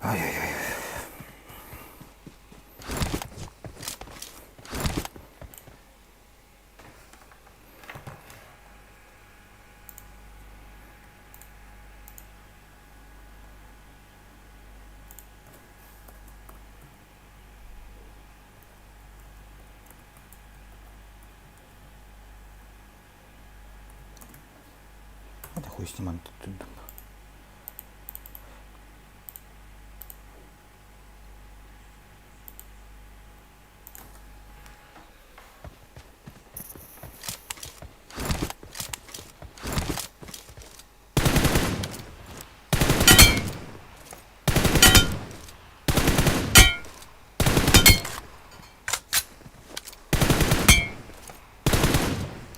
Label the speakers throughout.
Speaker 1: Ай-ай-ай. Да хуй с ним,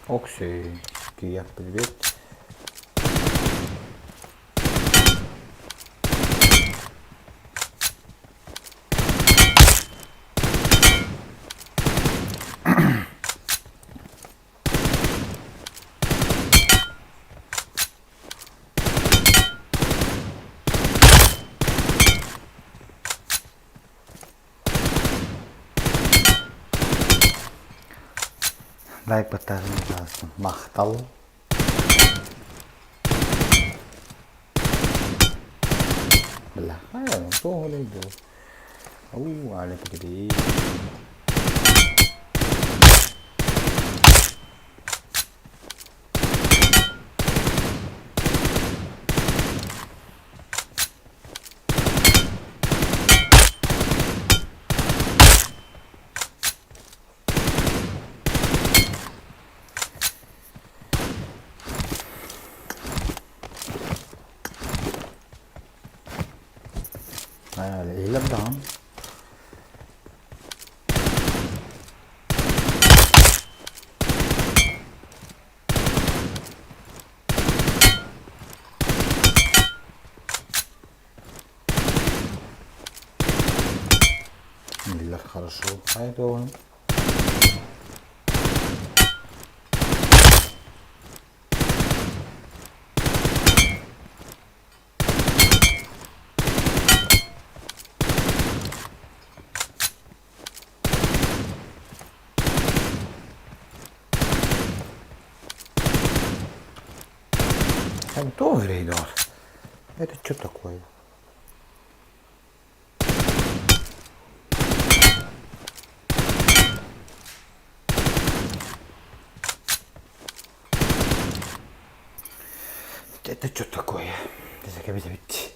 Speaker 1: Оксей, Кия, привет. Лайк баттааһын таҕыстым. Махтал. Бля, туох олей бу? Уу, аля кири. Иһиллэр даҕаны. Биллэр хорошо. Хайдуоҕун. Туох эрэйдэҕэр? Это что такое? Это что такое? Кэбисэбит.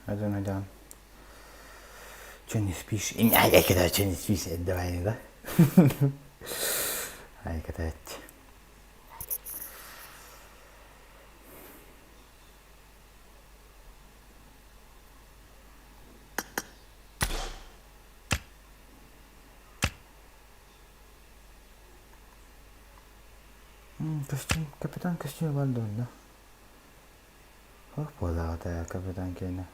Speaker 1: Айдан айдан. Че не спишь? Ай, че не спишь? Давай, да? Ай, катать. Костюм, капитан костюм бар да? Туох буолаҕытай капитан киэнэ?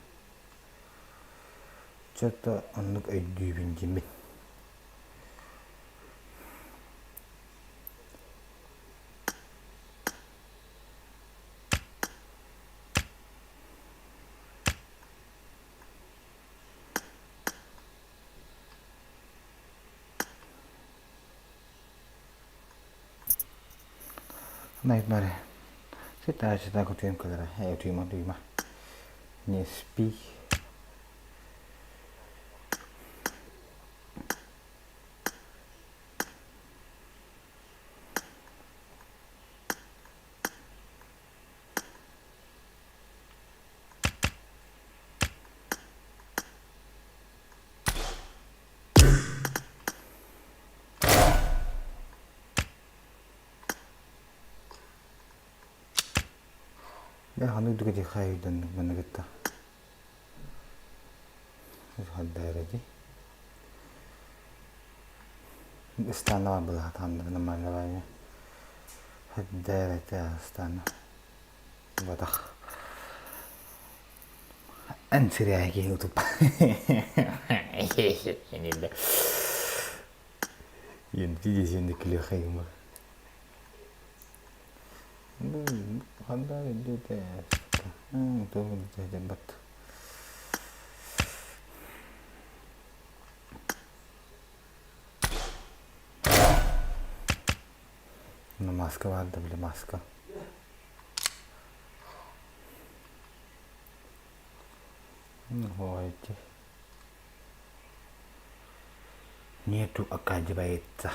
Speaker 1: Чё-то оннук өйдүүбүн диэммин. Nightmare. Sitä sitä kun työn kyllä. Ei tyymä tyymä. Не спи. Дьэ ханнык да хайдыннык манна кытта харда дии ыстаана бар былаһатааннар нормально баайы харда ыстаана батах эн сирээһи киһи утуппа. Диэн күлүөххэ Ханда Маска баар да били маска. Ой, Нету оказывается.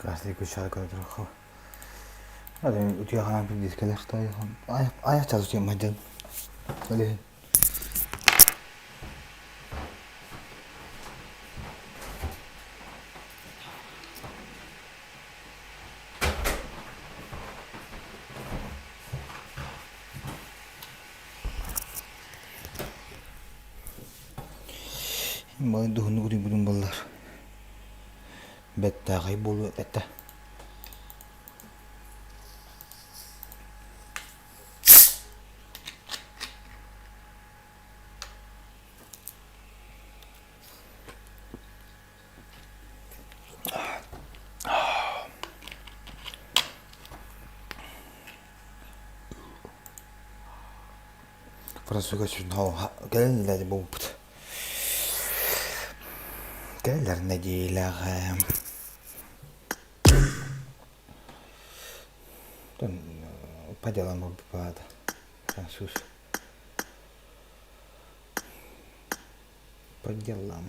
Speaker 1: Красный күччэҕэ көрө турукку. Утуйа ханаан пиздец кэлэр айах чаас утуйан мадьан. Ол иһин дуһуннук утуйбутум буоллар бэртээхэй буолуо этэ. Французга кэлэн илээри буолбут. Кэлэр нэдиэлэҕэ по делам баада француз по делам.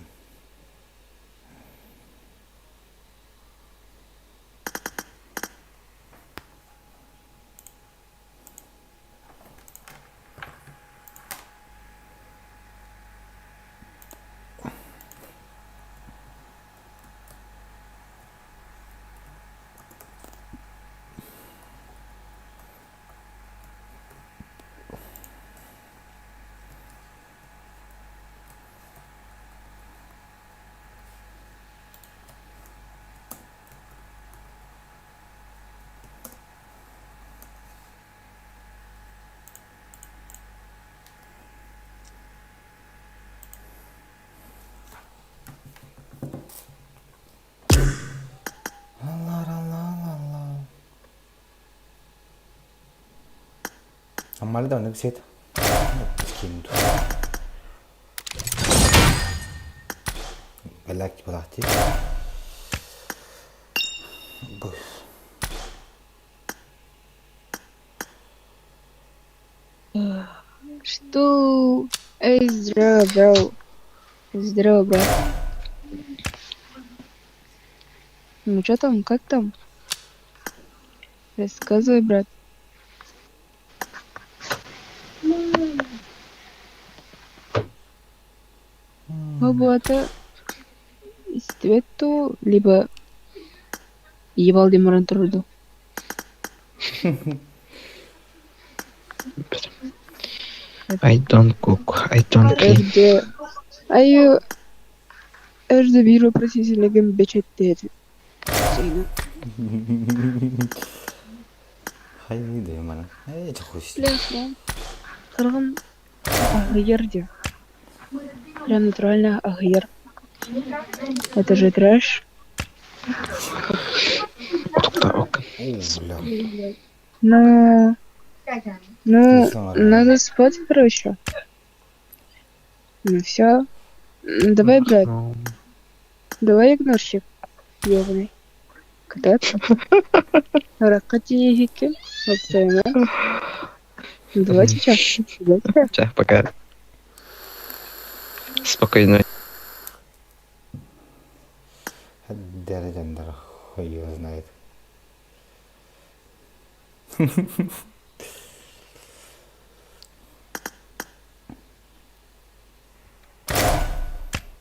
Speaker 1: Аммали да оннук сиэт. Бэлэк балахти.
Speaker 2: Что? Эй, здорово, бро. Здорово, брат. Ну что там, как там? Рассказывай, брат. Бу истибэт дуу, либо ебал диэн баран турар дуу.
Speaker 3: I don't cook, I don't clean.
Speaker 2: Эрдэ айы эрдэ биир вопросительныгын бэчэттээт
Speaker 1: Хайыы манан. Ээ чохуйс.
Speaker 2: Хараҕым аһыйар дии. Прям натурально аһыйар. Это же трэш.
Speaker 3: Утукта ок.
Speaker 1: Оо, бля.
Speaker 2: Ну, ну, надо спать, короче. Ну все. Давай, брат, давай игнорщик. Ёбаный. Кытаат. Ракати Вот Давай сейчас. Давай
Speaker 3: Ча, пока. Спокойной.
Speaker 1: Дэрэ хуй его знает.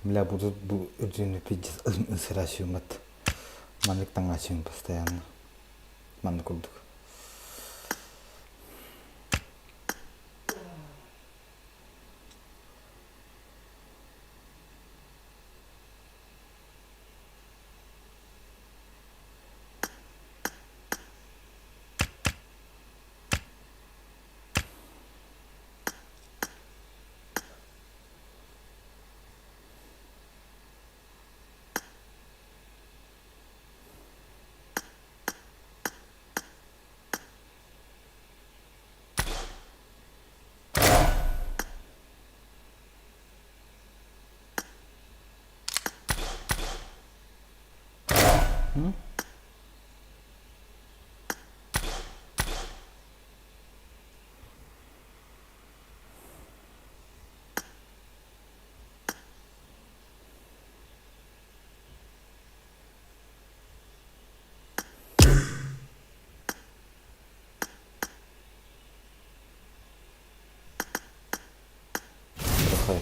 Speaker 1: Бля, буду бу үрдүнү пиздец ысырашыммыт. Маннык таҥааччым постоянно. Маннык курдук.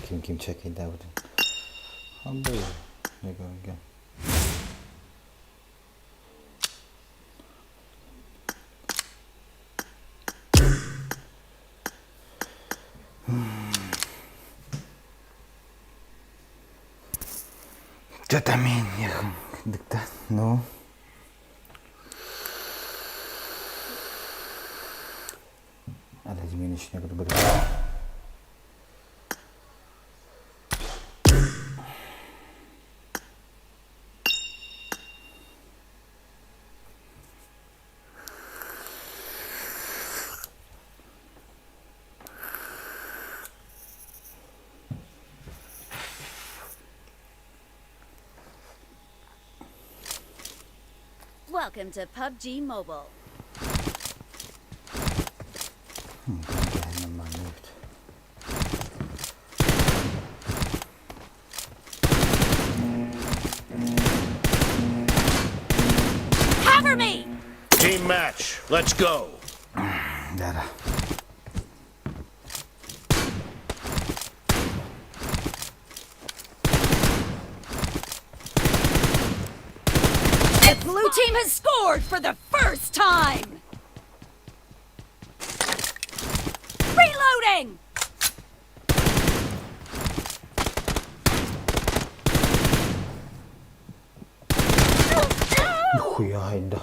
Speaker 1: Ким ким чекайдаабытын. Абый, не Что-то дыкта, ну.
Speaker 4: Welcome to PUBG Mobile. Cover me!
Speaker 5: Team match. Let's go.
Speaker 1: Да-да.
Speaker 4: The blue team has scored for the first time! Reloading!
Speaker 1: Нихуя да.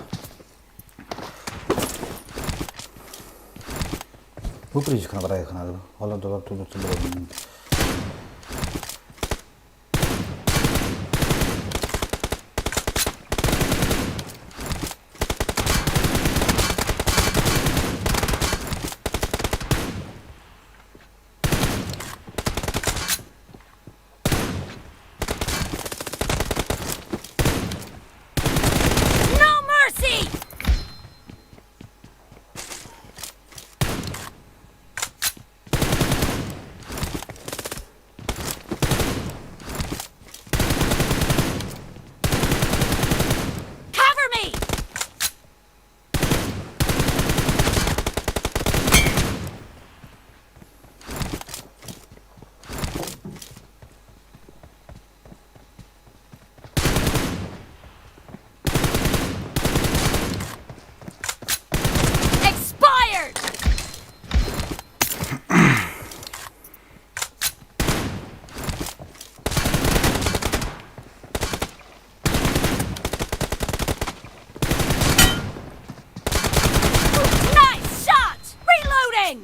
Speaker 1: Выпрыгнуть на их надо. Ола доллар туда туда.
Speaker 4: No mercy! Cover me! Expired! Nice shot! Reloading!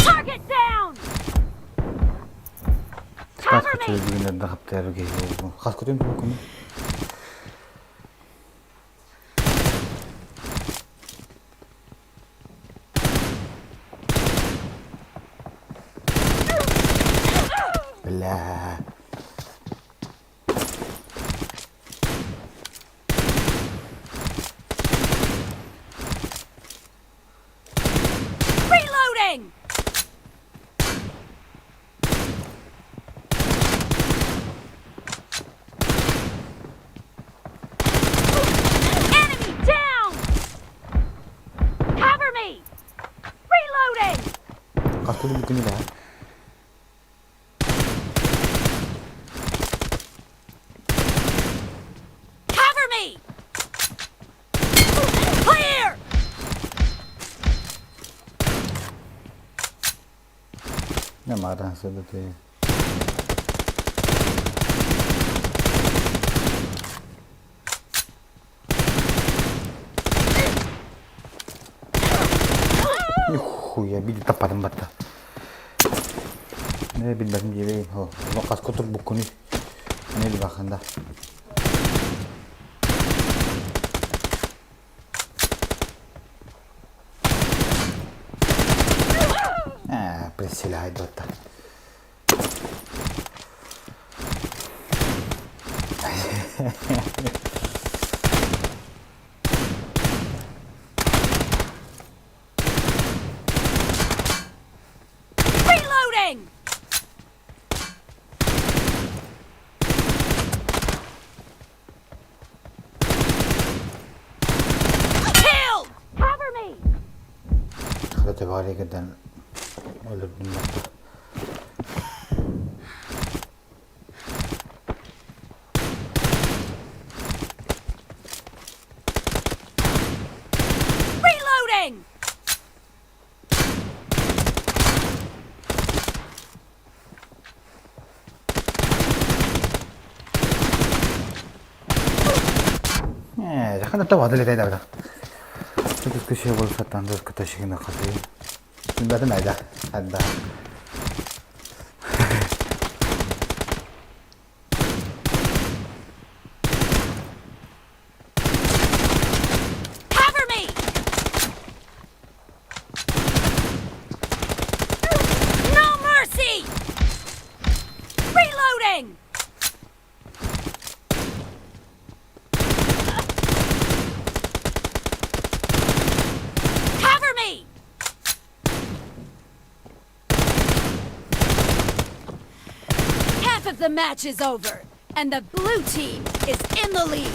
Speaker 4: Target down! Cover me!
Speaker 1: Хас көтөн бүгүн. Бля.
Speaker 4: Reloading! Enemy down! Cover me! Reloading!
Speaker 1: Хас көтөн бүгүн да.
Speaker 4: Cover me! Clear!
Speaker 1: Не маран сөдө. Нихуя, биди таппатым батта. Не билбэтим диэбэй. О, хас көтөр буккуну. Не баханда. Silah dotta.
Speaker 4: Reloading! Killed! Cover me!
Speaker 1: دخلت غالية جدا ولد النقطة.
Speaker 4: Reloading!
Speaker 1: Хана та бадал итэй да. Түс көшө бол сатан дос көтөшигин хасый. Батын айда. Адда.
Speaker 4: Cover me! No mercy! Reloading! Cover me! Half of the match is over, and the blue team is in the lead.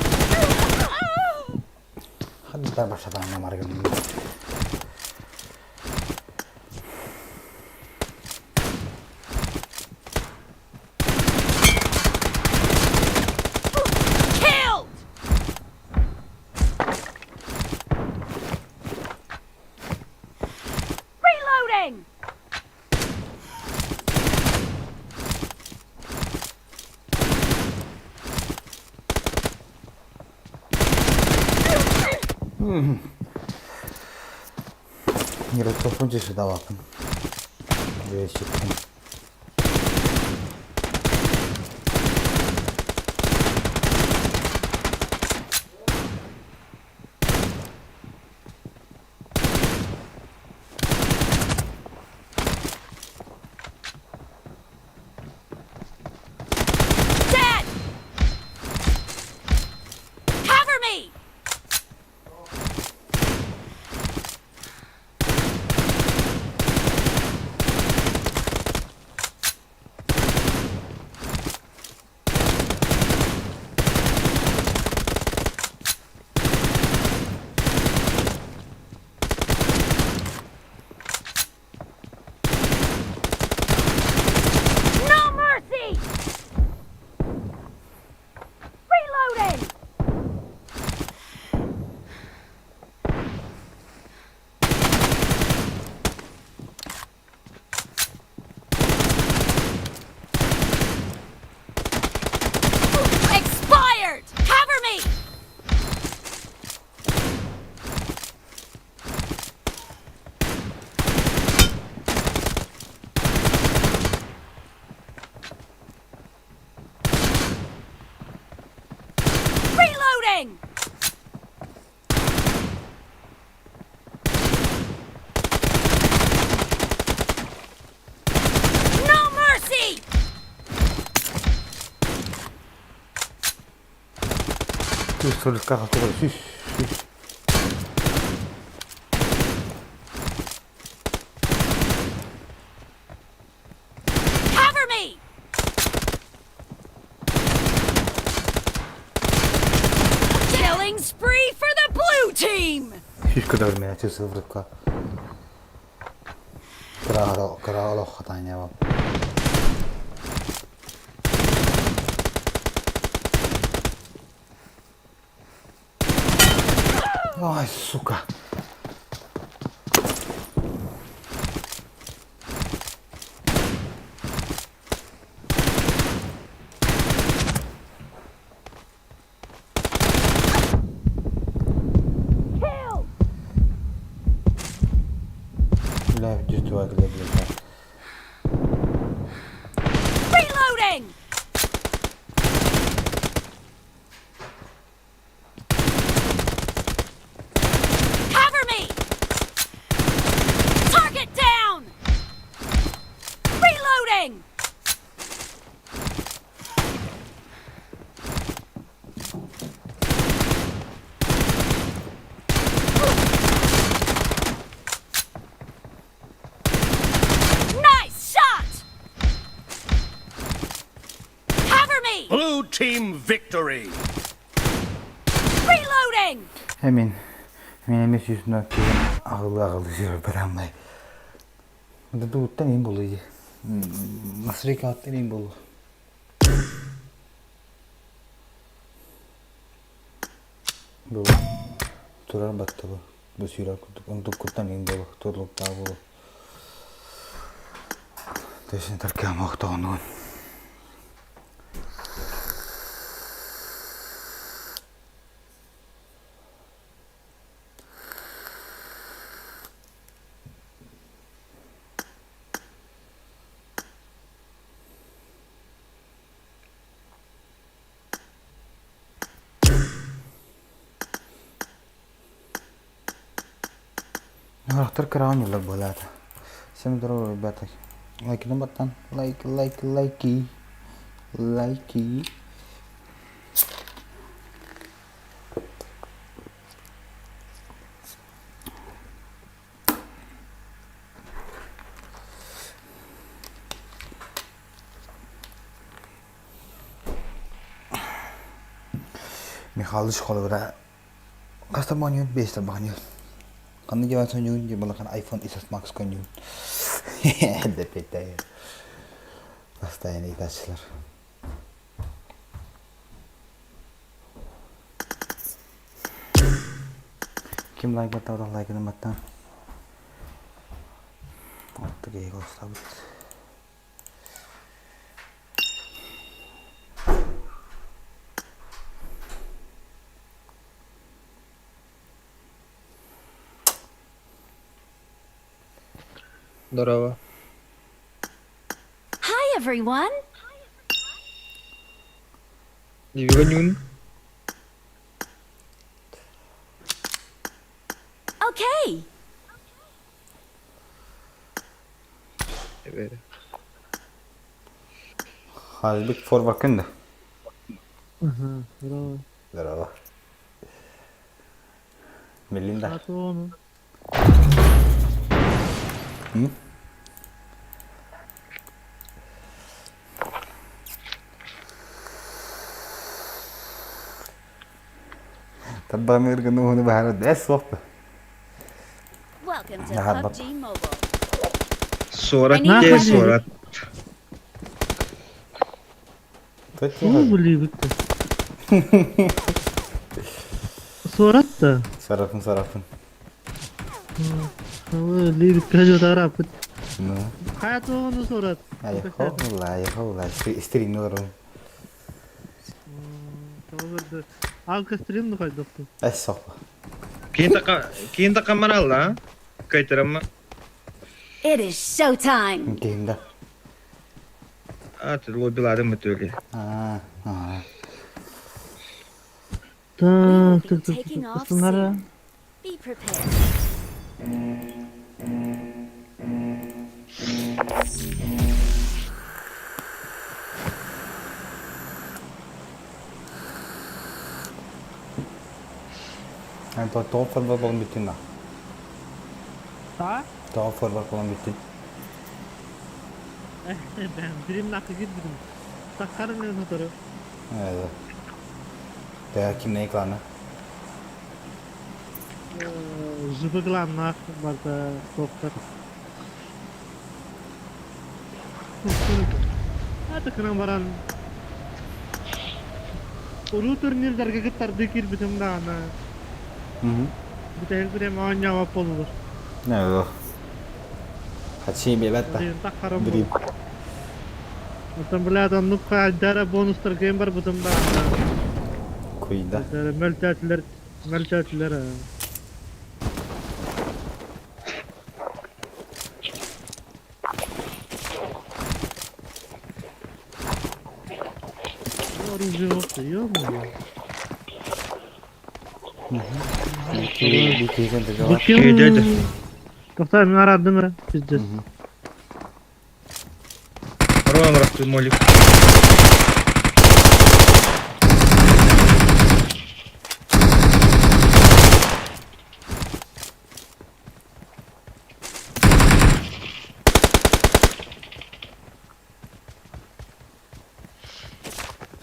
Speaker 1: Хадда башадан маргын.
Speaker 4: Killed! Reloading!
Speaker 1: Микрофон сюда лапын. Две секунды.
Speaker 4: Dead! Cover me! No mercy! Reloading! Expired! Cover me! Reloading! No mercy!
Speaker 1: Түс.
Speaker 4: Cover me! Killing spree for the blue team!
Speaker 1: Шишка дөрмө чүс врытка. Кра кра хатаня. Ой, сука.
Speaker 4: Kill!
Speaker 1: Бля, действует, бля, бля.
Speaker 4: Reloading! Cover me! Target down!
Speaker 5: Victory!
Speaker 4: Reloading!
Speaker 1: Эмин, мин эмиэ сүүс киһи аҕылыы-аҕылыы сүүрэр Дудууттан иин буолуо дии. Масрикаттан иин буолуо. Бу турар батта бу. Бу сүүрэр курдук. Онтуккуттан иин буолуо. Турлуктаах буолуо. Тэсин таркаам охтоҕунуун. Харахтар кыраҕан ньыллар буолаата. Всем здорово, ребята. Лайкины баттан. Лайк, лайк, лайки. Лайки. Михалыч холобура хас да оонньуур биэс да оонньуур ханна дьиэҕэ оонньуур дии балахан iPhone XS Max оонньуур эрдэ постоянно ыытааччылар Ким лайк баттаабатах лайкын баттаан. Оттук эһиги олустабыт.
Speaker 3: Здорово.
Speaker 4: Hi everyone!
Speaker 3: Ньүн.
Speaker 4: Okay.
Speaker 1: Хазбик форваркын да.
Speaker 6: Ага, здорово.
Speaker 1: Здорово. Мелинда.
Speaker 6: А то он.
Speaker 1: Тарбаҕын гына уһуну баһара дэс суох да.
Speaker 4: Welcome to
Speaker 1: Наһаа
Speaker 4: PUBG Mobile.
Speaker 3: Суорат
Speaker 4: Нахуй
Speaker 3: диэ
Speaker 6: же.
Speaker 3: суорат.
Speaker 6: Ну, блин, Суорат да.
Speaker 1: Сарафын сарафын.
Speaker 6: Либит кырдьык араппыт.
Speaker 1: Ну.
Speaker 6: Хайа туоҕуну суорат?
Speaker 1: Айхолла, айхолла, стрим олорон.
Speaker 6: Алка стрим ну хайдахтын.
Speaker 1: Эс сохпа.
Speaker 3: Киин такамаралла, кайтарама.
Speaker 4: It is showtime.
Speaker 1: Киинда.
Speaker 3: А, ты лобиладым өтөлі.
Speaker 1: Аа, аа.
Speaker 6: Так,
Speaker 4: We will
Speaker 6: так,
Speaker 4: be
Speaker 6: так,
Speaker 4: taking
Speaker 6: так,
Speaker 4: off
Speaker 6: Астынара.
Speaker 4: soon. Be prepared.
Speaker 1: Эн тоҕо форвард буолан бүттүн да?
Speaker 6: А?
Speaker 1: Тоҕо форвард буолан бүттүн?
Speaker 6: Ben birim nakı gitmedim. Takarım ben motoru.
Speaker 1: Evet. Тея ким не клана?
Speaker 6: Жыбыгланнах барда тоқтар. Аты кынан баран. Уруу турнирдерге кыттарды кирбитим даҕаны. Бүтэһик бирэм оонньообот буоллулар.
Speaker 1: Не, Хачи бебетта.
Speaker 6: Диэн таххарым
Speaker 1: Дрим.
Speaker 6: Оттон блядь, оннук хайдара бонустар кем барбытым даҕаны.
Speaker 1: Куйда.
Speaker 6: Мөлтөөтүлэр мөлтөөтүлэр. Оружие yoktu, ё-моё.
Speaker 1: Бу
Speaker 6: Бу ким? Тоқта, мен арадым ра, пиздец.
Speaker 3: Рон расту молик.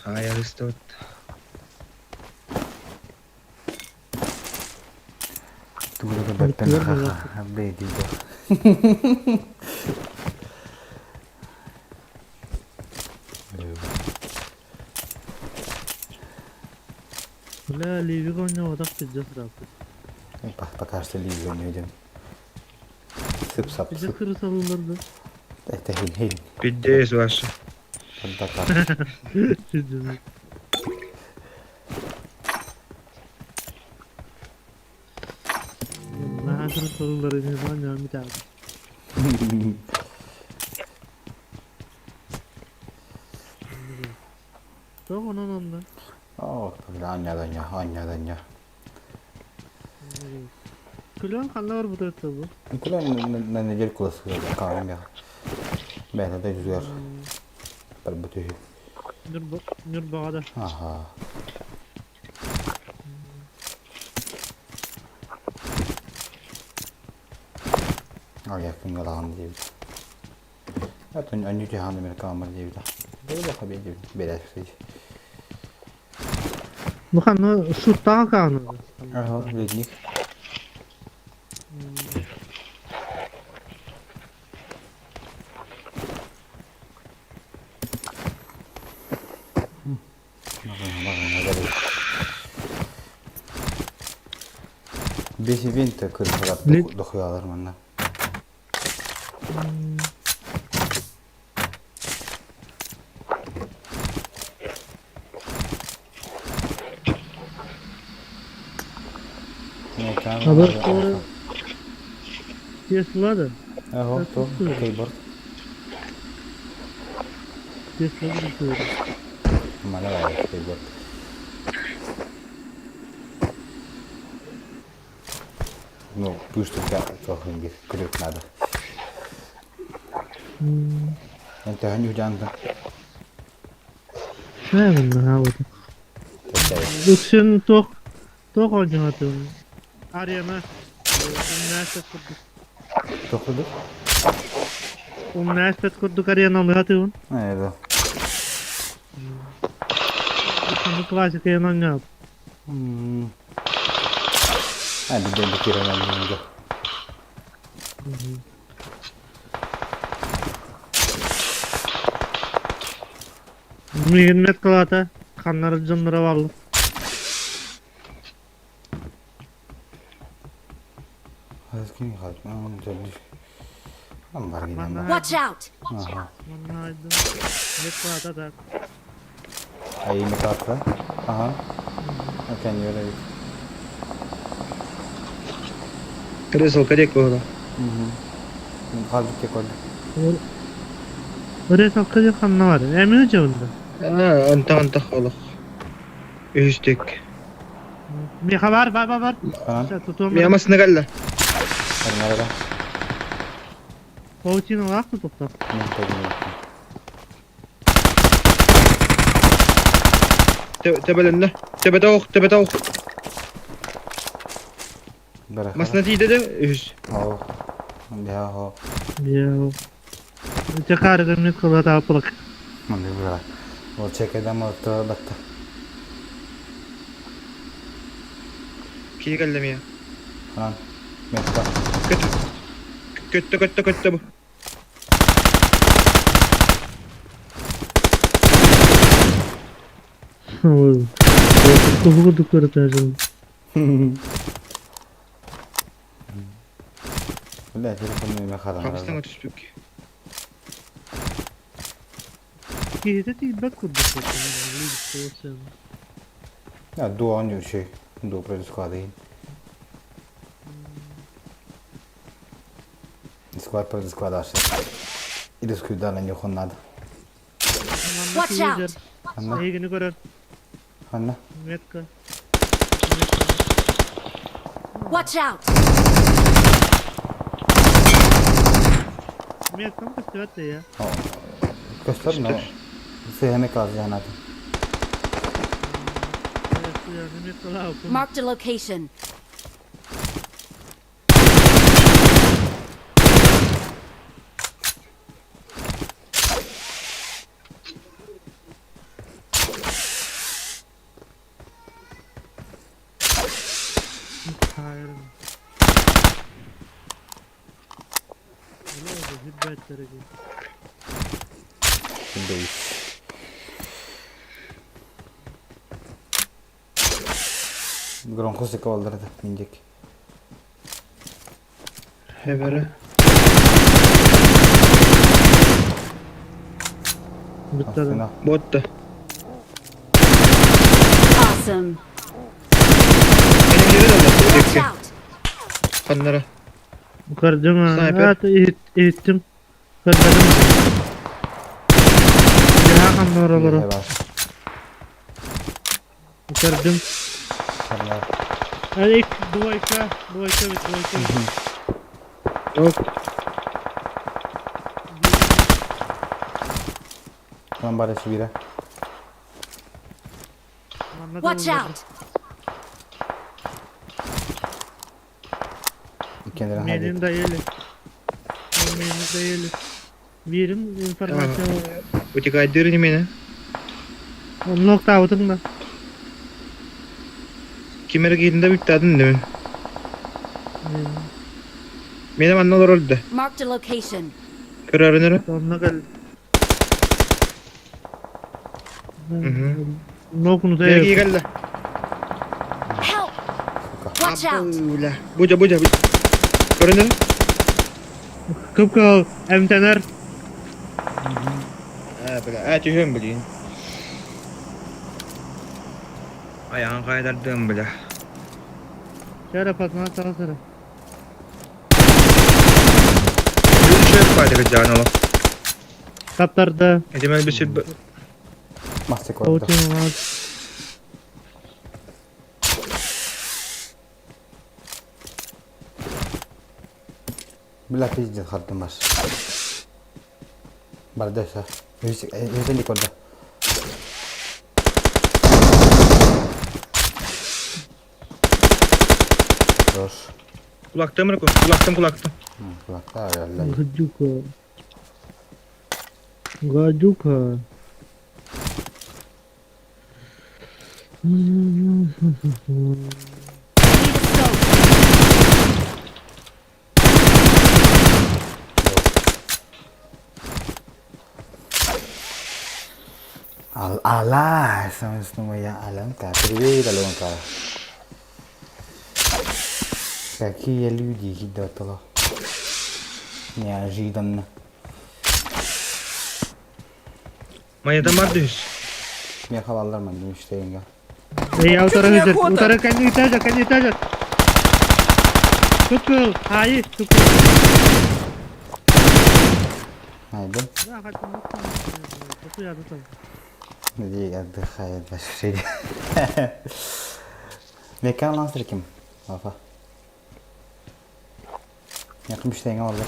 Speaker 3: Ай, арестовать.
Speaker 1: Тугу да көрбөппүн
Speaker 6: Бүттүлэр
Speaker 1: ха-ха бэйдии дуо.
Speaker 6: Бля, Ливик оонньооботох пиздец ырааппыт.
Speaker 1: Пока что Ливик оонньуу Сып-сап
Speaker 6: Пиздец
Speaker 1: сып.
Speaker 6: кырысалыылар да.
Speaker 1: Это хин-хин.
Speaker 3: Пиздец ваше.
Speaker 1: Поддатар.
Speaker 6: Пиздец. Наһаа кырысалыылар ини оонньоон бүтээбит. Тоҕо онон онно?
Speaker 1: Оо, аанньа аанньа аанньа.
Speaker 6: Күлэн ханна барбыта бу?
Speaker 1: Күлэн на неделю куласыга каамя. Бэйэтэ да жүзүгэр барбыт үһү.
Speaker 6: Ньурбаҕа да.
Speaker 1: Аха. Ая күҥҥэ диэбит. Атын анньу жаһаан Америкаамар диэбитэ. Бэйэ хабе диэбит. Бэйэ
Speaker 6: Ну ханна шуттаҕа кааны.
Speaker 1: Ага, ледник. Бес ивент кыргызлар дохуялар манна.
Speaker 6: Абыр Tesla да.
Speaker 1: Ага, то кейборд.
Speaker 6: Tesla да.
Speaker 1: Мана кейборд. Ну, пусть только крюк надо. Эн төһөн үһү
Speaker 6: Наверное, наһаа Үксүн туох туох оонньоотум? Арена. Умнаспыт курдук.
Speaker 1: Туох курдук?
Speaker 6: Умнаспыт курдук ареналыһатыбын.
Speaker 1: Ээ да.
Speaker 6: Аны классикаyan оонньоот.
Speaker 1: А, биден битирен оонньууга.
Speaker 6: Миигин кылаата ханнары дьонноро бааллар.
Speaker 4: Watch out!
Speaker 6: Манна айдым. Мет кылаата так.
Speaker 1: Айымы таатта. Аха. Окей, öyle.
Speaker 3: Ресал кадек буолла.
Speaker 1: Халбык кеколду.
Speaker 6: Өрө салкы ханна бар. Эмин жабында.
Speaker 3: Аа, антах антах олох. Үһүстүк.
Speaker 6: Миха бар, бар, бар, бар. Тутуом.
Speaker 3: Миа масына кэллэ.
Speaker 1: Nerede?
Speaker 6: Паутина лаахты туттар.
Speaker 3: Төбөлөннө. Төбөтө ох, төбөтө ох. Масына тиийдэ да үһүс.
Speaker 1: Оо. Дьэ,
Speaker 6: Йоо. Чакаарыгар мин кылаатааппылак.
Speaker 1: Маннык быһа. Ол чекедам отто батта.
Speaker 3: Киһи кэллэ миэ.
Speaker 1: Анан метта.
Speaker 3: Көт. Көттө көттө көттө бу.
Speaker 6: Туһу курдук көрөтөөжүм.
Speaker 1: Бля, телефон эме
Speaker 3: Хабыстаҥа
Speaker 1: хараҥа.
Speaker 3: түспүк.
Speaker 6: Киһитэ тиийбэт курдук
Speaker 1: Ya дуо оонньуур үчүгэй. Дуо против склада иһин. Склад против склада Или скуйдан на нюхон надо.
Speaker 4: Watch out!
Speaker 1: Ханна?
Speaker 6: Эйгини көрөр.
Speaker 1: Ханна?
Speaker 6: Метка.
Speaker 4: Watch out!
Speaker 6: Меткам көстүбэт я.
Speaker 1: Көстөр но. Сыһыны казыанатын.
Speaker 4: Marked a location.
Speaker 6: Hayır. Билбэттэр дии.
Speaker 1: Бейс. Громко сыка болдыр да миндек.
Speaker 3: Эбэрэ.
Speaker 6: Бүттэ.
Speaker 1: Астына.
Speaker 3: Ботта.
Speaker 4: Awesome.
Speaker 3: Benim yere de
Speaker 4: Watch
Speaker 3: Allah.
Speaker 4: out.
Speaker 3: Kanlara.
Speaker 6: Көрдүм
Speaker 3: Снайпер.
Speaker 6: аа. Иһиттим. Көрбөтүм. Яа ханна олорор.
Speaker 1: Бар.
Speaker 6: Көрдүм.
Speaker 1: Kanlar.
Speaker 6: Ай, двойка, двойка, двойка.
Speaker 3: Yok.
Speaker 1: Lan бары сибире.
Speaker 6: Манна да
Speaker 4: Watch
Speaker 6: олорор.
Speaker 4: out.
Speaker 1: Иккендерин
Speaker 6: Менин
Speaker 1: хайдет.
Speaker 6: да ели. Менин да ели. Биирим информация.
Speaker 3: Утекайдыр немені.
Speaker 6: Ноктаутың да.
Speaker 3: Кимер кейінде бүттадın değil mi? Benim anne oldu.
Speaker 4: Marked a location.
Speaker 3: Көрөрүнөрө.
Speaker 6: Онно кэл.
Speaker 3: Мгм.
Speaker 6: Нокуну да.
Speaker 3: Берги келди.
Speaker 4: Help. Watch out.
Speaker 3: Буля. Бужа бужа. Көрүнөрө.
Speaker 6: Кыпкыл эмтенер.
Speaker 3: А, бля, а түһөм билин. Аяғын кайдардым, бля.
Speaker 6: Şöyle patına taraftarı.
Speaker 3: Үчөп кайдыгы жан оло.
Speaker 6: Таптарды.
Speaker 3: Эдемел бисип
Speaker 1: Мастик oldu.
Speaker 6: Коучинг var.
Speaker 1: Бля, пиздец, хардым бар. Бар да, Yüzünlük orada. Хорош.
Speaker 3: Кулактым рыку. Кулактым, кулактым.
Speaker 1: Kulakta herhalde.
Speaker 6: Гадюка. Гадюка.
Speaker 4: Need a scope.
Speaker 1: Al ala, моя Аленка. Привет, Аленка. Какие люди идут. Неожиданно.
Speaker 3: Манета бар дүйүс.
Speaker 1: Мен хабарларман demişti
Speaker 6: Ey
Speaker 7: Чё
Speaker 6: утара
Speaker 7: тебе
Speaker 6: hüzür.
Speaker 7: охота?
Speaker 6: Утара kendi итажа, kendi итажа. Тукул, hayır, тукул.
Speaker 1: Haydi.
Speaker 6: Тукул yazdı.
Speaker 1: Где отдыхает вообще. Mekan lancer kim? Lafa. Yakın bir şey orada.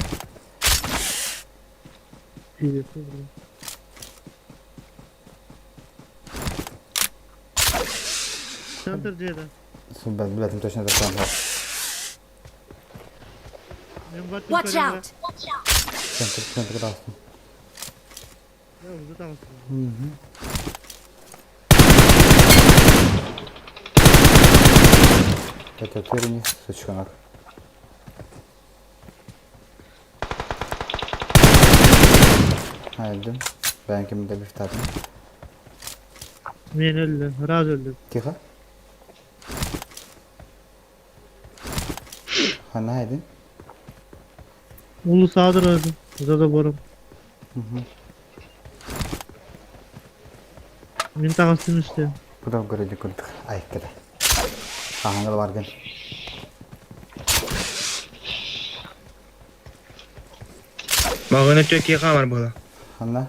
Speaker 6: Center C'de.
Speaker 1: Билетим точно такой.
Speaker 4: Watch out.
Speaker 1: Центр, центр красный.
Speaker 6: Ya uzat
Speaker 1: Это тырни, сучонок. Haydi. Ben kimde bir tadım.
Speaker 6: Men öldü, Raz öldü.
Speaker 1: Тихо. Хана haydi.
Speaker 6: Ulu sağdır öldü. За забором. Мен тағыстым işte.
Speaker 1: Bu da görece kurduk. Ay кede. Ahangıl vargın.
Speaker 3: Магына төкке камар була.
Speaker 1: Хана.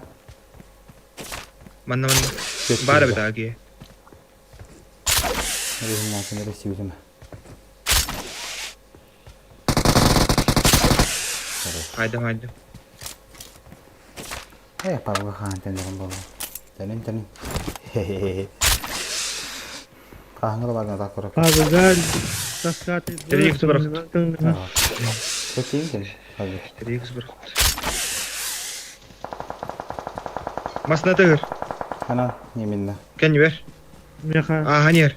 Speaker 3: Манна манна. Бары бит аги.
Speaker 1: Neresi neresi bizim.
Speaker 3: Хайдам хайдам.
Speaker 1: Эй, папа хан тендерин болу. Тенин тенин. Хе-хе-хе. Ahangıl vargın tak kurak.
Speaker 6: Abi gel. Таскаты.
Speaker 3: Три икс бирок.
Speaker 1: Çok iyi misin? Hadi.
Speaker 3: 3x бір. Масына тыгыр.
Speaker 1: Хана неминна.
Speaker 3: Кән бер.
Speaker 6: Меха.
Speaker 3: А, ханер.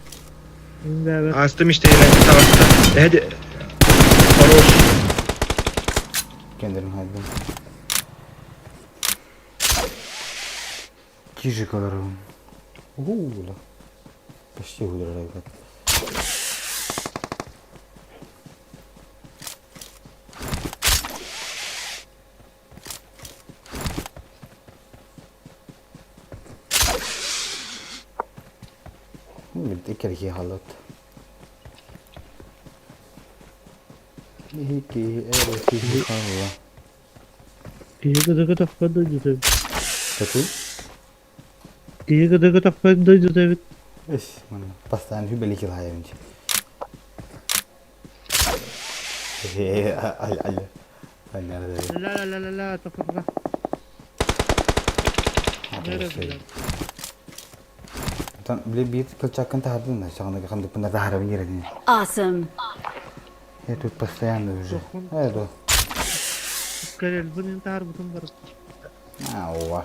Speaker 6: Evet.
Speaker 3: Астым işte yine тавасты. Hadi. Хорош.
Speaker 1: Kendirin haydi. Кижик олоробун. Уу, почти удрала. Иккэрги халат. Киһи эрэ киһи хаалла.
Speaker 6: Киһи кытыгы тахпат дойдута эбит.
Speaker 1: Тату?
Speaker 6: Киһи кытыгы тахпат дойдута эбит.
Speaker 1: Эс, манна бастаан хүбэли килаайабын.
Speaker 6: Ла ла ла ла тохтота.
Speaker 1: Оттон били биир кылчаккын таһардын да, саҕана хандыппын таһарабын диэрэтин.
Speaker 4: Awesome.
Speaker 1: Я тут постоянно уже. Э, да.
Speaker 6: Кэлэлбин ин таһарбытым бар.
Speaker 1: Аዋ.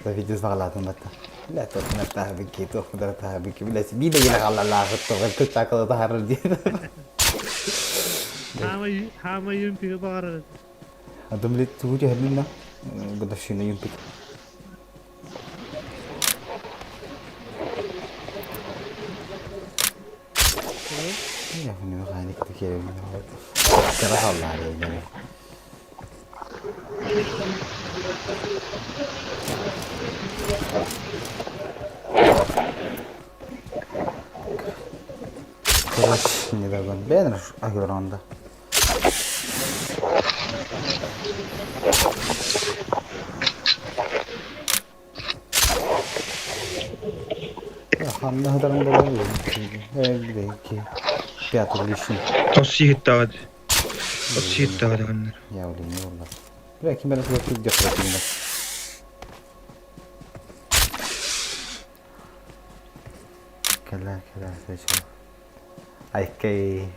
Speaker 1: Да видео саҕалаатын батта. Бля, тохтун таһабын тохтун таһабын ки. Бля, биир да гына халлалаахыт тоҕо кылчаккы таһарар диэн.
Speaker 6: Хаама хаама юмпига баҕарар.
Speaker 1: Адам блядь, тугу түһэрдин да? Годовщина юмпик. Короче, недавно бэнер агыронда. Ханна хатаран Пятый лишний.
Speaker 3: Тос сиһиттаҕыт. Тос сиһиттаҕыт даҕаннар.
Speaker 1: Я не олла. Бля, ким бәрі тугар кидде хратигина. Кэлэ, кэлэ, сече. Айкэй.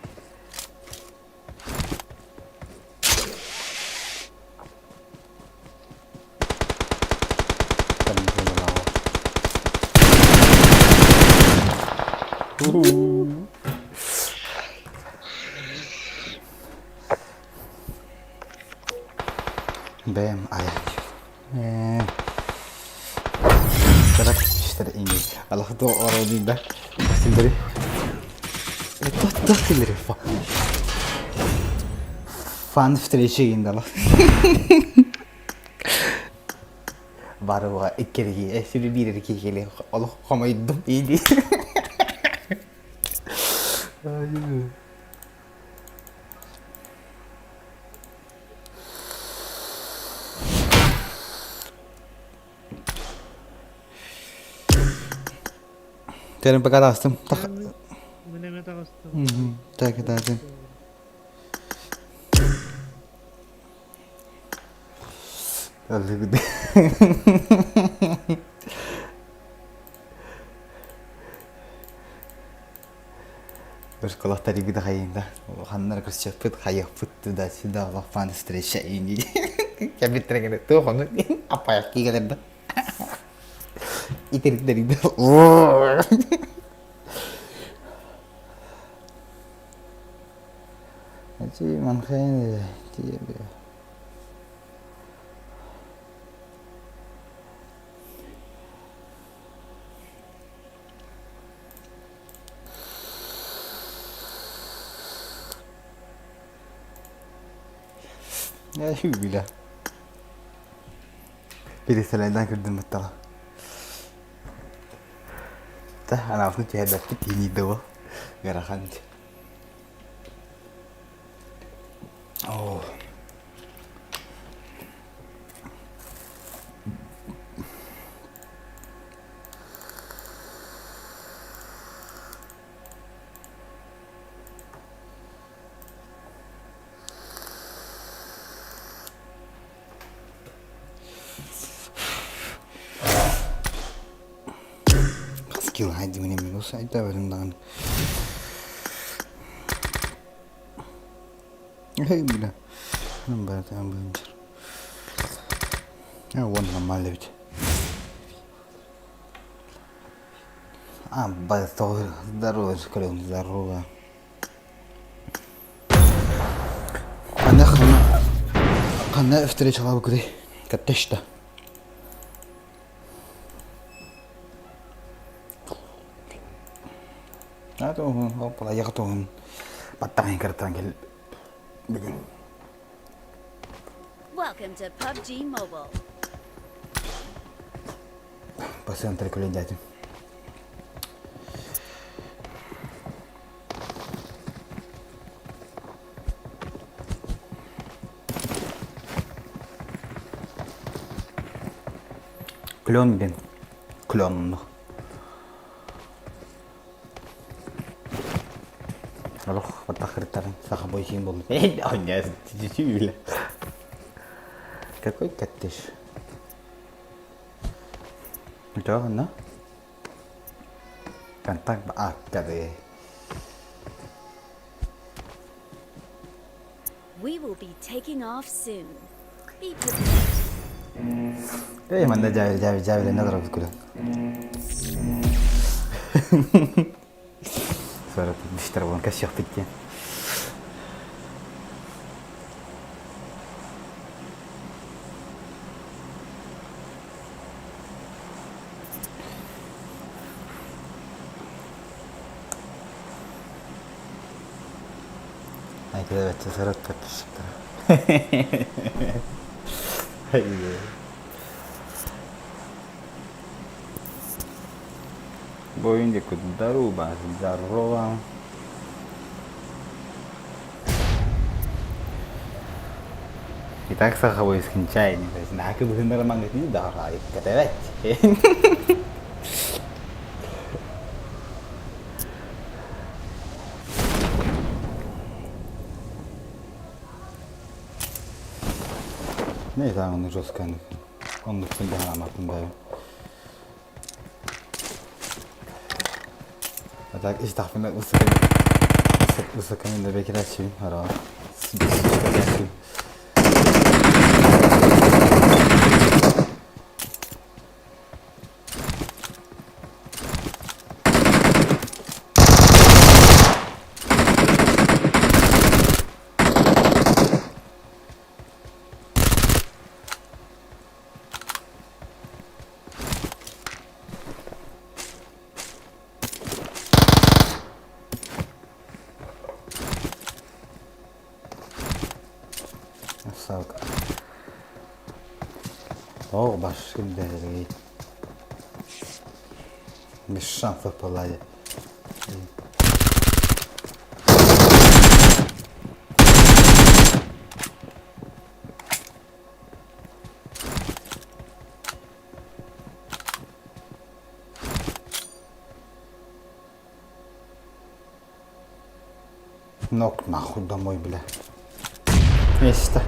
Speaker 1: Бэм айа. Э. Тарак иштер ини. Аллах до ородинда. Синдери. Тох синдери. Фан встречи индала. Барыга иккерги, сүрү биир киһи олох хомойдум иди. Терен пока астым.
Speaker 6: Мин эмэ таҕыстым.
Speaker 1: Так, так. Школаттарыгы хайында ханнар көрсөппүт хайыппыт туда-сюда лафан встреча ини кэбиттэргene туох ону аппаяк кигэлэрдэ итириктеригде Эти манхен Я билэ. Пересылайдан кырдым баттала. Та анафны түһэрбэппит иниидого. Ыарахан. Оо. Хас кило димини минус айта берим даҕаны. Эй, бля. Братан, бынчыр. Вон нормально ведь. А, здорово, Крым, здорово. Ханна ханна ханна встречала куды. Катташта. Туоһун, туоһун, баттаҕын кыртан кэл бүгүн.
Speaker 4: Welcome to PUBG Mobile.
Speaker 1: Пациенттары күлэйдээтим. Клен диэн клен Олох баттахырыттарын саха бойсин болду. Какой коттедж? Тоҕо Контакт ааттары.
Speaker 4: We will be taking off soon. Be prepared.
Speaker 1: Эй, манна дьээбэ дьээбэ дьээбэлэнэ олоробут күлэн. Сара биштер буолан кэсиэхпит диэн. Айкыда сарат подписчиктара. Бу диэки здорово, здорово. Итак, сахабой скончай, знаки быһыннара маңгытыы даҕаҕа кэтэбэт. Не знаю, он жестко. Он баһааматын бэйэм. А так истахпына ысыкын бекираччыбын хараҕа. Саак. Тоҕо башкын дэһэрий. Без шансов палає. Нок нахуй домой, бля. Место.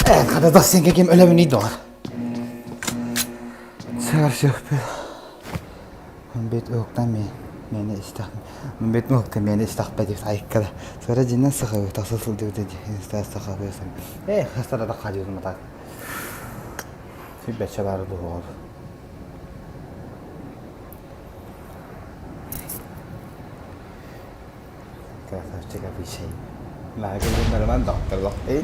Speaker 1: Ээ, хата сенге ким өлөбүн доҕор. Сарсыахпыт. Бит уһуктан мен мени истах бит уһуктан мени истахпа дип айыккала. Сара дьиннен сахабы тахса сылдьыбыта ди инста сахабы Э, хастара да хадьыбытым атак. Сиббэччэ бары дуһугар. Красавчик обычай. Нормально доктор Э,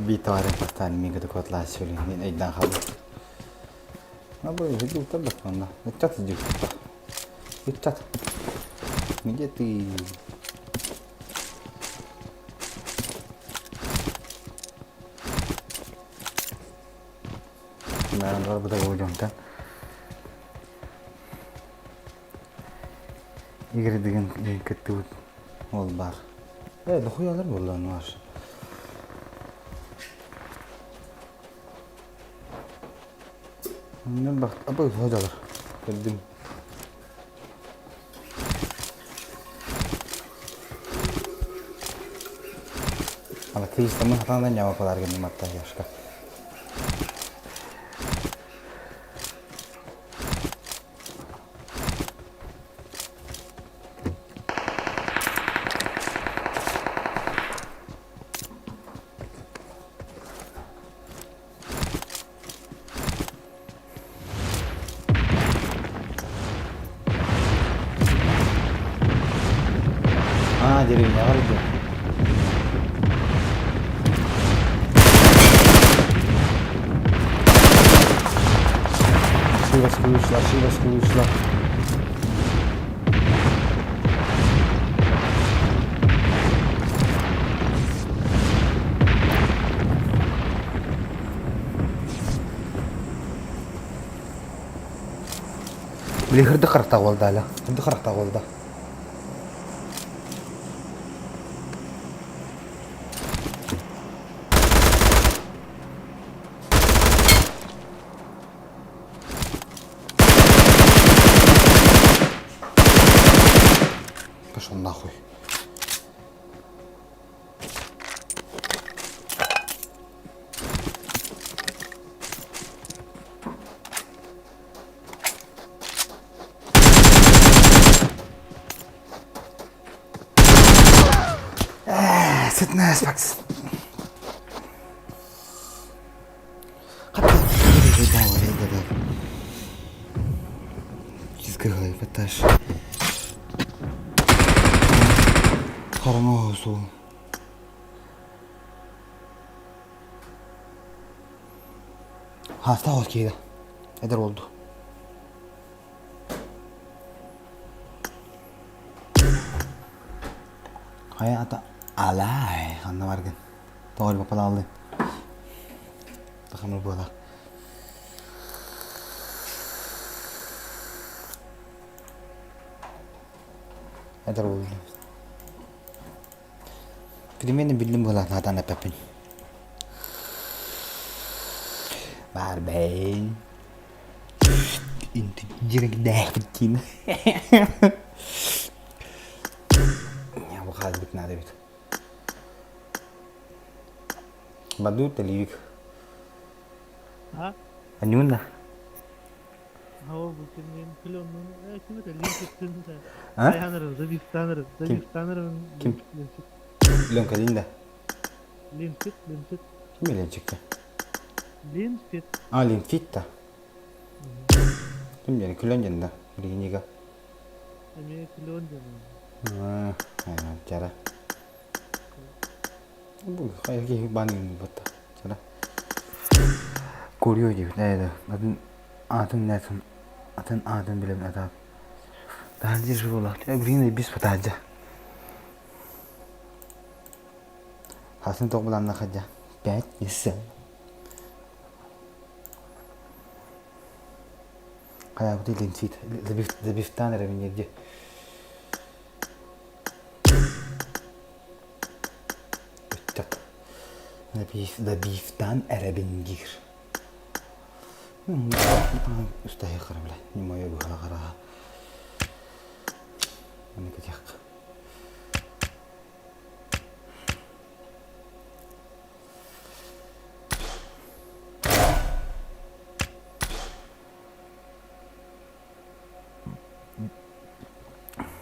Speaker 1: Биир товарым бастаан мин кытыкуотлааччыбын мин өйдөөн хаалбыт. Бу үһү да Ыччат дьукта. Ыччат. Где ты? Наверное, бу да дьонтон. Игорь деген кыттыбыт ол бар. Э, дохуялар буоллаан var. Онно бах сылдьалар. Көрдүм. Ана кыыстамын хатаан ньамапалар гынным атта яшка. Аа, деревняҕа эрдэ. Ошибочка вышла, ошибочка вышла. Били хырды харахтаах буолда аля. Хырды харахтаах буолда. Пошел нахуй. Сытнаас бакс. Хараҥа суол. Хаастаах ол киһи эдэр уолду. Хайа ата алай ханна баргын? Тоҕо бапалааллын? Тахамыр буола. Эдэр уолду. Примерно биллим буолан сатаан эппэппин. Баар бэйин. Дьирэҥнээхпит Бу хаалбыт наада эбит. Баду телевик.
Speaker 6: А?
Speaker 1: Анюна.
Speaker 6: Оо, бу ким клонун, ким это Линкиттин да.
Speaker 1: А?
Speaker 6: Айханырым, Забифтанырым,
Speaker 1: Ким?
Speaker 6: Забифтанырым.
Speaker 1: Ким? Ленка Линда.
Speaker 6: Линфит, Линфит.
Speaker 1: Ким Ленчикте?
Speaker 6: Линфит.
Speaker 1: А, Линфит-та. Ким диэн күлэн диэн да билигинига.
Speaker 6: Эмиэ күлэн диэн.
Speaker 1: Чара. Бу хайа киһи баан батта. Чара. Курио диэбит ээ атын атын нэтин атын атын билэбин атаап. Таһырдьа живолах. Билигин бис батаһырдьа. Хасын тоқ буланна хадьа. Пятница. Хайабыт илинсит. Забифтан эрэ минерди. Өттөк. Забифтан эрэбингир. Устайы қара бля. Не мое быһа қара. Оны кетек.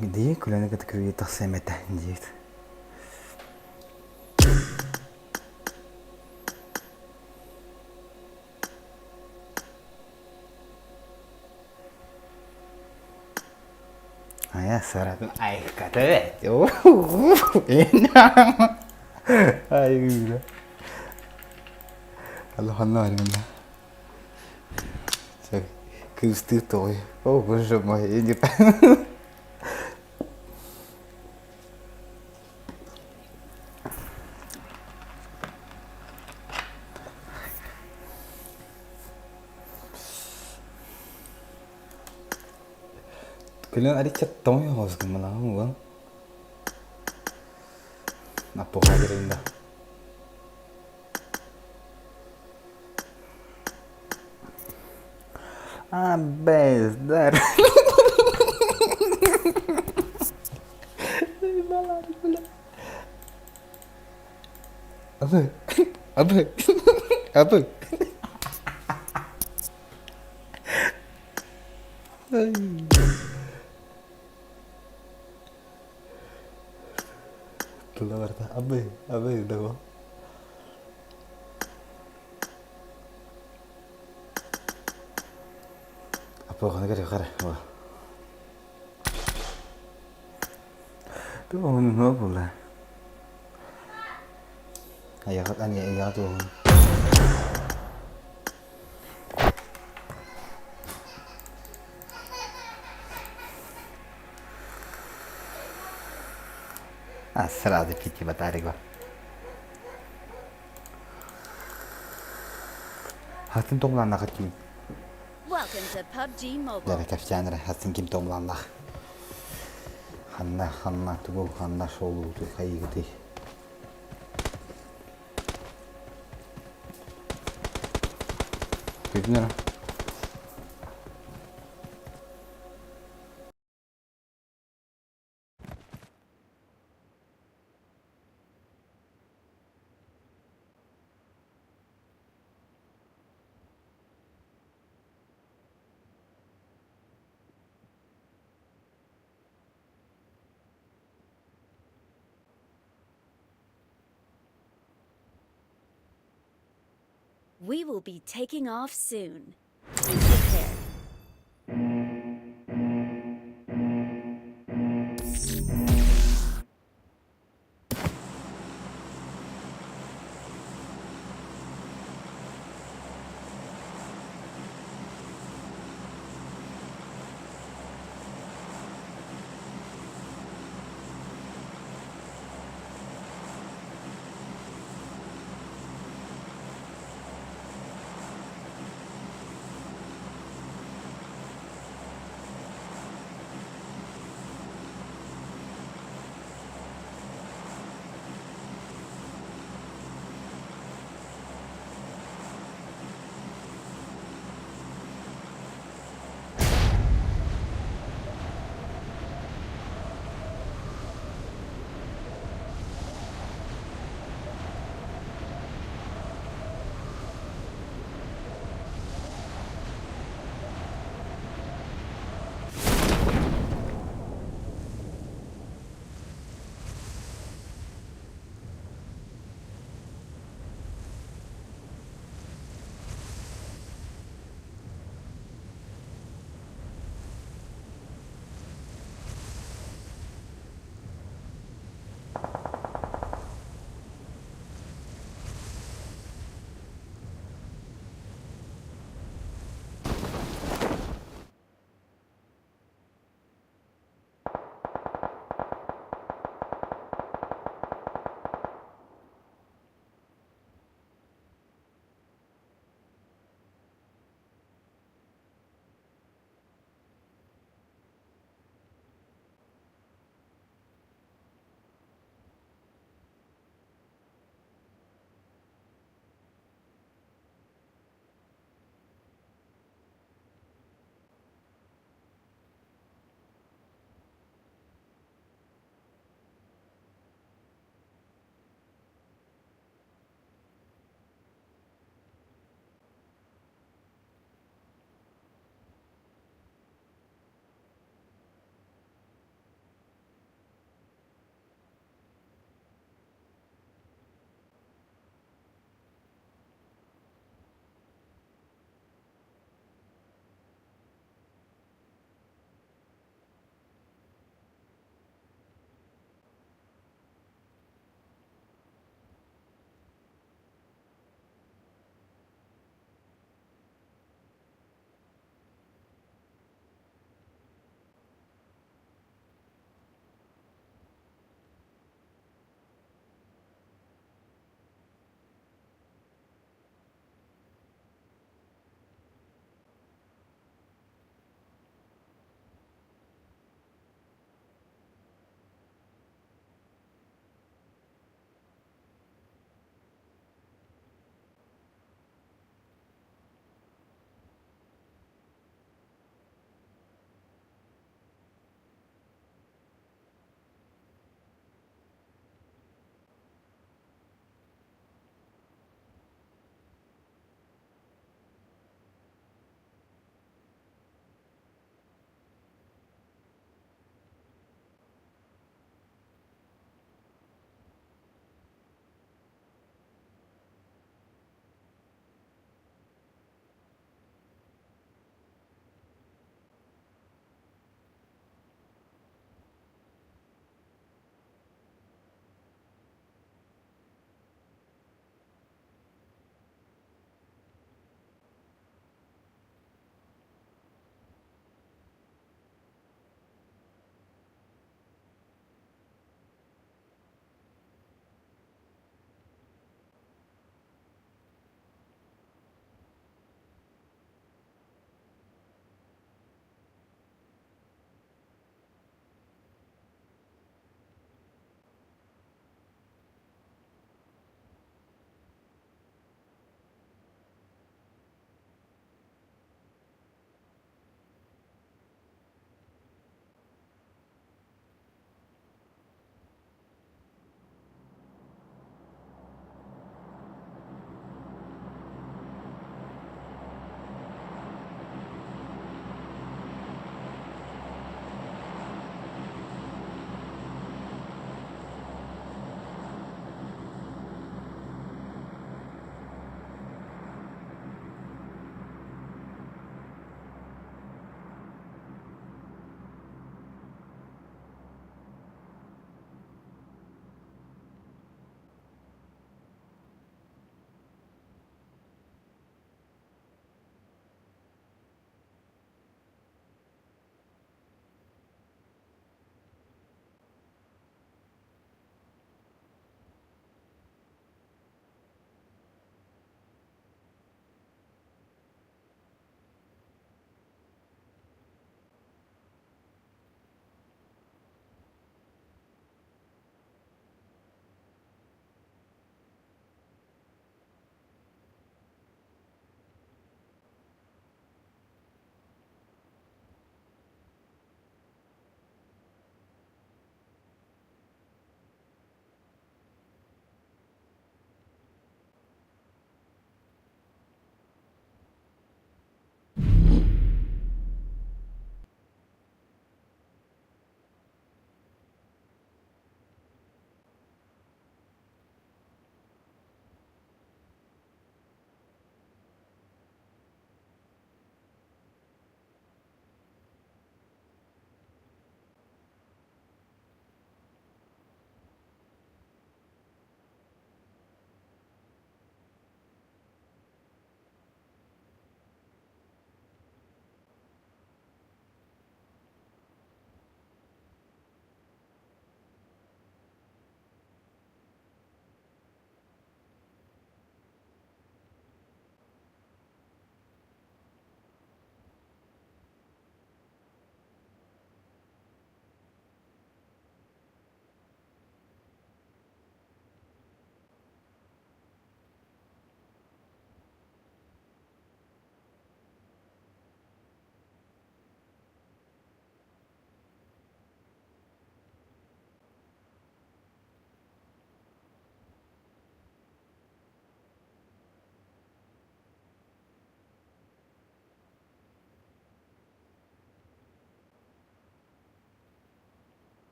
Speaker 1: Дии күлэни кытта күрүө тахсыам этэ диэт. Айа саратын айыкката эбээт. Ай Аллаханна барымна. Кыыстыы тоҕой. О, боже мой, я не Күлэн аричча тоҥ оҕус гыммалаҕым уол. Наппуха диринда. А, бездар. Абы, абы, абы. Тыла барда. Абы, абы, дого. Аппаҕаны кэрэ хара. Туоһунуо була. Айаҕыт ани айаҕа туоһун. А сразу пяти батарейка. Хатын тоҥланнаҕыт ким?
Speaker 4: Welcome to PUBG Mobile.
Speaker 1: Дьэ, кэпсээн эрэ, хатын ким тоҥланнах? Ханна, ханна, тугу, ханна шоулуутуй, хайыгытый? Бүтүн эрэ.
Speaker 4: We will be taking off soon. Be prepared.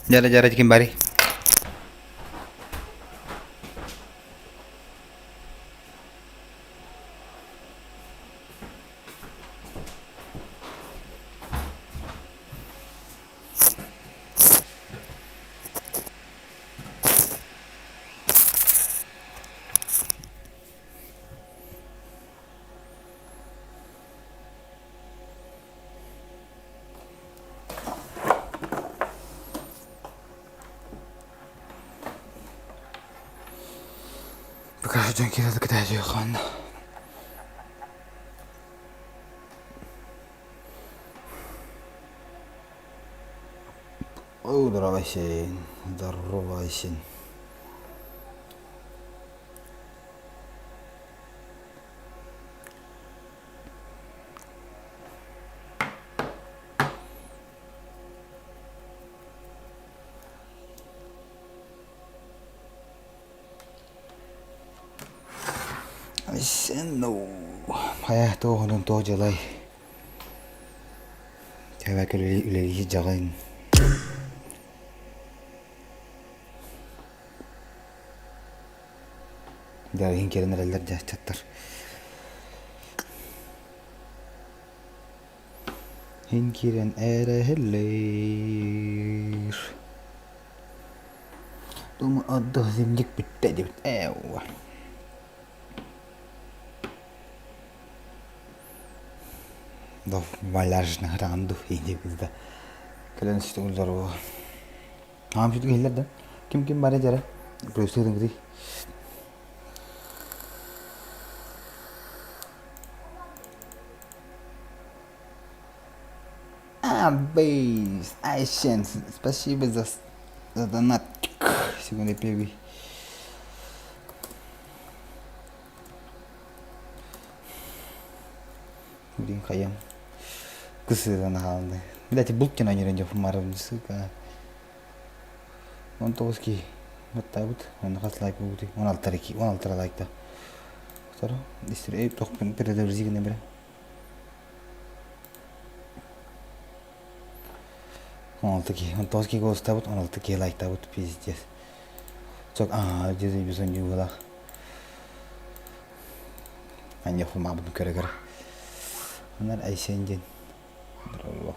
Speaker 1: Дьара дьара ким барый? Пока дьон киирэ кытаатыаххын. О, здоровайсен, здоровайсен. Хайа туох онон туох дьылай Тэбэк үлэлии дьаҕын Дьэ иһин киирэн эрэллэр дьэ ыччаттар Иһин киирэн эрэһэллэр Думаю, отдых землик бүттэ диэбит ээ Валяжный ранду диэбит да кэлэн здорово Аам сүтүк иһиллэр да ким ким бары дьэрэ плюстыытын А, бейс, Айсен, спасибо за, за донат. Секунду первый. Блин, хайам. Кысыдан хаалды. Блять, булт тена нерен деп марым, сука. 19 ки. Баттабыт. Онно хас лайк бугути? 16 ки. 16 лайкта. Второ. Истер, тохпун передавзигне бре. 16 киһи, 19 киһи голостаабыт, 16 киһи лайктаабыт, пиздец. Чок, аа, дьизи бизон дьуулах. Анья хумаабытын көрө-көрө. Онор Айсен диэн. Здорово.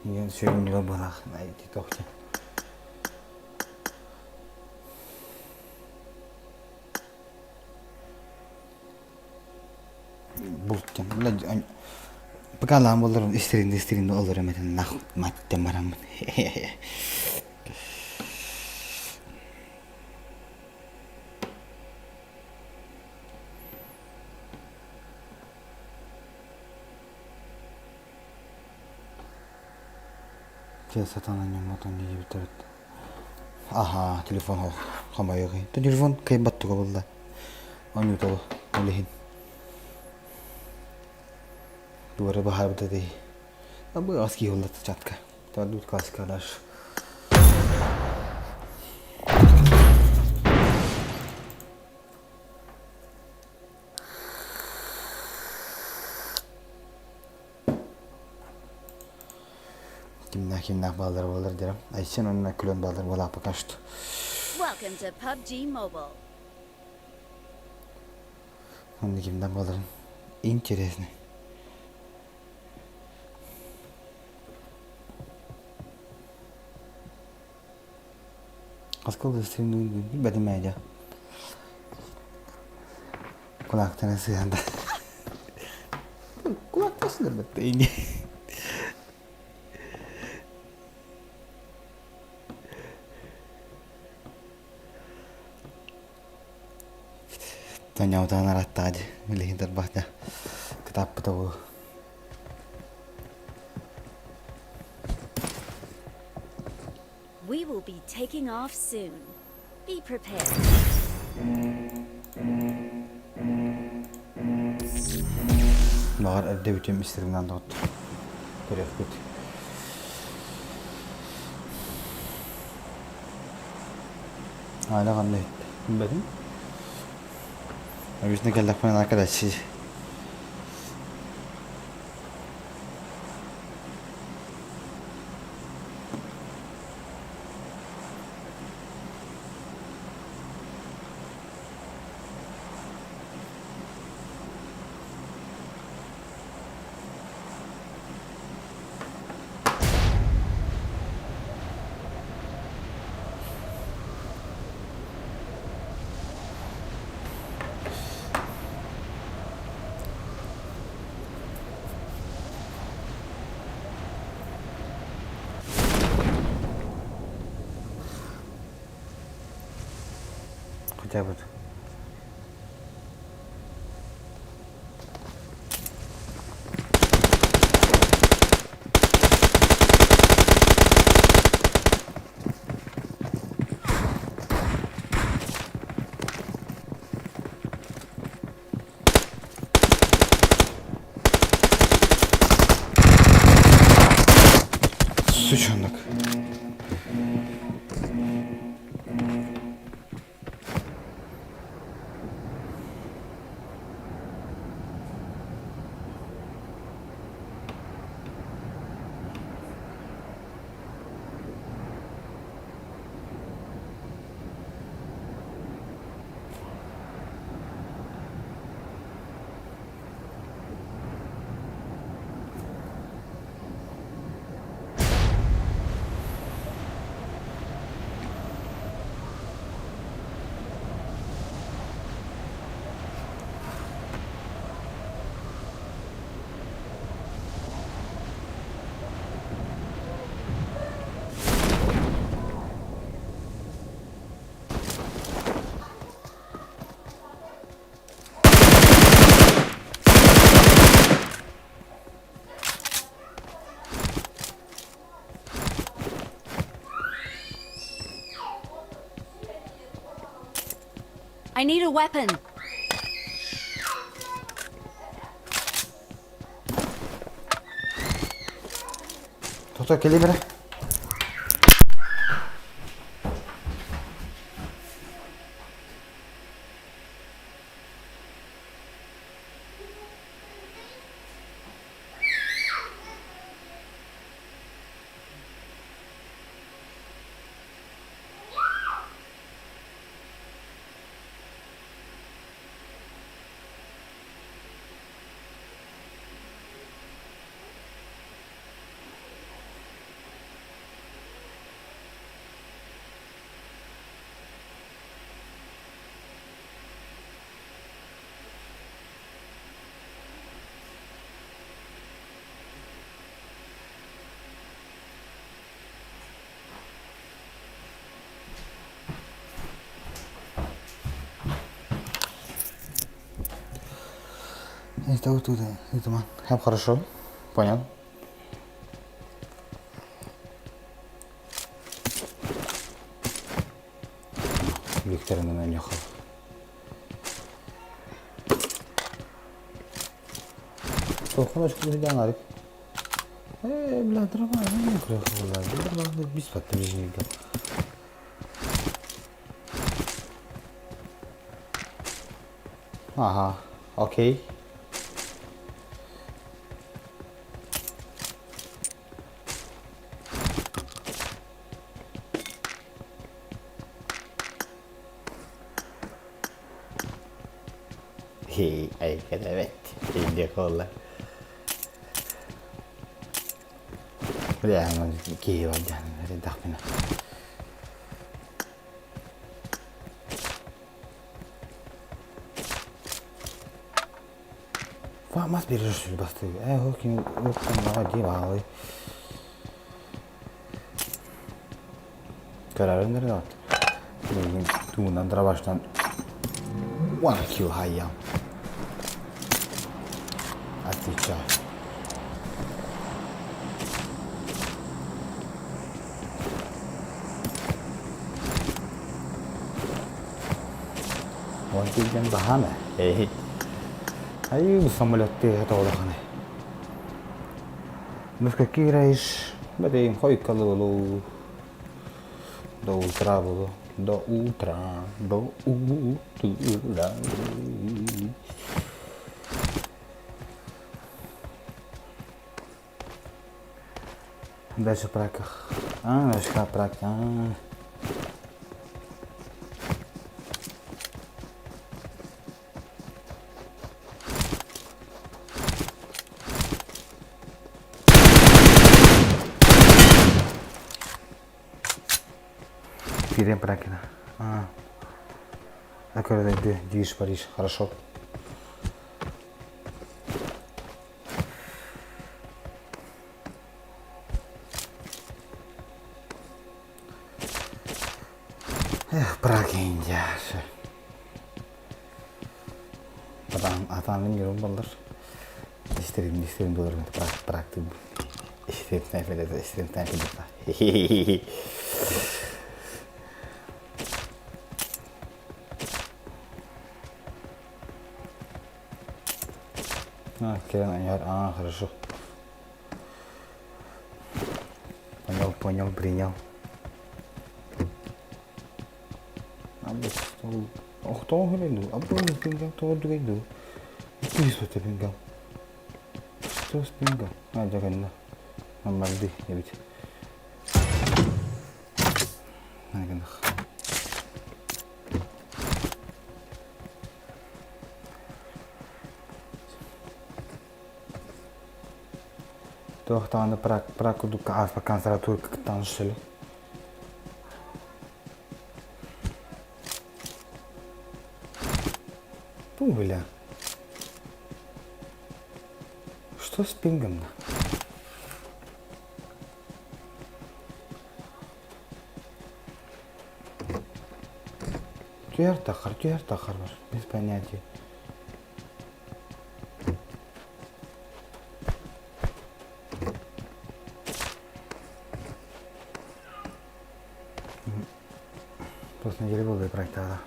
Speaker 1: Ийэн сүрүннүгэ быһах ити тохча. Бултан Пыкалаан боллорун истиринди истиринди олорум этин нах маттем бараммын. Чэ сатаан анньымматан диэбиттэр Аһаа, телефон хомойуох Телефон кыайбат туга буолла. Оонньуута ол иһин. Дуора баһаарбыта дии. Абы ас киһи буолла чатка. Тут классика дальше. Кимнээх кимнээх бааллар буолар диэм. Айсен онно күлэн бааллар буолаа пока что.
Speaker 4: Welcome to PUBG Mobile.
Speaker 1: Онно кимнээх буоларын интересно. Оскол билбэтим ээ дьэ. Кулаактана сыһан да. Кулаактан сылдьар ини. Тоҥоутаан араттаҕа дии, билигин тарбахта кытааппыта буолуо.
Speaker 4: We will be taking off soon. Be prepared.
Speaker 1: Баҕар эрдэ бүтүм истэринэн доҕоттор. Көрүөхпүт. Аля ханна иһиттэ? Билбэтим. Обычно кэллэхпинэ нака дачи. Хотя бы. Сучонок.
Speaker 4: I need a weapon.
Speaker 1: Тото кэлиим эрэ. Хорошо, понял. Викторовна нанюхал. Толкуночку Арик. Э, бля, дрова, ну, бесплатно Ага, окей. Hey, evet, инде холла. Бля, киһи бардаан дахпына. Мас берешь басты. Э, хокин, окон, ди баалы. Көрөрүн эрэ Билигин туунан дробаштан one kill хайям. Отвечаю. One kill диэн баһаам ээ. Ай, самолетты тоолоханы. Ну в какие играешь? Бэдэйин хойкалы болу. До утра болу. До утра, до утра. Дальше праках. А, дальше прак. А. Киирэн Пракина. А. Аккордайды, Движ Париж. Хорошо. Эх, Пракин дьашы. Атаанын юрун баллар. Истерим, истерим доллар практик. Истерим снайпер, истерим снайпер. А, Керен, а, хорошо. Понял, понял, принял. Охтоон күлэн дуу, абы пингам тоҕо дүгэй дуу? Икки сота пингам. Что с пингам? А, дьэ кэннэ. Аммарды эбит. Гынах. Туох даҕаны прак курдукка ааспаккаан саратур кыттаан сөлө. Бу бля. Что с пингом? Түһэр тахар, түһэр тахар бар. Без понятия. Просто неделя буолла проектаада.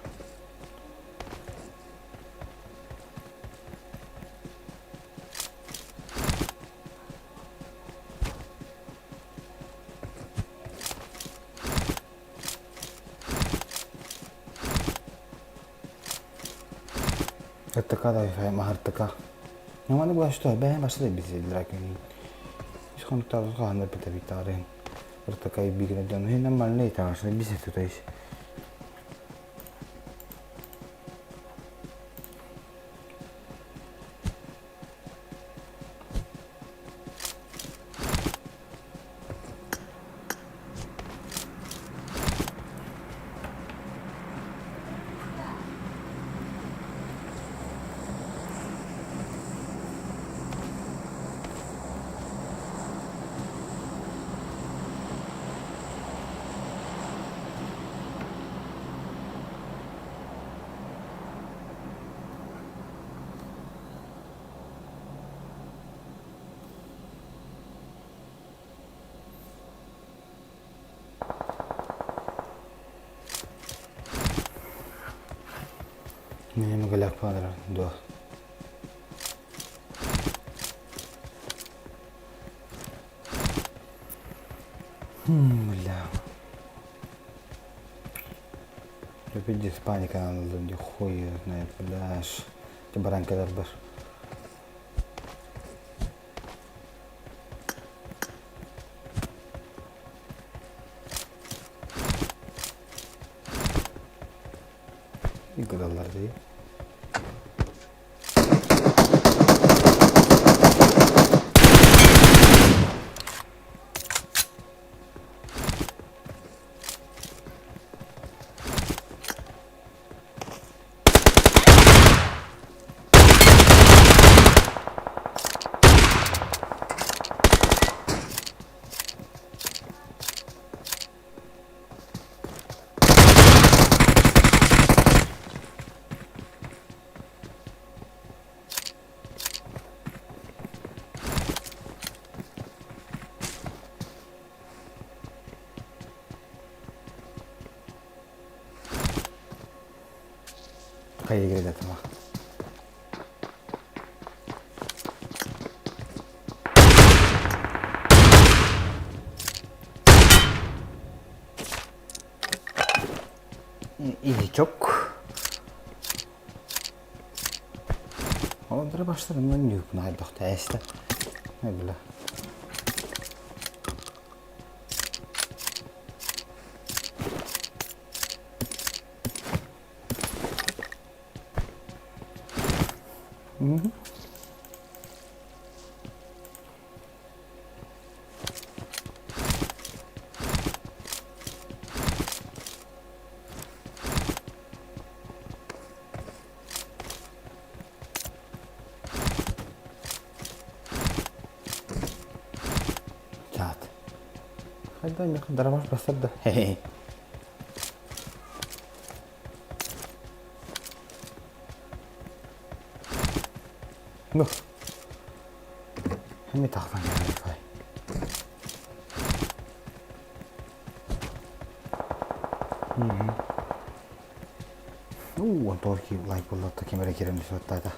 Speaker 1: Ыртыка да маһыртыка. Ньаманы булашты, бэйэм башта бизилдер күнүн. Үс хонуктаах хаһан да битабиттаарын. Ыртыка бигинэ дьон хин нормальный таҥашны бисе тутайс. Мин галякпадра дуо. Бля. Пиздец, паника ыллым дии, хуй знает, бля, баран кэлэр бар. Гыдаллар дии. Хайа тамақ. Ништячок. Олдыра баштадым мен нүкүн айдохта эсте. Не бля. Чаат. Хайда миэхэ дарабаш басар да. Хе-хе. Ну. Эмиэ тахсан кэлэр Уу, онтуор лайк буолла ким эрэ киирэн суоттаата.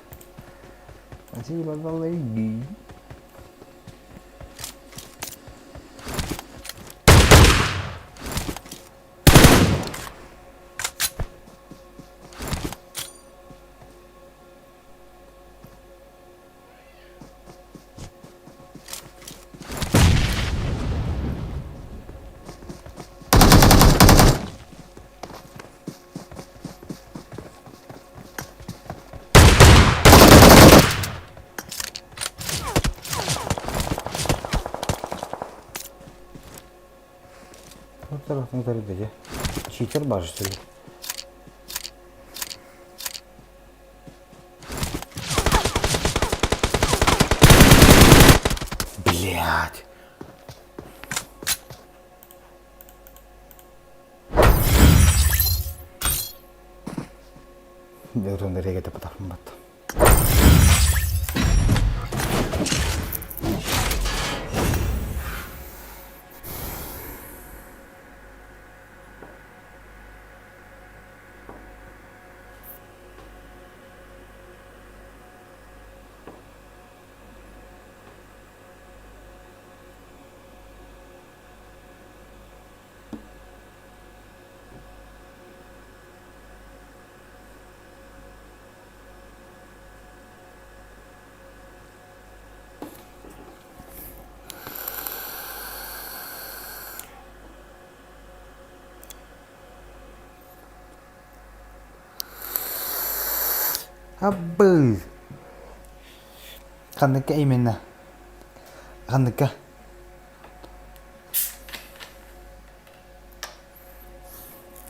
Speaker 1: Читер баар что ли? Блядь. Дөрүн регете патахым батта. Абы! Ханныкка именно? Ханныкка?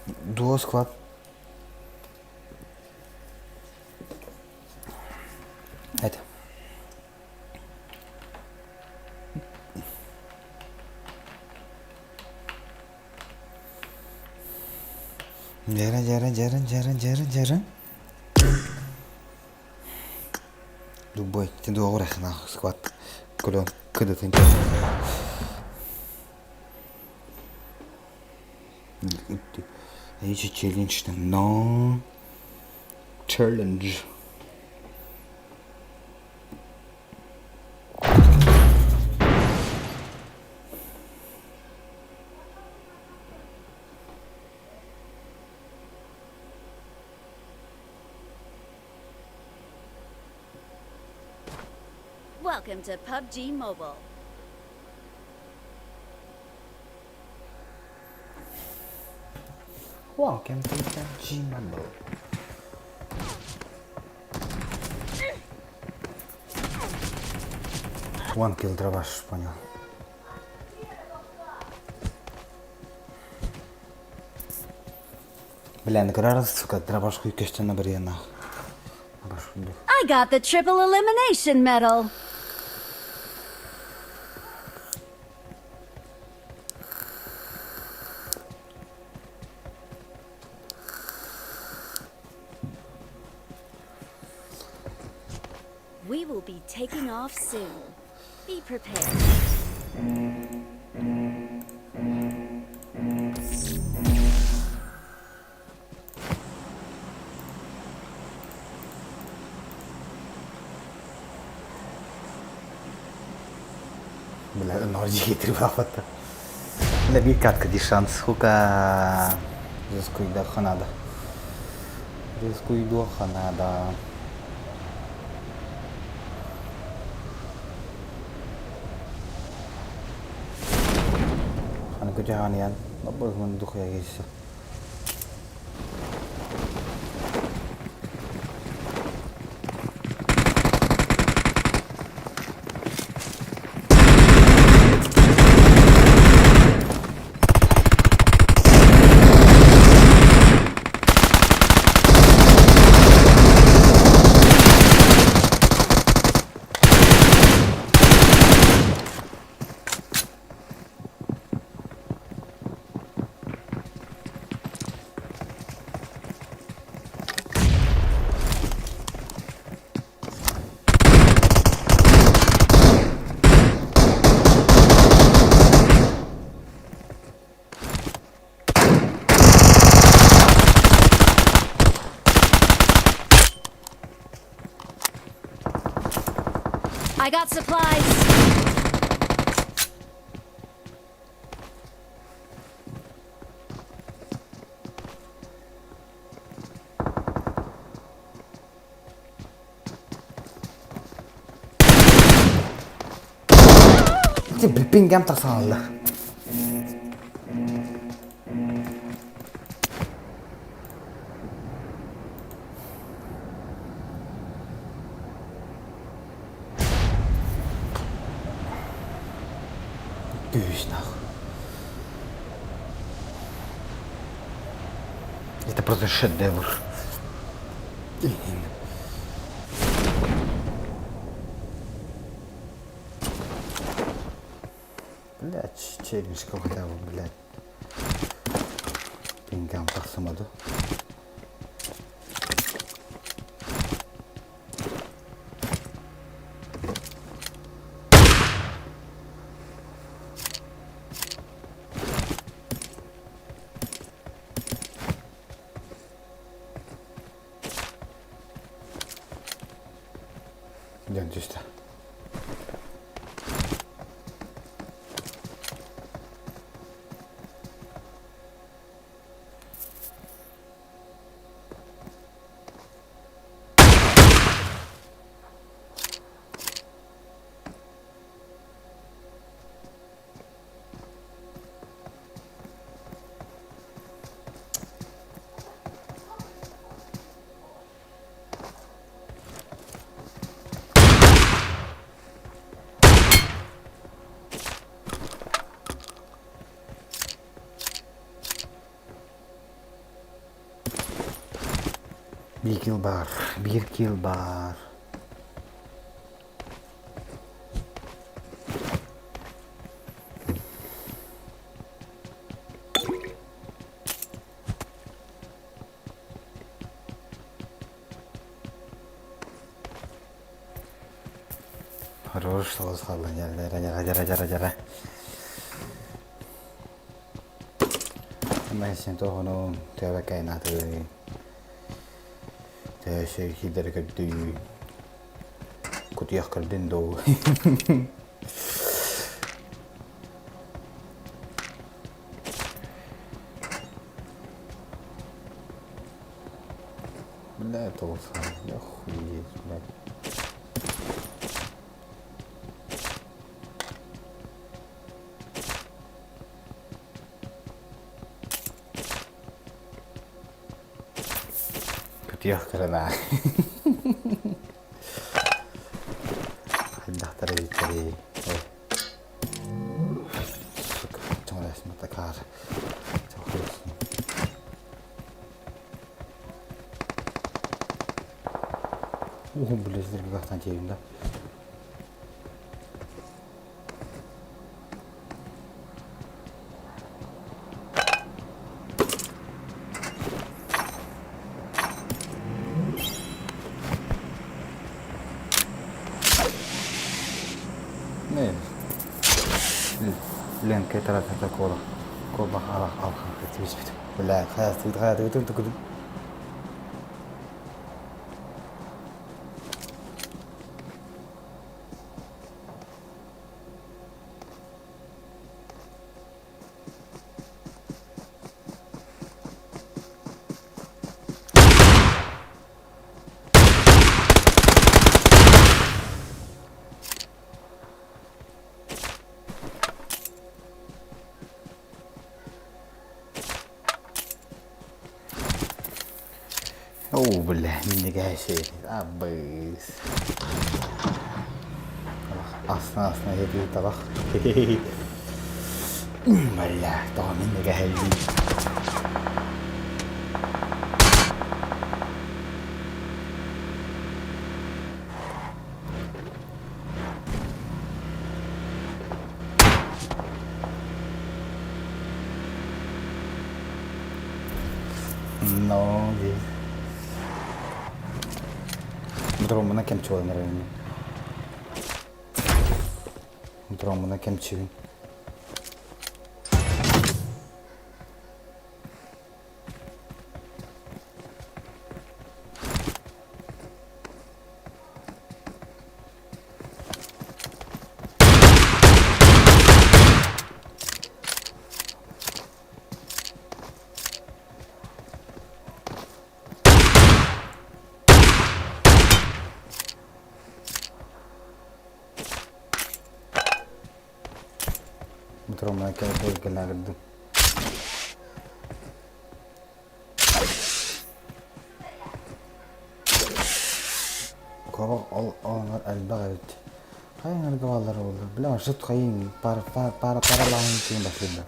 Speaker 1: Duo squad. Это. Дьэрэ, дьэрэ, дьэрэ, дьэрэ, дьэрэ, дьэрэ. Любой, ти дуоҕур эхнаах скват көлөн кыдытын Эйчи челлендж но челлендж.
Speaker 4: Welcome to PUBG Mobile.
Speaker 1: Welcome to PUBG Mobile. One kill дробаш, понял. Бля, на сука, дробаш хуй на барьянах.
Speaker 4: I got the triple elimination medal. We will be taking off soon. Be prepared.
Speaker 1: Бля, нордики трибафата. Бля, биир катка ди шанс, хука заскуйдахха надо. Рискуйдуохха наада. Аны көтөҕөнүйэн быһын духуя киирсэ.
Speaker 4: I got supplies.
Speaker 1: Ити билпингем тахсааллар. Күүс нахуй. Это просто шедевр. Блядь, челюсть хотя бы, блядь. Пингам тахсымады. Дьон түстэ. Биир килл баар, биир килл баар. Хорош соҕус хаалла дьара дьара дьара дьара дьара. Мәсен тоһону төбөкәйнаты төшө хидер көрдүү кутуйах көрдүн доо. Бля, это вот охуеть, блядь. Кутуйах көрөн Хайдахтар эбиттэрий. Сука, такар. Уһун билесилерге кахтан тиэйим да. Не? Ленке таратата кола. Коба алах алхан кетибит. Бля, хайастыгыт хайатыгытын тукудум. Бля, минньигэс абыс. Астына-астына сиэтии табах. Бля, тоҕо минньигэһэллии. No, дии. Дроммуна кэмчи буолан эрэр Дроммуна кэмчибин. Дроммуна кэллэрдим. Куобах ол оонньуур элбэх эбит. Хайа ыҥырга бааллара буоллар, бля, сыт хайын пара пара паралааһын киин басыйда.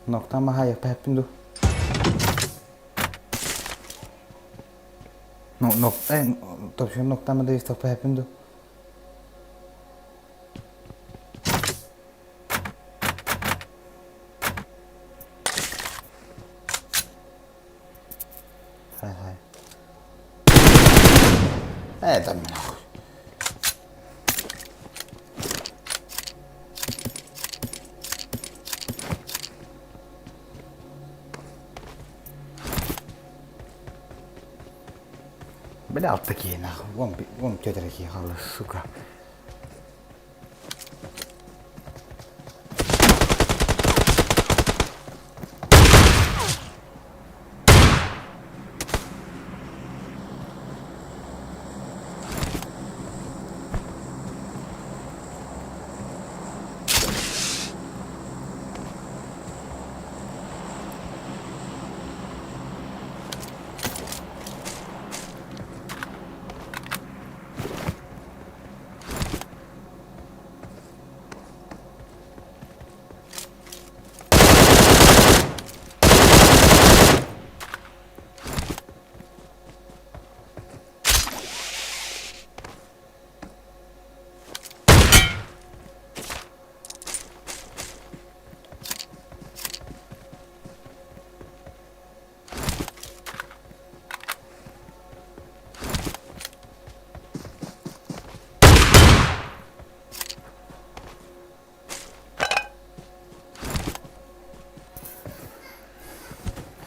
Speaker 1: Ноктан маһаайахпын дуу? Ну, нок, топшун ноктан да истахпын дуу? Хай хай. Это нахуй. Бля, вот такие нахуй. Вон, вон тетя такие халы, сука.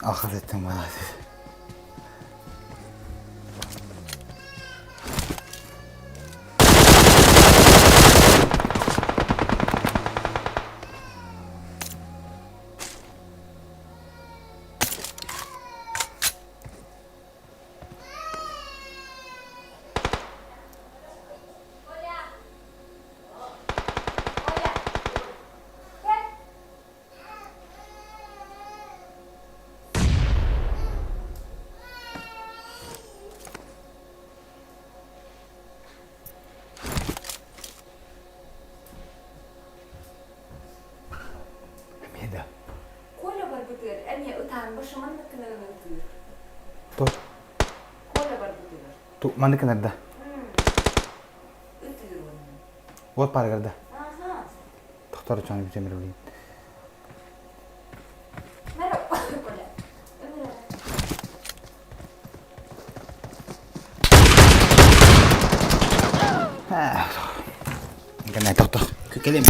Speaker 1: Алхас эттиҥ балаатыт. Эмиэ да.
Speaker 7: Коля барбытыгар эмиэ ытаан башыманнык гынан ытыыр.
Speaker 1: Ту.
Speaker 7: Коля барбытыгар.
Speaker 1: Ту маннык гынарда.
Speaker 7: Ытыыр уонна.
Speaker 1: Вот парыгарда.
Speaker 7: Аха.
Speaker 1: Тохтор чону бүтэмир билин.
Speaker 7: Merhaba Коля. Өмүрэ.
Speaker 1: Кэнэ тохтох. Кэлим.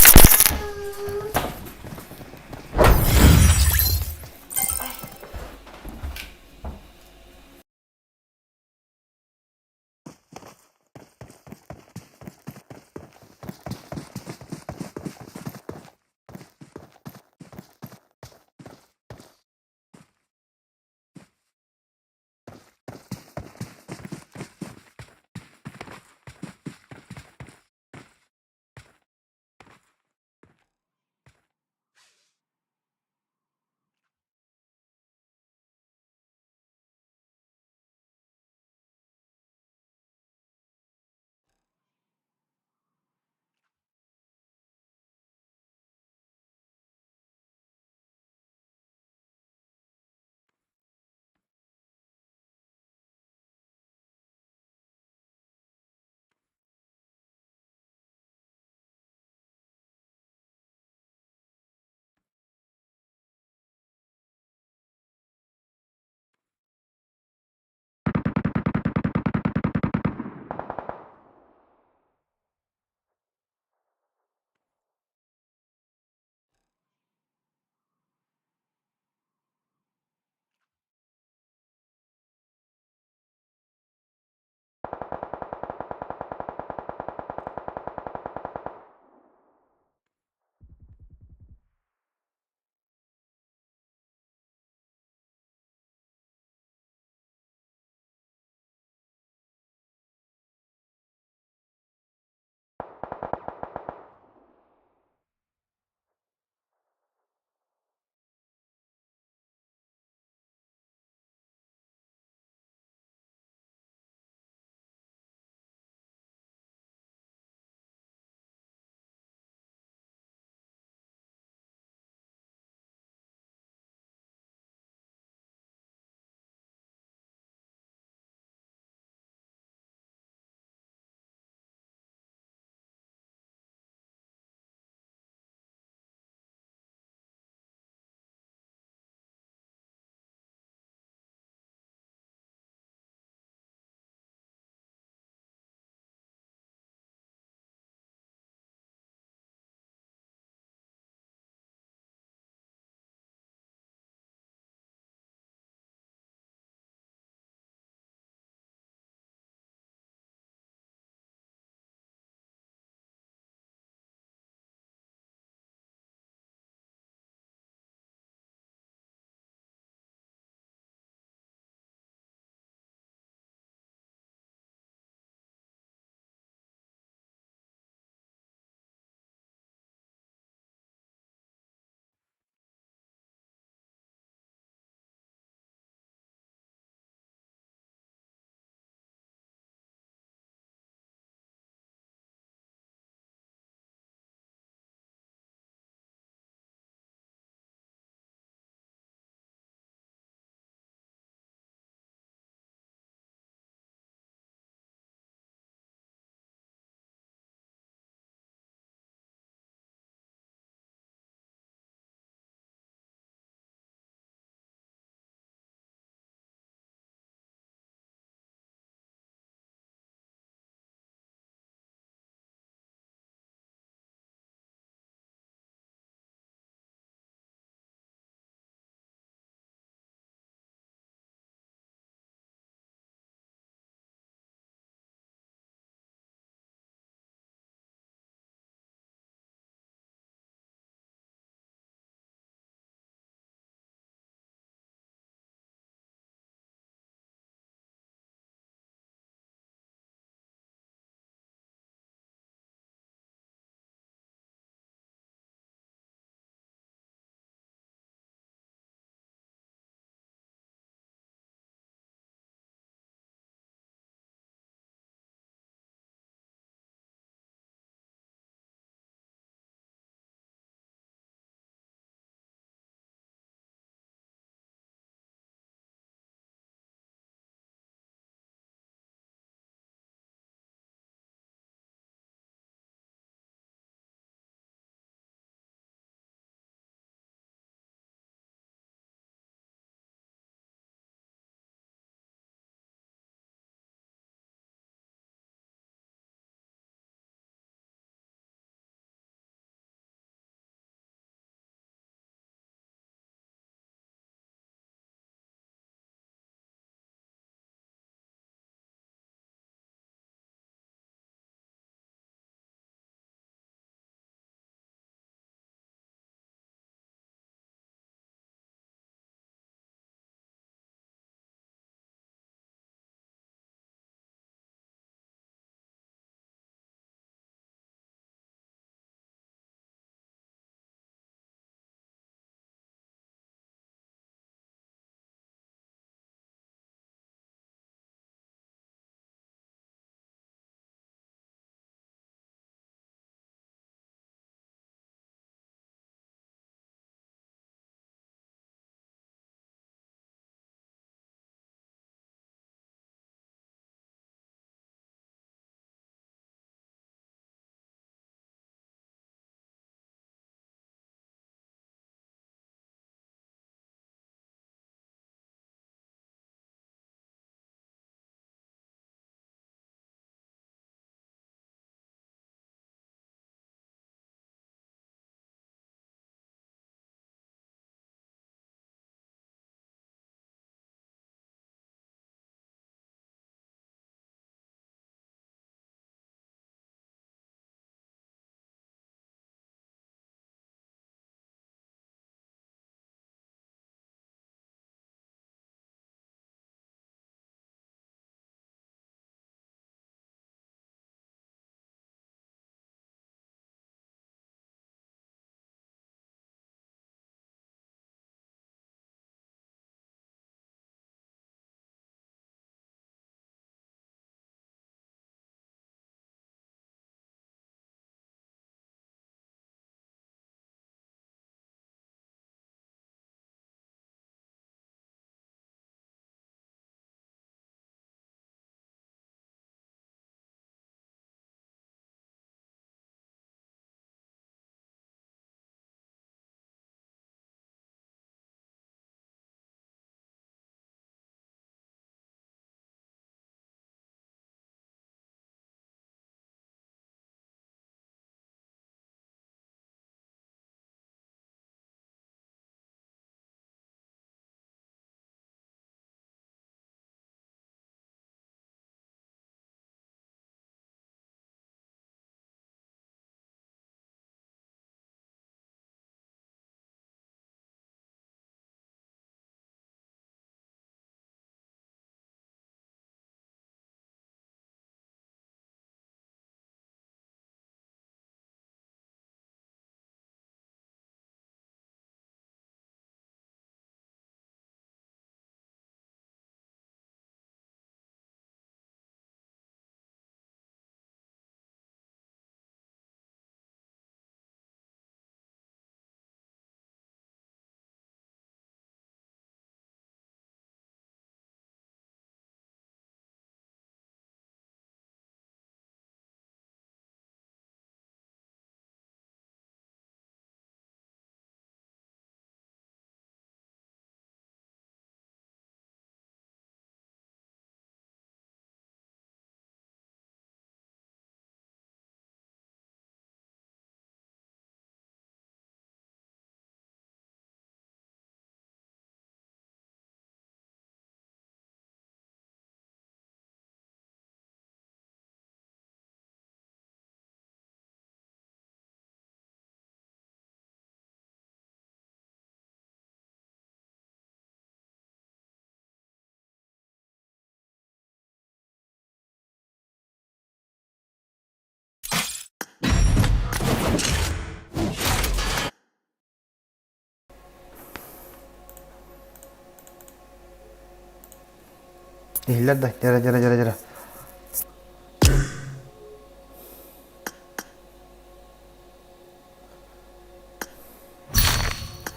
Speaker 1: Иһиллэр да, дьара дьара дьара дьара.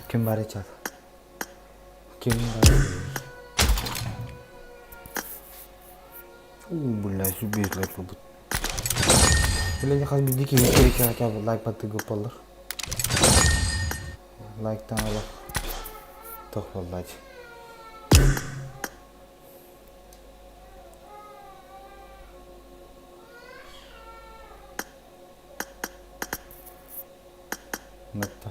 Speaker 1: Ким баар чат? Ким баар? Уу, бля, сүбүөт лайк ылбыт. Бля, хас биирдии киһи киһи хотя бы лайк баттыгы боллар. Лайктан олох туох буолла Нотта.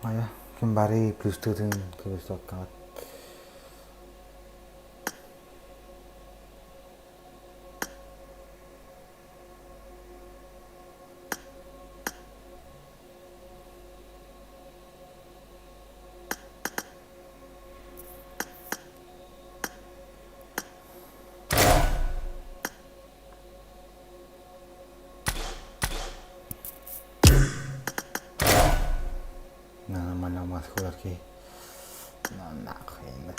Speaker 1: Хайа, ким барый плюстуутун кыбыстаккаҕыт. Нормально маскалар киһи. Нахрен.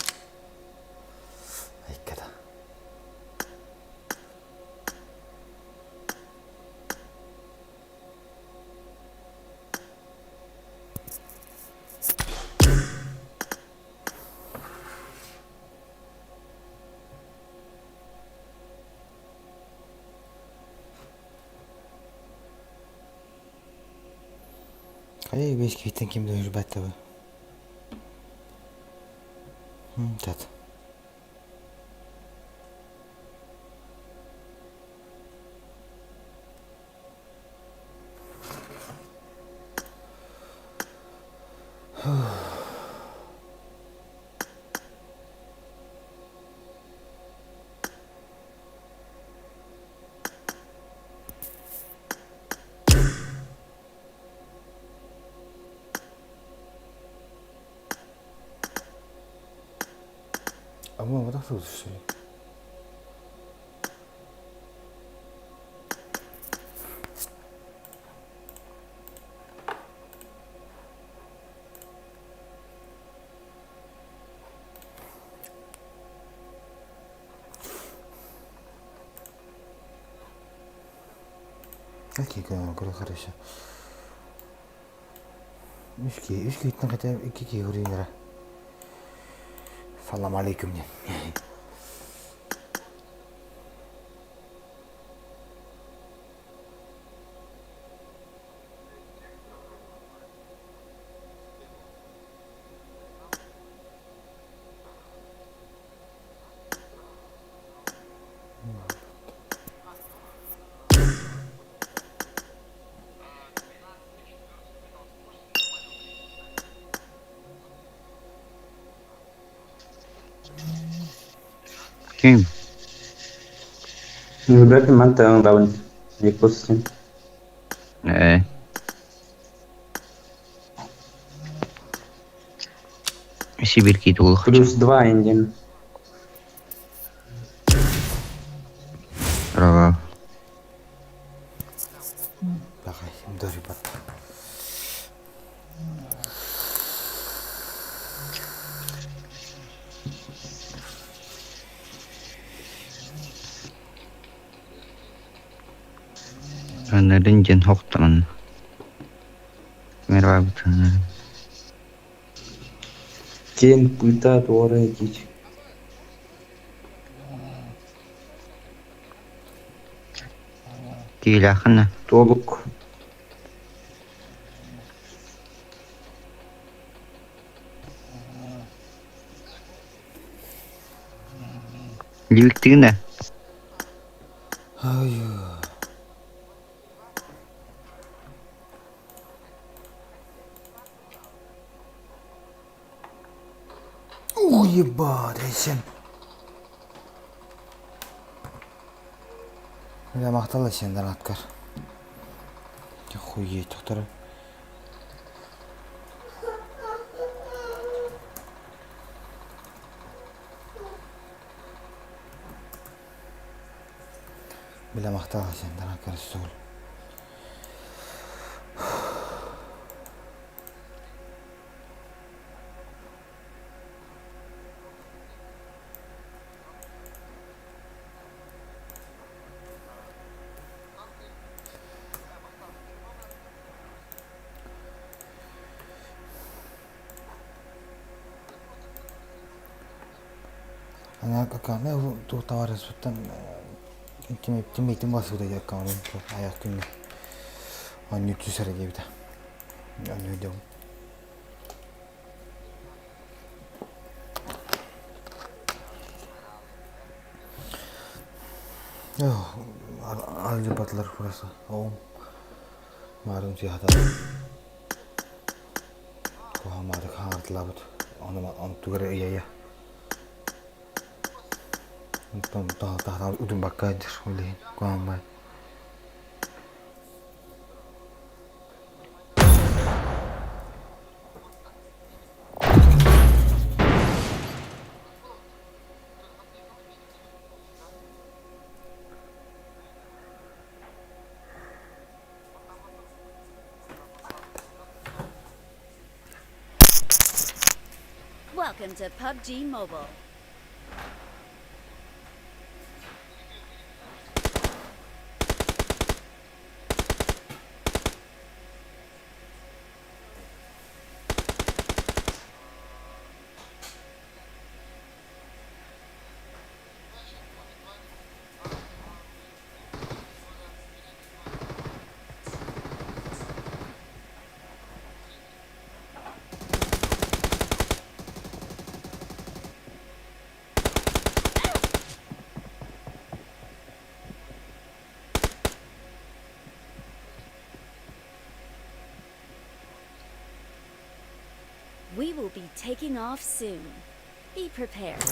Speaker 1: Айката. Хайа бэс киһиттэн ким да үрбэт да Тат. Ama bu nasıl bir şey? Окей, хорошо. Үс киһи, үс киһиттэн хотя бы икки киһи көрүүнэрэ. Салам алейкум диэн.
Speaker 3: Ким?
Speaker 8: Бэрт мантан ылабын Якутск.
Speaker 3: Ээ. Сибирки туох.
Speaker 8: Плюс два Индин.
Speaker 3: Права.
Speaker 1: Баҕай, дорибат.
Speaker 3: Анарын диэн хохтонон. Мировабытын.
Speaker 8: Киэн пыта туора дить.
Speaker 3: Киилээххин
Speaker 8: Толук.
Speaker 3: Лиликтигин да?
Speaker 1: Ай. Ух, ебать, Айсен. Бля, махтал Айсен донаткар. Охуеть, доктор. Бля, махтал Айсен донаткар суол. Туох табаарыспыттан ким басыбыта диэккэ айах күҥҥэ оонньуу түс эрэ диэбитэ. Оонньуу диэм. Алжыбатылар просто оҕом баарын сыһатар куһаамаатык хаҥартылаабыт ону онтугар ыйайа онтон таһаҕа утумбакка сылдьар ол иһин куһааммай
Speaker 4: Welcome to PUBG Mobile. We will be taking off soon. Be prepared.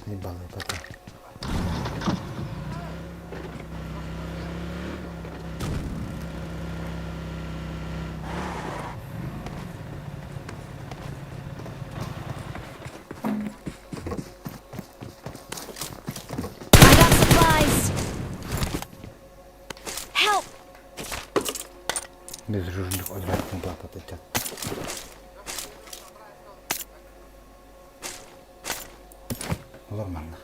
Speaker 1: Ебаный пока.
Speaker 4: I got supplies. Help!
Speaker 1: Безружных одвратный плата тетя. Нормально.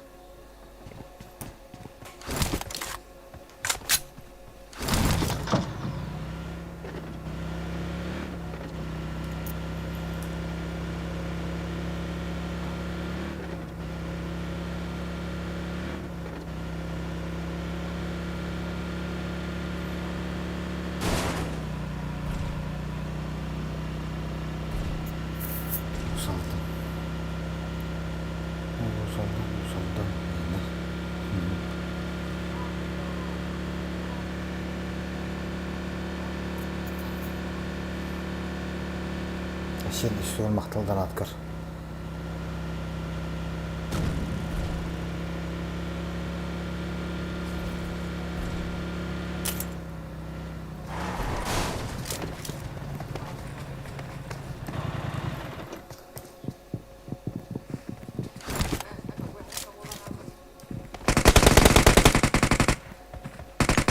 Speaker 1: Сен үстүгэр махтал донааткар.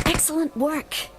Speaker 4: Excellent work.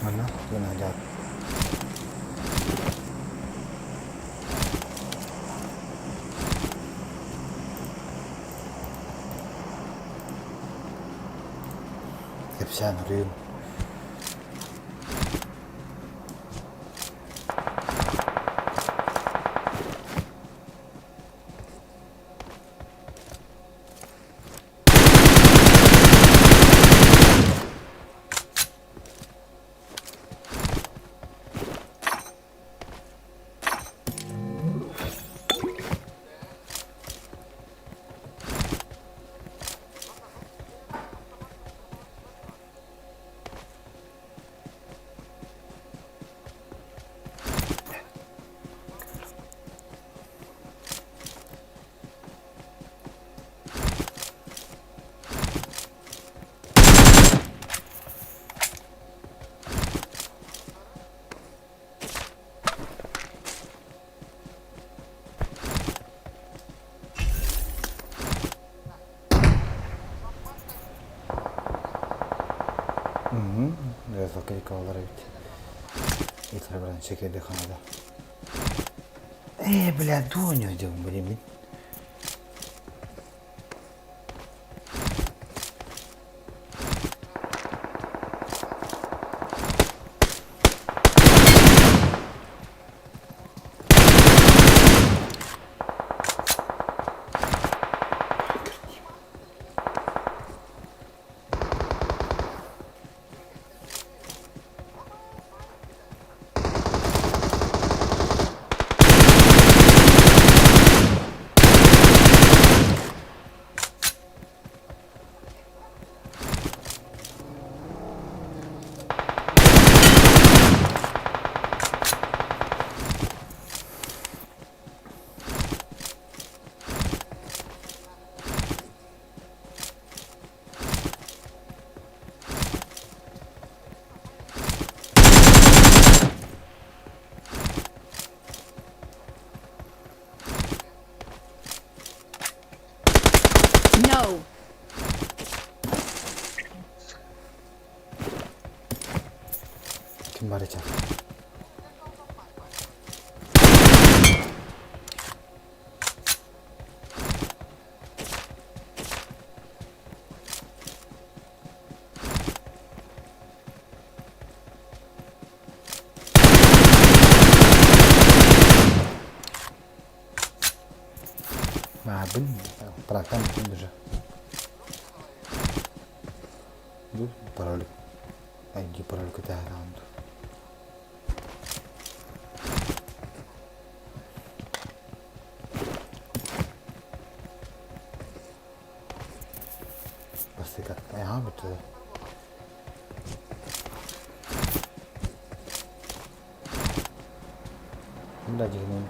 Speaker 4: Манна гына Кэпсээн арыым. Высокий эбит. Итары баран чекеди ханада. Э, бля, дуоню диэн билимин. No.
Speaker 1: Ким бар эчэ? Маабын практан бүтүн уже. Бу пароль. ID пароль көтөһөр Бастыка. Аха бүтү. Да дьиҥинэн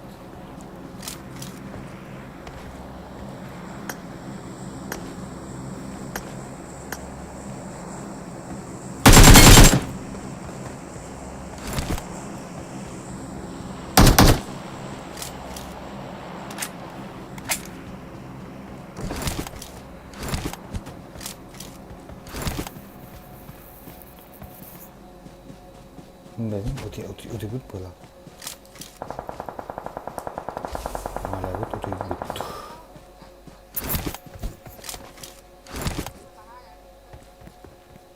Speaker 1: Утуйбут буолан. Малябыт утуйбут.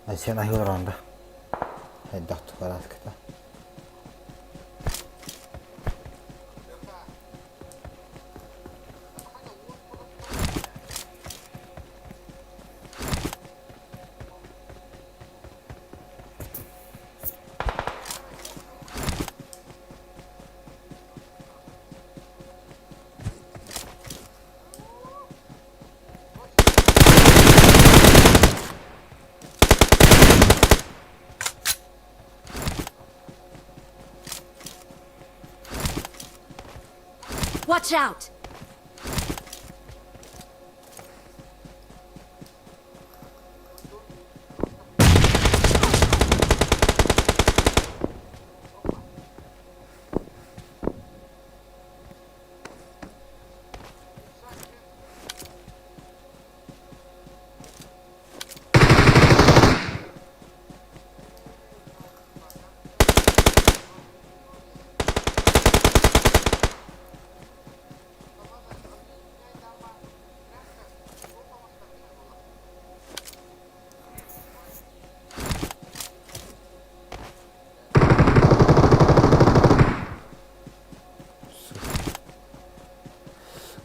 Speaker 1: Айсен аһыы олорон да. Хайдах тупараската.
Speaker 4: Watch out!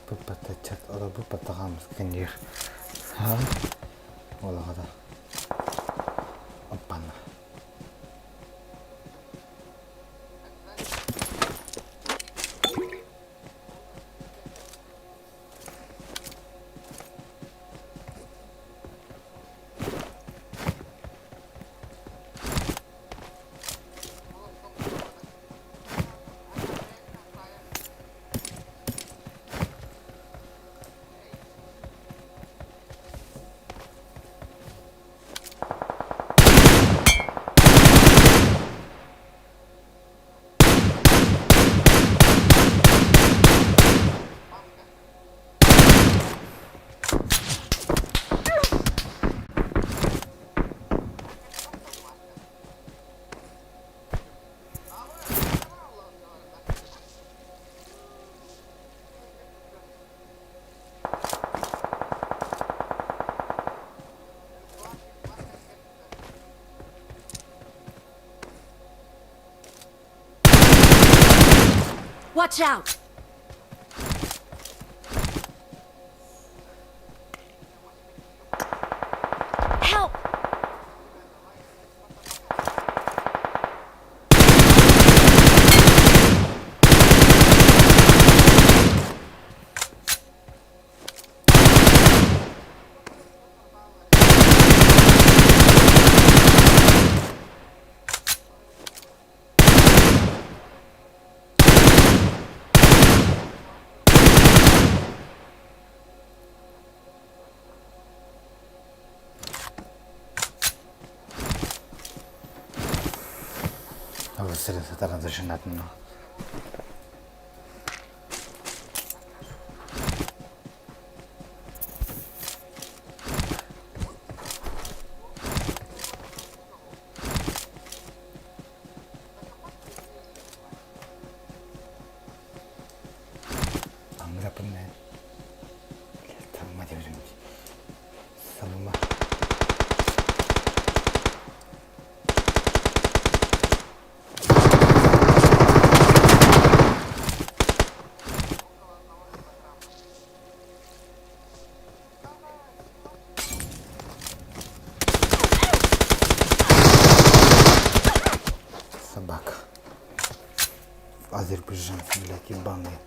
Speaker 1: Бу Олоҕо Оппана.
Speaker 4: Watch out! Help! Разрешено. Собака. Азербайджанцы, блядь, ебаные.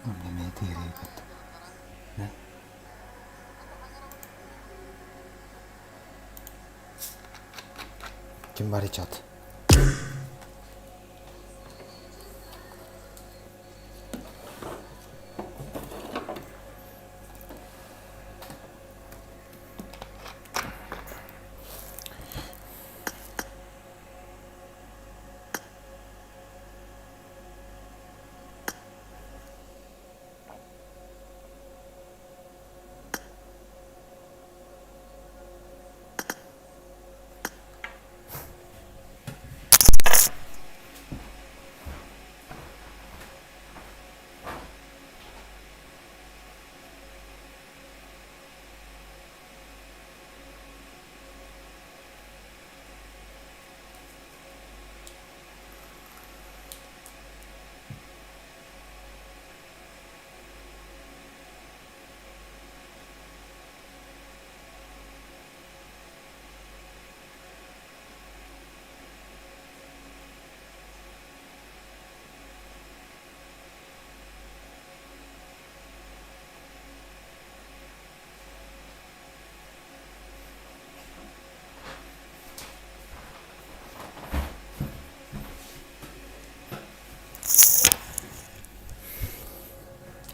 Speaker 1: Эмиэ тиэрийбит. Ким бар чат?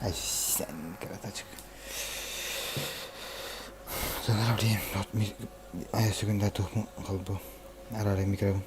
Speaker 1: Айсен кыратачык. Айа сүгүндэ тух холбу арары микробун.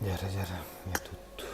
Speaker 1: Дьара дьара, я тут.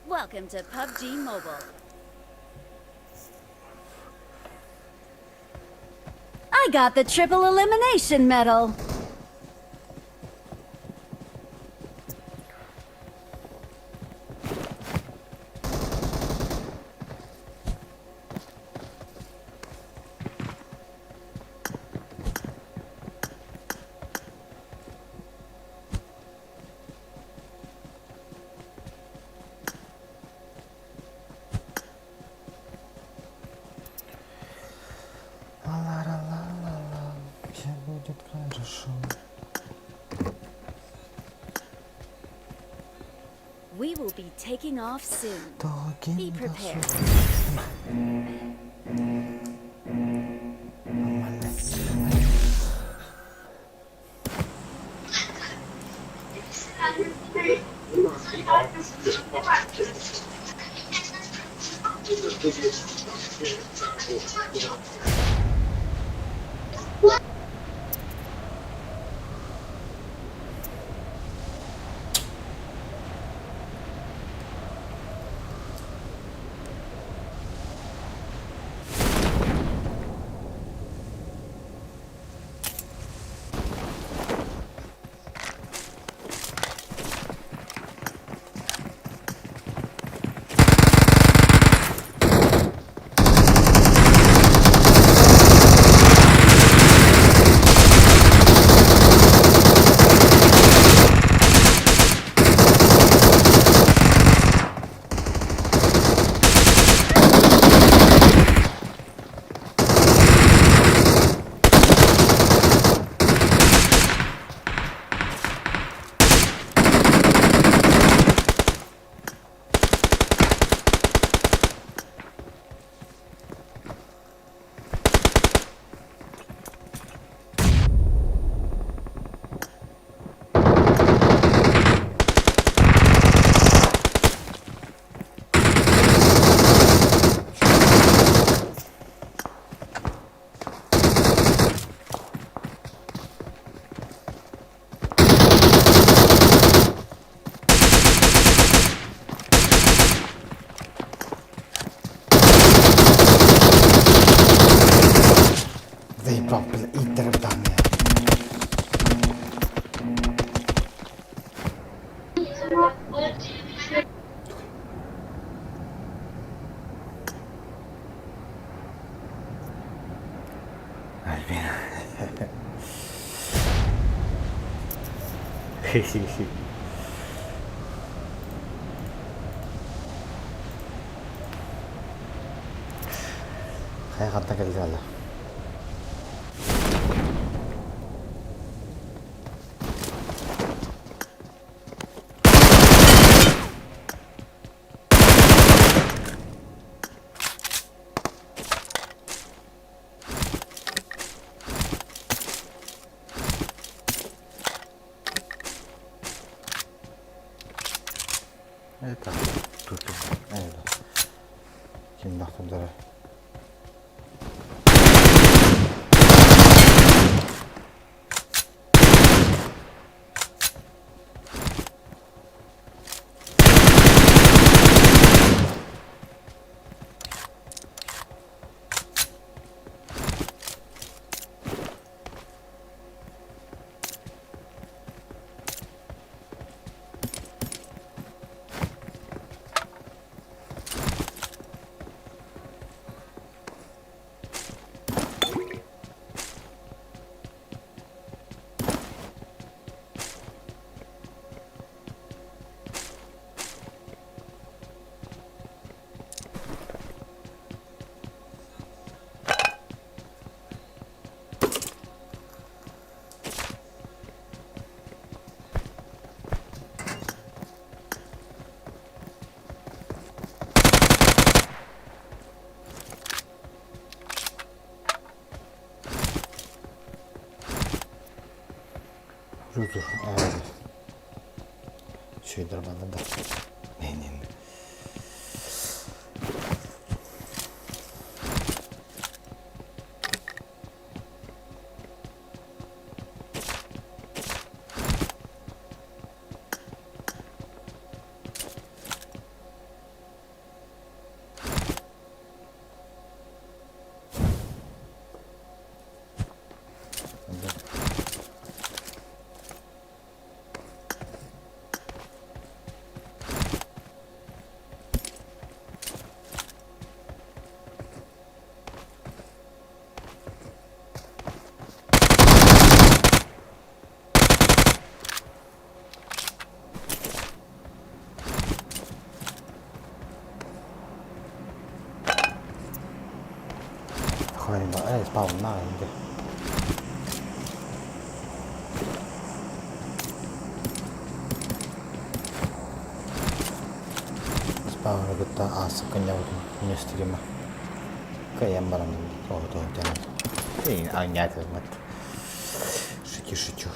Speaker 4: Welcome to PUBG Mobile. I got the triple elimination medal.
Speaker 1: Ла-ла-ла-ла-ла, все будет хорошо.
Speaker 4: We will be taking off soon. Be
Speaker 1: Talking the
Speaker 4: prepared.
Speaker 1: Нормально. Заебал, бля, иттер данные. Альбина. Хи-хи-хи. Хайа хантан кэллэ буолла? Это тут. Это. Ким бахтандара. Сүйдэр балла да. Ненин. Спауны кытта аасыкка ньабытын ньэстигима кыайан баран оҕотоһун тэнэн аҥньаатырмат шучу шучу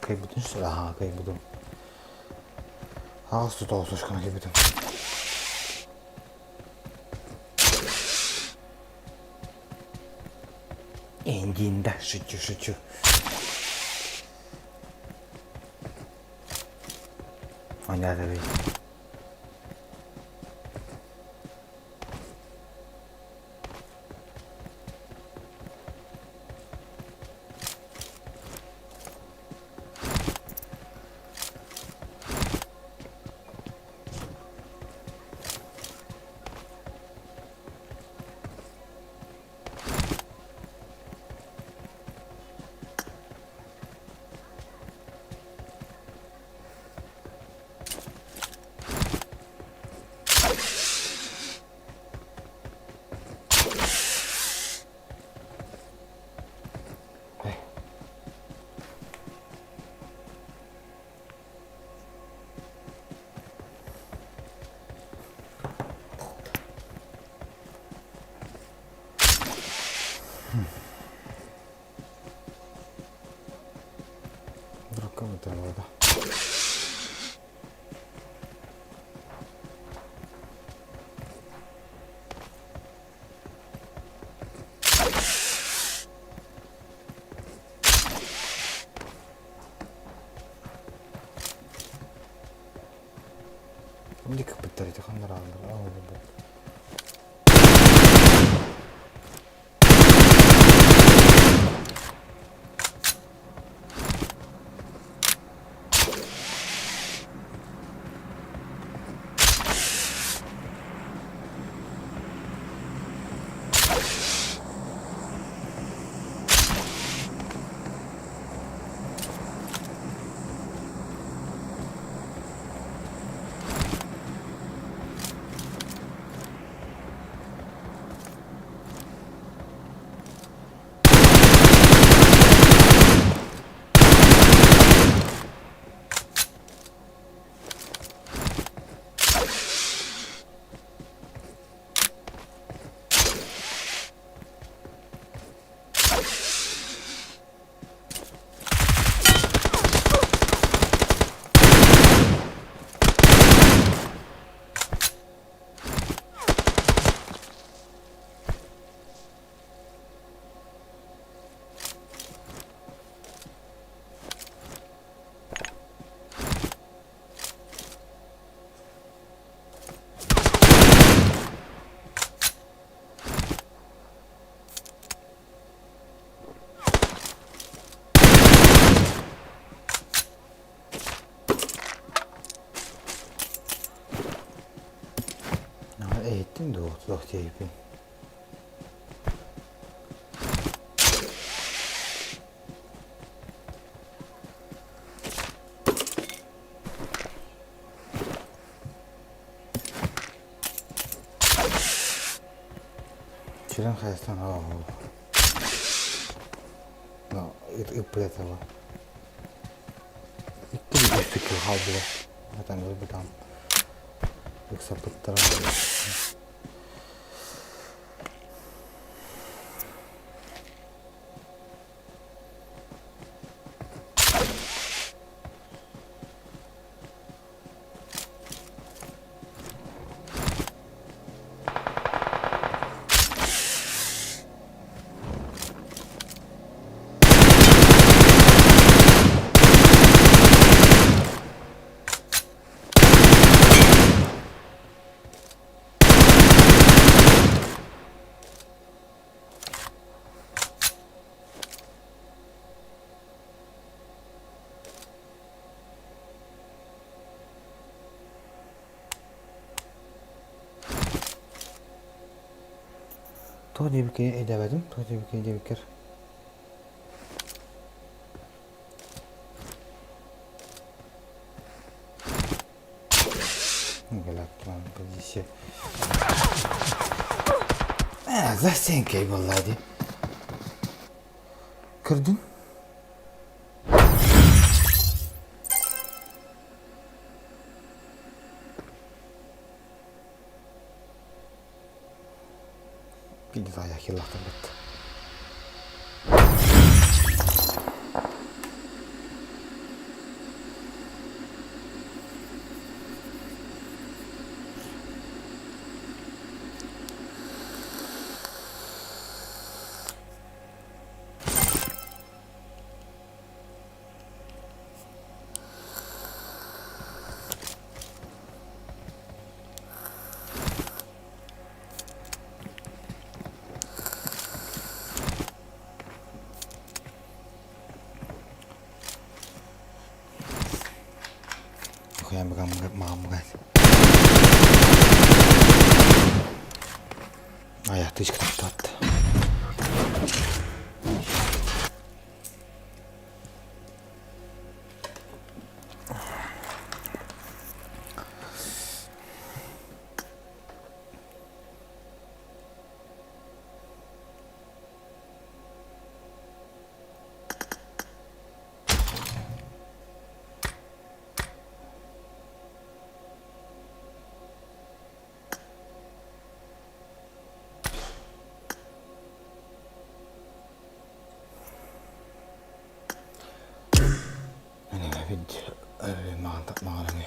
Speaker 1: Кыайбытын аһаа кыайбытым. Аҕыс тоҕус очкону кыайбытым. Эндин да шучу шучу. Оонньоотубуй. Дикпиттэр ити ханнарааллар Эһиттин дуо туох диэбиппин. Чирэн хайастан оо. No, ыппыт этого. Икки бүтэспит хаалбыта. Атан ылбытам. Ыксаппыттара. Туох диэбиккин өйдөөбөтүм, туох диэбиккин диэбиккэр Позиция. Застенкэй буолла дии. Көрдүн? Пиздец, хиллахтарбыт. Айахтыч таптаатта. Маҕараҥы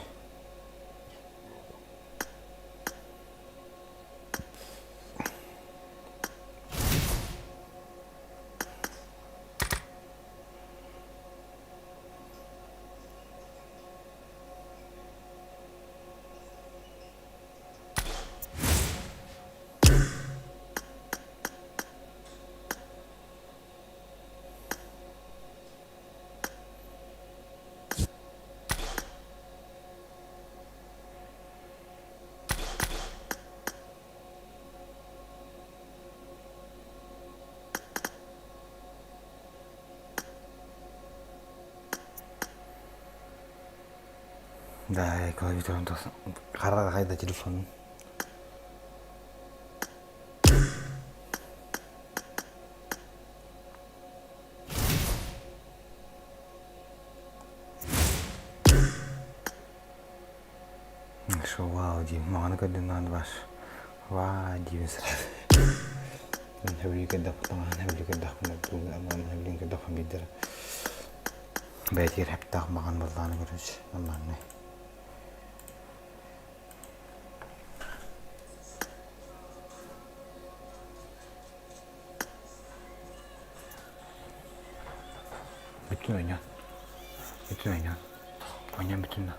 Speaker 1: Да, клавиатурам хара хайда телефонум. Вау диим, маҕаны көрдүм наан баар. Ваа диибин сразу. Хөбүлүү көрдөхпүн, хөбүлүү көрдөхпүн, хөбүлүүн көрдөхпүн биирдэр бэйэтигэр хэптаах маҕан буоллаҕына короче, нормальный. Бүтүн ойнон. Бүтүн ойнон. Ойнон бүтүн да.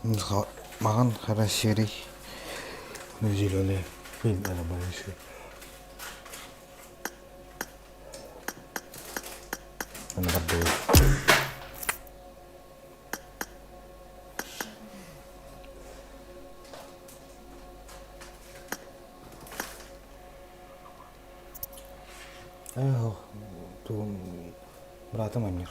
Speaker 1: Маҕан хара серый, зеленый Быраатым оонньуур.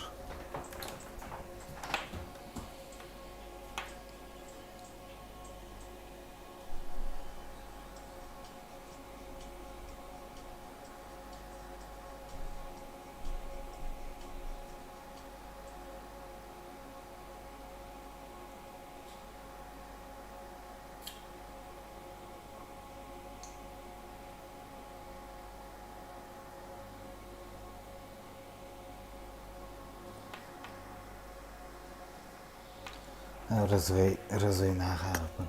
Speaker 1: Розовый, розовый нааҕаабыппын.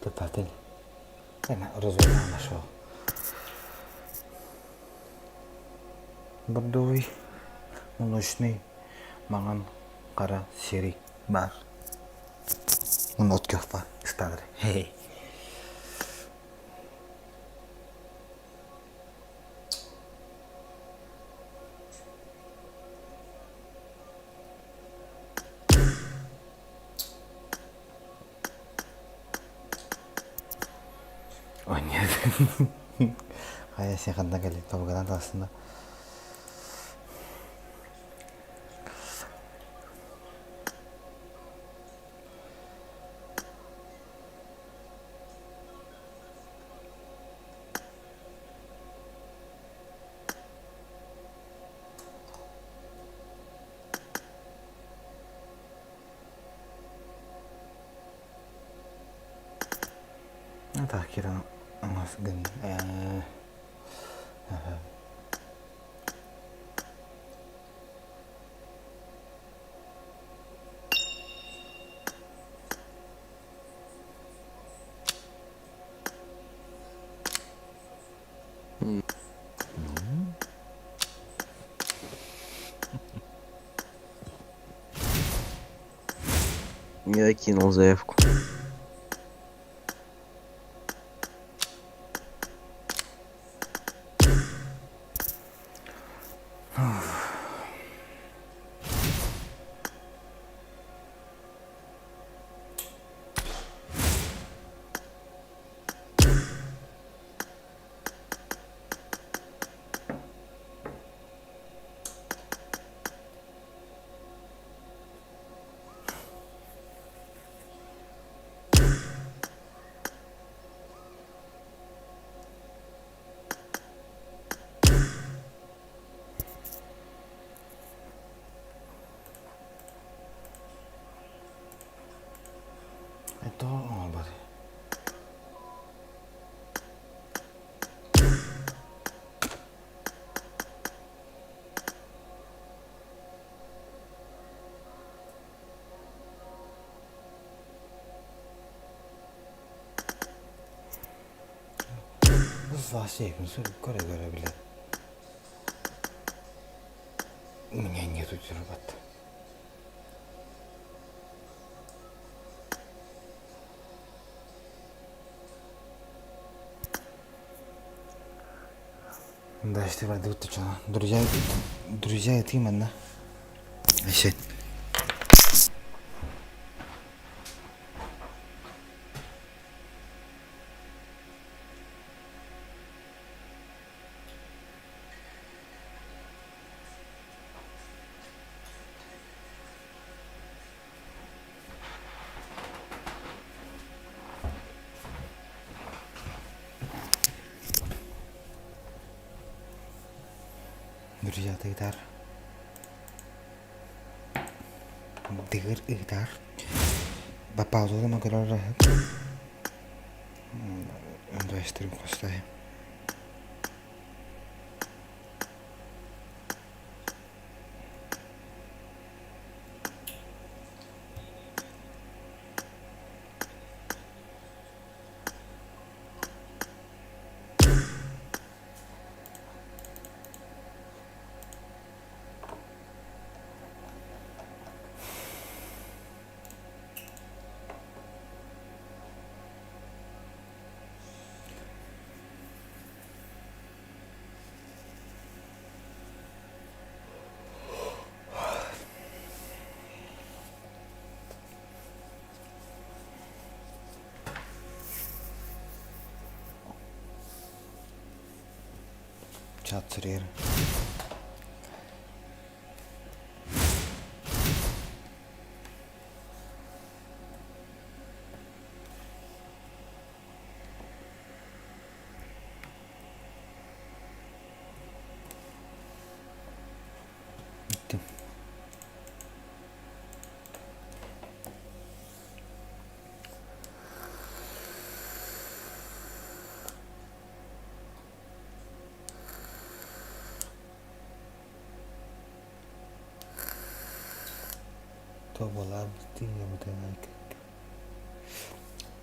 Speaker 1: Тупатын. Розовый нашел. Бордовый, молочный, маҥан, хара, серый баар. Уонна от күөх баар ыстаалар. О нет. Хайа сен ханна кэлин тобуганан таҕыстына. Так, киирэн оҥос гын
Speaker 3: Я кинул заявку.
Speaker 1: Тоҕо оҥорбот? Көрө-көрө билэр. У меня нету терабайт. Да, Друзья, друзья, это именно. Вообще. Друзья, тыгытар. Дыгыр ыытар. Баппауза көрөр Онду хостай. Чат суруйар. Иттим.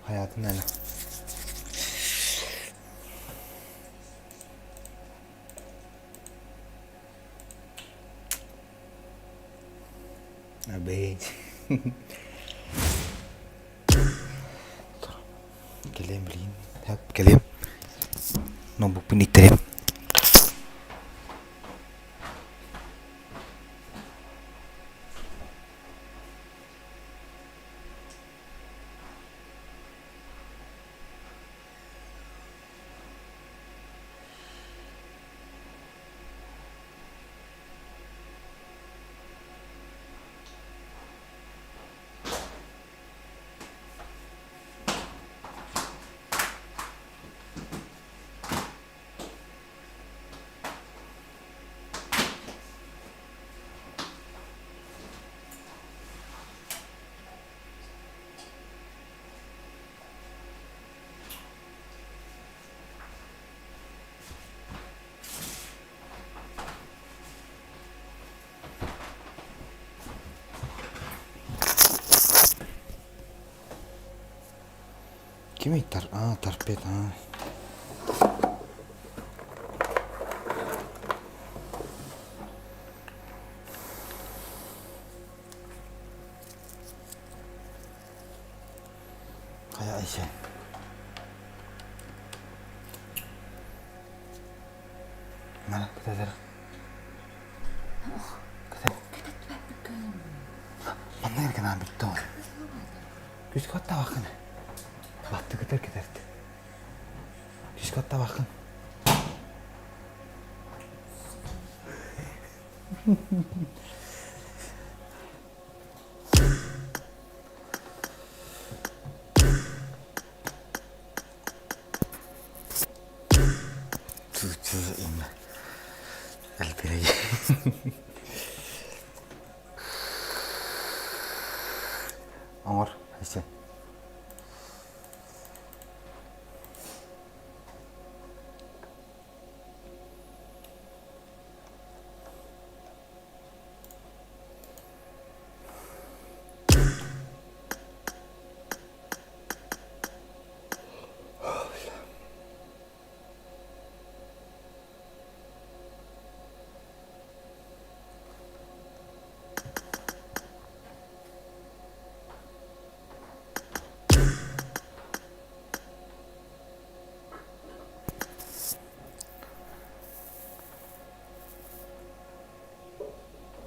Speaker 1: Hayatın öyle. Абейт. Кэлиэм билигин. Кэлиэм. Ноутбукпун иттэриэм. Кимий тар аа торпеда аа Хайа Айсен Мана кытатар Манна эргэнээн бүттэ ол. Күскэ оттаабаккын. Баттыгытар кэтэрт. Күскэ оттаабаккын. Оҥор, Айсен.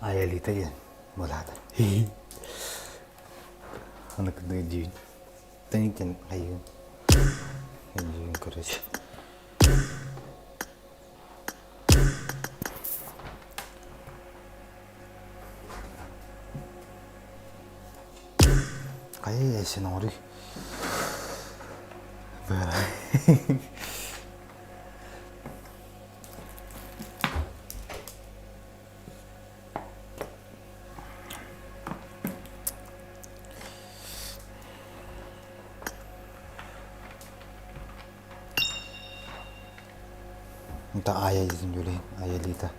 Speaker 1: Айалита диэн буолаата. Аны кырдык дьиин. Тэнитэн айыын. Дьиин короче. Хайа сен оҥоруй. Это Ая изүлей, Аялита.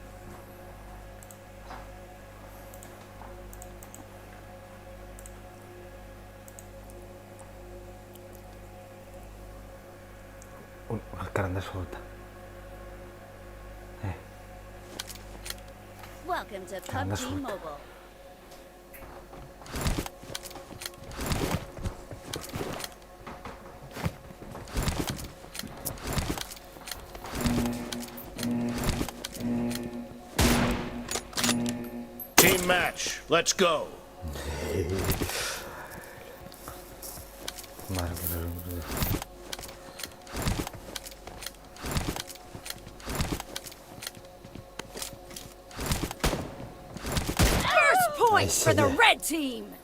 Speaker 1: Карандаш сурута.
Speaker 4: Welcome to PUBG Mobile.
Speaker 5: Team match. Let's go.
Speaker 4: points for the
Speaker 1: see.
Speaker 4: red team.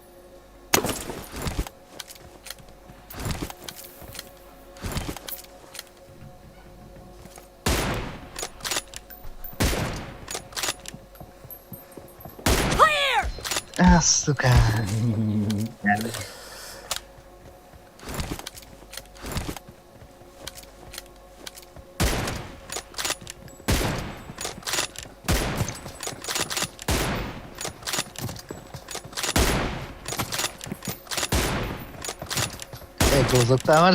Speaker 4: Clear!
Speaker 3: А, сука. Э, глазоктаамар.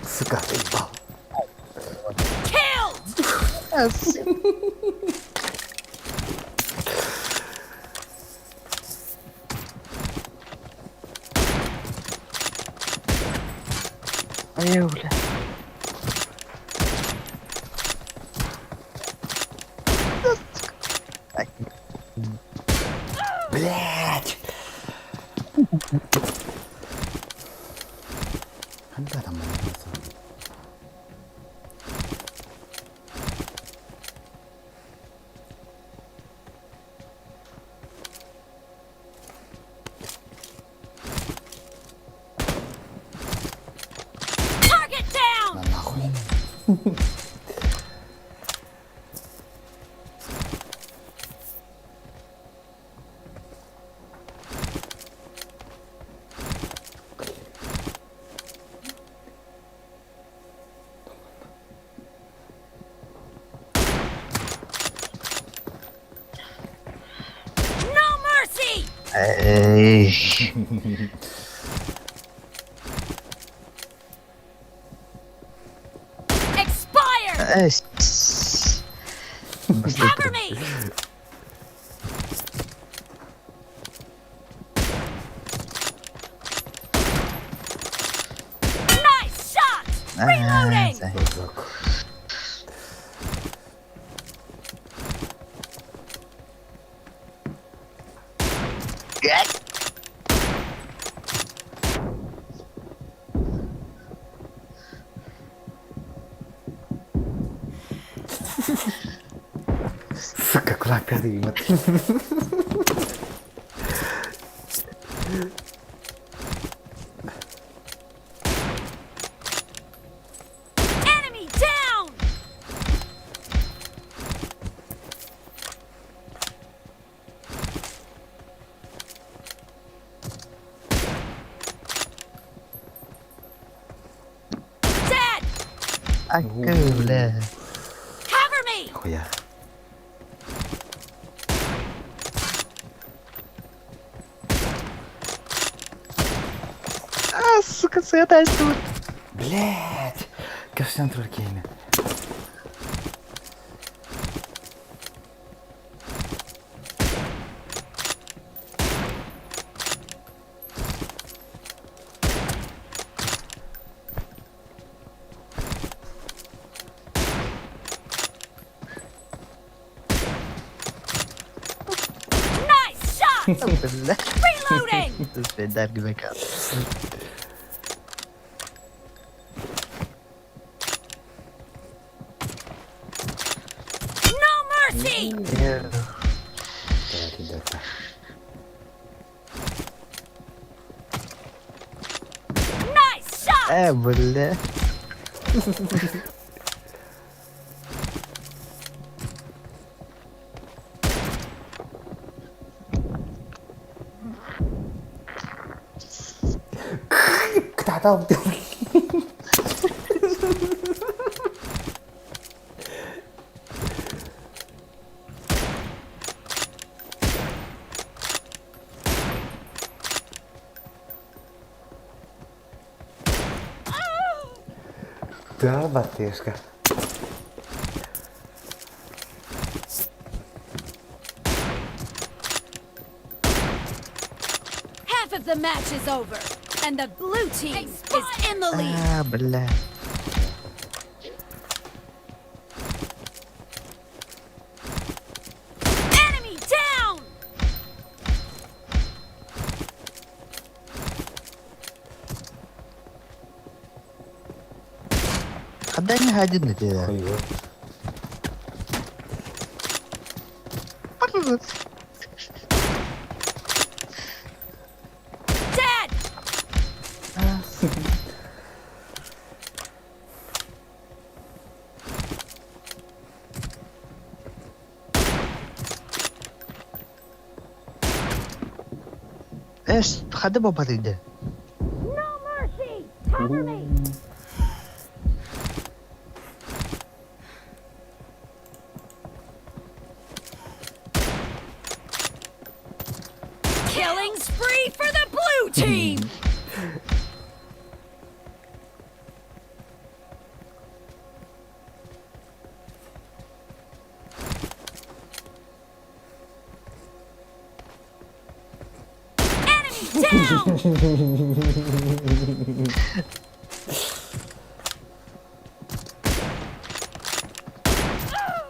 Speaker 1: Сука, заебал.
Speaker 4: Killed!
Speaker 3: Ай, бля.
Speaker 1: Блять! 한 달 안 만났어.
Speaker 4: Target down!
Speaker 1: На нахуй.
Speaker 4: No mercy!
Speaker 3: Эй.
Speaker 4: Expired!
Speaker 3: Эй.
Speaker 4: Cover me! Nice shot! Reloading!
Speaker 1: Глазок. Сука, куда пятый
Speaker 4: Enemy down! Dead!
Speaker 3: Ака, бля.
Speaker 4: Cover me!
Speaker 1: Хуя.
Speaker 3: А, сука, сыграть тут.
Speaker 1: Блять! Кашлян туркейна.
Speaker 4: Nice shot!
Speaker 3: Бля.
Speaker 4: Reloading!
Speaker 3: Бедарги бекап.
Speaker 4: No mercy!
Speaker 1: Так, ребята.
Speaker 4: Nice shot!
Speaker 3: Э, бля.
Speaker 1: Кто там? Да, батышка.
Speaker 4: Half of the match is over, and the blue team is in the lead.
Speaker 3: А, бля.
Speaker 4: Enemy down!
Speaker 3: Да не один это.
Speaker 1: Хуй.
Speaker 4: Dead!
Speaker 3: Эс, хады бабарыйды.
Speaker 4: No mercy! Cover me! Killing spree for the blue team! Enemy down!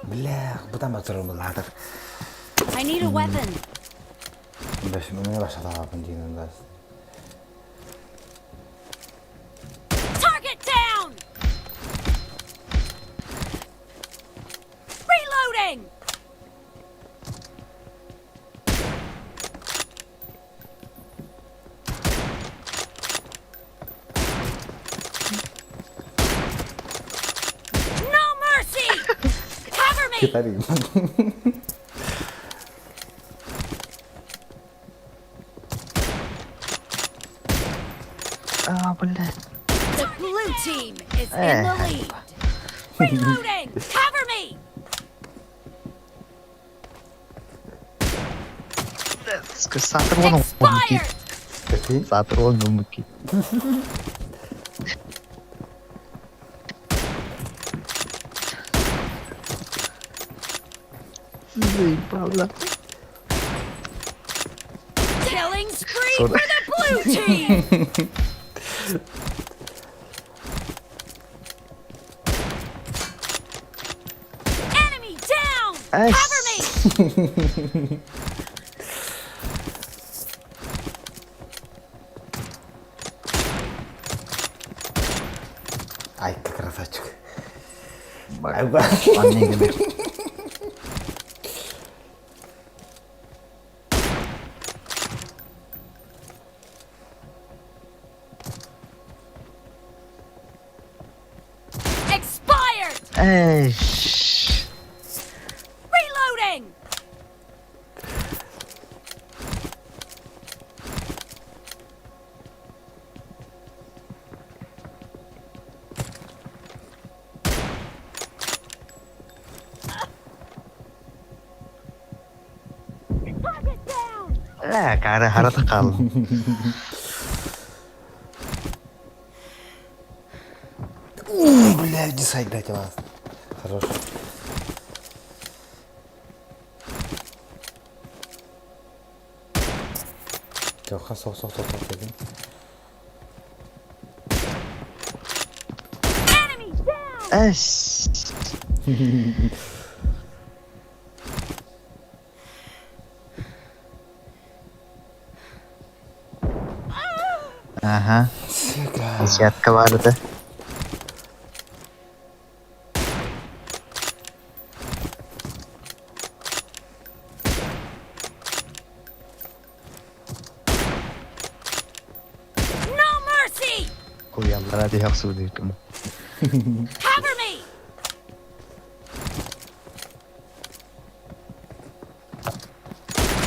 Speaker 1: Бля, бутан батырым ладыр.
Speaker 4: I need a weapon.
Speaker 1: Башымны башалаабын диэн да.
Speaker 4: Target down! Reloading! No mercy! Cover me!
Speaker 1: Китарин.
Speaker 3: А, бля.
Speaker 4: The blue team is in the lead. Reloading! Cover me!
Speaker 3: Сатыр он
Speaker 4: Expired!
Speaker 1: Какие?
Speaker 3: Сатыр он муки. Заебало.
Speaker 4: Killing spree for the blue team! Enemy down! Cover me!
Speaker 1: Ай, как красавчик.
Speaker 4: Expired!
Speaker 3: Эй,
Speaker 4: Reloading! Target down!
Speaker 3: Э, кара харата кал.
Speaker 1: Бля, десайд дайте вас. Хорош. Тоха, сох, сох, сох, сох, дедим.
Speaker 4: Enemy down!
Speaker 3: Эс. Ага,
Speaker 1: Сука.
Speaker 3: десятка барды.
Speaker 4: No mercy!
Speaker 3: Куяллара диһак сүдүкүм.
Speaker 4: Cover me!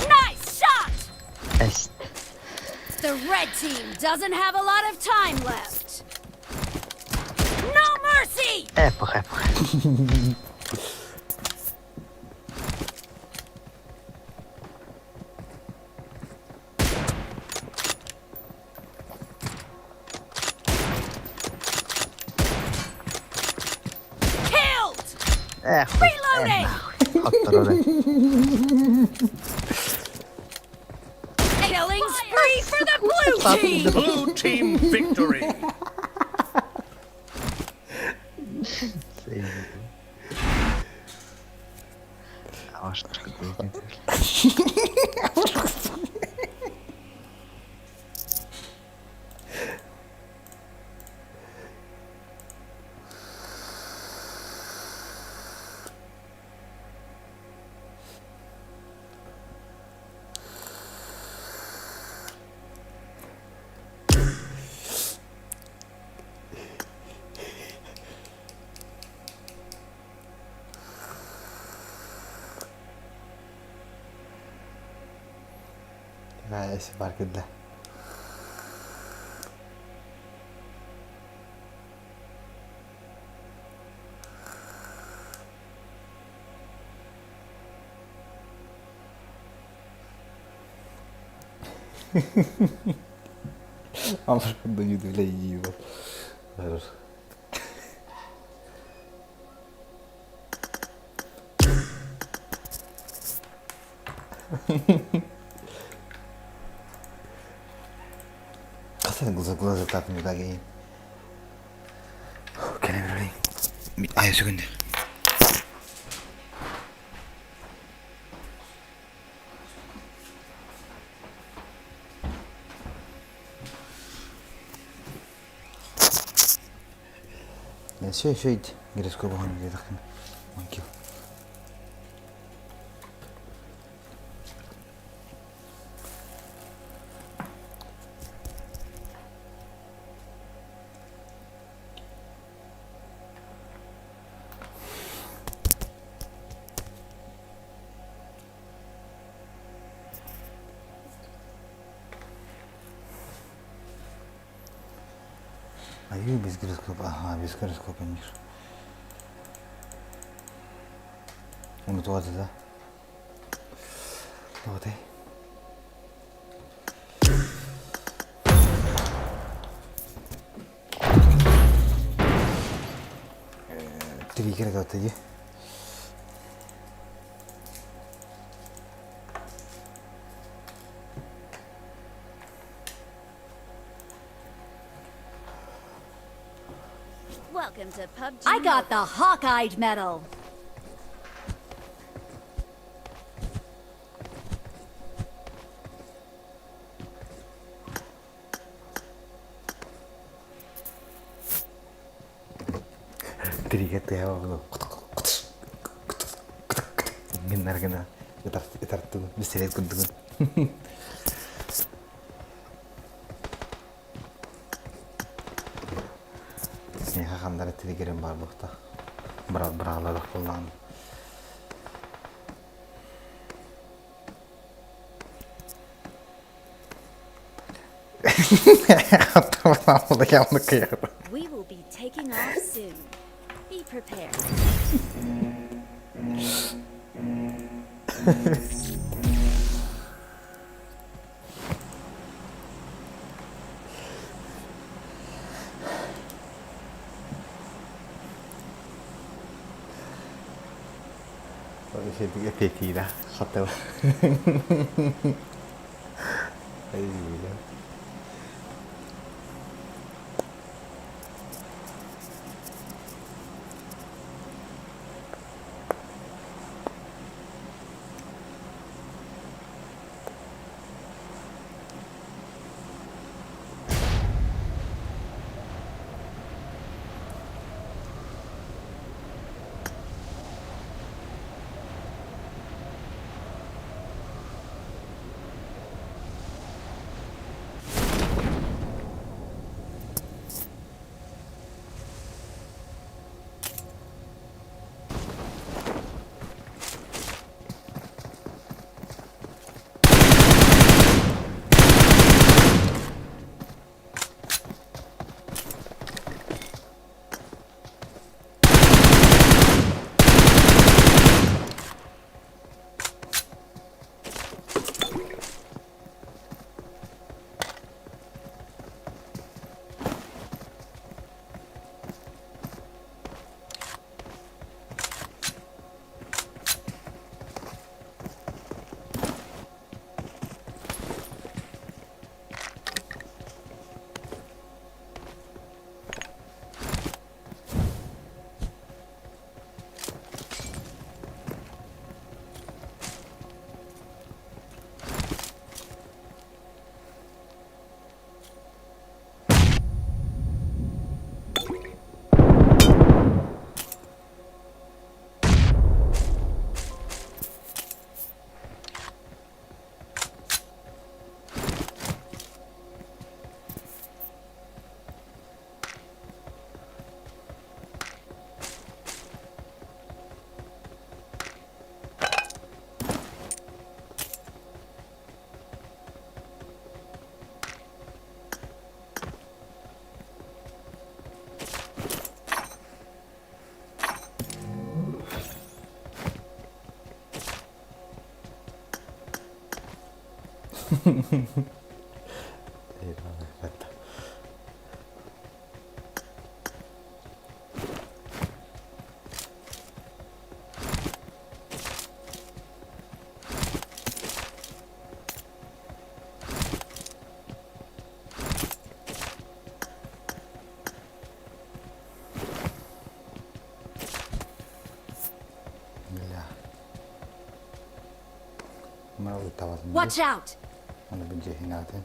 Speaker 4: Nice shot!
Speaker 3: Эс.
Speaker 4: The red team doesn't have a lot of time left. No mercy!
Speaker 3: Эпох, эпох.
Speaker 4: Killed!
Speaker 3: Эх.
Speaker 4: Reloading!
Speaker 3: Хатырары.
Speaker 4: Killing spree for the blue team!
Speaker 5: Blue team victory.
Speaker 1: Бар кэллэ. Амыр дойду үлэйии бар. Хасан глаза тапню дагейн. Кэлэн Айа сүгүндэ. Шөй шөй гироскоп оһон диэтэххин кил. Айыы без гироскопа, ага, без гироскопа них. Унутуга да. Тоҕотой. Триггер дии.
Speaker 4: Welcome to PUBG. I got the Hawkeye medal.
Speaker 1: Триггер тыаҕа гыннар гына ытартыгын бисэрэ курдугун. Миэхэ ханнара триггерим баар буолта. Быраалларах буоллаҕым.
Speaker 4: We will be taking off soon. Be prepared.
Speaker 1: Петида хатыл. Бля.
Speaker 4: Watch out!
Speaker 1: Оны бүддьэһинээтин.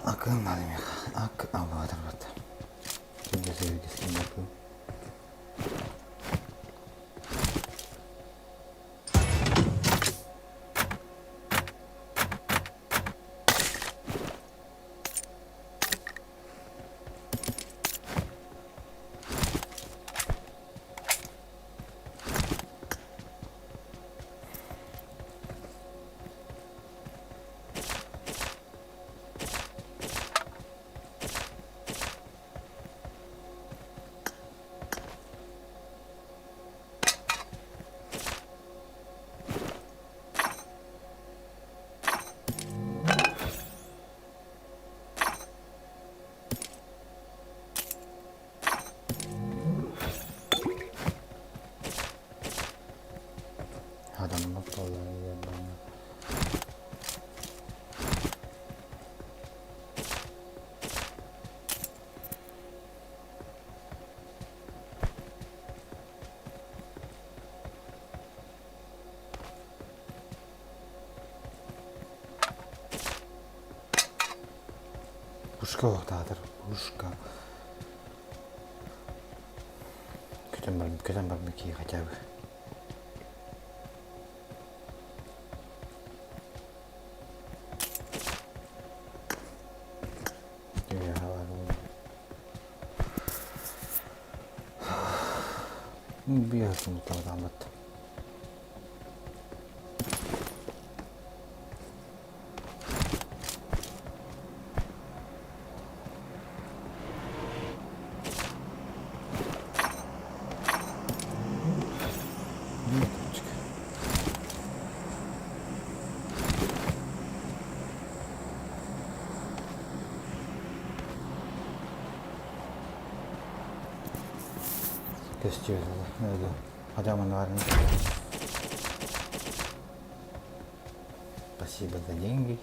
Speaker 1: Акыл надо Ак абаатарбат. Бүддьэсэбигискин Адаммыт буолла Пушка олохтоотор, пушка. Көтөн бар, көтөн бар кии хотя бы. Биһатын таҕдааммыт. Көстүө Хотя Спасибо за деньги.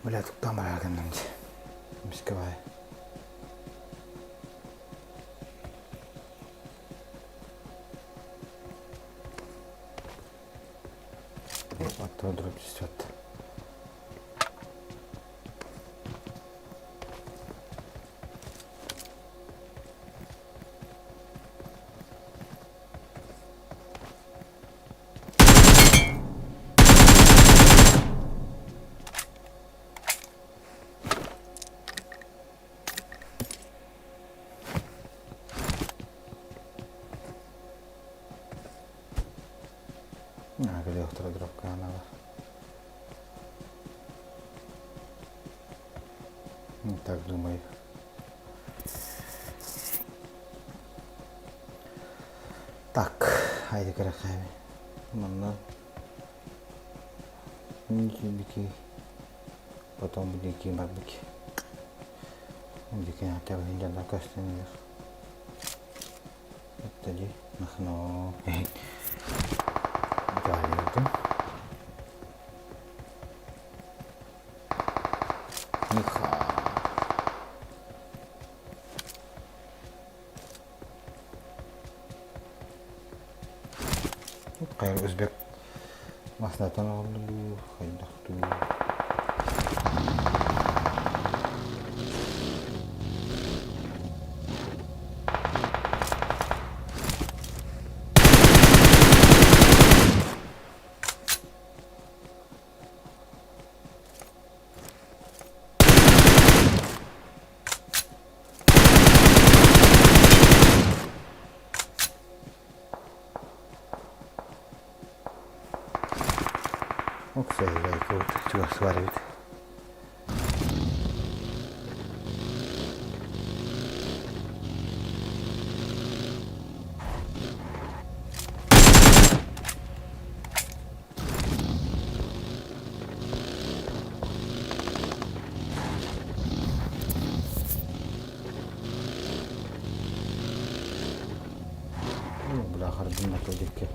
Speaker 1: Бля, туктаан барар гынным дии. Эмискэ баай. Оттон дроп түспэт. Кэлиэхтэрэ дропканалар. Так думаю. Так, haydi көрөххэ. Манна бики потом бики барбыки. Бики хотя бы дьоннор көстөнүлэр. Это дии махно. Далее. Ниха. Хайа өзбек маслатан оҕолду дуу, хайдах дуу. Чугас бар эбит. Бля, харбын диэки.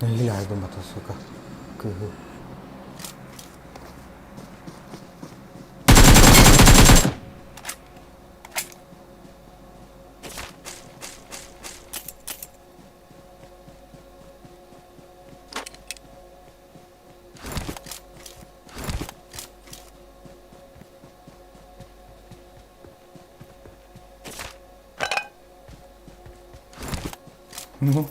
Speaker 1: Ляйдым ата, сука. Кыһы. Ну.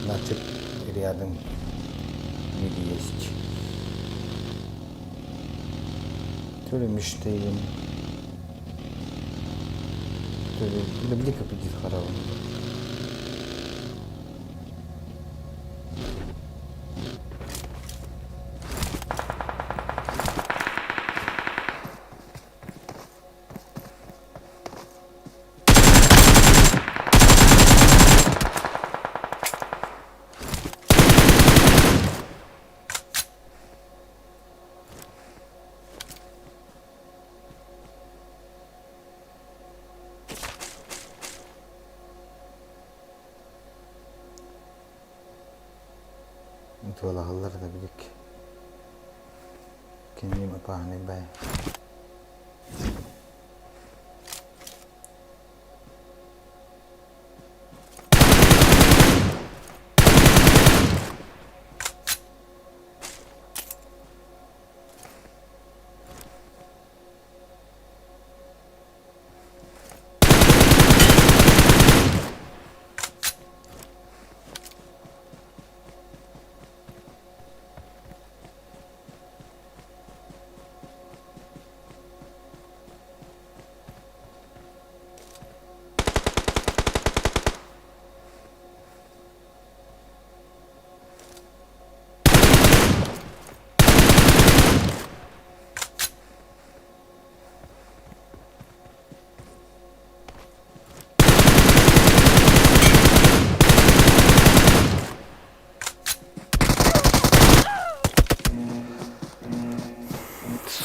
Speaker 1: Значит, рядом не есть. То ли мечтаем, то ли люблю капитит хараван. Туолаһаллар да билик. Киним опаһыный бай.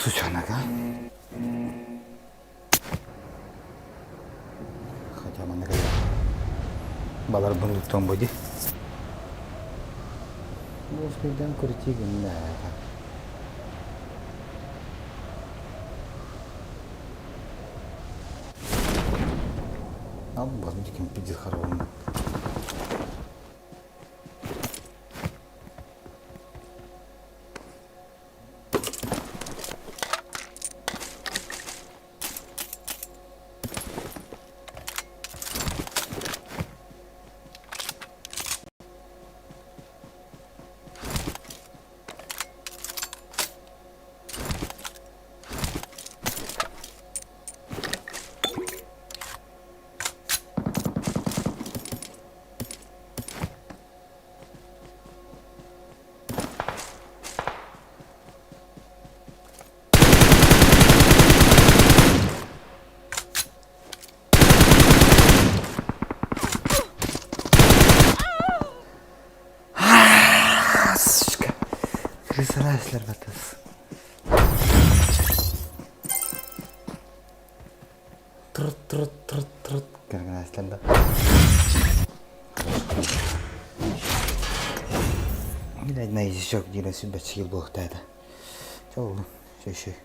Speaker 1: Сучонок, а? Хотя маннык Баларбын туттан бу дии. Успейдан крути гынна. Албас диким пиздец харовым. Сучка. Крысаласлар батас. Трут, трут, трут, трут. Кэргэнээслэр да. Блядь, на язычок диэн сүбэччи буолуохтаата. Чэ, ол, шөй-шөй.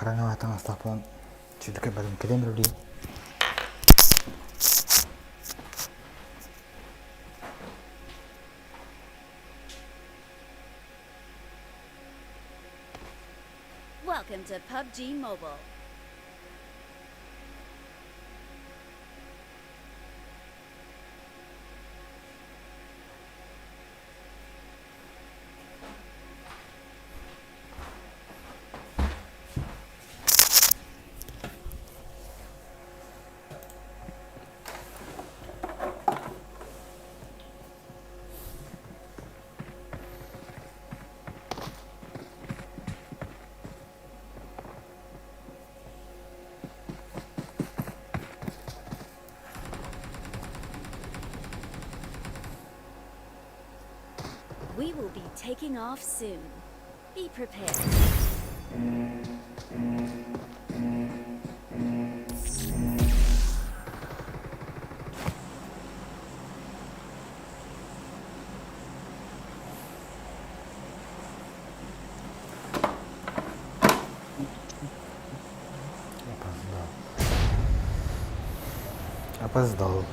Speaker 1: Хараҥаҕа таҥастаах буолан сүдүкэ барым кэлэн үлэлиим.
Speaker 4: Welcome to PUBG Mobile. We will be taking off soon. Be prepared.
Speaker 1: Опоздал. Опоздал.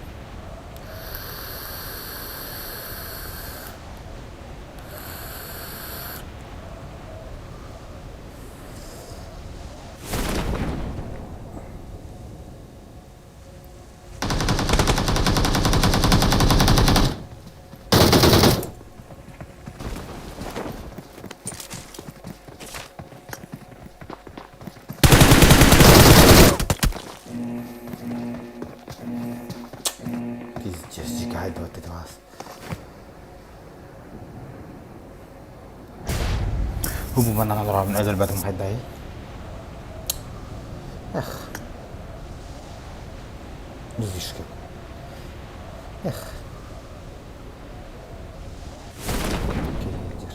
Speaker 1: Пиздец, дикай вот вас. Бу манан олоробун өлөрбөтүм хайдай. Эх. Мизишки. Эх. Лидер.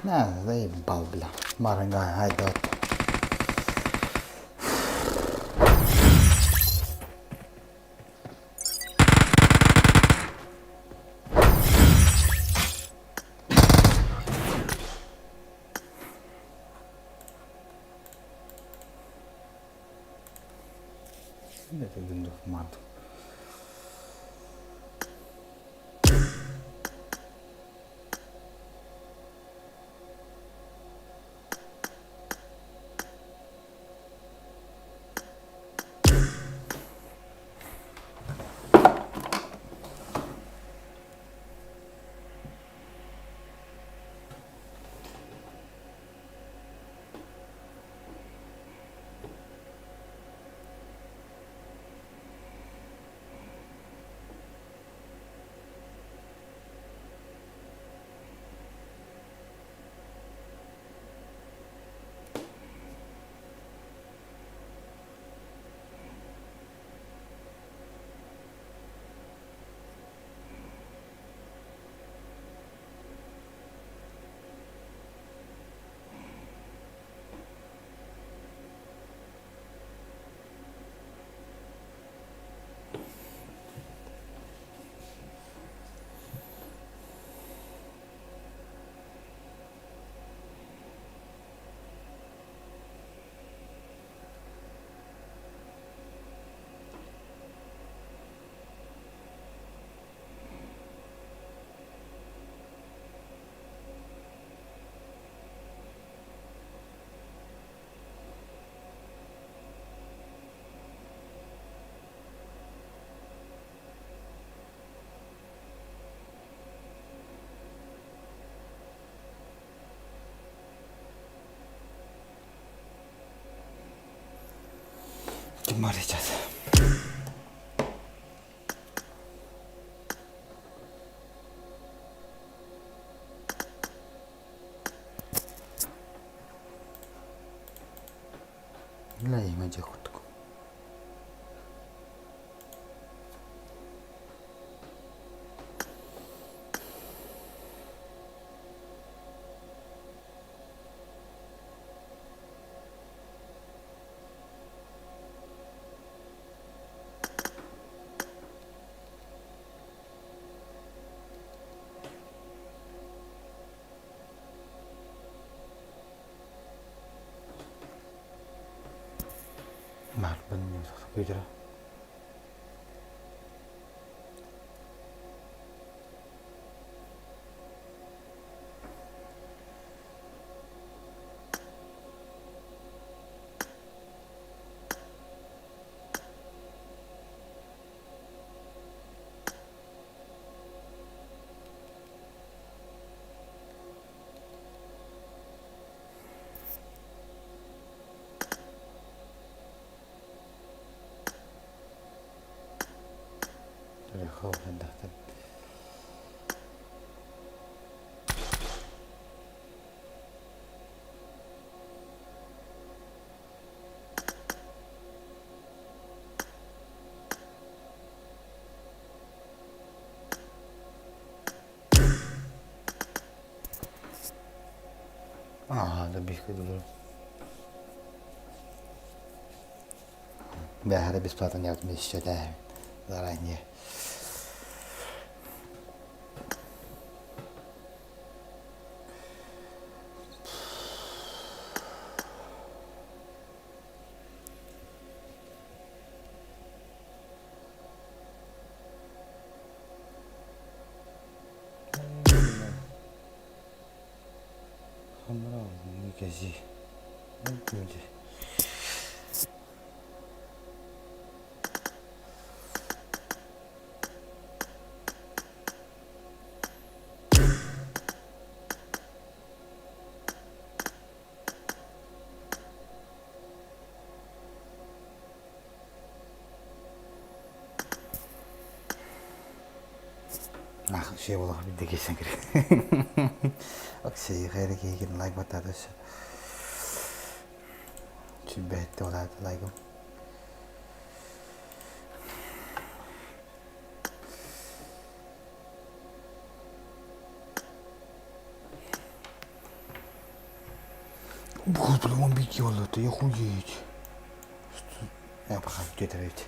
Speaker 1: На, заебал, бля. Марангай, айда. Это мат. Бар сейчас. Бля, дьэ курдук. Маарбын күүтэрэ. Аа, да бихи Бэһэрэ бесплатно не отмещать заранее. Şey olarak bir de geçen Оксей хайра лайк батады Сүбэһитте олааты лайгым. Блин, он бить это, я хуеть. Я пока где-то ведь.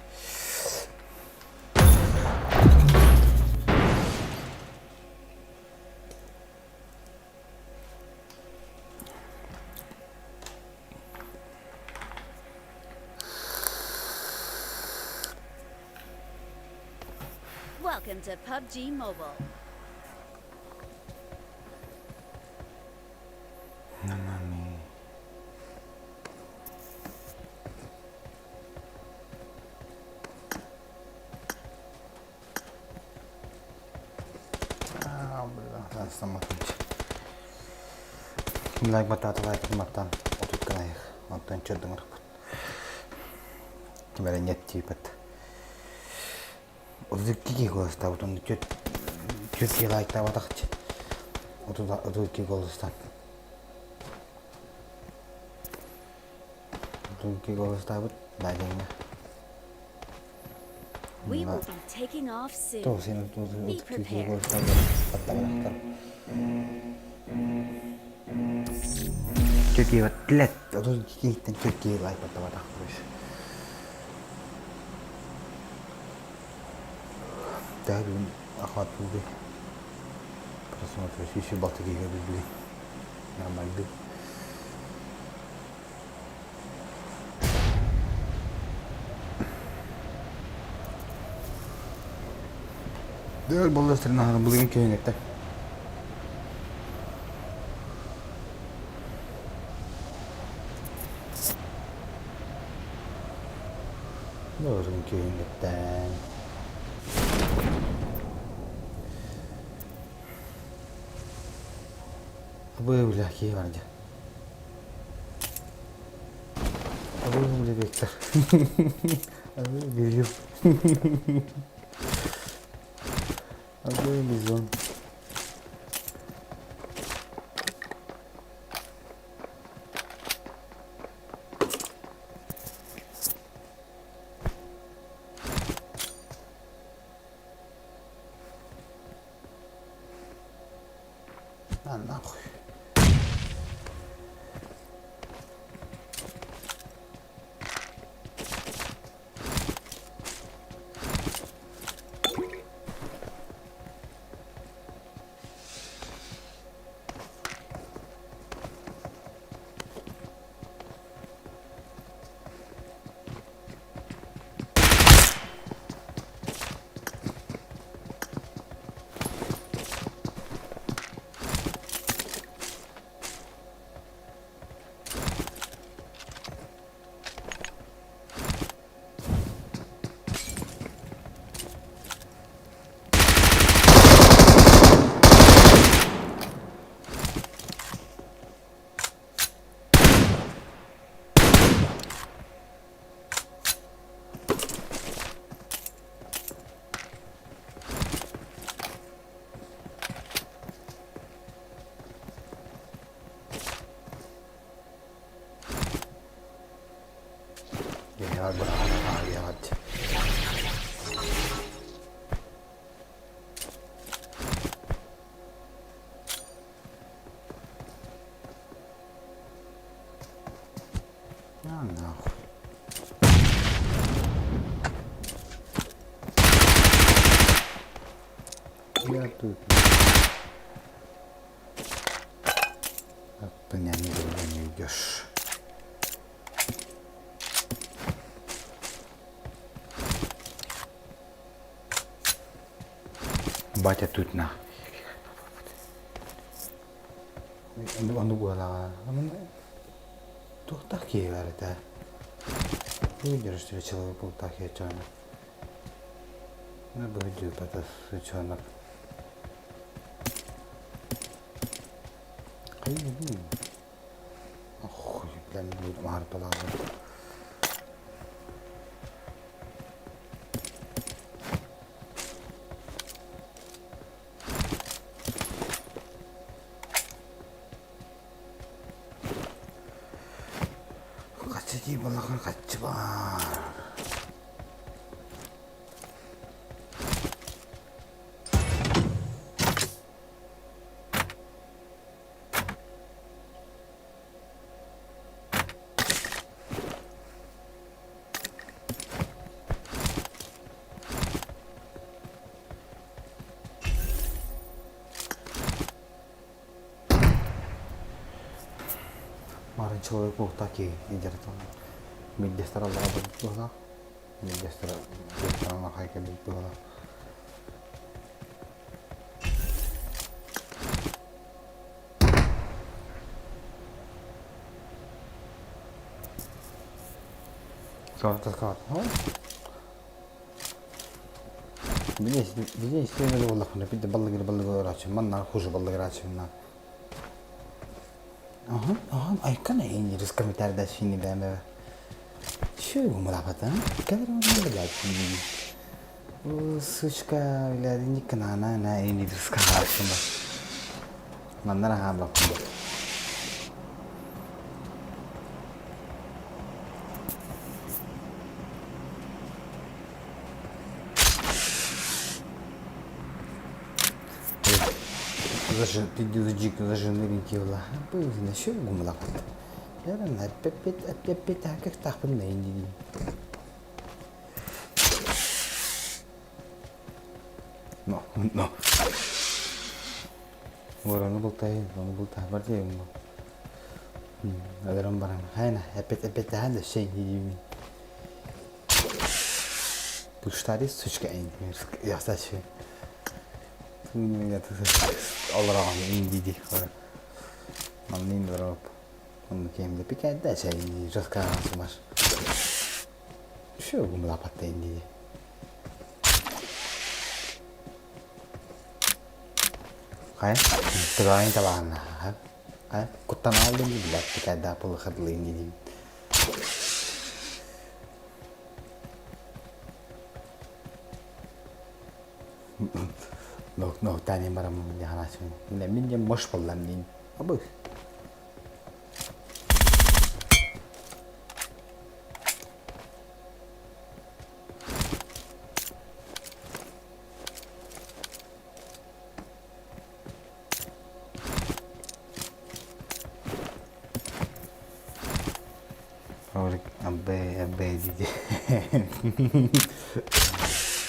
Speaker 4: Welcome to PUBG Mobile.
Speaker 1: No mami. Аа, бля, Лайк батата лайк маттан отут гынайых. Онтон чөрдүҥөрпут. Ким эрэ нет тиийбэт. 32 голостаабыт онно түөрт киһи лайктаабатах 32 голостан. 32 голостаабыт лайгыҥҥа.
Speaker 4: We will be taking off soon.
Speaker 1: Тоҕус
Speaker 4: Be
Speaker 1: 32
Speaker 4: prepared.
Speaker 1: голостаабыт баттабатахтар. Türkiye блядь, 32 Türkiye лайк баттабатах Да, бүгүн охват булды. Просмотр еще балтыгыга билбили. Нормальный. Дөл болла сырна бүгүн көйүнетте. Бүгүн көйүнеттен. Абы бля, кии бар дьэ. Абы Бля, Виктор. Вижу. Огонь бизон. На нахуй. А нахуй. Я тут. От меня никуда не уйдешь. Батя тут на. Ону буолаҕа. Туохтаах киһи баар этэ. Выйдешь тебе человек бултаах ячана. На быһыдыы бата сучонок. Ох, бля, маарпалаабыт. Хаччы дии балаҕан хаччы баар. Марын человек буолта киһи Милдестер аллара буолбут Милдестер хайка быһыылаах. Билиэ истиэнэ буоллахпына биирдэ баллыгыр баллыгыр олорооччум манна хуже баллыгырааччыбын Аһан аһан айкан эйиҥ комментарийда сини бээмэ Чё умрапата? Сучка, блядь, никана на и не рассказала. Манна хааллахпын. No, no. Уораны бултаһын, ону бултаһабар диэбин бу. Өлөрөн баран, хайна, эппит эппиттэһэн да шей диибин. Пуштари сучка ясачы. Олороҕон индиди. Маннин дороп. Онну кемде пикәдә чәй рассказываешь. Все, гумлапатта инди. Хайа, тыгаайын табаанна. Хайа, куттанааллын билэр пикәдә пулы хыдлыйын дидим. Ноктаанин бараммын дии ханааччыбын. Мин диэн мош буоллам диин. Абы. Абbe, абbe дии.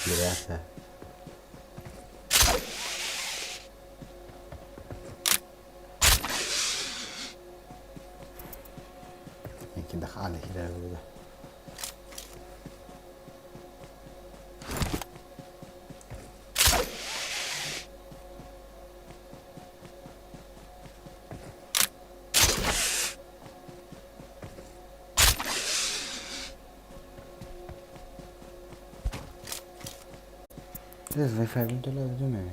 Speaker 1: Гряса. يمكن دخل كده. Wi-Fi değil mi?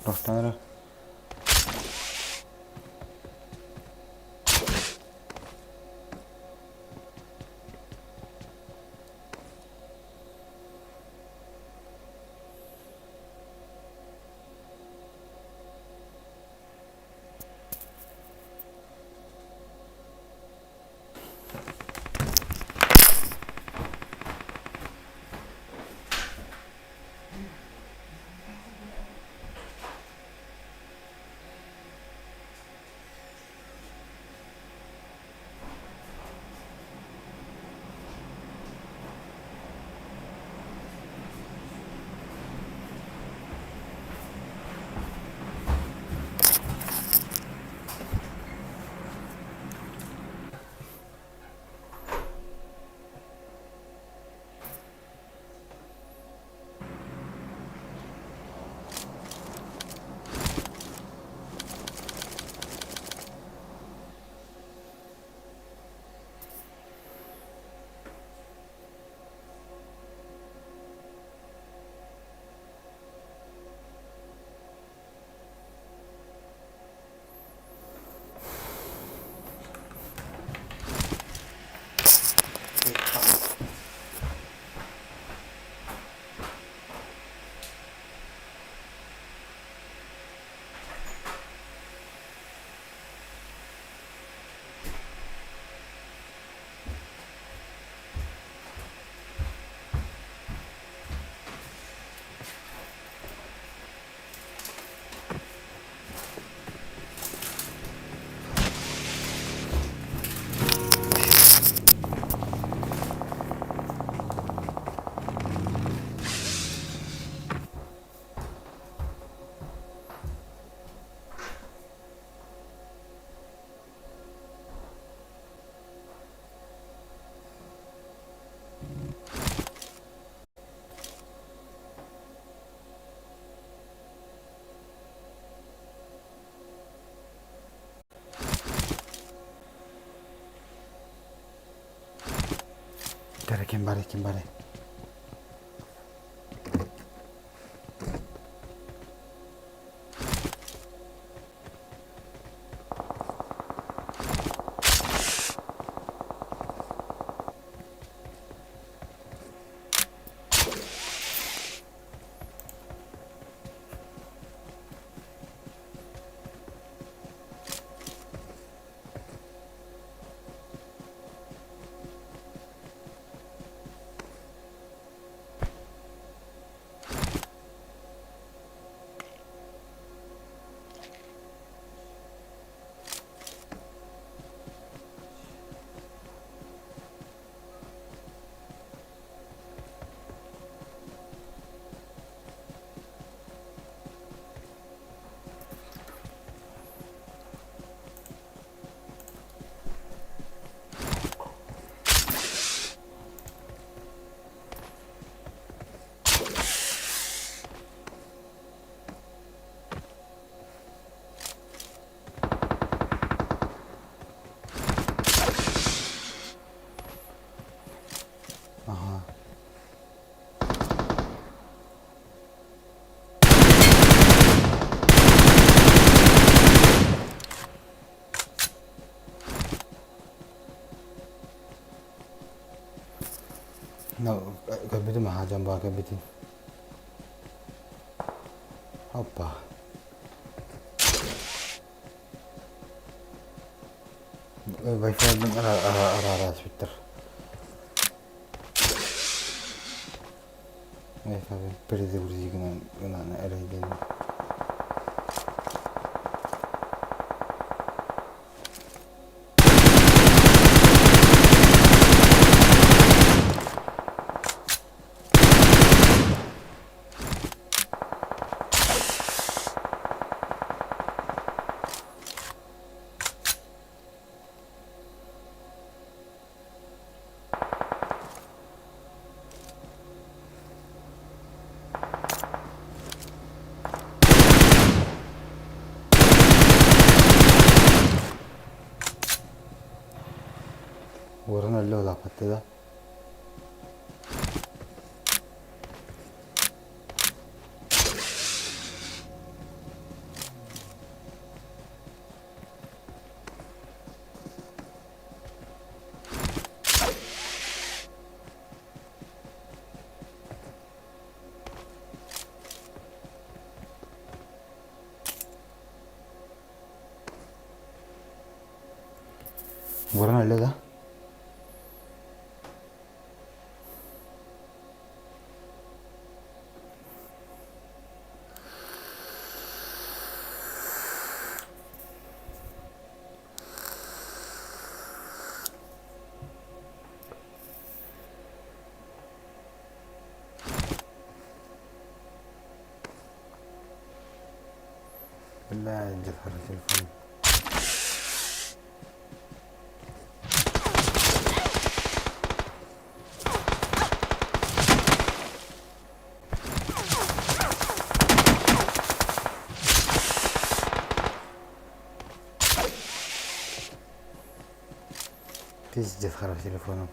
Speaker 1: Тохторо. Ким бар, ким бар. Ага. Көрбүтүм аһаа дьон баа көрбүтүн. Оппа. Wi-Fi-бын араараспыттар. Wi-Fi-бын перезагрузи гынан гынан эрэйдэним. Уоран өллө улааппатты да. Уоран өллө да. Бля, дьахар телефон. Пиздец, хорош телефоном.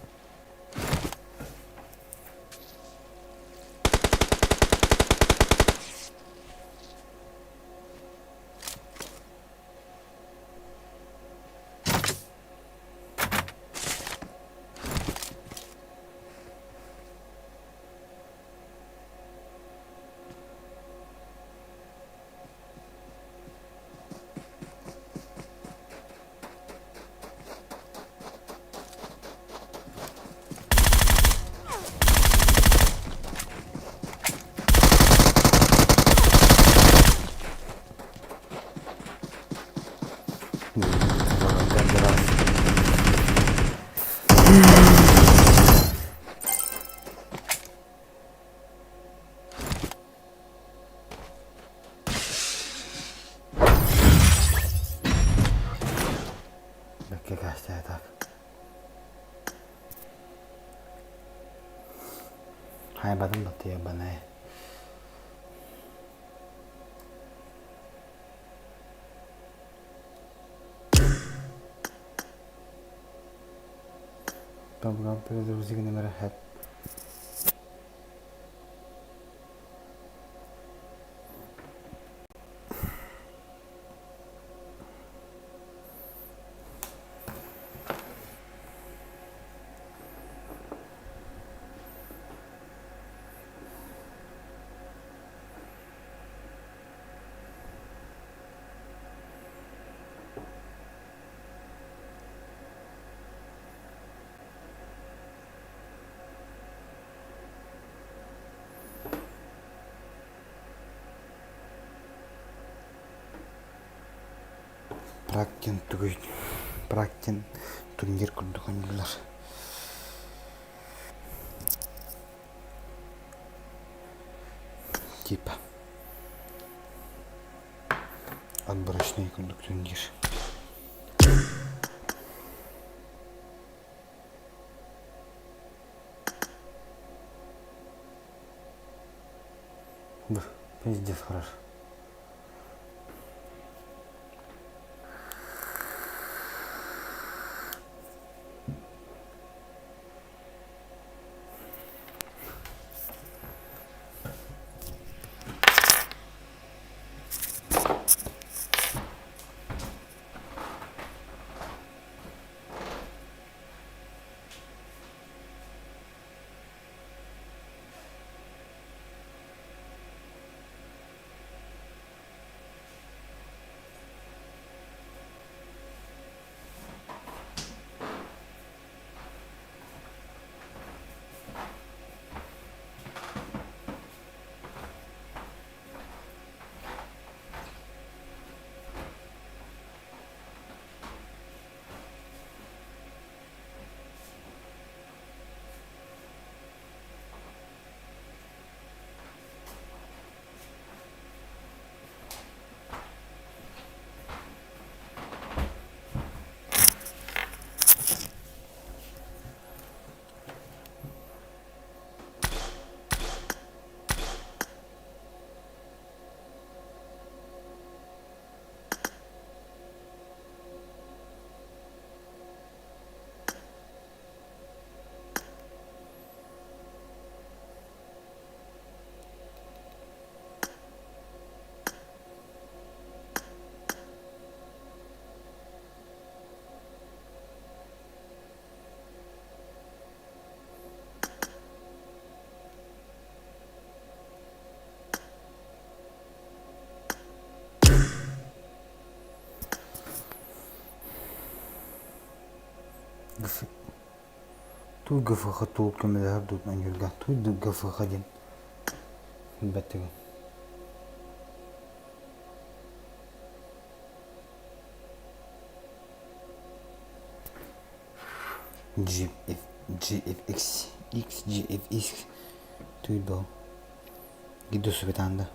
Speaker 1: Бэккэ кээстээтак. Хайбатын баттыйабанай. Табган перезагрузик номера хэп. Практин тугуй Практин турнир курдук оонньууллар. Типа отборочный курдук турнир. Пиздец хорош. Туй ГФХ тугу көмөлөһөр дуу Аньурга туй ГФХ диэн билбэттигин. GF GFX XGFX туй доо Гидусубитанда.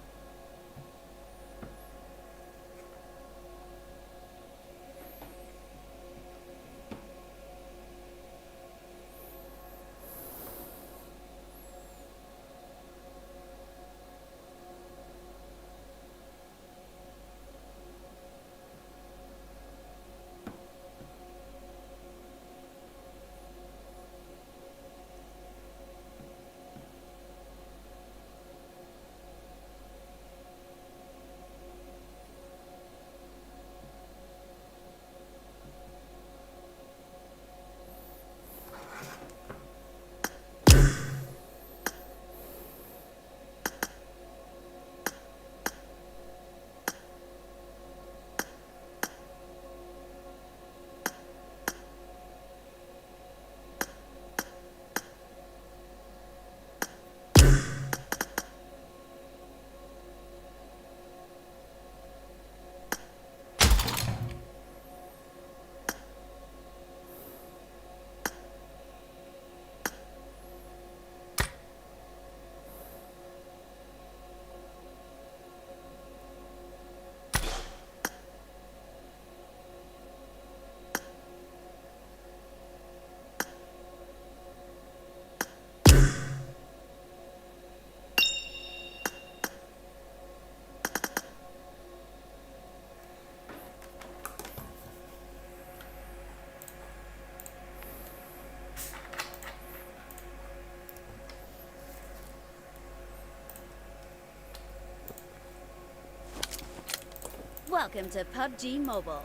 Speaker 4: Welcome to PUBG Mobile.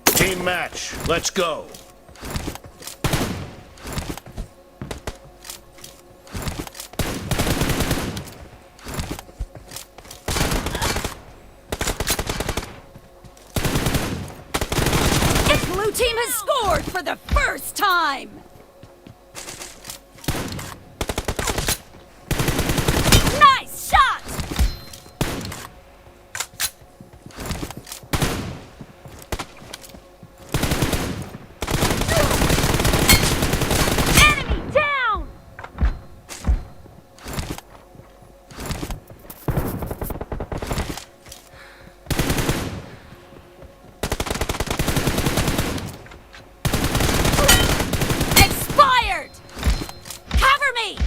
Speaker 5: Team match. Let's go.
Speaker 4: The blue team has scored for the first time! Nice shot! Enemy down! Expired! Cover me!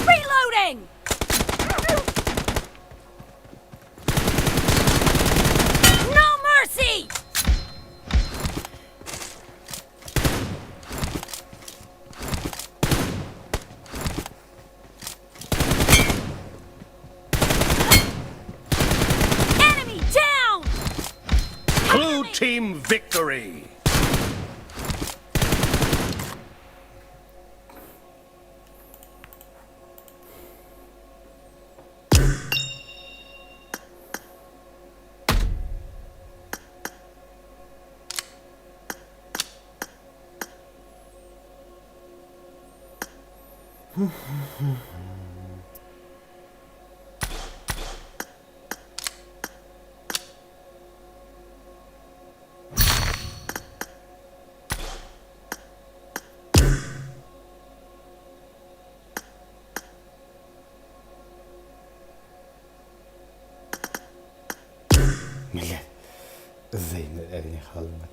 Speaker 4: Reloading! No mercy! Enemy down!
Speaker 5: Blue team victory.
Speaker 1: Бля, Зейн хаалбат.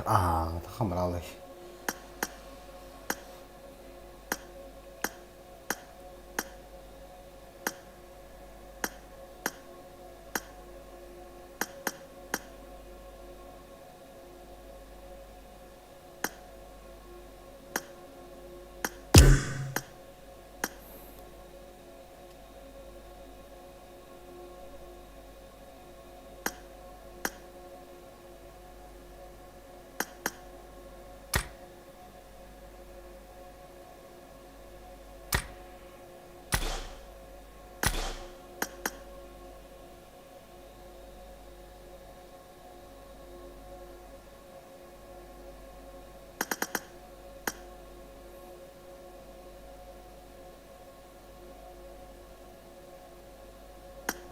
Speaker 1: Аа, хамралый.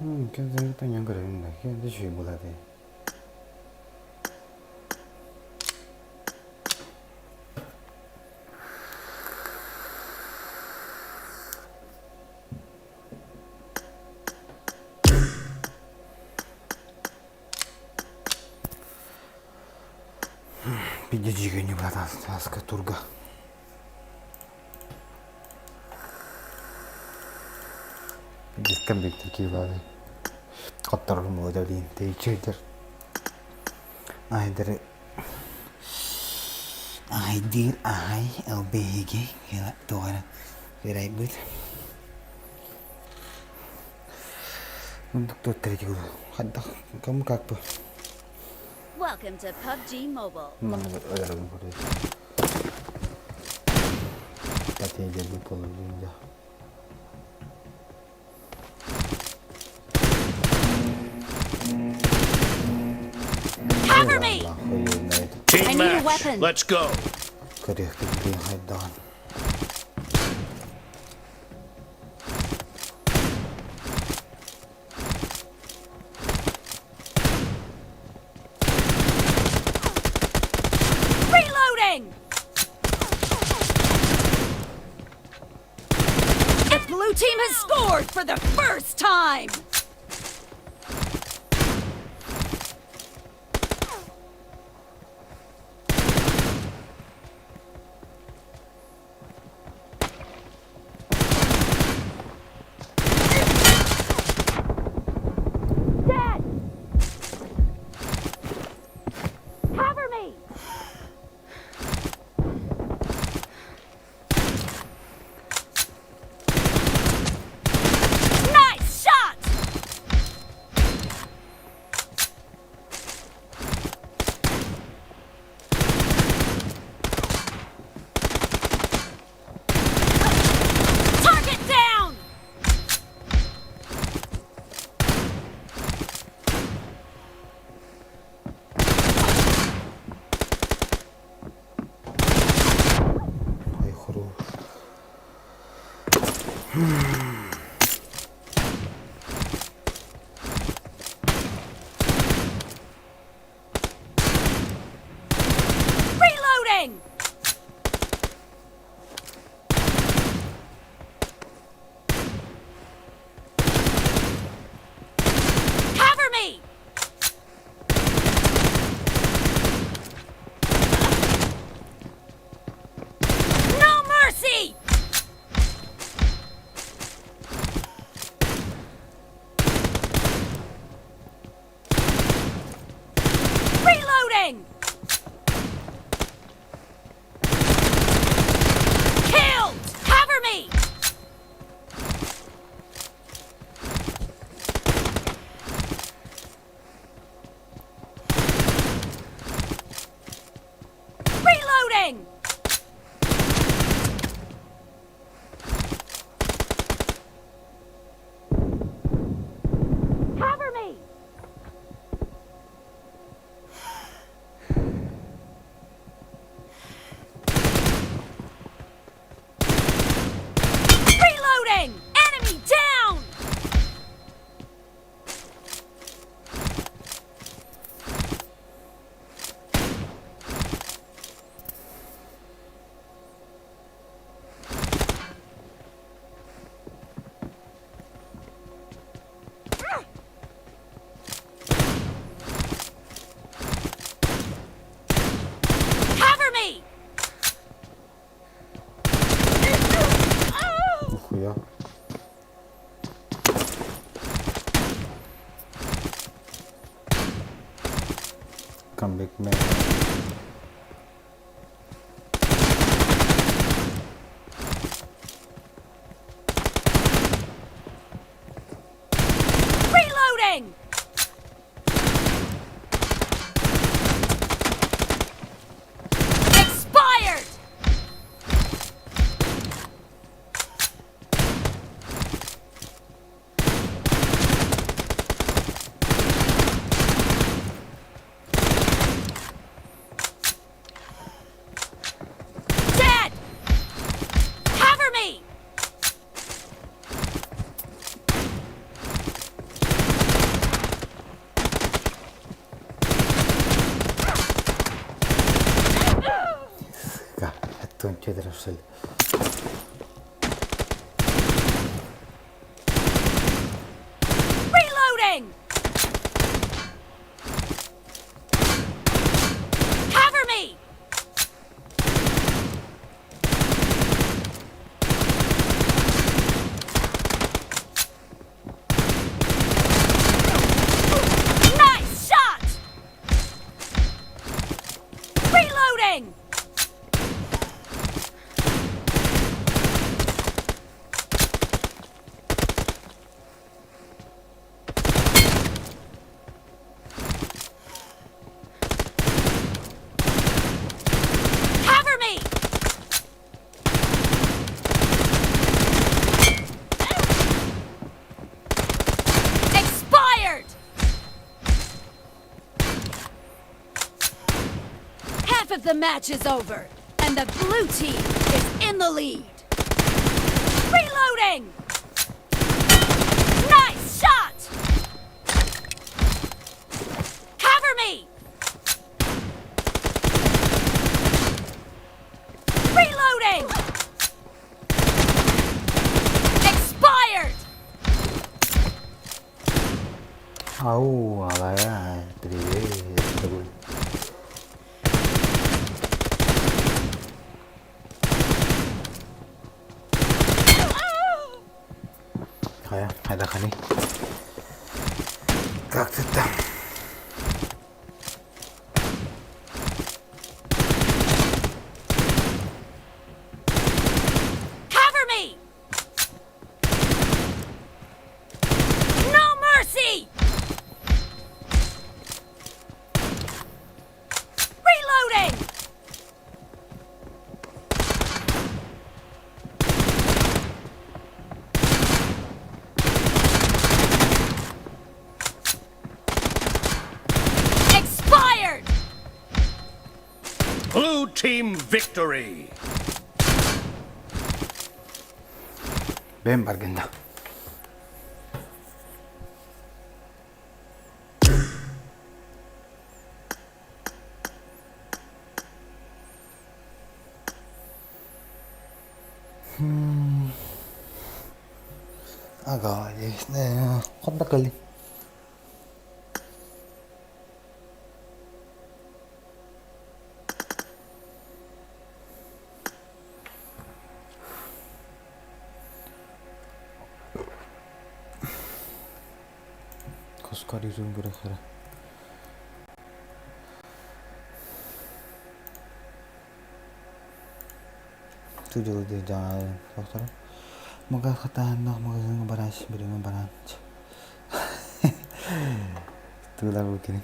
Speaker 1: Кэнсэ таҥан көрөбүн да, кэнсэ үчүгэй буолар дии. Пиздец не брат, аска турга. Дискам бектер киилады. Хотторор муода диин тейчейдер. Айдыр Айдыр ай ЛБГ тугара кырайбыт. Доктор Хайдах кому как бы.
Speaker 4: Welcome to PUBG Mobile.
Speaker 1: Манна өлөрөбүн көрдө. Татыйдербит болор дии.
Speaker 4: Cover me!
Speaker 5: Team
Speaker 4: I need a
Speaker 5: match.
Speaker 4: weapon.
Speaker 5: Let's go.
Speaker 1: Көрүөхпүт диэн хайдаҕын.
Speaker 4: Reloading! The blue team has scored for the first time! Dead! Cover me! Nice shot! Target down!
Speaker 1: Ой, хорош.
Speaker 4: Reloading! Cover me! No mercy! Reloading! Killed! Cover me! Reloading! Cover me! Reloading! Enemy down!
Speaker 1: Welcome big man.
Speaker 4: Reloading! Expired! Dead! Cover me! Reloading! Cover me! Nice shot! Reloading! Cover me! Expired! Half of the match is over, and the blue team is in the lead. Reloading! Nice shot! Cover me! Reloading! Expired!
Speaker 1: Ау, алая, привет. Хайа, хайдаханый? Как ты там?
Speaker 4: Cover me! No mercy! Reloading! Expired!
Speaker 5: Blue team victory.
Speaker 1: Бэйэм баргын да. Ага, хот кэллин. Koskar yüzümü bırakır. Мага хатааннаах магазиҥҥа барааччы биримэ барааччы Тыылар бу кини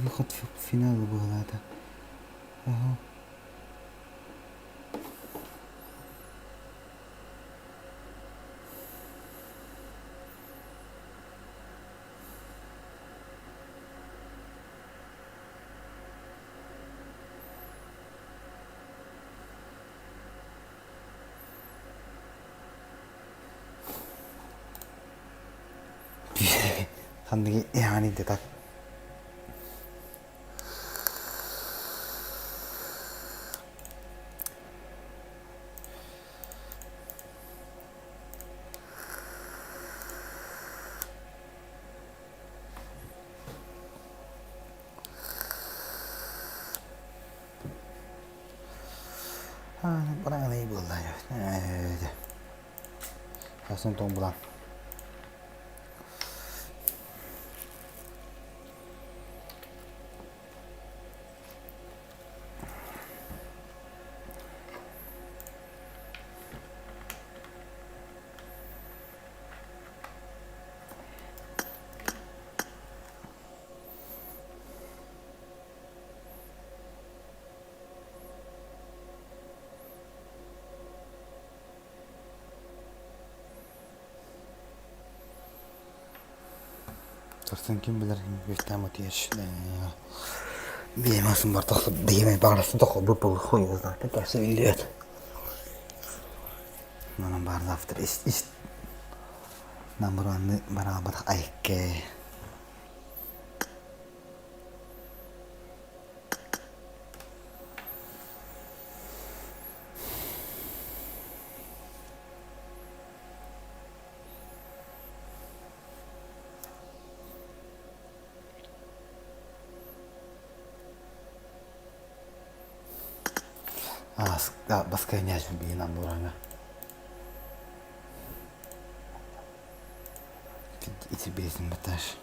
Speaker 1: Выход в финал быһыылаата. Аһа. Ханныгы иһаҕын так. Быраҕынай буолла. Атын тоҥ булан. Сарсын ким билэр үөстээн утуйар Биэм сын бар тахсып биэм баҕарсын тохолбут буолу хуй его знает это все биллибэт. Манан баар завтра ис ис number one бараабатах айыкке. Баскайняч биинан бураҥа. Ити бейсин баташ.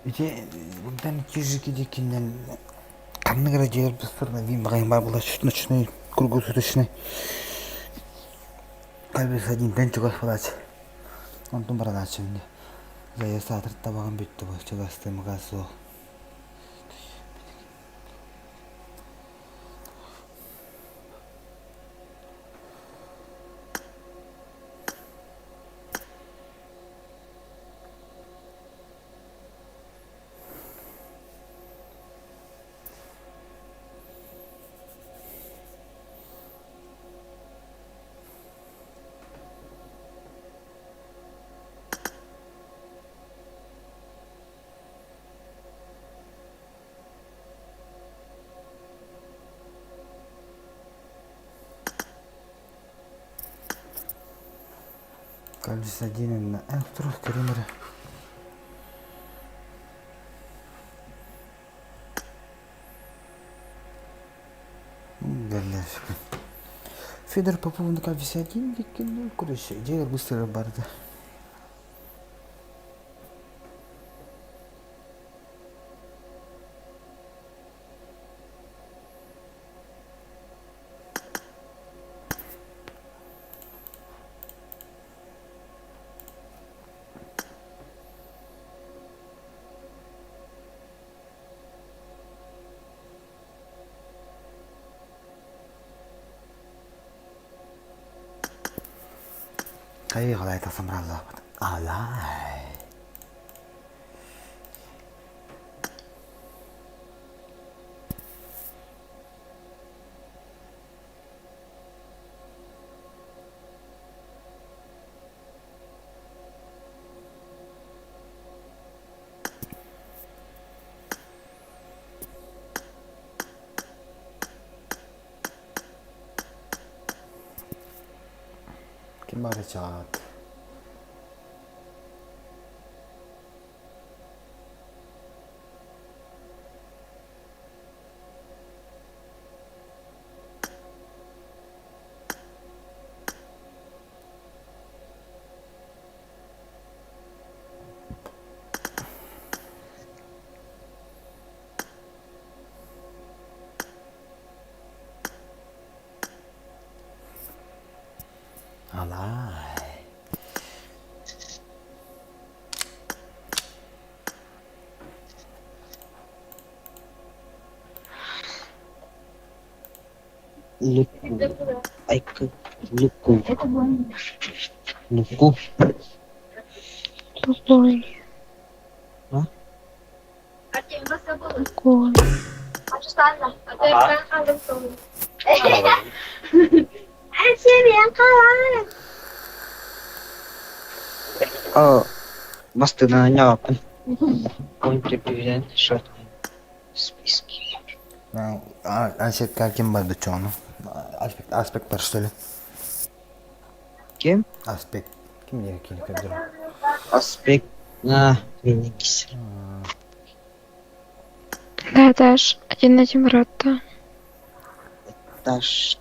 Speaker 1: Ити бунтан кижики диэкинэн ханнык эрэ дьиэлэр быстарына биир баҕайы баар буолар ночной круглосуточный Кальвисадинтан чугас буолааччы. Онтон баранааччы инде. Заезд саатыр табаҕым бүттэ бу чугастыы суох. Кальвисадин турух көрүм эрэ. Федор Поповну Кальвисадин диккин короче, идея быстро барды. Хайыы қалай тахсан бараллаахпыт. Алай. Ким баара чаат? Алай.
Speaker 3: Луку. Айкы. Луку. Луку.
Speaker 2: Тупой.
Speaker 3: А?
Speaker 2: Лукой.
Speaker 3: О, бастыгынан Contribution short списки.
Speaker 1: Ансетка ким бар бычону? Аспект, аспект бар что ли?
Speaker 3: Ким?
Speaker 1: Аспект. Ким диye кини көрдөрөр?
Speaker 3: Аспект на Феникс.
Speaker 2: Да, этаж. Один на ворота.
Speaker 3: Этаж.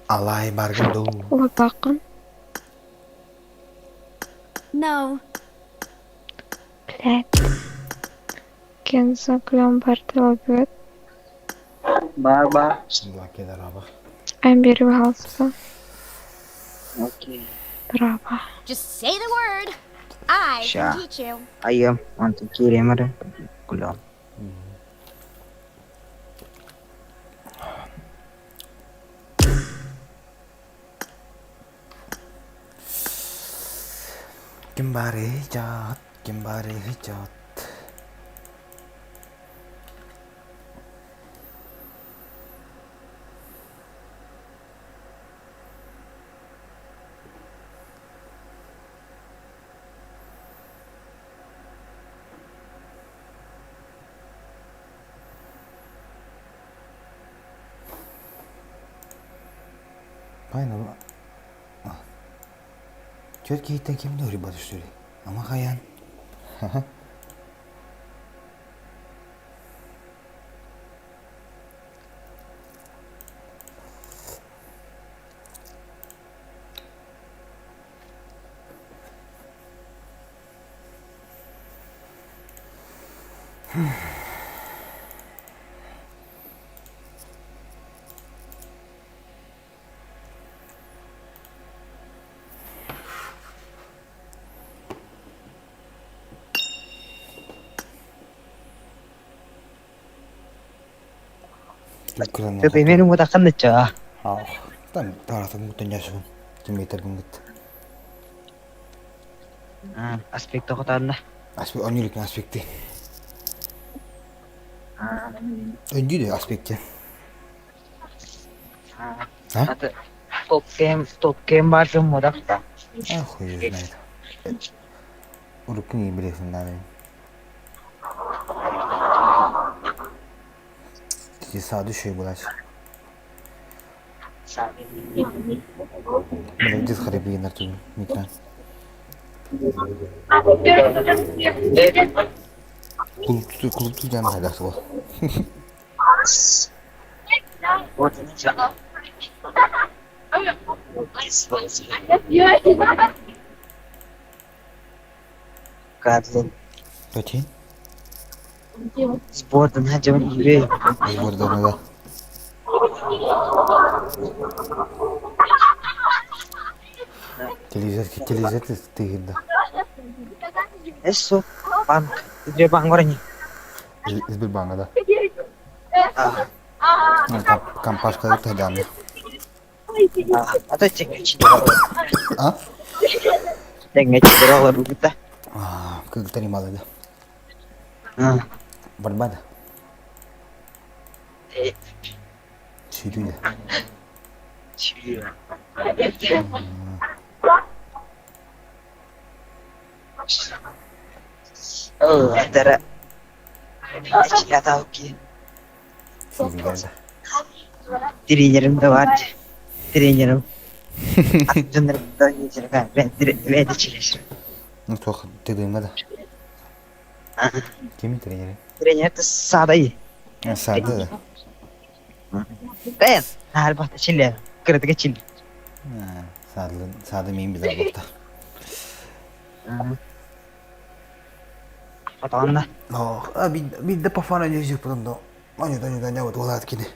Speaker 1: Алай баргын дуу.
Speaker 2: Лопакын.
Speaker 4: No.
Speaker 2: Блядь. Кензо Клембард лобиот.
Speaker 3: Бар-бар.
Speaker 1: Лаки дороба.
Speaker 2: Амбер Валса.
Speaker 3: Окей.
Speaker 2: Браво.
Speaker 4: Just say the word. I
Speaker 3: Ща.
Speaker 4: can teach you.
Speaker 3: Айым, онтон киириэм эрэ кулуом.
Speaker 1: Ким бары жат, ким бары жат. Пайна Түөрт киһиттэн ким да уруйбат үстүрүй? Ама хайаан?
Speaker 3: Ты мутаханныччаа.
Speaker 1: Там таратан мутан ясун. Ким гыт.
Speaker 3: Аспект тоҕотоонно.
Speaker 1: Аспект онюлүк аспекти. Өндү аспекти. А?
Speaker 3: Топ кем топ кем бар дьон мудахта.
Speaker 1: А хуй знает. Урукку не билесин надо. Ти саду шөй булач. Блин, дис харибинер тут микро. Клуб клуб тут жана хайдасы бол.
Speaker 3: Карлин.
Speaker 1: Точи?
Speaker 3: Сбордан хажабын ире.
Speaker 1: Сбордан да. Телевизор телевизор ты да.
Speaker 3: Эссо банк. Сбербанк барани.
Speaker 1: Сбербанка да. Компашка таганы.
Speaker 3: Ата чеҥҥэчи
Speaker 1: А?
Speaker 3: Чеҥҥэчи олорбута.
Speaker 1: Кыгытар малы да. Барба да. Сүүрүү да.
Speaker 3: Сүүрүү. Оо, Ачилатаукки.
Speaker 1: Сүүрүү да.
Speaker 3: Тренерим да бар. Тренерим. Атын да бэйдэ чилешир.
Speaker 1: Ну туох тыдыма да. Кими тренери?
Speaker 3: Тренер садай.
Speaker 1: Сады да.
Speaker 3: Бэн, албата чиле. Кырдыга чил.
Speaker 1: Сады сады мин билер бухта.
Speaker 3: Отонна.
Speaker 1: Ох, а бид по фану не жив потом до. Они да не да не вот уладкины.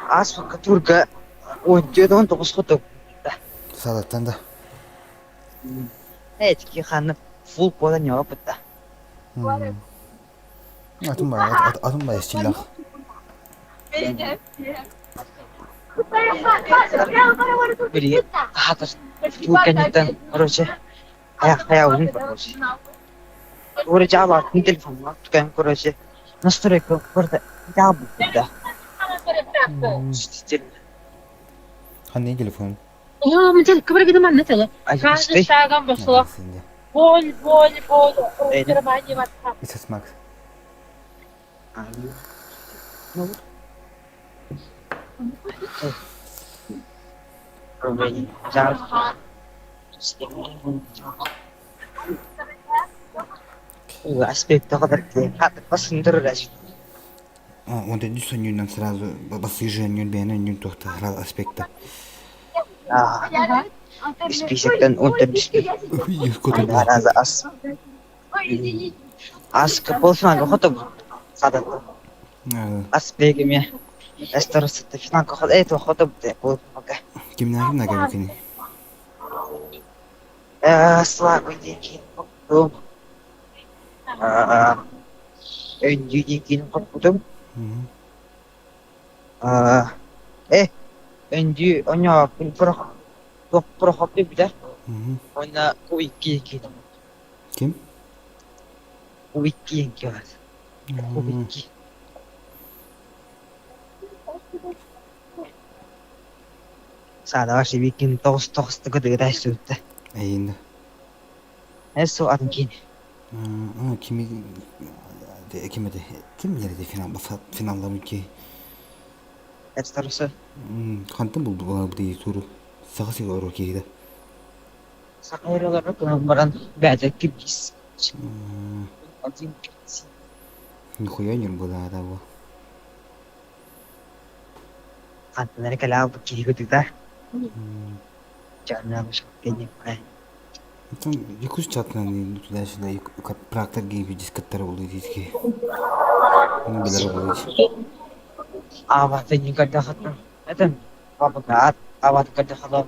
Speaker 3: Ас турка он тоғыз хоту.
Speaker 1: Садаттан да.
Speaker 3: Этики ханы фул пода не опыта.
Speaker 1: Атын бай, атын бай стиллах.
Speaker 3: Били хатыр бу кэнниттэн короче хайа короче. Короче алаатын телефонҥа түгэн короче настройка барыта да.
Speaker 1: Ханна телефон? It's Max. Онтон сонньуунан сразу бассыжыанньун бэйэн өнньүн туохта сразу аспекта.
Speaker 3: Исписектен онтон ас ас полфинал хоту садатта. Ас бегеме эстерсетте финал хот это хоту полфиналга.
Speaker 1: Кимнәге кимнәге кини?
Speaker 3: Слава дикин хоттум. Өндүү дикин хоппутум. Өндүү оñо прохоппи билер. Онна кубикки кин.
Speaker 1: Ким?
Speaker 3: Кубикки кин. Кубикки. Саадаваш ибикин тоҕус тоҕустука дыгыдай сүттэ.
Speaker 1: Эйинде.
Speaker 3: Эсу атын кин.
Speaker 1: Kimi ким эти ким билер финал финалда ки.
Speaker 3: Эстерсе.
Speaker 1: Хантан булду була бу туру. Саха сига ору киһиде.
Speaker 3: Сахайралары кынан баран бәдә кибис. Один
Speaker 1: Нихуя не было того.
Speaker 3: Хантан калаа бу киһи көтүтэ. Чарна башкатыне.
Speaker 1: Там якусь чатна туда-сюда трактор гейби дискаттар болду дейт. Ну билер болду.
Speaker 3: Авата никогда хатна. Это папа авата когда хала.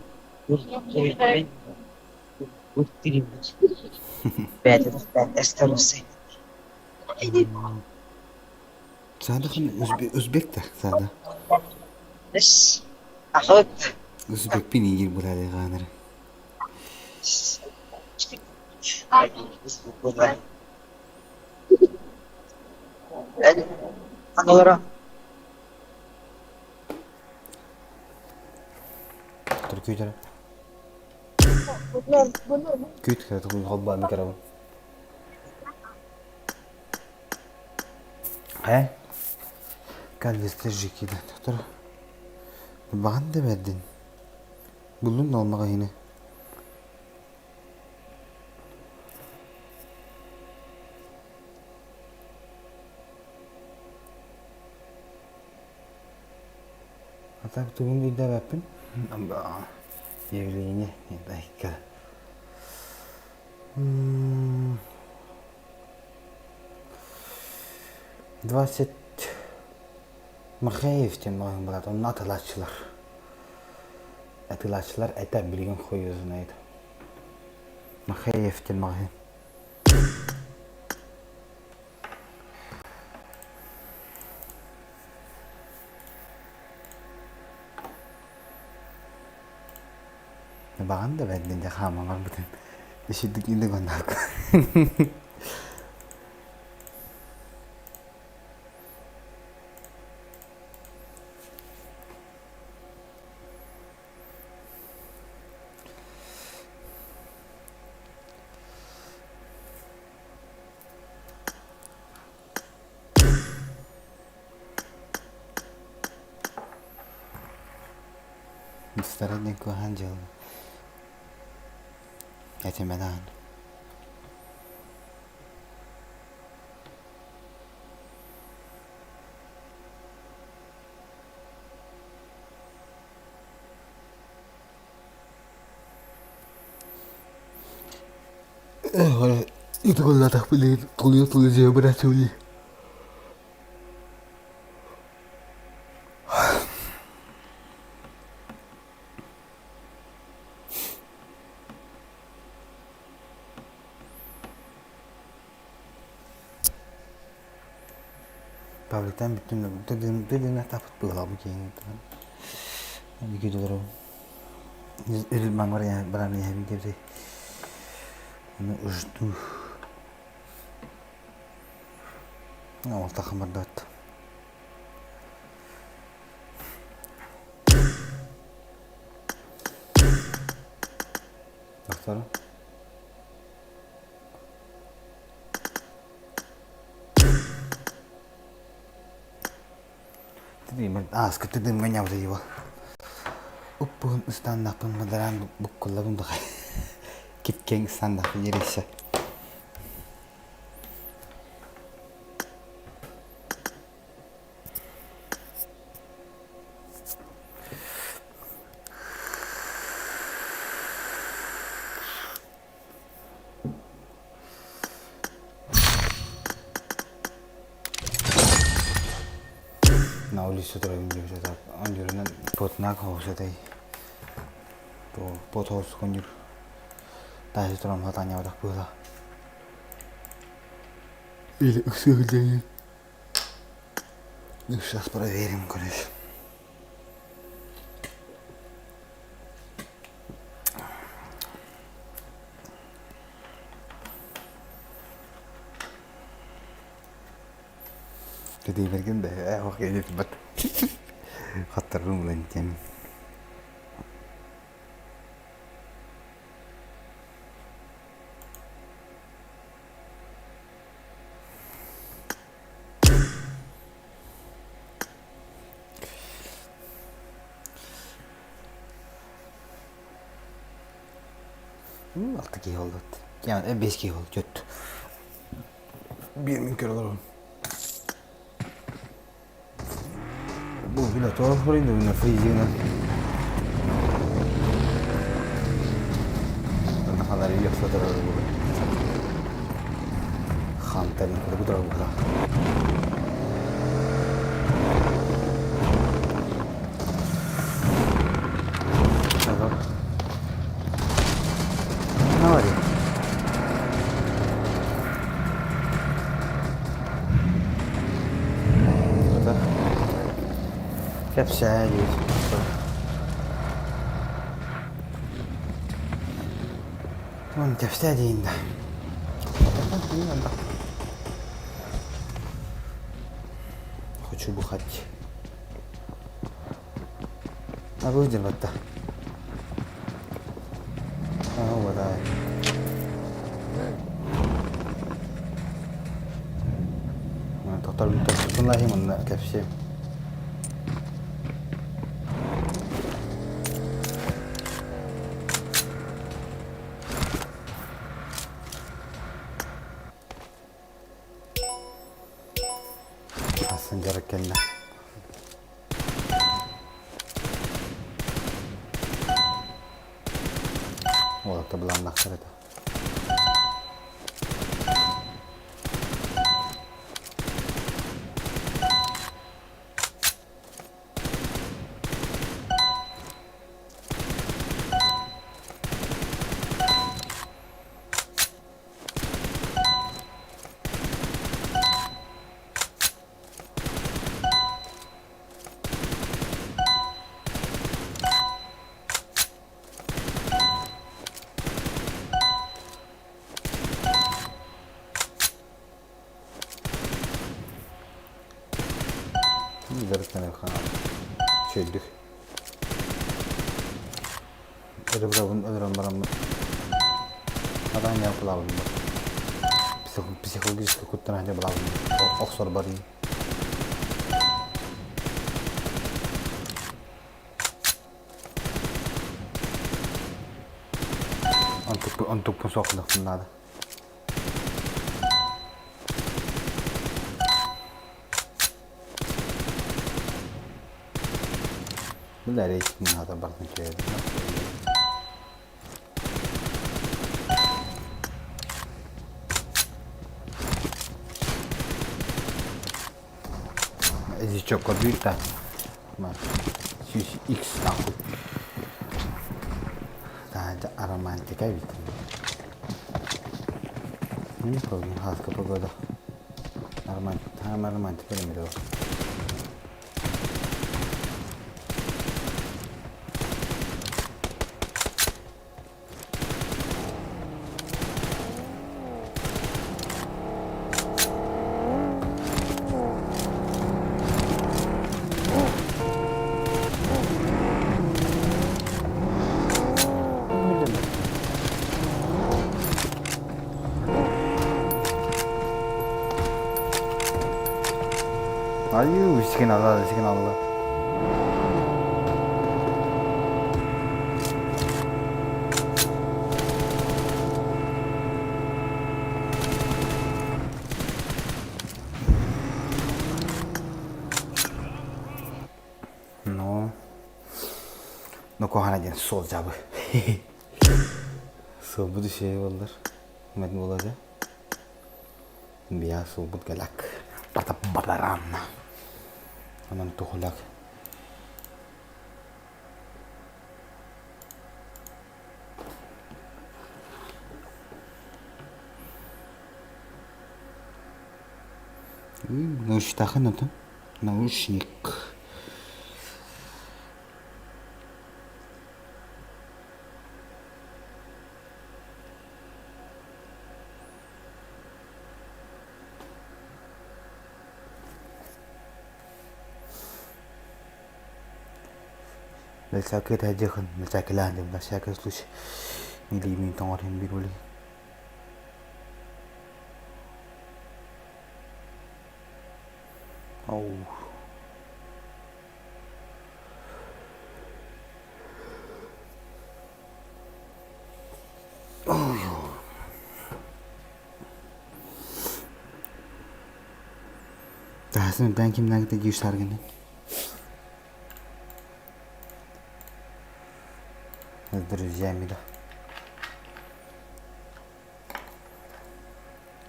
Speaker 3: Бәдә эстерсе.
Speaker 1: Сада хан өзбек та сада.
Speaker 3: Эс. Ахот.
Speaker 1: Өзбек пин игир булады ганыр.
Speaker 3: Аналара.
Speaker 1: Тур күйтер. Күйт кere тугун холба микрофон. Э? Кальвестер жикиде. Тур. Баган да бердин. Булдун алмага хине. А так тугун үйдө бәппин. Явление. Дай-ка. 20 Махеев тен маған брат, он атылачылар. Атылачылар это билген хуй знает. Махеев тен маған. Баган да бәдден де хамамар бүтін. Ишидик инде гоннак. Старадник кухан жыл. Этимедан. Итголлатах билин тулуя тулуя братули. Павликтан бүттүм тыдыына тапыт быһалабы киһин Видеолору Маңар баран иһэбин диэбитий. Ону жду. Ол тахамардат. Тахсара. Ааскы тыдымҥа ньабытыйыба. Уппуһун ыстааннаахпын бадараан буккуллабын баҕай. Кипкиэҥ ыстааннаахпын ересе. На улице турабын диэбитэ ондьурунан потнаак хоһусатай пот хоһус коньур таһы туран хатаанньабатах быһыла или ыксыһылдьайын ну сейчас проверим короче Кэтиибэргин да ээ ох кэлиэт хаттарбын булан тиэмин. Алта киһи буоллут. Биэс киһи буолла, түөрт. Биир мин көрө олоробун. Бу бile tuhaf buraydı buna фризина. Ханары яхшы турар бу. Хантан бу турар бу. Кэпсээ диир. Уон кэпсээ диин да. Хочу бухать. А выдержать-то. А, вот, давай. Тохтор тохтор манна кэпсиэм. Асан дьарык кэллэ. Уолаттар былааннаахтар этэ. Дьарыктаныахха үчүгэйдик. Ырыбырабын өлөрөн бараммын Адаанньаҕа былаабын психологически куттана сылдьа былаабын охсор барыы. Онтукпун суох гыныахпын наада. Бу рейтинг наада бартын киирдим. Язычок көрдүүр Сүүс X нахуй. Романтика эбит. Хааска погода. Нормально, нормально, теперь Айыы, сиген алла, сиген алла. Но но куһаҕана диэн суол дьаабы. Суолбут үчүгэй буоллар, мэтин буолла Биа суолбут галак батаран. Онон тухулак. Наушниктаахын отон. Наушник. Мэлсээккэ дьиэхин мэлсээккэлээн диэн на всякий случай илиибин тоҥор иһин биир буолуй. Оу. Таһасын үрдээн кимнээхтэ диир саарганы. С друзьями, да.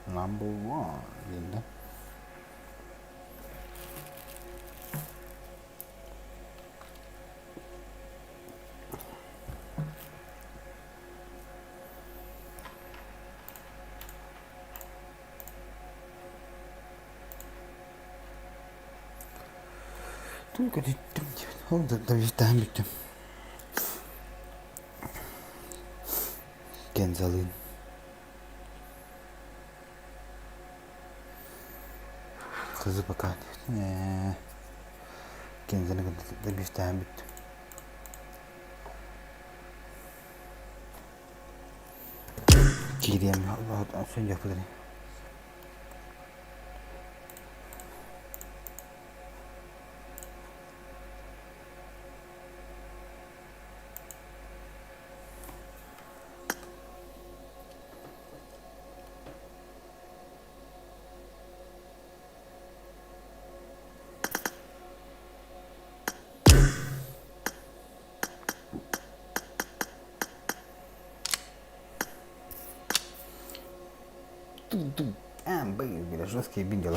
Speaker 1: Number one диэн да. Бүттэм бүттүм. Кензалыын. Кызы пока Кензаны кытта бүттүм. Киириэм сүнньүөхпүт А, бля, жесткие видео.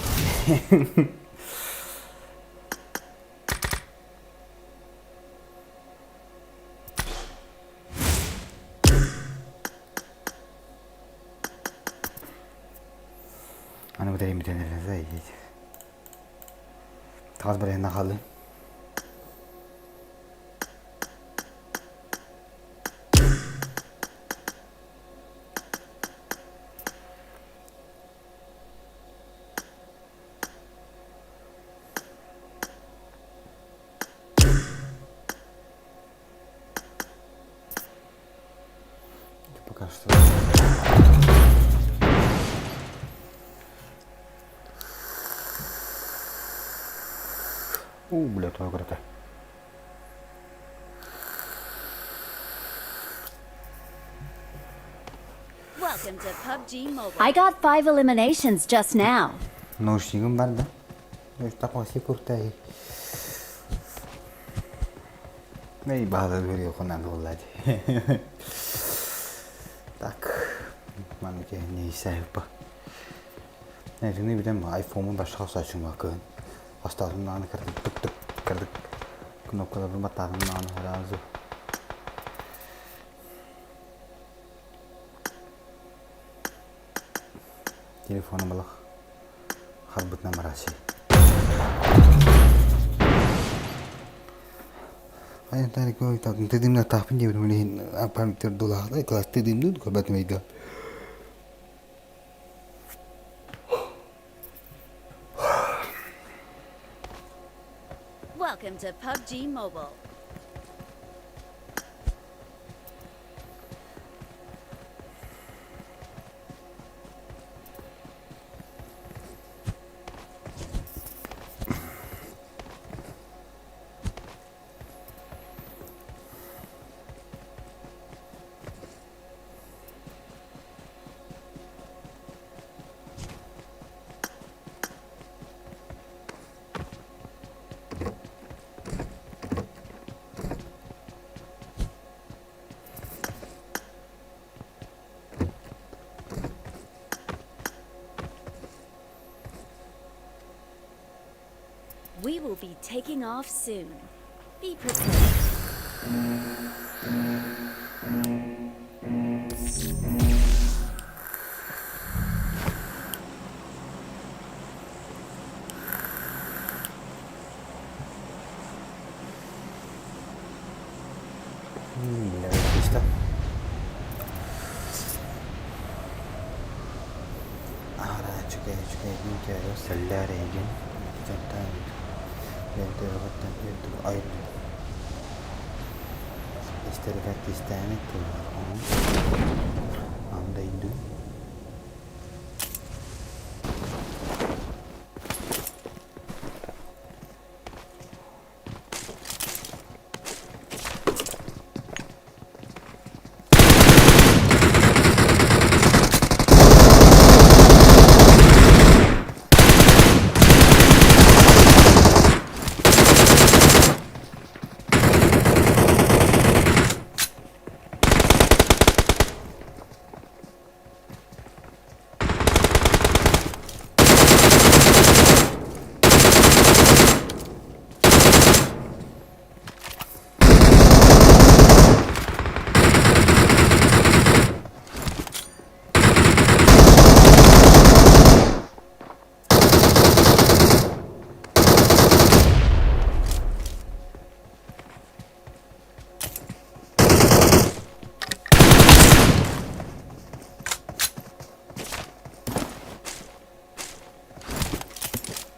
Speaker 1: Аны бүтэрим бүтэн Таас барыһына хааллын. Пока что. У, бля, твоя круто.
Speaker 4: Welcome to PUBG Mobile. I got five eliminations just now.
Speaker 1: Наушнигым бар да? Такой Эй, баҕа көрүөххүн буолла дии. Так, маннык не исээппа. Итини бүтэн айфомун башка сачыма кыһын. Бастаатым даҕаны кырдык тук-тук кырдык кнопкаларбын баттаатым даҕаны сразу. Телефону балах. Харбытынан барааччы. Тыдымнатаахпын диэбитим иһин аппаратурдулаахтай класс тыдымнууд көрбөтүм өйдөө.
Speaker 4: Welcome to PUBG Mobile. We will be taking off soon. Be prepared.
Speaker 1: Аһара үчүгэй үчүгэйдин кээрэ сэллээр эйигин дьонтон бэйэтэ үрдүк айыллыы истэригэр кистээн тыллар ону дойду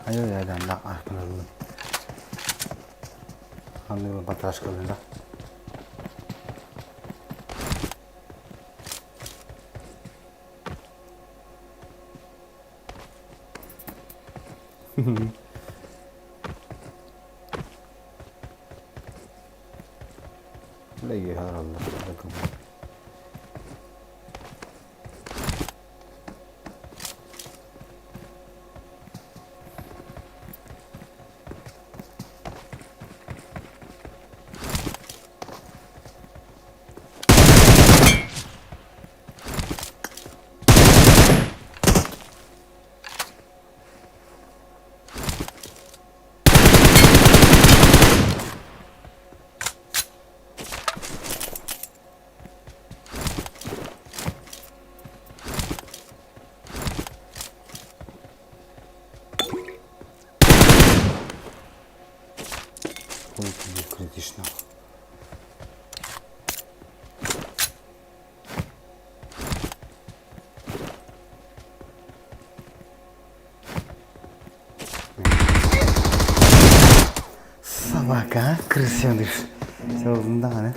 Speaker 1: Хайа yerden arkanalım. Anlıyorum patraşkalığında. Леги Критично. Собака, крысеныш. Все, даҕаны.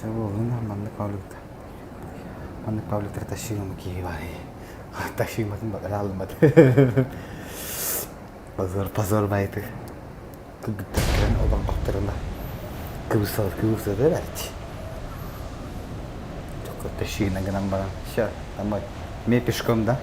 Speaker 1: Чэ буоллун маннык павликта. Маннык павликтар тащыгым киһи бар. Тащыгматын бакара алыммат. Позор, позор байты. Кыргыттар кэлэн олорбохторуна кыбысталар кыбыстата бэрт. Только тащыгынан гынан баран. Все, домой. Мне пешком, да?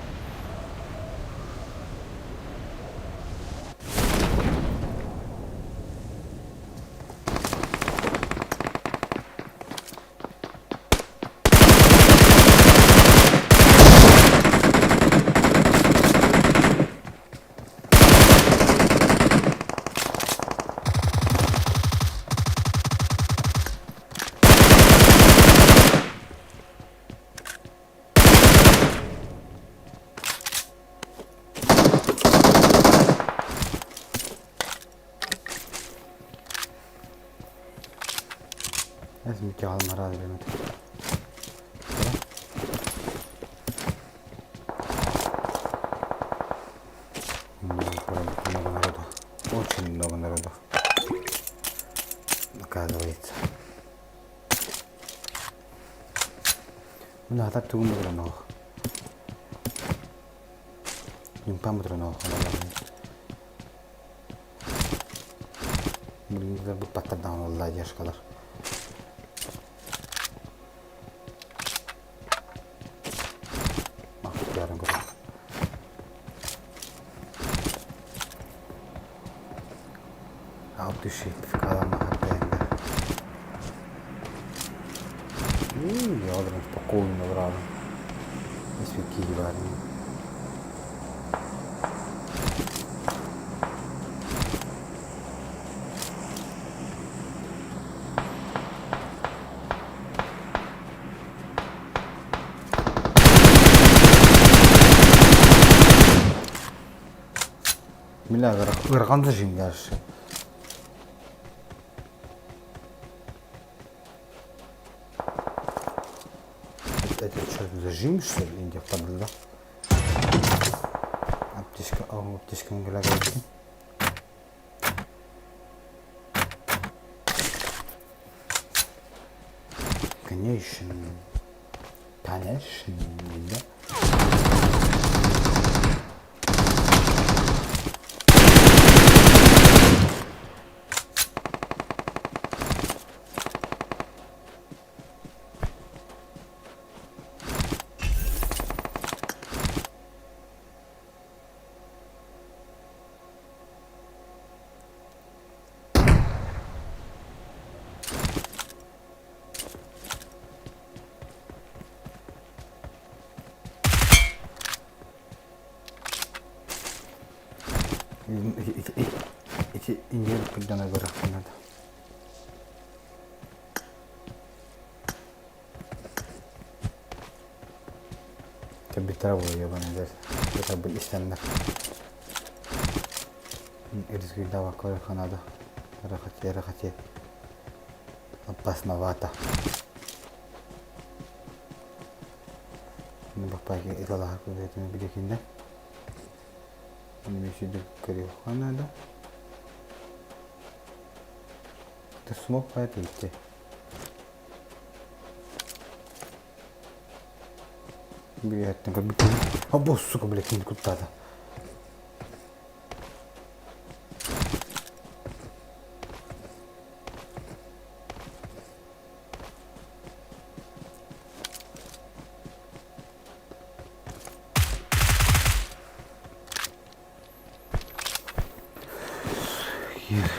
Speaker 1: Много народу. Очень много народу. Оказывается. Мына атар тугун бутуранох. Юмпан бутуранох. Билигин буппаттардаҕын уоллаа дьашкалар. Махтыярын көрөр. От души калама хаппаянда. Я олорон спокойно олорон. Испит баар. Бля, ыарахан зажим дальше. Это что, зажим, что ли, Индия да? Аптечка, о, аптечка глягаете. Конечно. Конечно, да. Ити инженер кырдана көрөххө надо. Кэбиттэрэ буолуо ебаный Это был истэннэр. Рискуйдаабакка көрөххө надо. Рахати, рахати. Опасновато. Баппаки италаһар күнү биликинде. Көрүөххэ наада. Ты смог по это идти? Блядь, как бы... А босс, сука, блядь, не куда-то. Here.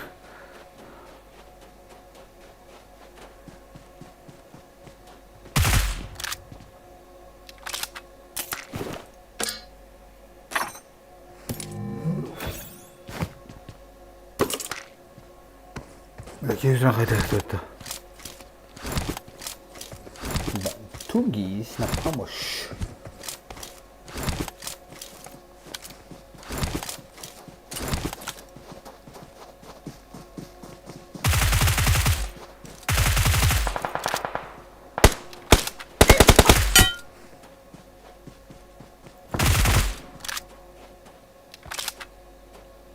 Speaker 1: Киһи хайдах Тугис на помощь.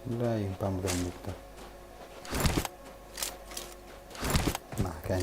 Speaker 1: Да, им помогли-то. На, кән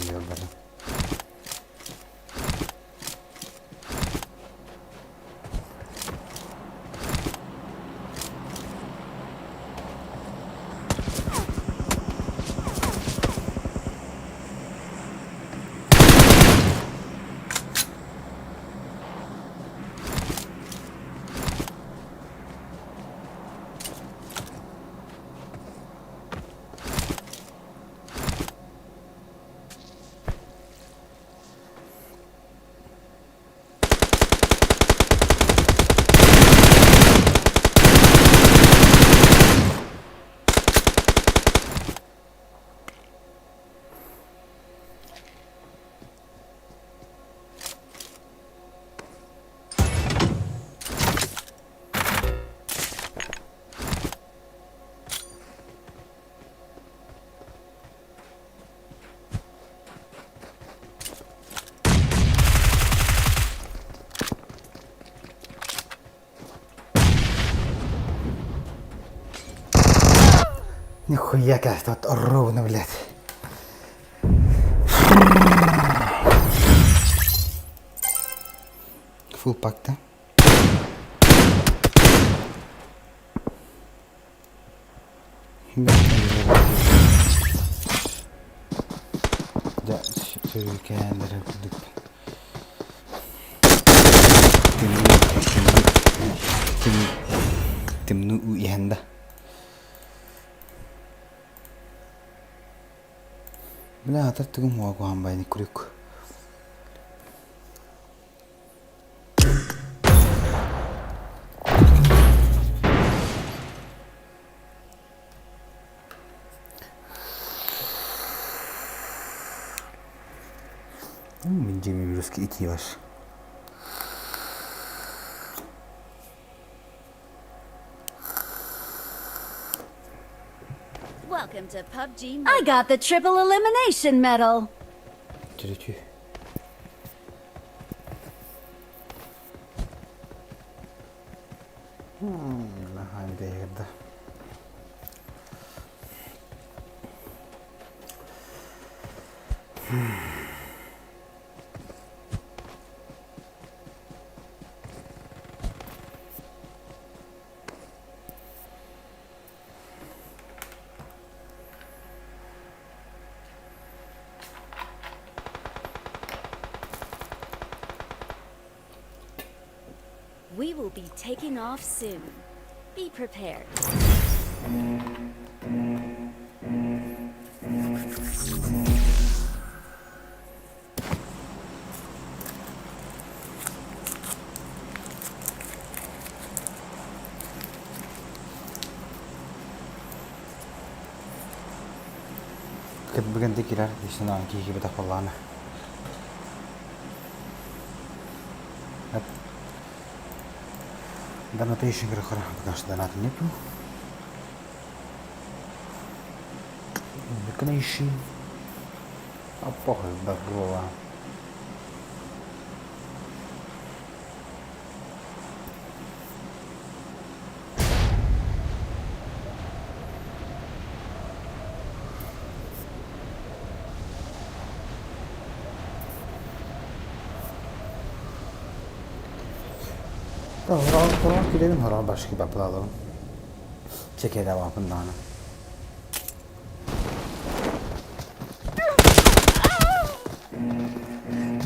Speaker 1: Нихуя, кажется, вот ровно, блядь. Фулл пак, да? Дьэ, сөрүүкээн курдук. Тымныы уу иһэн да. Бля, атар тугум уогуһан байны күрүк. Мин дьиэм русский итии бар.
Speaker 4: Welcome to PUBG. I got the triple elimination medal.
Speaker 1: Төрүтүү. Наһаа да.
Speaker 4: We will be taking off soon. Be prepared.
Speaker 1: Кырбыгын кирэр ишин киһи битах буоллаҕына. Донаты еще пока что доната нету. Донейшн. А похуй, здорово. Tamam, gidelim horan başka bir alalım. Çeke devamından.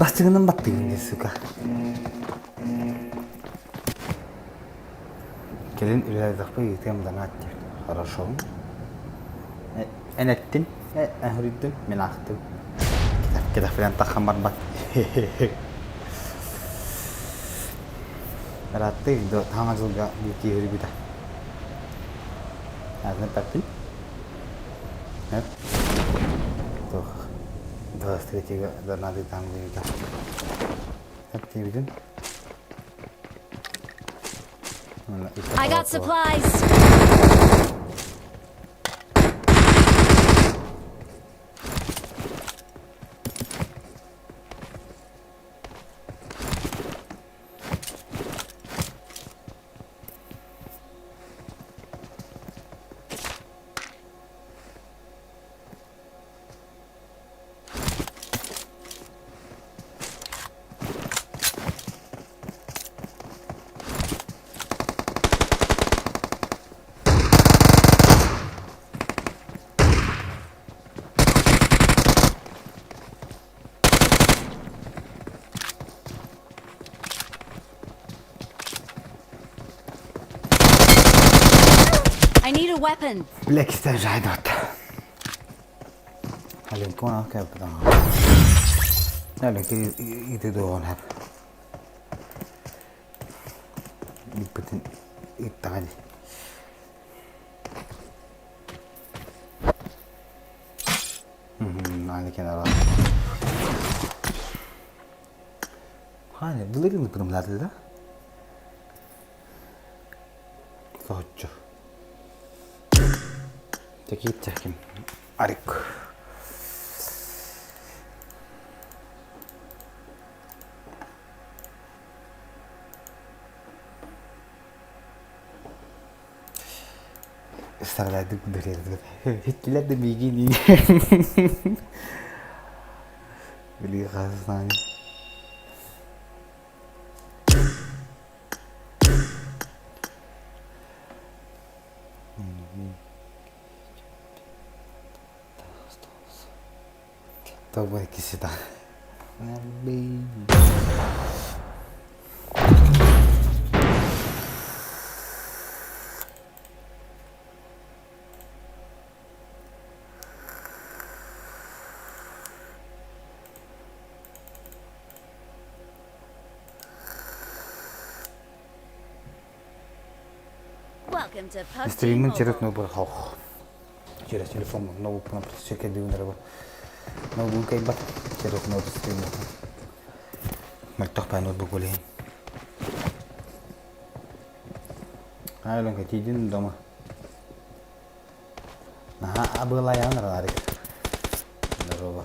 Speaker 1: Бастыгынан баттыгын сука. Кэлин үлэлээтэхпэ ыытыам донат диэн. Хорошо. Эн эттин, эн хоруйдун, мин аахтым. Кэтэхпинэн таххан барбат. Ырааттыы таҥа дьылга биир киһи үрбүтэ. Аатын эппэппин. Эп. Туох 23-га донат ыытаам диэбитэ. Эп диэбитин.
Speaker 4: I got supplies. I need a weapon.
Speaker 1: Black Star Ride Halin käytetään. Näilläkin itse tuohon här. Lipputin ittani. Aynı kenara. Hani былырыын да? Соһуччу. Такие Арик. Саралаадык Хиттилэр да миигин Били хасаан Тобой кисита.
Speaker 4: Welcome to PUBG
Speaker 1: Стримин через
Speaker 4: Mobile.
Speaker 1: ноутбук хох. Через телефон ноутбук сөкөдүүнэрэ ноутбук кайбат через ноутбук стрим. Мөлтөх баа ноутбук болейин. Айлон тиидин дома. Наһаа абыалайаан араарык. Здорово.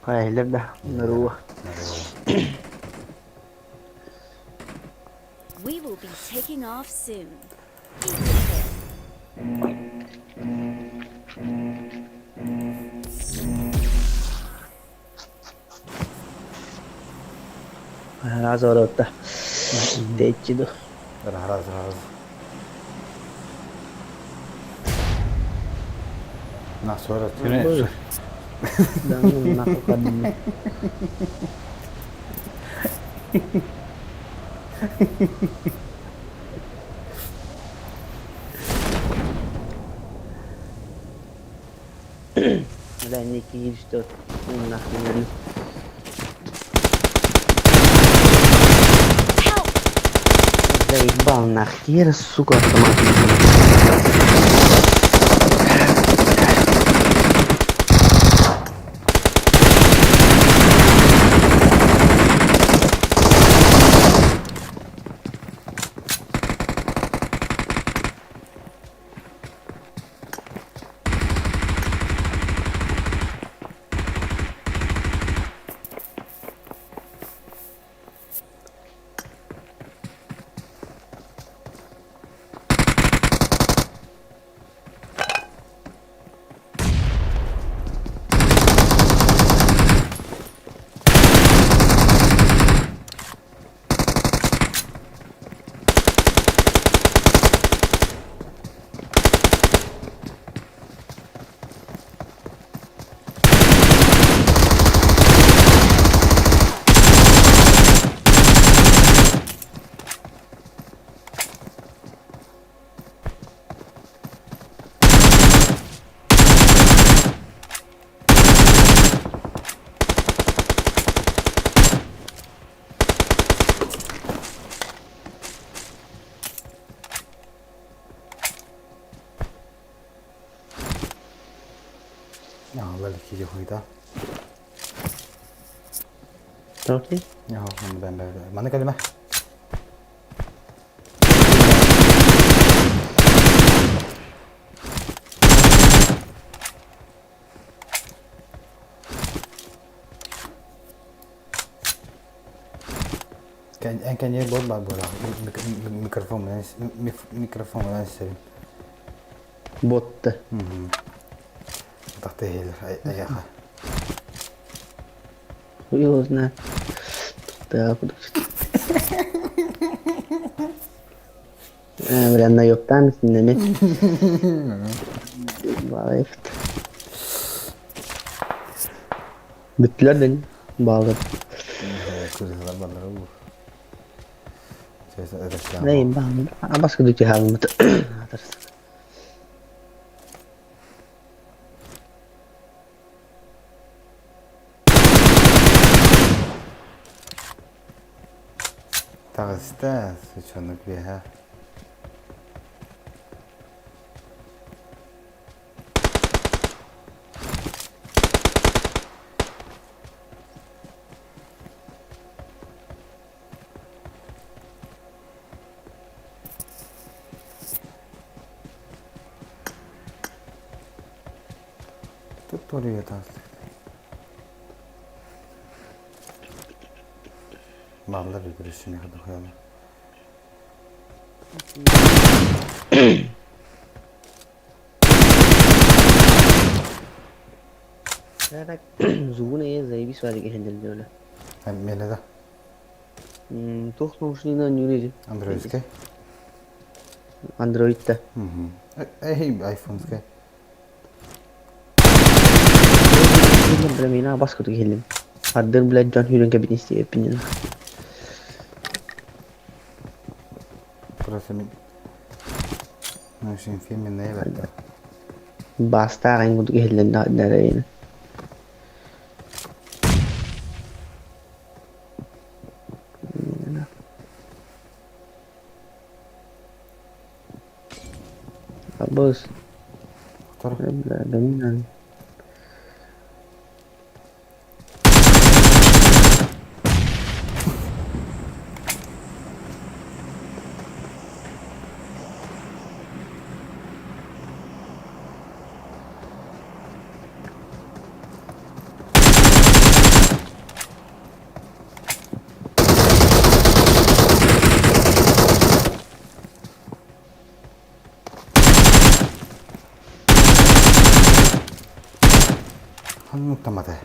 Speaker 9: Хайылар да, Здорово.
Speaker 4: We will be taking off soon. Be prepared.
Speaker 9: Араас оротта. Тэччи ду.
Speaker 1: Раз, раз. На сорок.
Speaker 9: Да ну нахуй кадми. Бля, некий что нахуй.
Speaker 4: Help!
Speaker 9: Заебал нахер, сука, автомат.
Speaker 1: Алла киһи хуйда.
Speaker 9: Окей.
Speaker 1: Маны кэлимэ. Эн кэньиэр бот баар буолар. Микрофон микрофон сирин.
Speaker 9: Ботта.
Speaker 1: Тахта иһиллэр айаха.
Speaker 9: Хуй его знает. Так, бля, наёбтаан синнэми. Балайфт. Бүттүлэр дэн баалар.
Speaker 1: Кыргыздар баллара уу.
Speaker 9: Ней баал. Абаска дүтү хаалмыт.
Speaker 1: Таҕыста, сучонок биэһэ. Туруйа таас. Баллар үгүрүсүнэ хадахыала.
Speaker 9: Зубун эйэ заебись валик иһэллэр
Speaker 1: Меле да.
Speaker 9: Туох наушнигынан ньүүрү
Speaker 1: Андроидскай.
Speaker 9: Андроидта.
Speaker 1: Эй, айфонскай.
Speaker 9: Бля, мин бас куту киһилим. Ардыр, блядь, дьон хүрен кэбитин истиэппин.
Speaker 1: Просто мин Наушник фирменная бэртэ.
Speaker 9: Бастаах эн куту киһиллэн нэрейин. Абыс. Бля, гаминан.
Speaker 1: Ханнык тамата.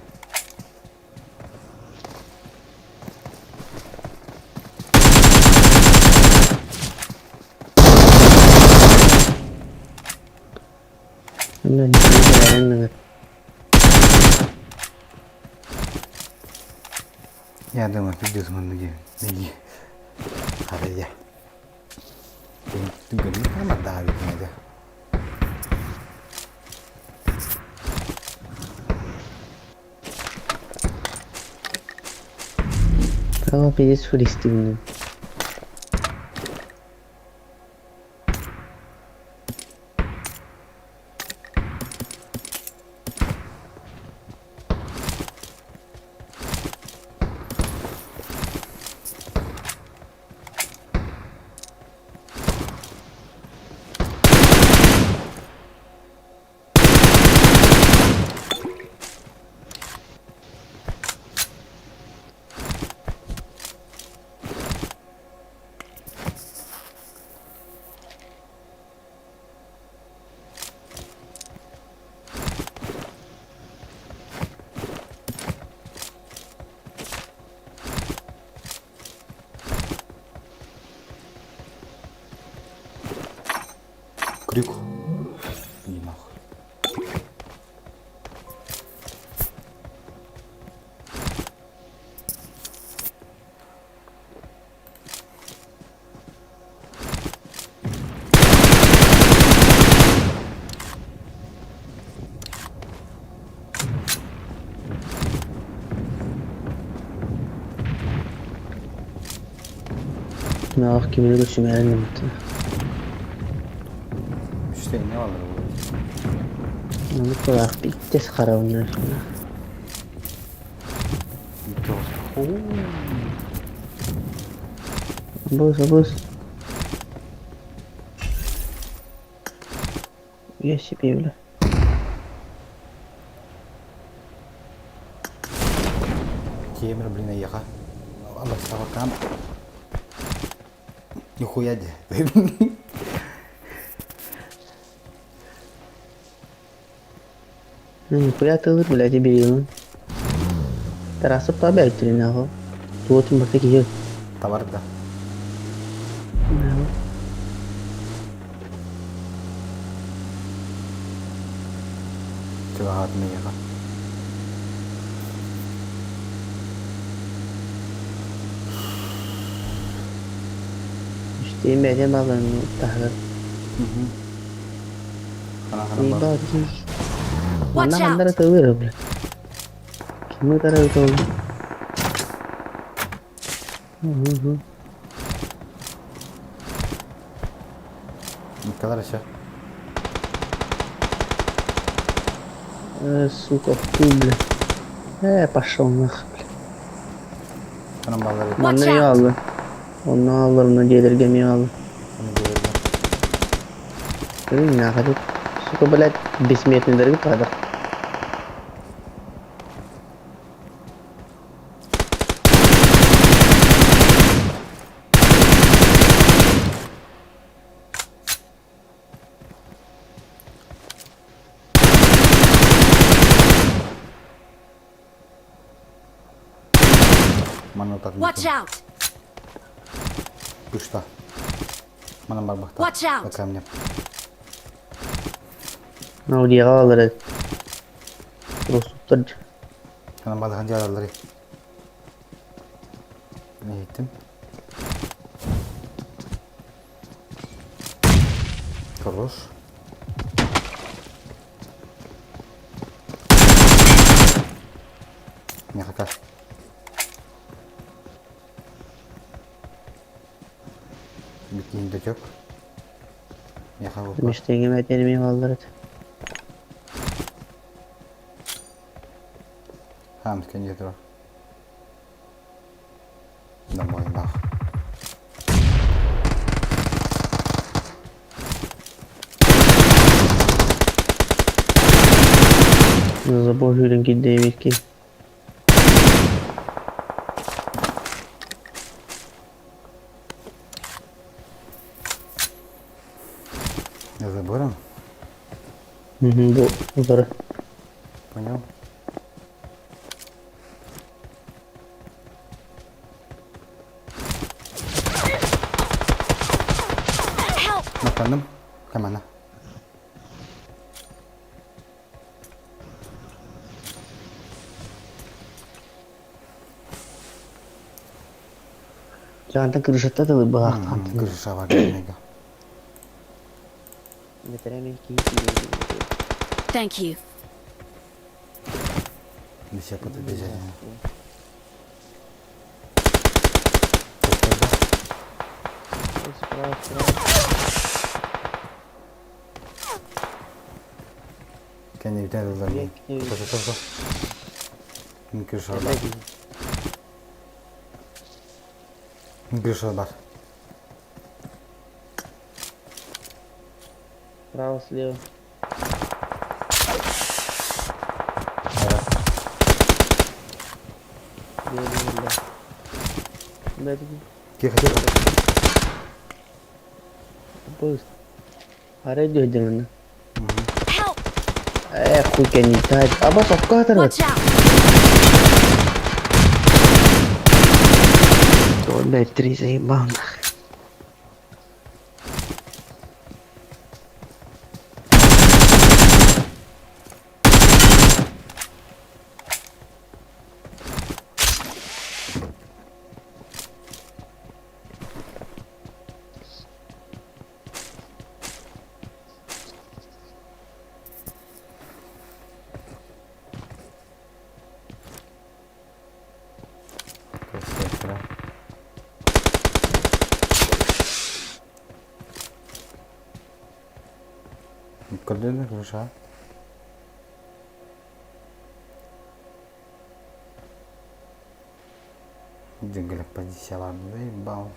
Speaker 1: Я думаю, пиздец, мы ноги. Ноги. Харая. Ты говоришь, там отдавить надо.
Speaker 9: Tamam, пиздец, фристивный.
Speaker 1: Крюк. Иди нахуй.
Speaker 9: Ах, кимини көрсүмээрин
Speaker 1: Үстэ не алар bu?
Speaker 9: Onu kulak bitti karavunlar. Бус, бус. Я себе, бля.
Speaker 1: Темир, блин, яха. Allah савакан. Нихуя де.
Speaker 9: Ну нихуя ты, блядь, дебил. Тарасып та бәлтiri нахуй. Туотун барта киһи.
Speaker 1: Товар да. Чугаат мияха.
Speaker 9: İşte бәден баларын тахыр.
Speaker 1: Хана хана бар.
Speaker 9: Ебать.
Speaker 4: Watch
Speaker 9: Манна
Speaker 4: out!
Speaker 9: хандара тылыр, бля. Кими тарай тол.
Speaker 1: Николай еще.
Speaker 9: Сука, фу, бля. Пошел нахуй, бля.
Speaker 1: Хана балары.
Speaker 4: Watch
Speaker 9: Манна
Speaker 4: out!
Speaker 9: ялы. Онны алыр, оны делерге ялы.
Speaker 1: Хана делерге.
Speaker 9: Блин, нахуй. Сука, блядь, бессмертный дорогой падар.
Speaker 1: Манна утатын.
Speaker 4: Watch out!
Speaker 1: Пышта. Манан барбахта.
Speaker 4: Watch out!
Speaker 1: Камня.
Speaker 9: Аудиаҕа бааллар эбит. Туруорсуттар.
Speaker 1: Анан балахан дьаалалары. Иһиттим. Хорош. Миэхэ Бикиин дөчөк. Миэхэ буолла.
Speaker 9: Миштеҥҥэ этэрими бааллар этэ.
Speaker 1: Хаамыс кэннигэр турар. Домойдаах.
Speaker 9: Забор сүүрэн киирдэ эбикки.
Speaker 1: За забором?
Speaker 9: Мгм, бу утары.
Speaker 1: Понял?
Speaker 4: Help!
Speaker 1: Махтанным. Команда.
Speaker 9: Дьаантан крышаттан тылы быһаахтаан.
Speaker 1: Крыша бар дэнэгэ.
Speaker 9: Бэтэрээ киһи киирэн
Speaker 4: Thank you.
Speaker 1: Бисеппит бизэ.
Speaker 9: Справа, справа.
Speaker 1: Кэннибитин ыллар. Тото-тото. Крыша бар. Крыша бар.
Speaker 9: Справа, слева. Слева, да. Да, это
Speaker 1: Тихо, тихо.
Speaker 9: Быстро. Арай дьөһдүҥ
Speaker 4: Help!
Speaker 9: Э, хуй кэнниттэн. Аба сокко хатар.
Speaker 4: Watch out!
Speaker 9: Блядь, три заебал нах.
Speaker 1: Красиво. Көрдүн крыша. Дьиҥҥэлэк позициялаан заебал.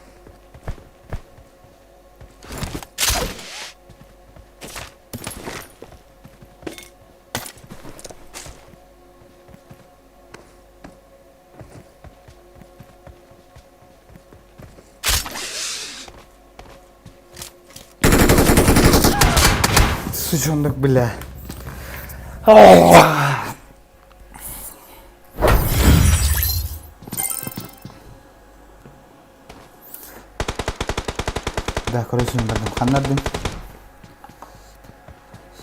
Speaker 1: Сучонок, бля. Да, короче, мен бардым. Ханнардым.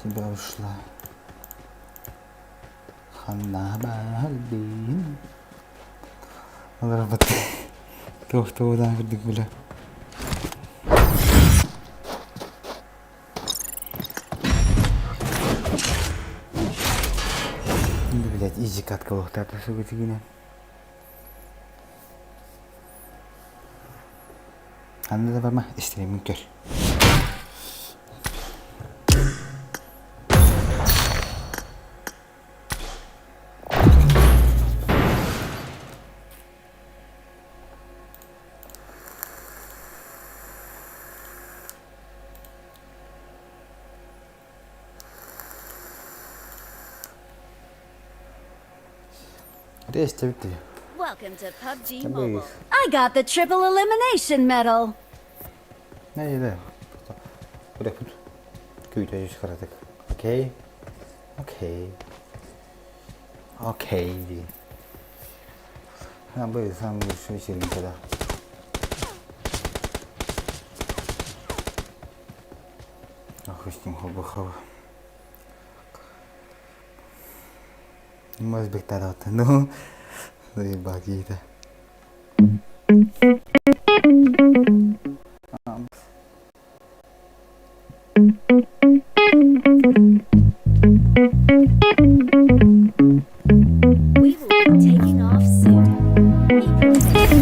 Speaker 1: Себя ушла. Ханна бардым. Олорбут. Туох тугудан кырдык бля. Блять, изи катка буолуохтаах сугутигинэн. Ханна да барма, истиримин көр. Рейс эбит
Speaker 4: Welcome to PUBG
Speaker 1: Tabii.
Speaker 4: Mobile. I got the triple elimination medal.
Speaker 1: Нэ Үрекпит күүтэ харатык. Окей. Окей. Окей дии. Самый самый лучший вечеринка, да. Охустим хобухова. Может быть, тогда ну, заебать
Speaker 4: We will be taking off soon. Be prepared.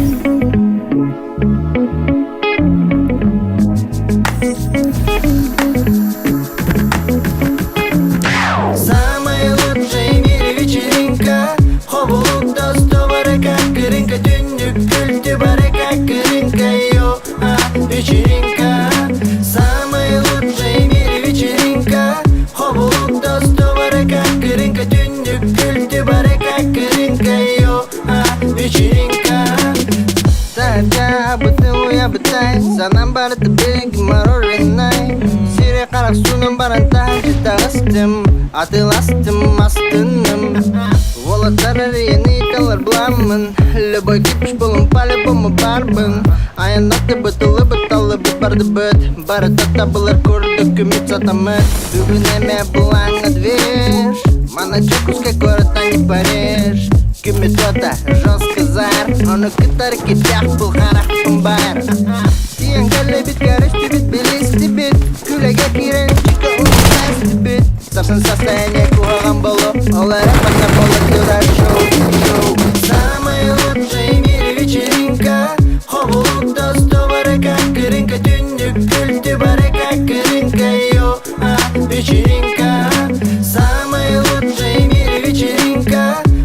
Speaker 10: Самая лучшая в мире вечеринка Хобулук достубары как рынка Түннүк күлтү бары как рынка Йо, а, вечеринка Самая лучшая в мире вечеринка Хобулук достубары как рынка Түннүк күлтү бары как рынка Йо, а, вечеринка Таһырдьа бытын Санаам барыта билиҥҥи мороженай Сири харах суунан баран таһырдьа таҕыстым Атыыластым, астынным Уолаттар эрийэн ыйыталлар буламмын Любой кипиш булун по-любому барбын Айаннаттыбыт, ыллыбыт, таллыбыт, бардыбыт Барыта табылар курдук үмүт сатаммыт Бүгүн эмэ булаҥҥа движ Манна Дьокуускай куорат, а не Париж Күммүт уота жестко зар Ону кытары кирдээх бул харахпын бар Тиийэн кэллибит, көрүстүбүт, билистибит Күлэгэ киирэн чика устастыбыт Сарсын состояние куһаҕан боло Ол эрэ манна буола турар шоу, шоу Самая лучшая в мире вечеринка Хобулук достубары как рынка Түннүк күлтү бары как рынка Йо, а, вечеринка Самая лучшая в мире вечеринка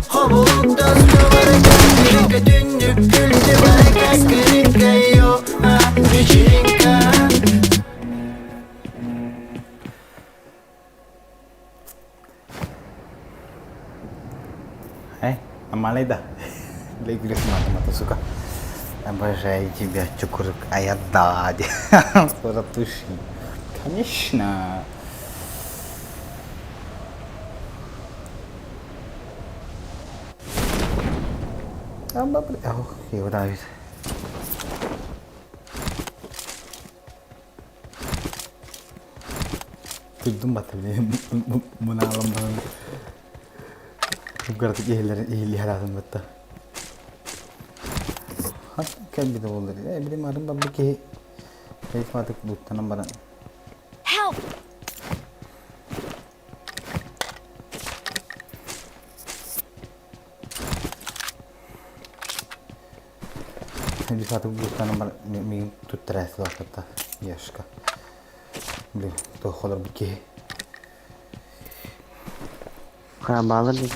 Speaker 10: Хобулук достубары как рынка Түннүк күлтү бары как рынка Йо, а, вечеринка
Speaker 1: Эй, амалай да. Лейгулес мата сука. Обожаю тебя, чукурк. А я да. Скоро туши. Конечно. Ох, его давит. Туйдум бата мунаалам баран Кыргырдык иһиллиһараатын бытта. Хат кэлбитэ буоллар. Э, билим арын барбы киһи Эйфатык буттанан баран.
Speaker 4: Help!
Speaker 1: Эйфатык буттанан баран миигин туттара сылаахатта Яшка. Блин, туох олорбут киһи.
Speaker 9: Баалар да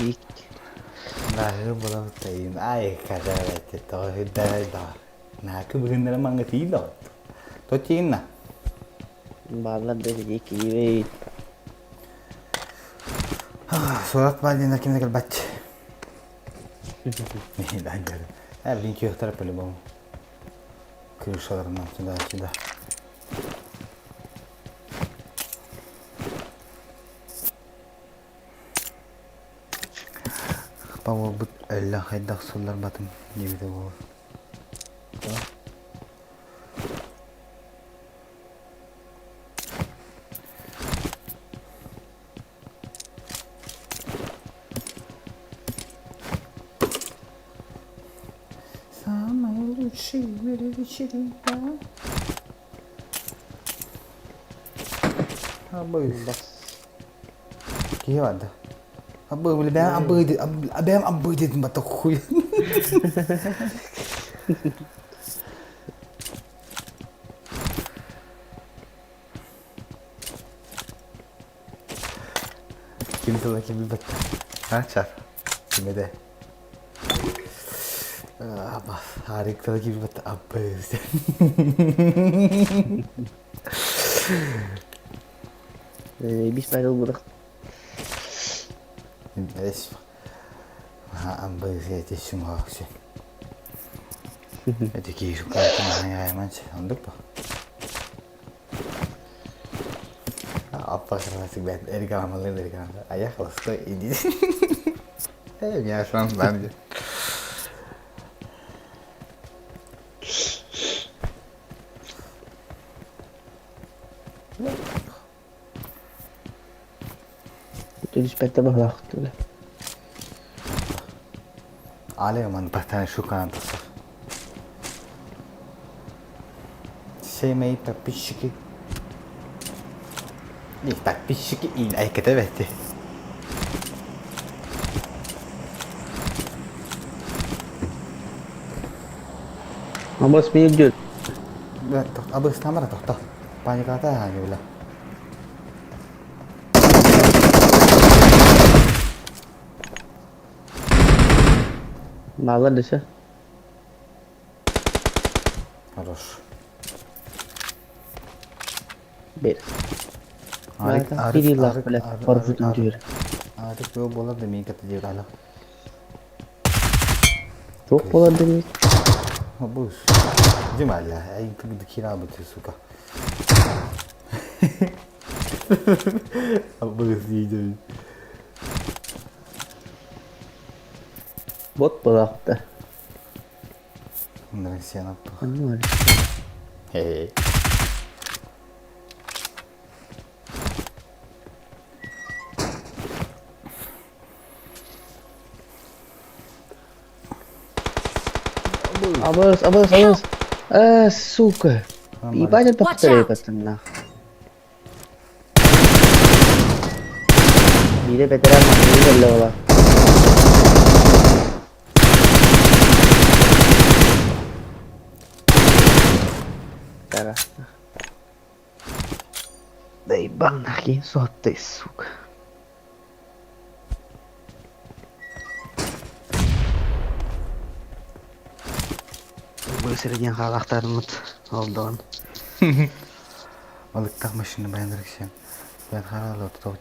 Speaker 1: Наһы буламтайын ай каравете тоһүдэ да. Наакы бүгүннere манга тиийдо. То тиинна.
Speaker 9: Баалар да киибей.
Speaker 1: Сурат баар диэннэр ким да кэлбэт. Э, блин, күйөхтөр по-любому. Крышаларынан сюда-сюда. Павлбыт өллө хайдах сылларбатым диэбитэ буолар. Самая лучшая в мире вечеринка. Абы. Киһи барда. Абы, били бэйэм абы бэйэм абы диэтим батта хуй. Ким тыла ким билбэт. А, чар. Кимеде. Аба, Харик тыла ким билбэт. Абы.
Speaker 9: Бис пайдал будах.
Speaker 1: Эс. Абы, эти сюмахсы. Эти киһи каайтан ондук ба. Аппа кырасык бэт эргамалы эргамалы. А я холостой иди. Э, меня шанс дан.
Speaker 9: Түспэттэ баһылаах түлэ.
Speaker 1: Али ман бастан шукан тахсар. Все мои подписчики. Не, подписчики и айката бәтте.
Speaker 9: Абас мин үрдүр.
Speaker 1: Абыстамара тохто. Паниката хааны била.
Speaker 9: Баалар десе.
Speaker 1: Хорош.
Speaker 9: Бер. Арик, Арик, Арик, Арик, Арик,
Speaker 1: Арик бу болар да мин ката диир ала.
Speaker 9: Туох болар да
Speaker 1: Бу Дималла, ай кира бу сука. Бу видео.
Speaker 9: Бот болақты.
Speaker 1: Нрексена. Хей.
Speaker 9: Абыс, абыс, абыс. Э, сука. Ебать, это повторяй, нах. Бире бетерен манныгы кэллэ буолар. Тара. Да ебал нахуй, сотый, сука. Бу сирден хаалахтармыт олдоон.
Speaker 1: Балыктаах машина баянырыксем. Бен харалы тоқ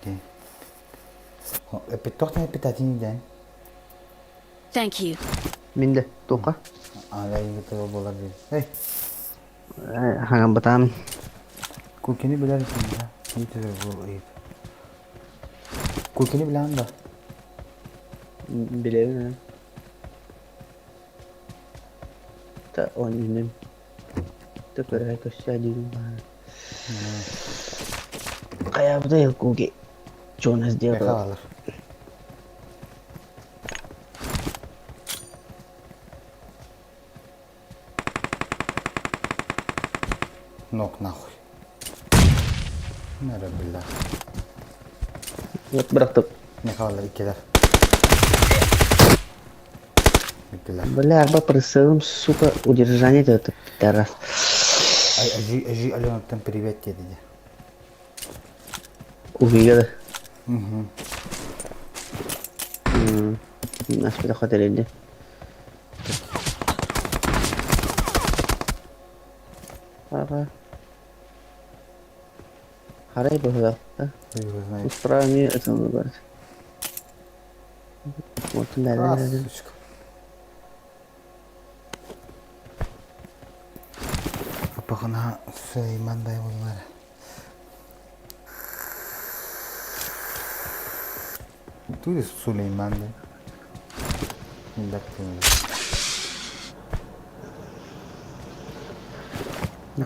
Speaker 1: Эпи тоқтан эпи татини ден.
Speaker 4: Thank you.
Speaker 9: Минде тука.
Speaker 1: Ала инги тоо болар дей. Эй,
Speaker 9: Хаган батам.
Speaker 1: Кукини билер да. Итер бу ит. Кукини билен да.
Speaker 9: Билебин. Та он инем. Та көрө көссө дигин баар. Каябда куги. Что у нас делают?
Speaker 1: Нок нахуй. Нere бля.
Speaker 9: Вот бырахтым.
Speaker 1: Не халар иккилер. Бүттүлэр.
Speaker 9: Бля, арба прысылым, сука, удержание это пидорас.
Speaker 1: Ай, ажи, ажи, Аленаттан привет деді де.
Speaker 9: Кугига
Speaker 1: Угу.
Speaker 9: да. Аспита хотелинди. Ага. Харай быһыга.
Speaker 1: Его знает.
Speaker 9: Устраивай это выбрать. Вот да,
Speaker 1: А,
Speaker 9: да, да.
Speaker 1: сучка. Апахана Сулейман бай болар. Ту Сулейман да. Милләт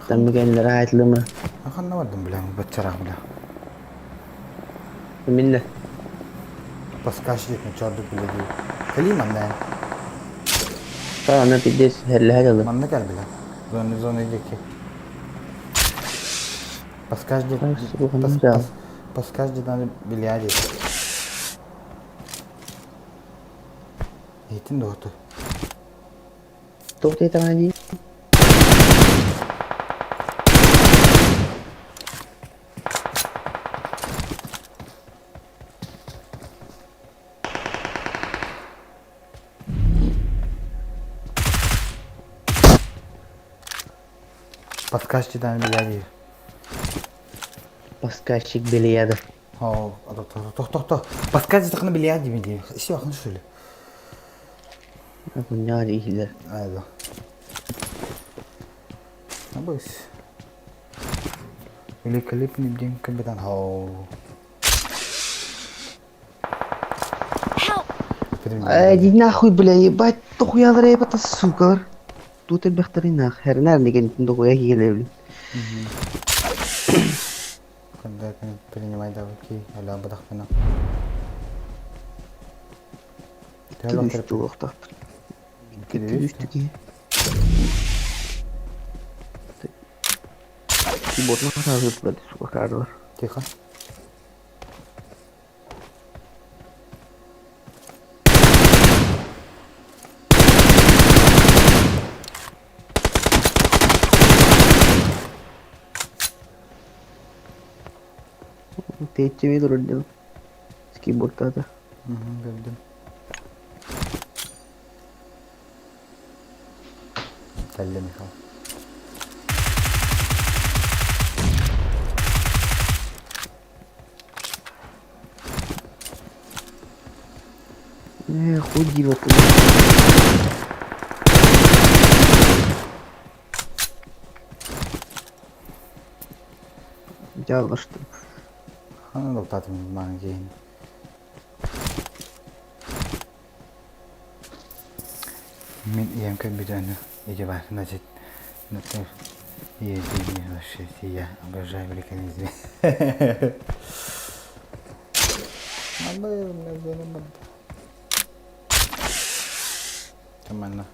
Speaker 9: Там мегенлere айтылымы.
Speaker 1: Ханна бардым билем, бачарах билем.
Speaker 9: Минне.
Speaker 1: Паскаш деп чордук биле ди. Кали манна.
Speaker 9: Та ана пиздец херле хадалы.
Speaker 1: Манна кал билем. Зоны зоны деки. Паскаш деп. Паскаш деп биле ди. Ейтин доғты.
Speaker 9: Тоқтай тағана
Speaker 1: Подсказчидан билядир.
Speaker 9: Подсказчик билияды.
Speaker 1: О, тох, тох, тох. Подсказчик тахны билияди ми Иши бакын шуле.
Speaker 9: Хуйня дихилер.
Speaker 1: Айда. Абыс. Великолепный день, капитан Хоу.
Speaker 9: Иди нахуй, бля, ебать, тухуя ебата, сука. Тут элбэхтери нах, хернер деген дохуя киелебин.
Speaker 1: Принимай да ки, өлөөн
Speaker 9: Икки үстүү буолуохтаахпыт. Икки үстүү киһи. Ботна хатаабыт сука каадалар.
Speaker 1: Тихо.
Speaker 9: Тэйиччи эмиэ турар дьон. Скейбордтаата.
Speaker 1: Көрдүм. Кэллэ Михаил.
Speaker 9: Ээ, хуй диир Дьааллаштым.
Speaker 1: Ханна доктатым маан киһин. Мин ийэм көрбүтэ иди бар, значит, Евгений вообще, я обожаю американизм. Манна.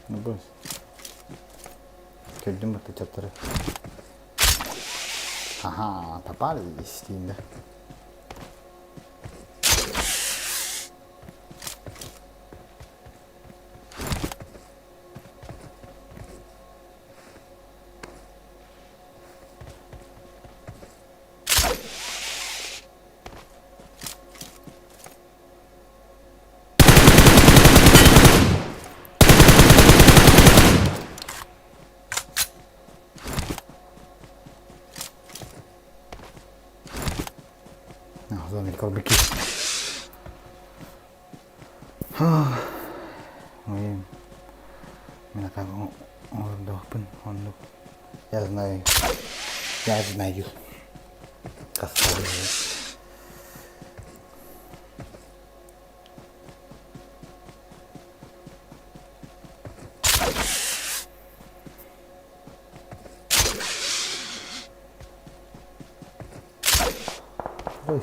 Speaker 1: Ну бу. Көрдүм бутта чаттары. Ага, попались дейін. Ой, мен так оҥордохпун оннук. Я знаю. Я знаю. Ой.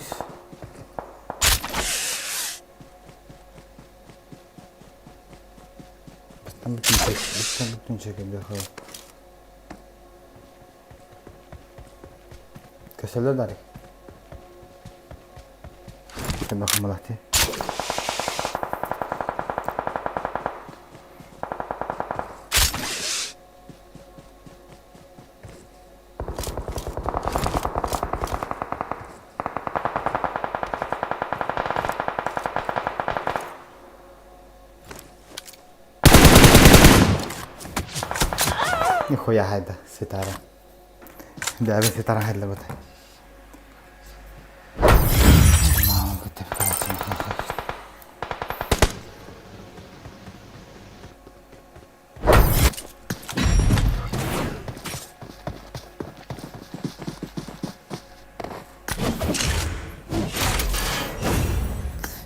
Speaker 1: Бастан бүтүн чек, бастан бүтүн чекилде Көсөлө дарый. Көмө хымалати. Нихуя хайда, ситара. Бәбе ситара хайда бата. Мама көтеп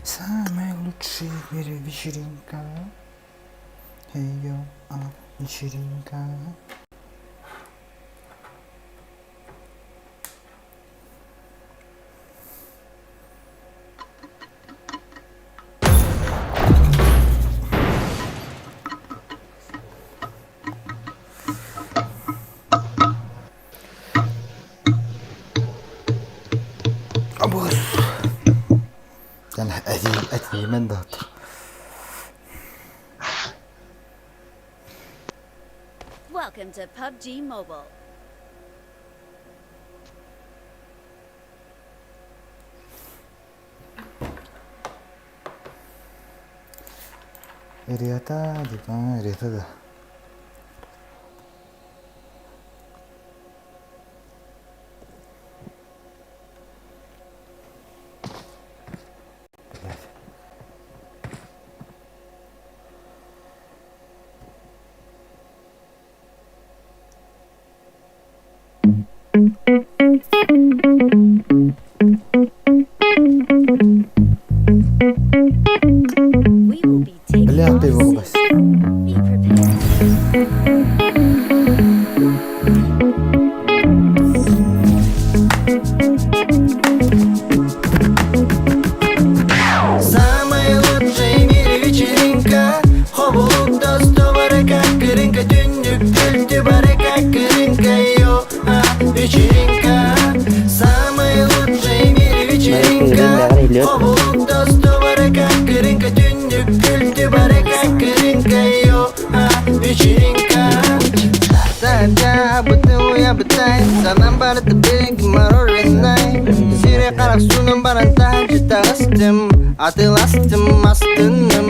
Speaker 1: Самая лучшая в мире вечеринка. Эй, йо, а, вечеринка. Абыр. Этиимен да.
Speaker 4: Welcome to PUBG Mobile.
Speaker 1: Ырыата, диплом ырыата да. Блядь.
Speaker 4: We will be taking
Speaker 1: Бля,
Speaker 4: off
Speaker 1: ты
Speaker 4: soon.
Speaker 1: волос.
Speaker 4: Be prepared.
Speaker 10: Самая лучшая в мире вечеринка Хобулук достубары как кырынка Түннүк күлтү бары как кырынка Йо, а, вечеринка Самая лучшая в мире вечеринка Хобулук достубары как кырынка Түннүк күлтү бары как кырынка Йо, а, вечеринка Таһырдьа бытын Санаам барыта билиҥҥи мороженай Сирэй харах суунан баран таһырдьа таҕыстым Атыыластым астынным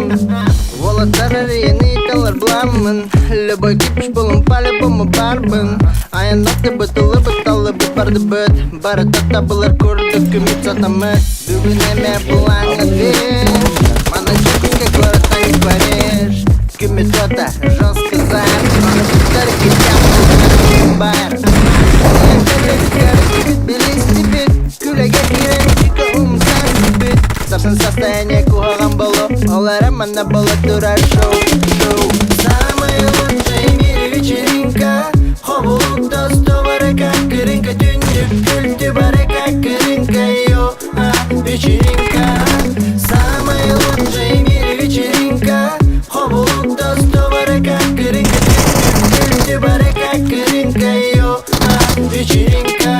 Speaker 10: Уолаттар эрийэн ыйыталлар буламмын Любой кипиш булан по-любому барбын Айаннаттыбыт ыллыбыт таллыбыт бардыбыт Барыта табылар курдук күммүт сатаммыт Бүгүн эмэ былааҥҥа движ Манна Дьокуускай куораттан не Париж Күммүт уота жестко зар Бар Сарсын состояние куһаҕан боло Ол эрэ манна бола турар шоу, шоу Самая лучшая в мире вечеринка Хобулук достубары как кырынка Түннүк күлтү бары как кырынка Йо, а, вечеринка Самая лучшая в мире вечеринка Хобулук достубары как кырынка Түннүк күлтү бары как кырынка Йо, а, вечеринка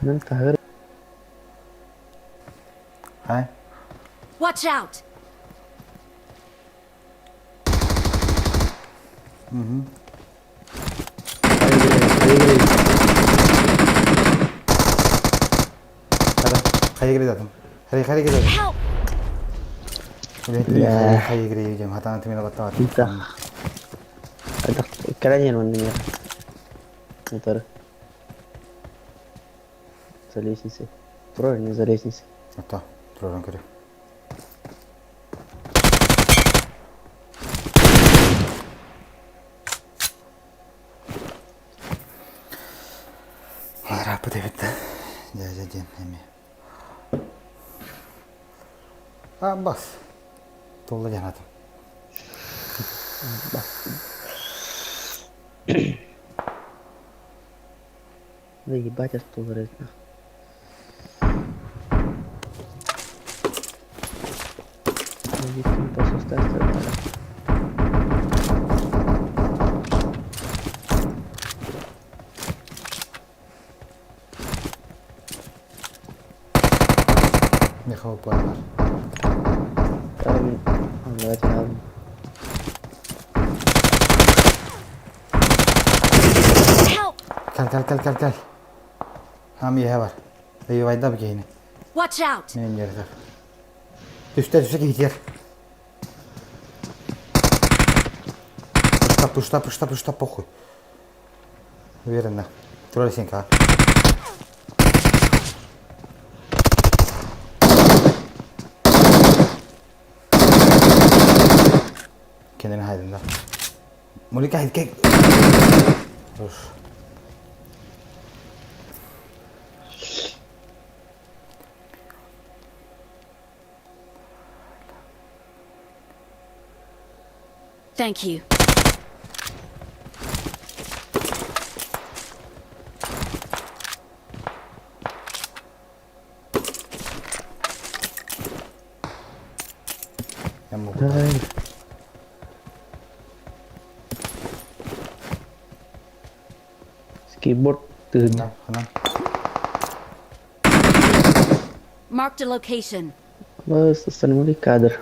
Speaker 9: Мен таһыр
Speaker 1: Хай.
Speaker 4: Watch out!
Speaker 1: Хара. Хайа кире Хайа хайа кире.
Speaker 4: Help!
Speaker 1: Хайа хайа кире дем. Хатан тимин баттаа.
Speaker 9: Инта. Кэлэн иһэн манна миэхэ. Утары. За лестницей. Турар не за лестницей.
Speaker 1: Ата, тураран көрө. Рапы дебит. Дядя ден эми. А, бас. Толла жанатым.
Speaker 9: Да ебать, я стол вырезать нахуй.
Speaker 1: Михаил Планер.
Speaker 9: Давайте надо.
Speaker 4: Help!
Speaker 1: Кел кел кел кел кел. Хам иһэ бар. Ыйыбайда бу киһини.
Speaker 4: Watch out!
Speaker 1: Мен дьэрэтэр. Түстэ түстэ киһитигэр. Пушта пушта пушта пушта похуй. Уверенно. Турар сенька. Kendini haydında. Molika haydi кел. Хорош.
Speaker 4: Thank you.
Speaker 1: Я могу.
Speaker 9: Давай. Скейтборд ты.
Speaker 1: Да, она.
Speaker 4: Marked a location.
Speaker 9: Бас остальной кадр.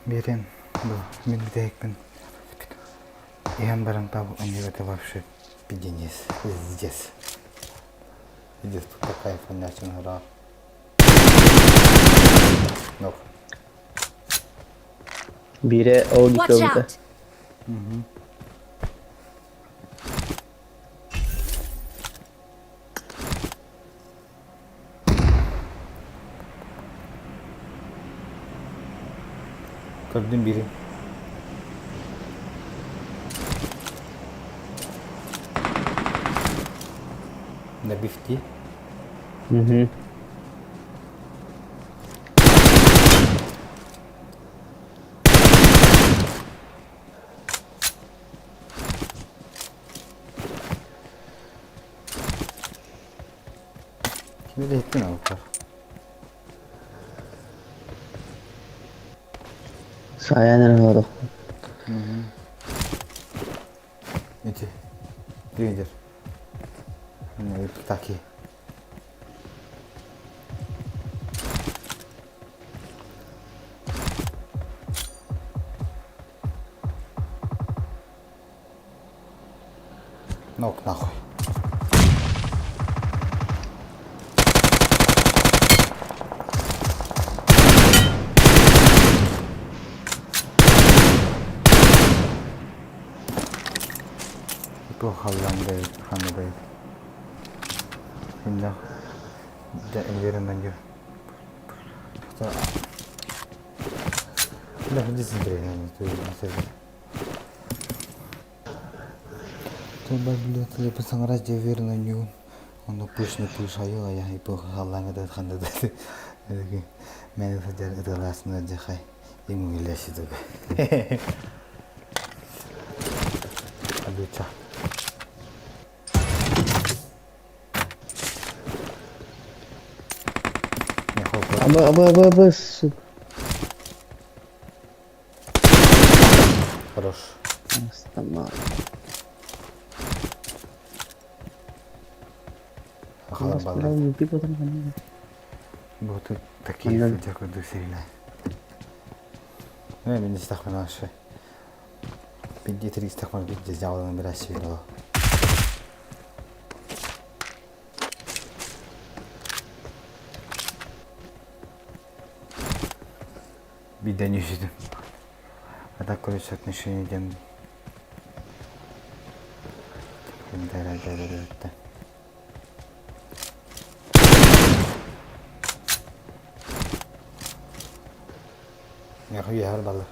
Speaker 1: Берен. Бу мин бүтэһикпин. Иһэн баран таб у него это вообще пиздец. Пиздец. Пиздец, тут такая фонячина гра. Нок.
Speaker 9: Бире ол
Speaker 4: Watch
Speaker 9: дикобута.
Speaker 4: out!
Speaker 1: Көрдүм бири. На бифти.
Speaker 9: Угу.
Speaker 1: Билэһиттин алпар.
Speaker 9: Сайан эрэн олорохпун.
Speaker 1: Ити. Лидер. Таки. Нок нахуй. Туох халлаан бэйит, ханна бэйит. Иннах дьэ уверенно дьэ. Бля, иди смотри, Саҥарас дьэ уверенно ньуун онно пыш не пыш айыл айа ипох халлааҥҥа да ханда да мээнэ сылдьар ытыалаасына дьэ ему илэси туга Алюча.
Speaker 9: Аба, аба, аба, аба, сука.
Speaker 1: Хорош.
Speaker 9: Астама.
Speaker 1: Ахалар баллар. Вот такие судья курдук сирилэ. Ну, мен истахмын ашы. Бидде тирик истахмын бидде жаалан бир ашы было. Бидде не жидим. А так, короче, отношения дем. Миэхэ үөһэ бараллар.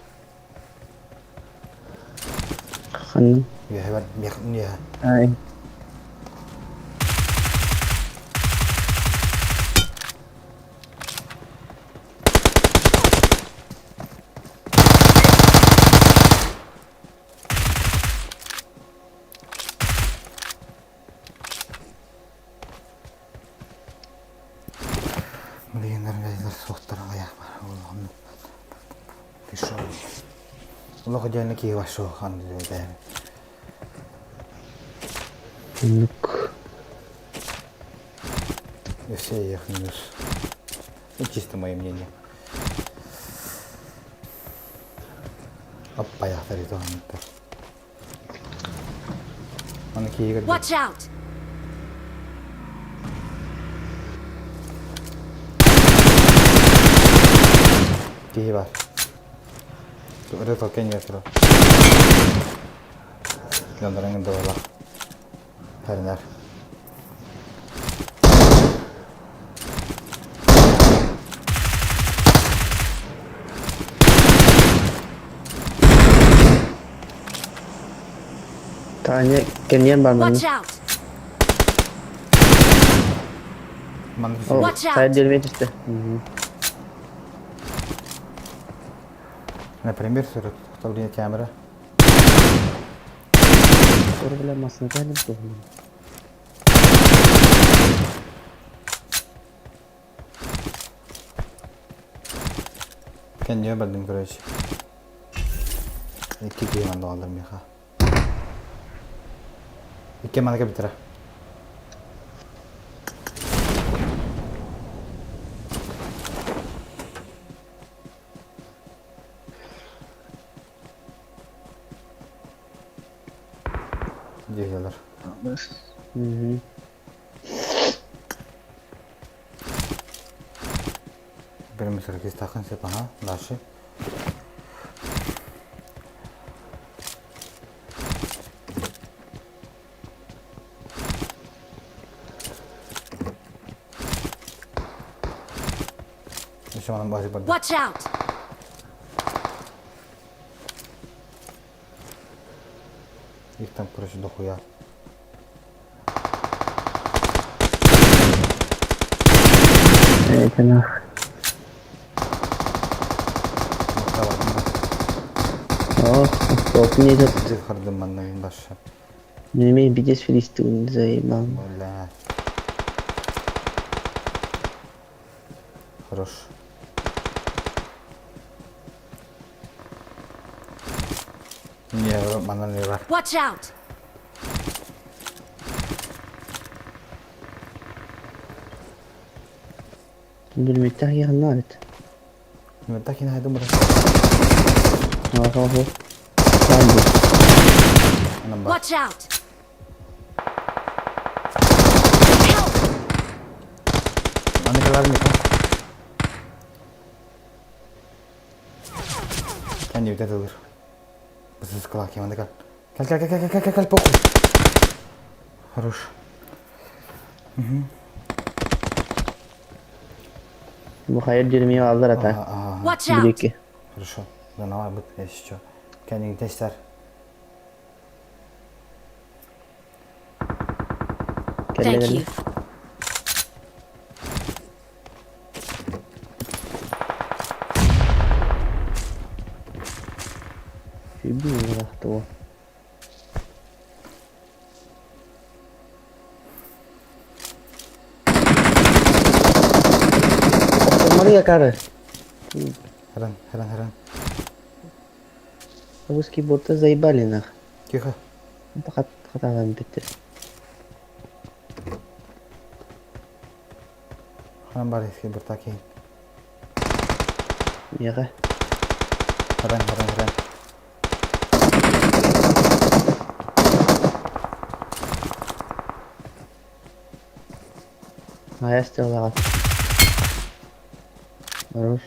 Speaker 9: Ханна?
Speaker 1: Үөһэ бар, миэхэ үөһэ.
Speaker 9: Ай.
Speaker 1: Билигин бэйэлэр суохтар аҕыйах бар олоҕум пішов. Олох идеально киһи вошел хан диэбит.
Speaker 9: Оннук.
Speaker 1: И все их минус. Ну, чисто мое мнение. Аппаяхтар итоҕанныктар. Аны киһигэр
Speaker 4: Watch out!
Speaker 1: киһи бар. Өрө толкен турар. Дьоннорун дыбалах. Хэрнэр.
Speaker 9: Таня кэнниэн бар манна.
Speaker 4: Watch out!
Speaker 1: Манна
Speaker 9: О,
Speaker 4: Watch out!
Speaker 9: сайт диэлбэт түстэ.
Speaker 1: Например, управление камера.
Speaker 9: Ор бля массыына кэлим туһунан.
Speaker 1: Кэнниэ бардым, короче. Икки киһи манна олор миэхэ. Икки манна кэбитэрэ. Диэһэлэр.
Speaker 9: Мгм.
Speaker 1: Бир мусоркис тахын сөп, ага, дальше. Еще манан базы барда.
Speaker 4: Watch out!
Speaker 1: Их там, короче, дохуя.
Speaker 9: Это нах. Ох, топ не этот.
Speaker 1: Хардым манна дальше.
Speaker 9: Не имею бидес филистун заебал.
Speaker 1: Бля. Хорош. Не, манан не бар.
Speaker 4: Watch out!
Speaker 9: Дүлмүттэх киһи эбит.
Speaker 1: Мөлтөх киһи хайдым бара.
Speaker 9: Оһо оһо. Баар
Speaker 1: Анан бар.
Speaker 4: Watch out! Help!
Speaker 1: Аны кэлэр миэхэ. Кэннибитэ тылыр. Бысыз кылаак ким аны кэл. Кэл кэл кэл кэл кэл кэл кэл похуй. Хорош.
Speaker 9: Бу хайыр дьүрүмүйэ бааллар ата.
Speaker 4: Watch out!
Speaker 9: Бирики.
Speaker 1: Хорошо. Давай быт еще. Кэннигин тэстэр.
Speaker 9: Кэллэ
Speaker 4: Thank
Speaker 9: кэллэ.
Speaker 4: you.
Speaker 9: Сүүрбүү туо. Мария Кары.
Speaker 1: Харан, харан, харан.
Speaker 9: Русские боты заебали нах.
Speaker 1: Тихо.
Speaker 9: Хаталан бүттү.
Speaker 1: Харан бар эски бір такейін.
Speaker 9: Мега.
Speaker 1: Харан, харан, харан.
Speaker 9: Ая стрелага. Хорош.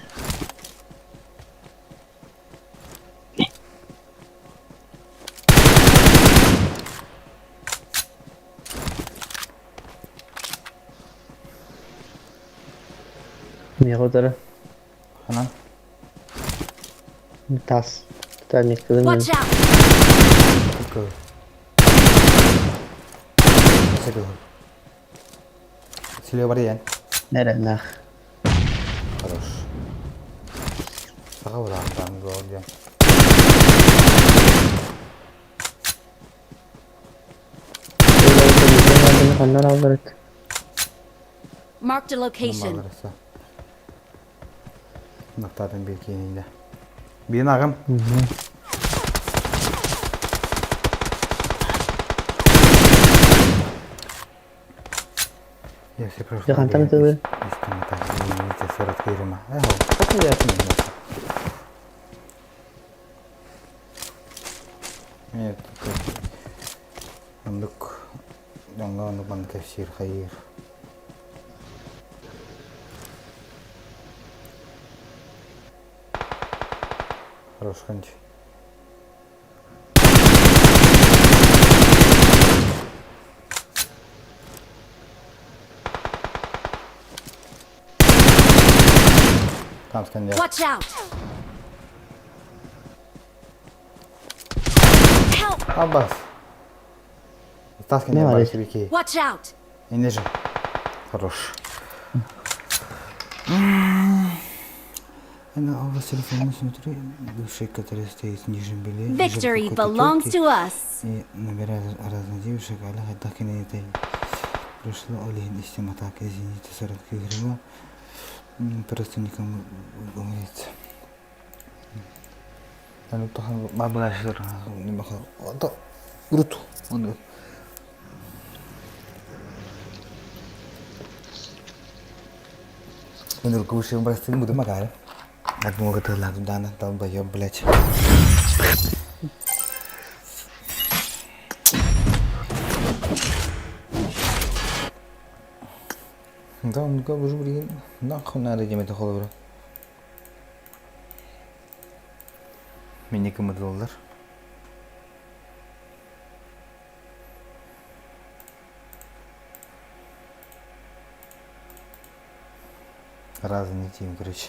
Speaker 9: Мега удара.
Speaker 1: Ханан.
Speaker 9: Тас. Там кылым.
Speaker 4: Watch out!
Speaker 1: Кыкы. Секу. Силе бар диэн.
Speaker 9: Нere нах.
Speaker 1: Хорош. Саха бураан гол диэн.
Speaker 9: Ханнар албарыт.
Speaker 4: Marked a location.
Speaker 1: Нактатын bir кейинде. Бин агым. Я все прошло.
Speaker 9: Хантан тылы.
Speaker 1: Нет, ондук дьоҥҥо оннук маннык кэпсиир хайыыр. Хорош ханч. Там скандер.
Speaker 4: Watch out! Help!
Speaker 1: Аббас. Таскан
Speaker 9: Не
Speaker 1: бар
Speaker 9: варись.
Speaker 1: кибики.
Speaker 4: Watch out!
Speaker 1: Инеже. Хорош. Она у вас телефон смотри, бывший, который стоит в нижнем белье. лежит
Speaker 4: Victory
Speaker 1: какой-то
Speaker 4: belongs
Speaker 1: тёлке
Speaker 4: to us.
Speaker 1: И набирает разных девушек, а так и не это пришло олень из так, извините, 40 гриба. Просто никому говорит. Ну, то бабла Урут. Он Өнөр көшем брастын буду магары. Так много тылладым дана, долбоёб, блядь. Да, он как уже блин, нахуй надо тебе это холодно. Мени кымыдылдар. Разный тим, короче.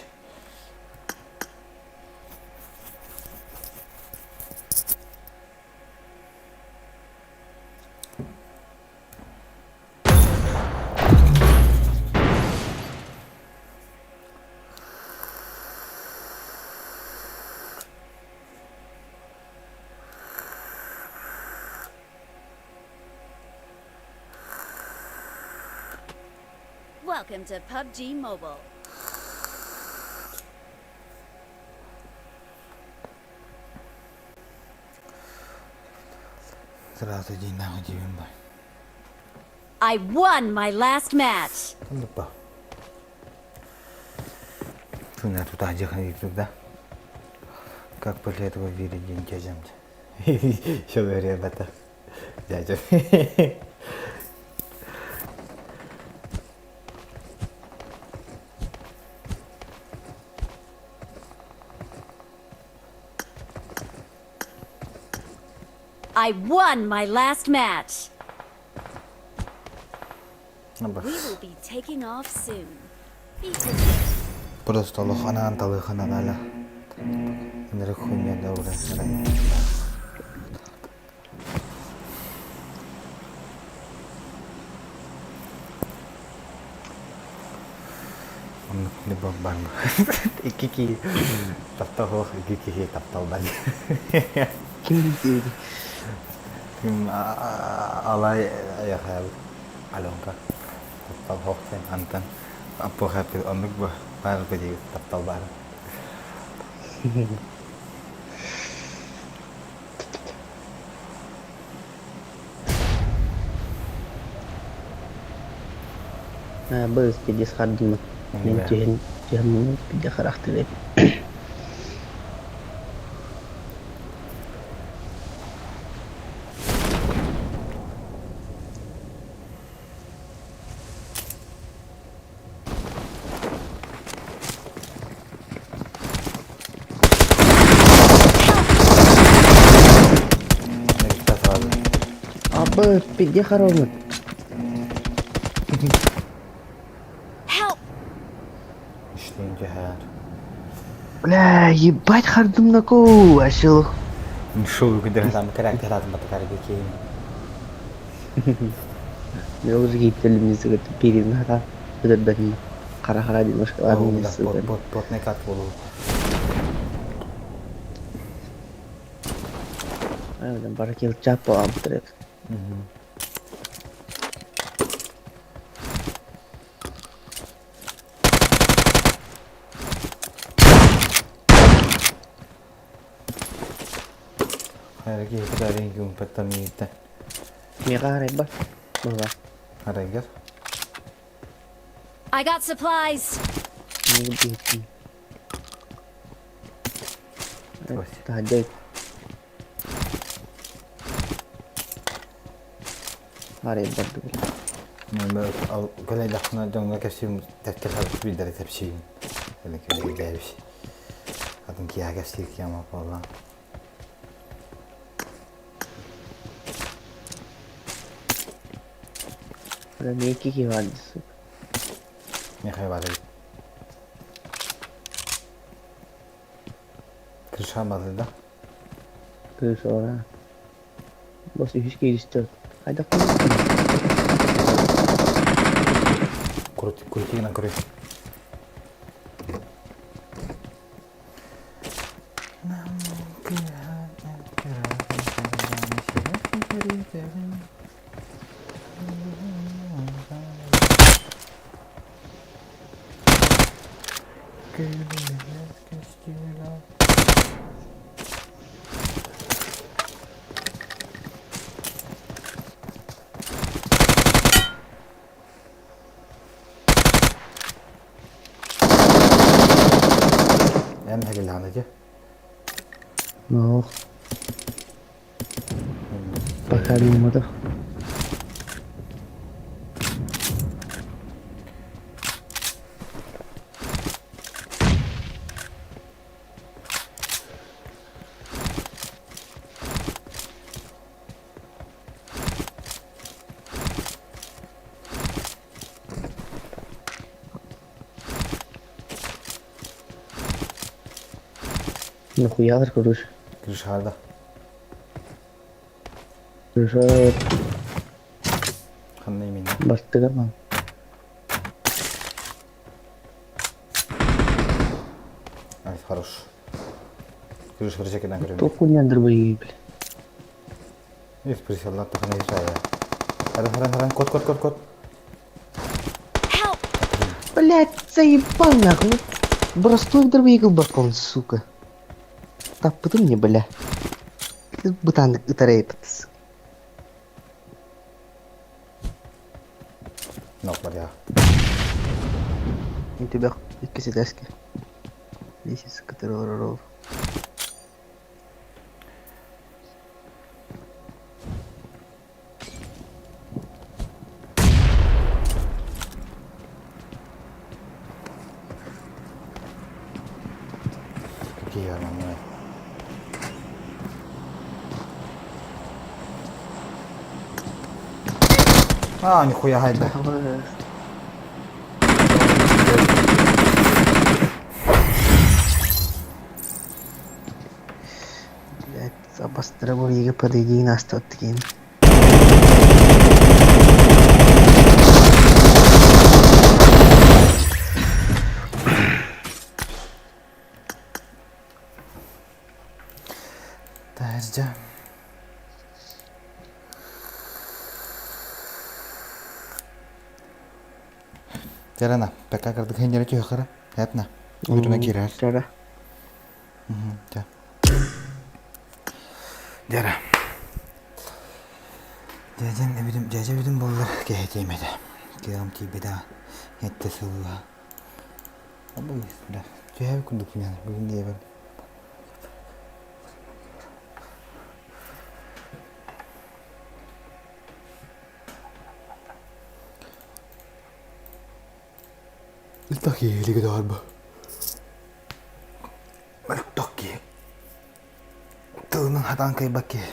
Speaker 4: Welcome to PUBG Mobile.
Speaker 1: Сразу дьиҥнээх дьиибин бай.
Speaker 4: I won my last match.
Speaker 1: Тупа. Туна тутаа дьиэхэ да? Как после этого верить день дядям? Еще ребята. Дядя.
Speaker 4: I won my last match. We will be taking off soon. Be prepared.
Speaker 1: Просто олох анаан талыахына наада. Ынырык хуйня да уран Оннук любовь бар Икки киһи таптал суох, икки киһи таптал бар.
Speaker 9: Ким диэбит?
Speaker 1: Ким алай айахаабыт Аленка таптал суох диэн антан аппуохаппыт оннук бу баар диэбит таптал баар.
Speaker 9: Быыс пиздец хардыммыт. Мин түһэн түһэн пиздец харахтыыр эбит. Абы, пиздец хороммут.
Speaker 4: Help!
Speaker 1: Үстүүн түһээр.
Speaker 9: Бля, ебать хардымнаку, асыл.
Speaker 1: Шоу күндер хатам карактер хатам батакар бекейин.
Speaker 9: Мен уже гиптелимизди перин хата өтөрбөтүн хара хара немножко
Speaker 1: Бот бот бот не кат болу.
Speaker 9: Бара кел чап боламтыр.
Speaker 1: Хайраги кытарын күн паттамиитта.
Speaker 9: Миэхэ арайбар. Быһа.
Speaker 1: Арайгар.
Speaker 4: I got supplies.
Speaker 9: Таһырдьа арайбар
Speaker 1: Кэлэйдэххинэ дьоҥҥо кэпсиим тэккэ сабыс билдэрэ тэпсиим. Эли кэлэйдээбис. Атын киһи кэпсиир киһи буолла.
Speaker 9: Миэки киһи баар сука.
Speaker 1: Михаил баар Крыша баар да?
Speaker 9: Крыша ора. Бос үһүс кииристэ. Хайдах
Speaker 1: Крути гынан көрүй. Эн хэгилэҕинэ дьэ.
Speaker 9: Ох. Пока думматах. Нахуя короче.
Speaker 1: Крышарда.
Speaker 9: Крыша
Speaker 1: Ханна именно.
Speaker 9: бастыга
Speaker 1: Ай, хорош. Крыш крыша кедан көрөм.
Speaker 9: Току не бля.
Speaker 1: Ис присалла тахана исая. Харан харан харан кот кот кот кот.
Speaker 4: Help!
Speaker 9: Блять, заебал нахуй. Простой дробовик балкон, сука. Таппытым не, бля. Бытан ытарайпыт. Түбэх иккис этээскэ. Лестница кытары олорор ол.
Speaker 1: Какие нормальные. А, нихуя гайда.
Speaker 9: Блядь, запастыра буруйга подойди астаттыкин.
Speaker 1: Таһырдьа Терана, пока кырдык хэннэрэ түһэххара, хэтна. Уутуна киирэр.
Speaker 9: Чара.
Speaker 1: Дьара. Дьээдьэм эбитим, дьээдьэ эбитим буоллар кэһэтиэм этэ. Кыаҕым тиийбэтэ, эттэ сылла. Түһээбит курдук бүгүн диэбэр. Элбэх киһи илиги доҕорбо. Мөлтөх киһи. Тылынан хатаан кыайбат киһи.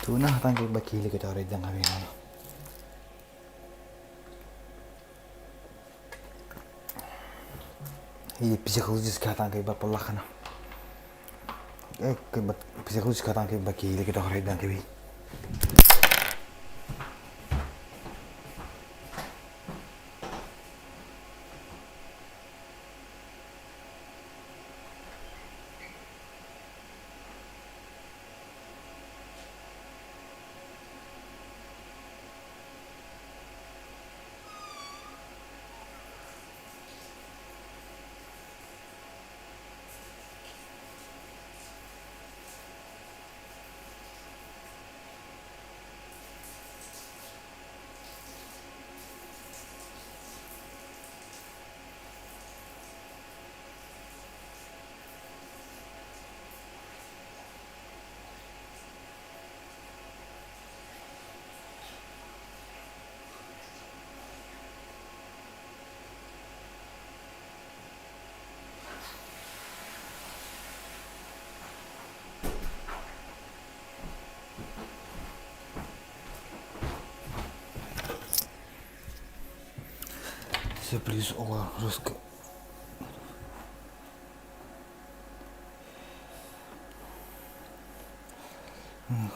Speaker 1: Тылынан хатаан кыайбат киһи илиги доҕор өйдөн хабыйааны. Или психологически хатаан кыайбат буоллаххына. Психологически хатаан кыайбат киһи илиги доҕор өйдөн кэбий. Все плюс оҕо русский.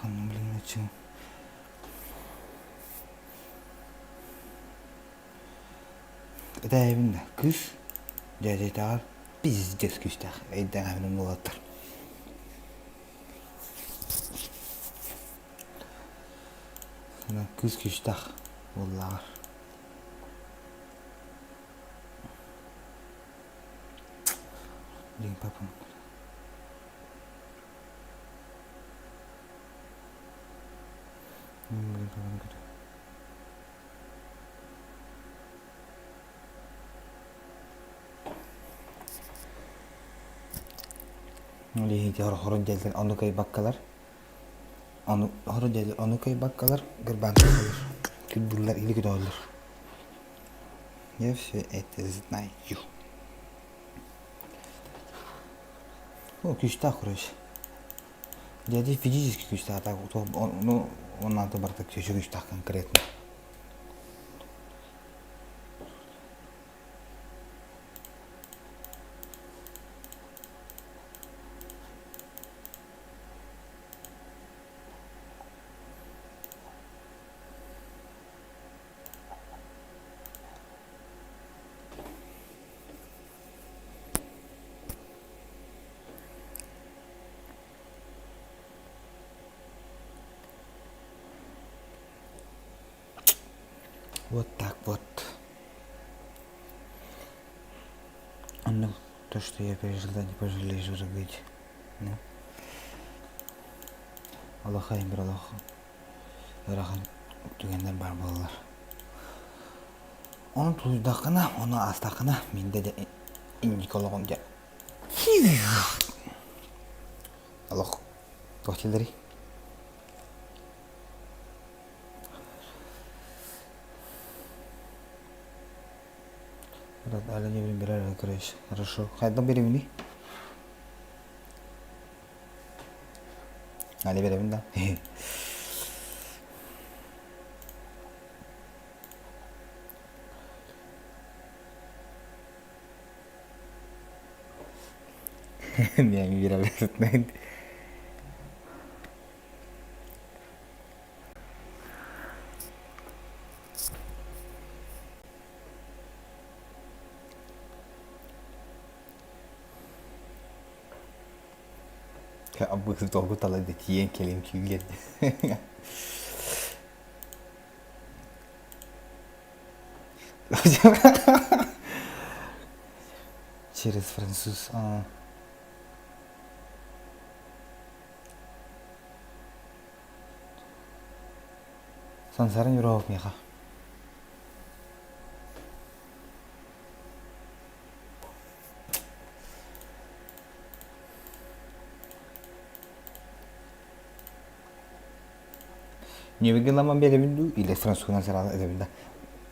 Speaker 1: Блин, начал. Этээбин да кыыс дьээдьэтээҕэр пиздец күүстээх өйдөөх уолаттар. Кыыс күүстээх буоллаҕар. Блин, папа. Блин, папа. Ол иһин хорон дьэллэр ону кыайбаккалар ону хорон дьэллэр ону кыайбаккалар гырбаан тахсаллар кырбыыллар или көтөҕөллөр Я все это знаю. Ну, күүстээх короче. Дядя физически күүстээх, так ну, он надо барыта күүстээх конкретно. Вот так вот. Ну, то, что я пережила, не пожалеешь уже говорить. Ну. Аллаха бир Аллах ыарахан түгэннэр баар буолаллар. Ону тулуйдаххына, ону аастаххына, мин да дьэ инники олоҕум дьэ олох туох дииллэрий? Хорошо. Хайдах биэрэбиний? Али биэрэбин да. Мен биэрэбин. Абыһы толгу талайды тиийэн кэлин күүгэн. Через француз. Сансарын юров меха. Ньүбүгүламан биэрэбин дуу или французунан сараан этэбин да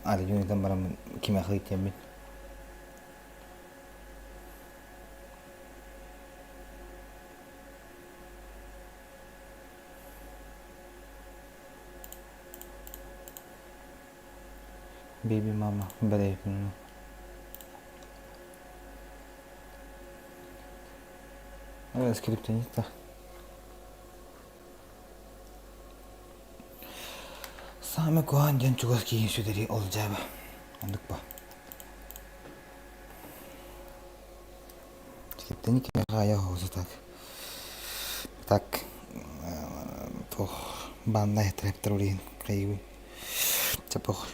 Speaker 1: Аргентинаттан бараммын кимиэхэ ыытыаммын. Baby mama бэрэйбин. Скриптонита. Саамай куһаҕан диэн чугас киһи сүтэрии ол дьээбэ. Оннук ба. Скриптоник кимиэхэ айа оһоҕосо так. Так туох бааннай трэптэр улиһин хайыбын. Чапох.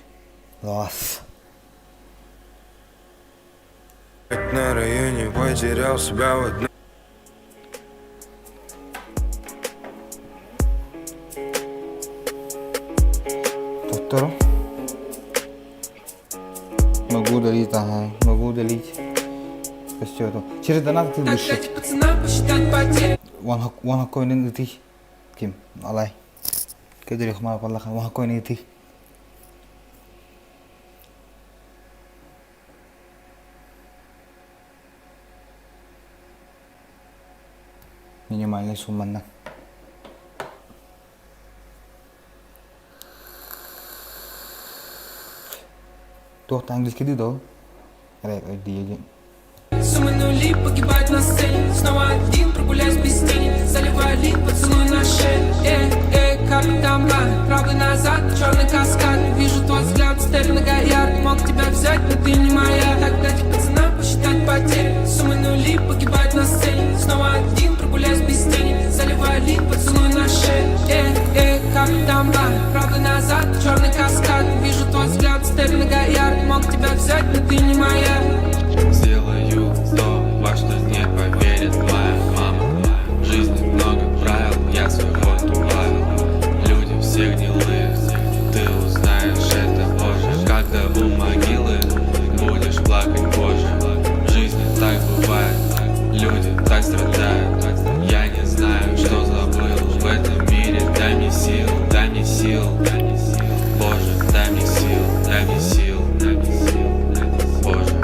Speaker 1: Лоос.
Speaker 11: На районе потерял себя в одной
Speaker 1: Повтору. Могу удалить, ага, могу удалить. Костер. Через донат ты выше. Уон коинын ытый. Ким? Алай. Көдөрүх маа баллаха. Уон коинын ытый. Минимальный сумманна. Туох английский дии ол? Эрэ өйдүйэгин.
Speaker 12: Суммы нули погибают на сцене Снова один, прогуляюсь без тени Заливаю лик, поцелуй на шее Эй, эй, как там, Правый назад, черный каскад Вижу твой взгляд, степ на гояр Мог тебя взять, но ты не моя Так дайте пацанам посчитать потери Суммы нули погибают на сцене Снова один, прогуляюсь без тени Заливаю лик, поцелуй на шее Эй, эй, как там, Правый назад, черный каскад Вижу твой взгляд, степ на гояр Мог тебя взять, но ты не моя
Speaker 11: Сделаю то, во что не поверит моя мама. В жизни много правил, я свой ход убавил. Люди все гнилые, ты узнаешь это позже. Когда у могилы будешь плакать позже. В жизни так бывает, люди так страдают. Я не знаю, что забыл в этом мире. Дай мне сил, дай мне сил, Боже, дай мне сил, дай мне сил, дай мне сил, Боже.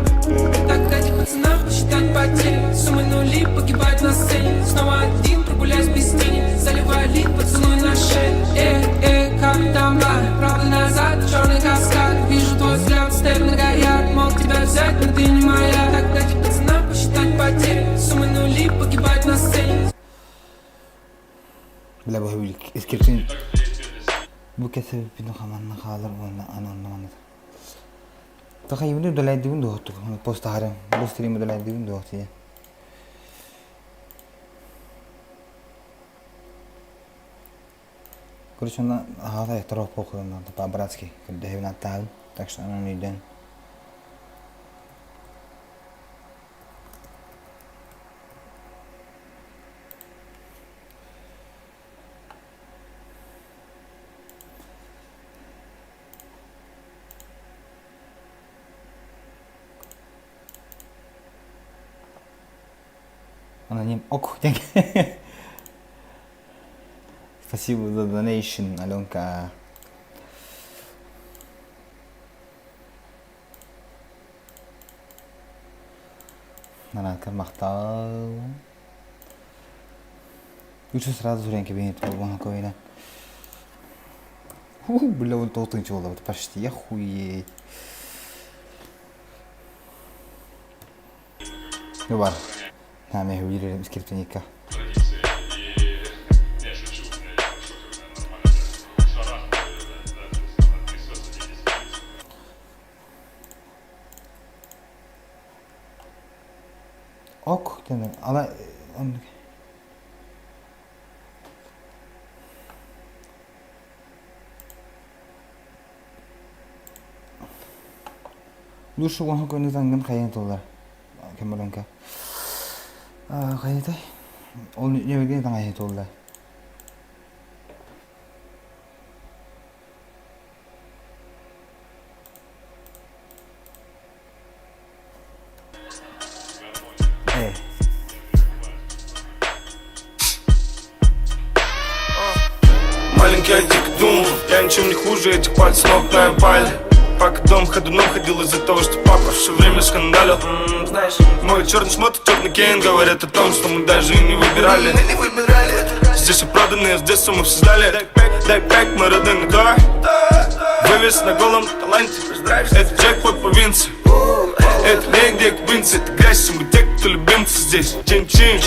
Speaker 12: Так дайте пацанам посчитать потери Суммы нули погибают на сцене Снова один, прогуляюсь без тени Заливаю лик, поцелуй на шее Эй, эй, как там, Правый назад, черный каскад Вижу твой взгляд, степ на гояр Мог тебя взять, но ты не моя Так дайте пацанам посчитать потери Суммы нули погибают на сцене
Speaker 1: Бля бу скриптин бу кэсэбиппин хаманна хаалар уонна ананна манна. Тахайыбын удалайдыбын дуоттук. Пост тахарым. Бу стрим удалайдыбын дуоттуя. Короче, она аҕата аяқтар оппуохуйунна по-братски көрдөһөбүн аттаабын. Так что анан өйдөөн. Аноним ок диэн. Спасибо за donation, Аленка. Нанака махтал. Лучше сразу сурен кабинет вон коина. Бля, он толтын чуола, почти охуеть. Ну бар. Нами уверен скриптоника. Ок, диэн ала оннук. Лучше уонха көөнү таҥгын хайан тыллар көмөлөҥкө. Хайытай? Ол нөмерген таҥайы тыллар.
Speaker 11: Маленький я дико думал, я ничем не хуже этих пальцев ног на пале. Пока дом ходуном ходил из-за того, что папа все время скандалил. Знаешь, мой черный шмот и черный кейн говорят о том, что мы даже и не выбирали. Здесь все проданные, с детства мы все знали. Дай пять, мы родные, кто? Вывес на голом таланте. Это джекпот провинции. Это лень, где кубинцы, это грязь, мы те, кто любимцы здесь. Чин-чин.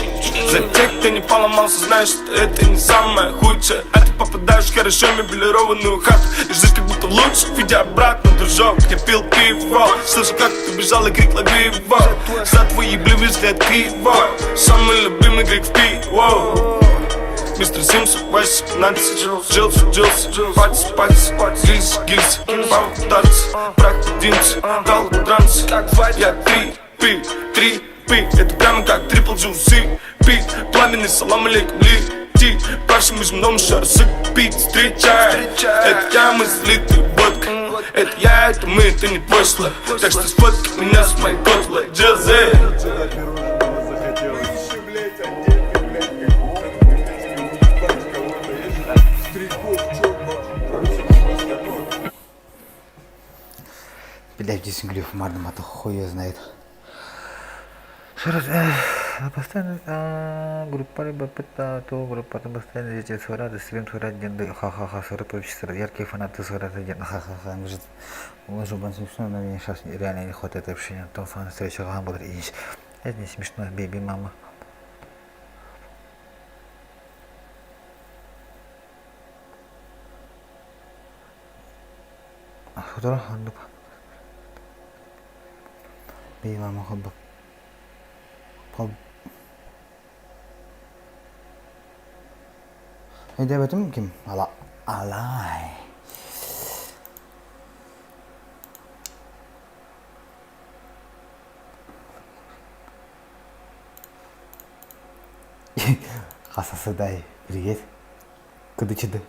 Speaker 11: За тех, кто не поломался, знаешь, что это не самое худшее. А ты попадаешь в хорошо мебелированную хату и ждешь, как будто лучше, видя обратно, дружок. Я пил пиво, слышу, как ты бежал и крик лови его. За твои блюви взгляд криво. Самый любимый крик в пиво. Мистер Симпсон, 18, Джилс, Джилс, Патс, Патс, Гильз, Гильз, Пау, Дартс, Проходимцы, Дал, Транс, Я 3, Пи, 3, Пи, это прямо как трипл джуси, Пи, пламенный салам алейкум, лети, по всему земному шару сыпить, встречай, это я, мы слитый водка, это я, это мы, это не твой слой, так что сфоткай меня с моей котлой, Джазе.
Speaker 1: Блядь, здесь глюк мардом, а то хуй её знает. Постоянно группа то группа постоянно дети сурады, стрим сурад диэн ха-ха-ха суры яркие фанаты сурады диэн ха-ха-ха может уже смешно, но мне сейчас реально не хватает общения. Том фан встреча гамбургер и это не смешно, беби мама. Сотору оннук Бэйи мама холбоп хол Өйдөөбөтүм ким ала алай Хасасыдай привет Кыдычыды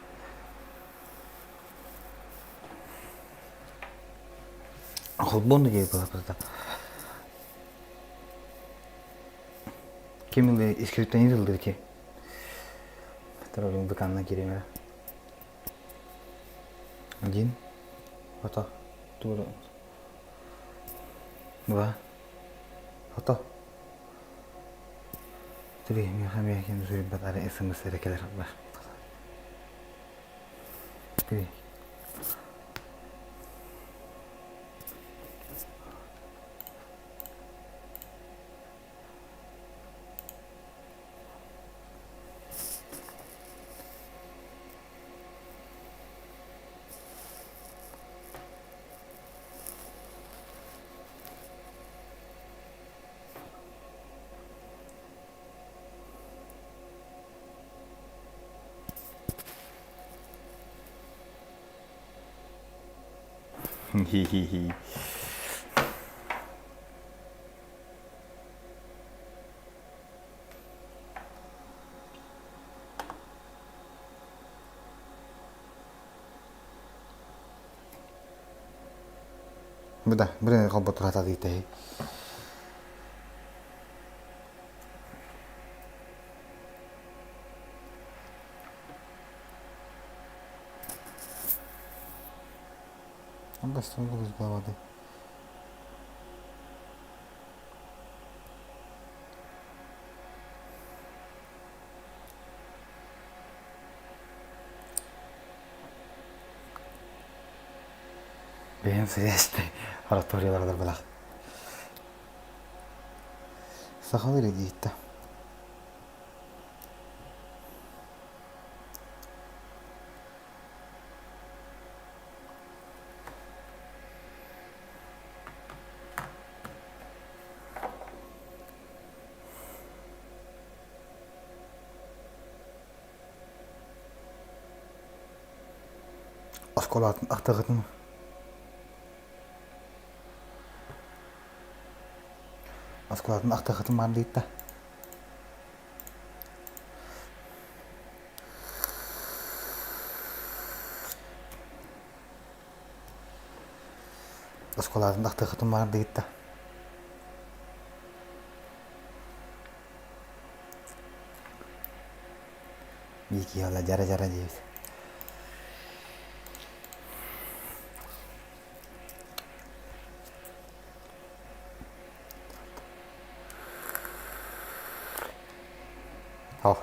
Speaker 1: Холбону диye просто. Ким ылы скриптонит ылдыр ки. Второй быканна киремер. Один. Ото. Тура. Два. Ото. Три. Миха миха кем батары смс эрекелер бар. Три. Хи-хи-хи. Бу да, бир холботур хата дитэй. Сколько воды? Бэйэм сыйастай ораториялардар балах. Сахалыы эрэ диэттэ. Оскуолатын ахтаҕытын Оскуолатын ахтаҕытын баар диэтэ. Оскуолатын ахтаҕытын баар диэтэ. Биир киһи ыла дьара-дьара диэбит. Ал.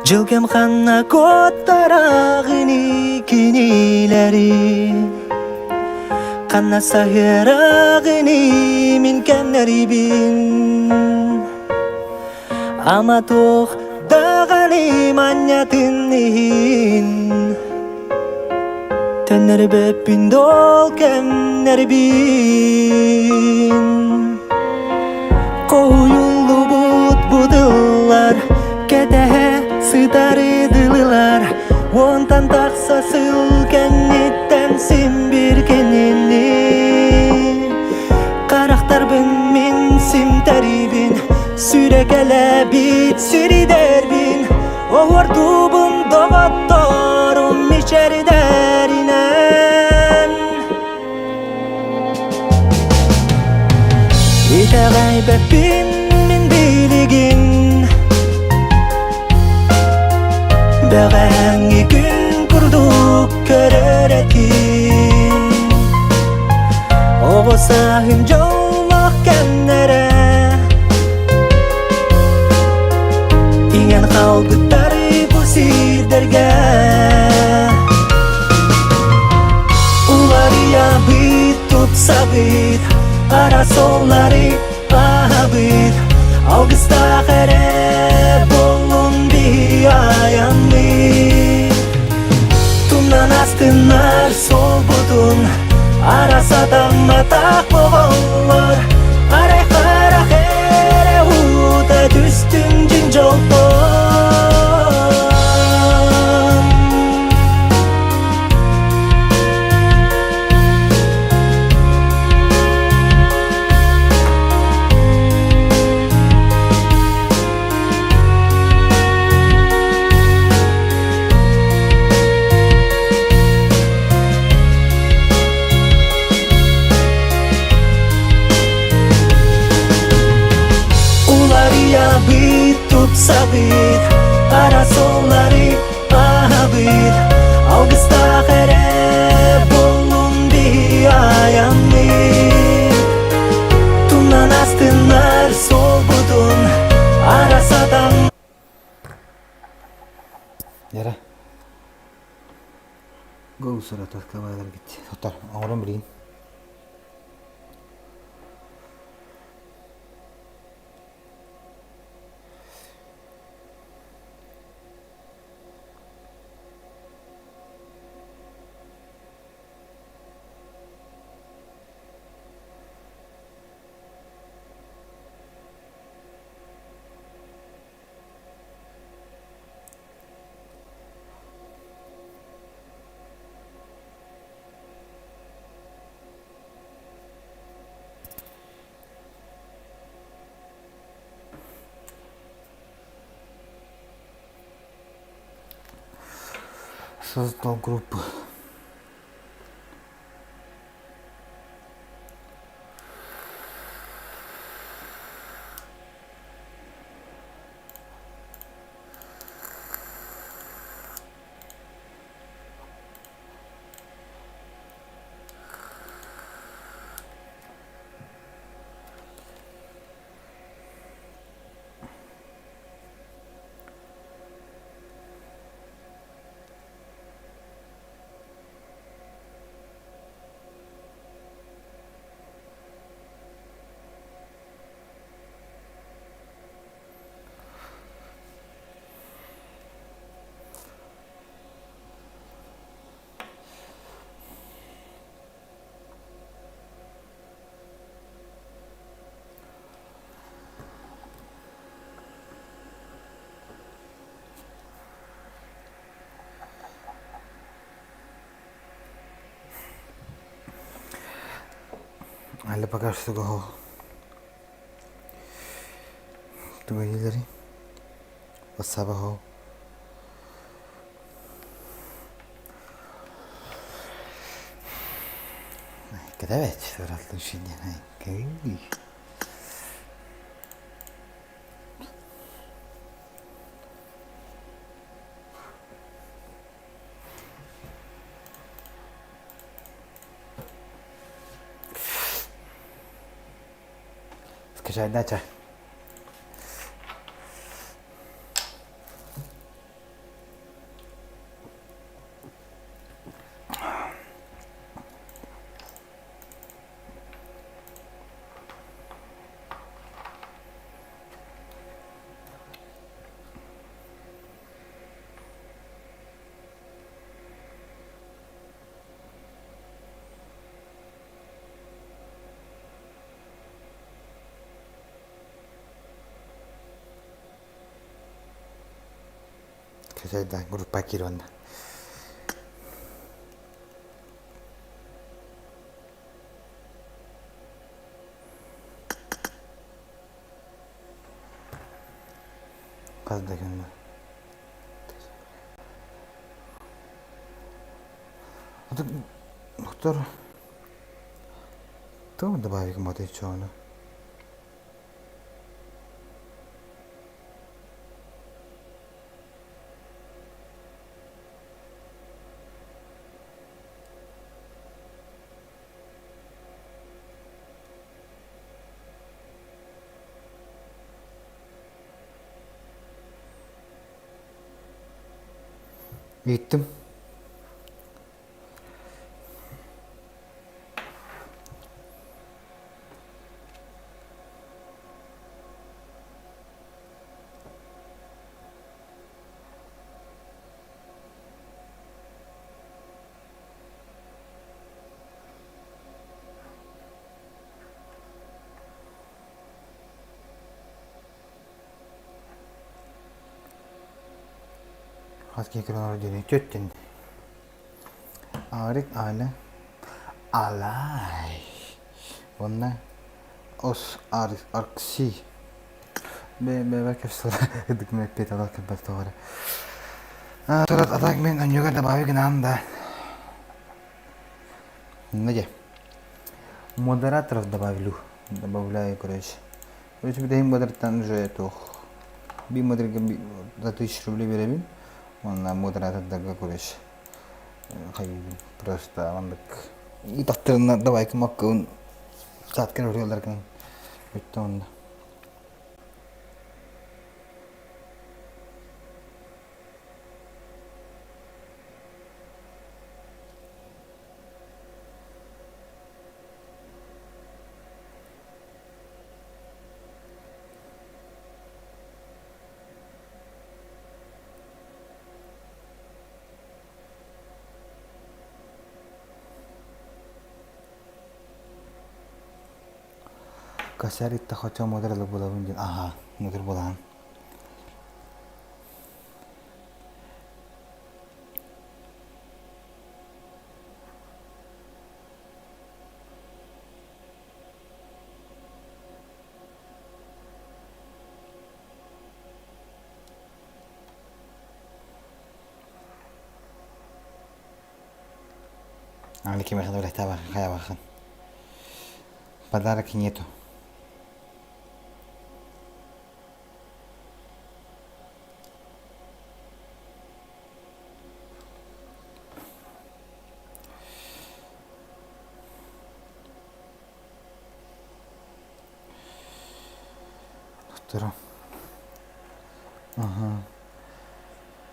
Speaker 10: Дьылгам ханна куоттарааҕыны кинилэри Ханна саһыарааҕыны мин кэннэрибин Ама туох даҕаны манньатын иһин Төннөрбөппүн дол кэмнэрбин Хоһуйуллубут будуллар Кэтэһэ сытар дылылар Уонтан тахса сыл кэнниттэн син бир кинини Харахтарбын мин симтэрибин Сүрэкэлэбит сиридэрбин Оһуордуубун доҕотторум мичээрдэринэн Итэҕэйбэппин мин билигин Бэҕэһээҥҥи күн курдук көрөр этим Оҕо сааһым дьоллоох кэмнэрэ Иҥэн хаалбыттар бу сирдэргэ Уларыйабыт, тупсабыт, парасоллары аһабыт Алгыстаах эрэ буоллун биһи айанныыр Тумнан астынар суолбутун Арасатамматах боҕоллор Арай харах эрэ уута түстүн дьиҥ дьолтон Уларыйабыт, тупсабыт, парасоллары аһабыт, алгыстаах эрэ буоллун биһи айанныыр. Тумнан астынар суолбутун арасатан
Speaker 1: Яра. Гоусара таскабайлар гит. Сотар, оҥорон билигин. Создал группу. Әлі пока что Тугайылары Вассабахо Кэтэбэт сыраллын шиннен Скачай дача. Качайда группа киирэн. Хас да күн Доктор, кто добавить мотычону? Ыйыттым. Хас киһи көрөн олорор диэни түөттүн. Аарик Аля Алай уонна Ос Аркси бэйэбэр кэпсэлэ документ алар кэлбэт тоҕо эрэ. Турат атак мен онньуга добавить гынан да. Где? Модераторов добавлю. Добавляю, короче. Короче, бүтэһин модераттан уже туох. Би модерга за 1000 рублей беребин. Онна модератордарга, короче, хайыбын. Просто мандык тахтырына давай кымаккын сааткын өрүөллэргин бүттэ онно. Косарь хочу мудрый буолабын диэн аһаа мудрый буолаҕын Аны кимиэхэ да үлэхтээх хайабахын. Подарок нету. Туттарам. Аха.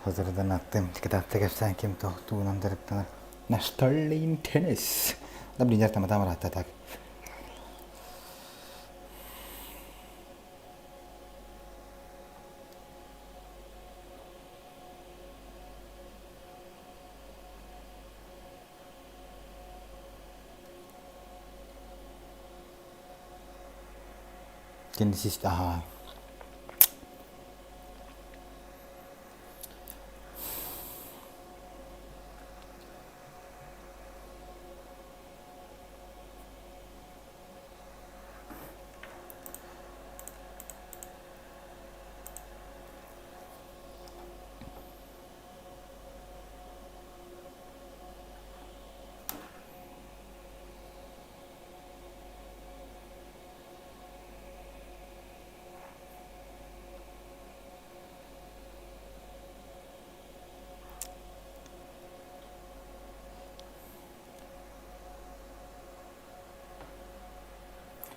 Speaker 1: Хазырдан аттым. Кытаатта кэпсээн ким тугунан дьарыктанар. Настольный теннис. Да блин, там там так. Теннисист аhaa.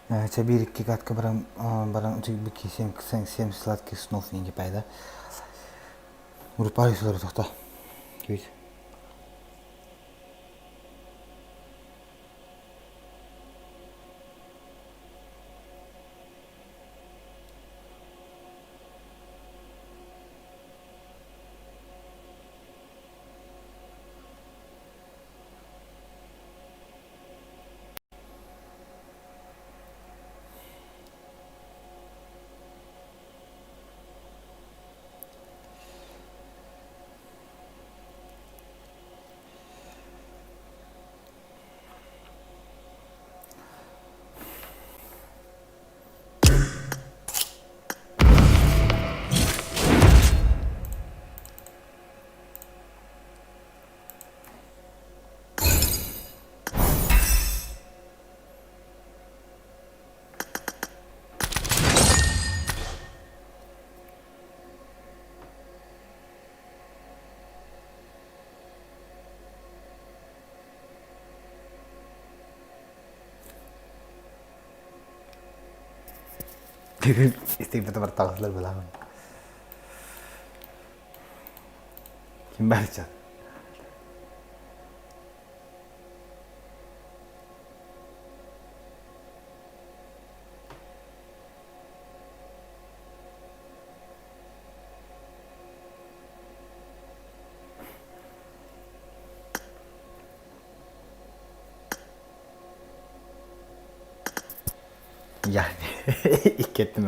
Speaker 1: Чэ биир икки катка баран баран утуйбут семь семь сладких снов не пайда. Группа сылар тохто. Күйт. Истиҥ бартаҕасылар былаамын. Ким барча? Yani икки өттүн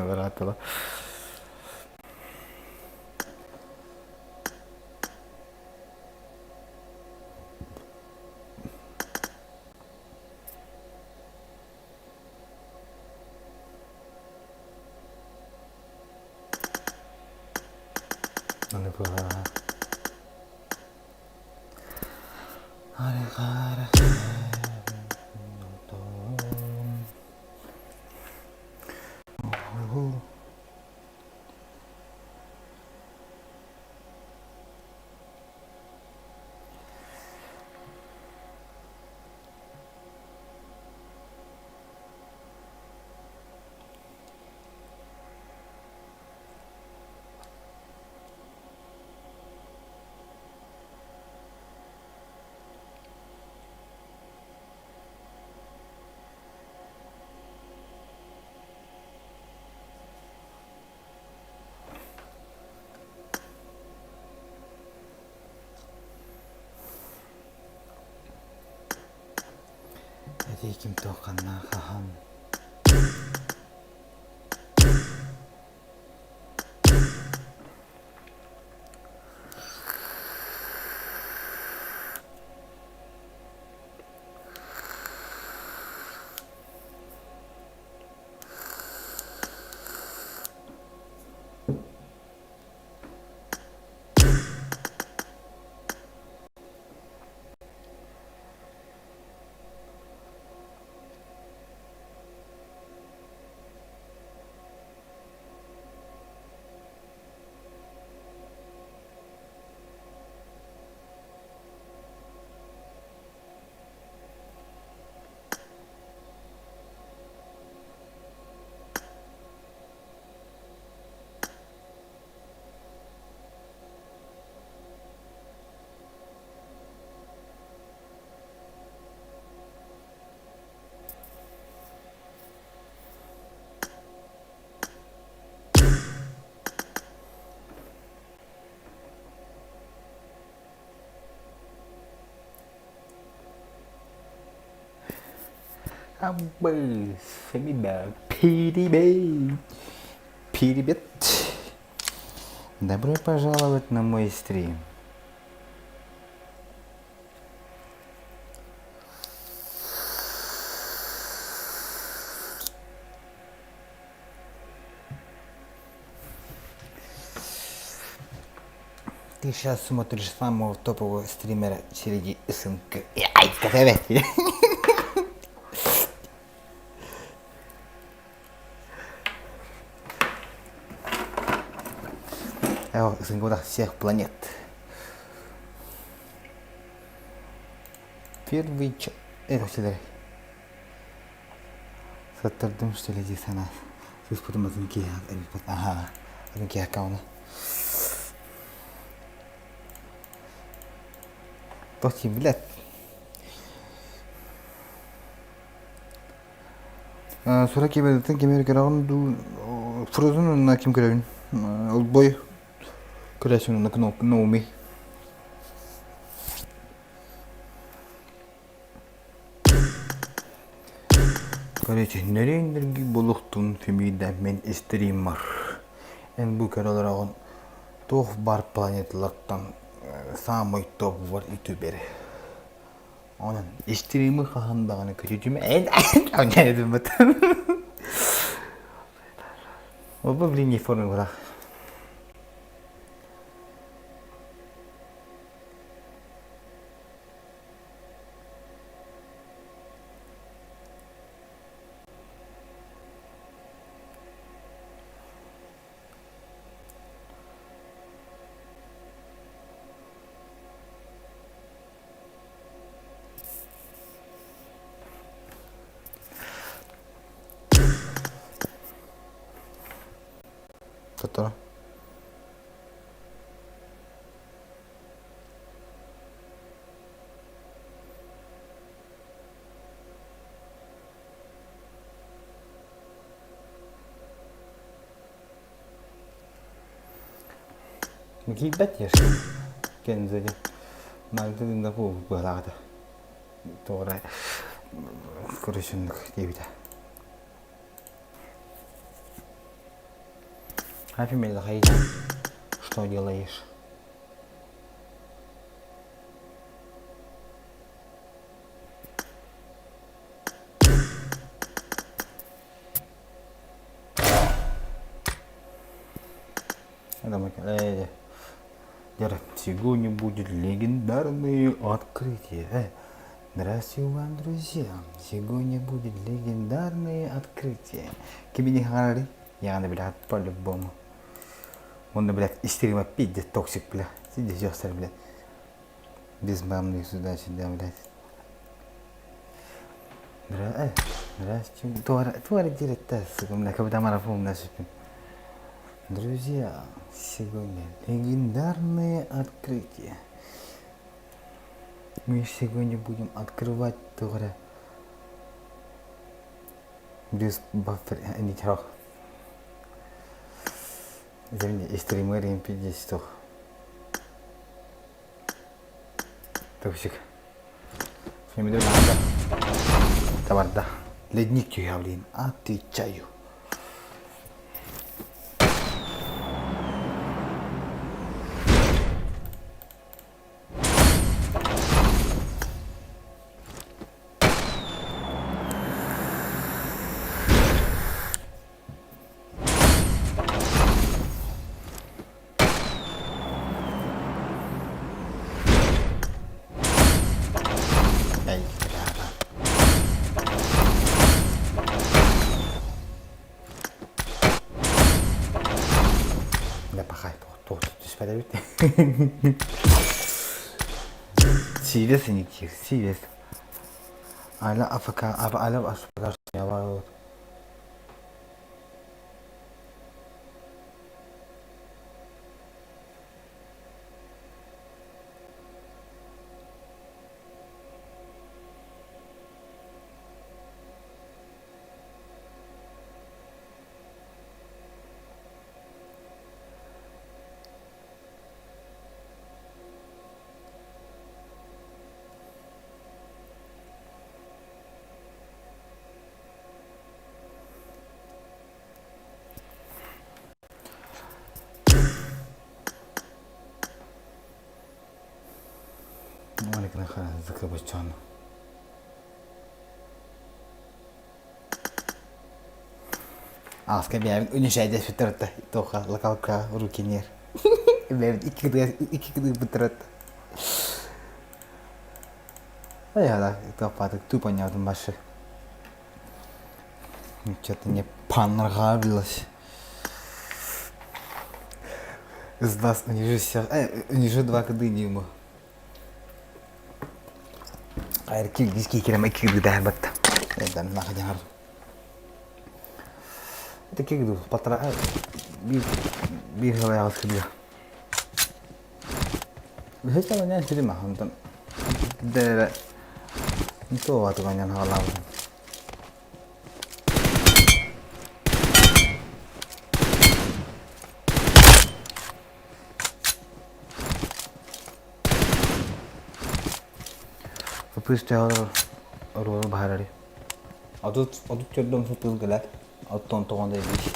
Speaker 1: Этии ким туохханна хаһан PDB. Привет. Добро пожаловать на мой стрим. Ты сейчас смотришь самого топового стримера среди СНГ. Ай, ТВ. СНГ всех планет. Первый ч... Саттардым что ли дии санаа. Сыыспытым атын киһи эбиппит. Аха. Атын киһи аккауна. Тоти, блядь. Сура киберден кимер көрөҕүн дуу Фрозен онно ким көрөбүн Олбой көрөсүн онно кнопка Наоми Короче, нөрүөн булуктун фемида мен стример. Эн бу көрө олороҕун туох бар планеталартан самый топ бар ютубер. Онон стримы хаһан даҕаны көтүтүмэ эн Оба блин не форме была. Сотору. Киирбэт еш. Кензеге. Мальтын да бу быһалаата. Туора көрүшүннүк диэбитэ. Хафи Что делаешь? Сегодня будет легендарное открытие. Здравствуйте вам, друзья! Сегодня будет легендарное открытие. Кимини харари? Я на блядь, по-любому. Он, блядь, истерима пиздец, токсик, бля. Сиди, сестра, блядь. Без мамы сюда-сюда, блядь. Здравствуйте. Друзья, сегодня легендарное открытие. Мы сегодня будем открывать тугра без баффер, ничего. Извини, стример MP10 Токсик. Табарда. Ледник түйә, блин. Отвечаю. Пахай, түспәт эбит. Сиибэс иниктиир, сиибэс. Аля АФК, Аля АФК Ааска бэйэбин үнүшээдэспиттэр туохха локалка рукинер бэйэбит икки кыдыырбыттар Ай, туохпаатык тупо ньаабытым башы Что-то не понравилось. Из вас унижу всех. Э, унижу два кыды ему. Хайр киргиз кикирем икки кыды батта. Это нахуй. Таких полтора биир биир сыл кырдьа. Үһүс сыл сирим онтон дэрэ туоҕа туганньан хаалаабытым. Пусть оруолу баһарары. 30 төрдөн сытыл кэлэр. Оттон тоҕон да эбии.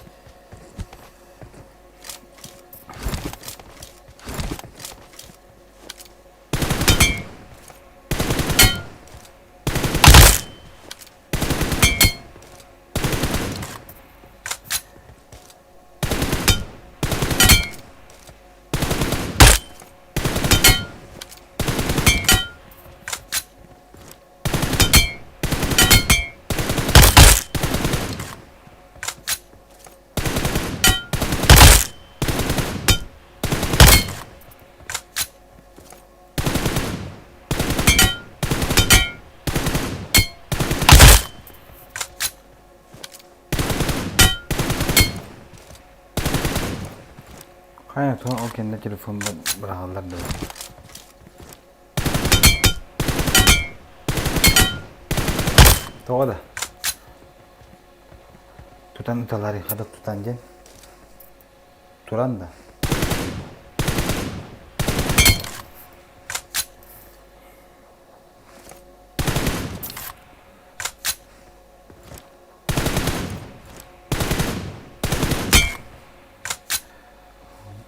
Speaker 1: Хайа туох ол кэннэ телефонбун быраҕаллар дуо? Тоҕо да? Тутан ыталаары хата тутан диэн. Туран да.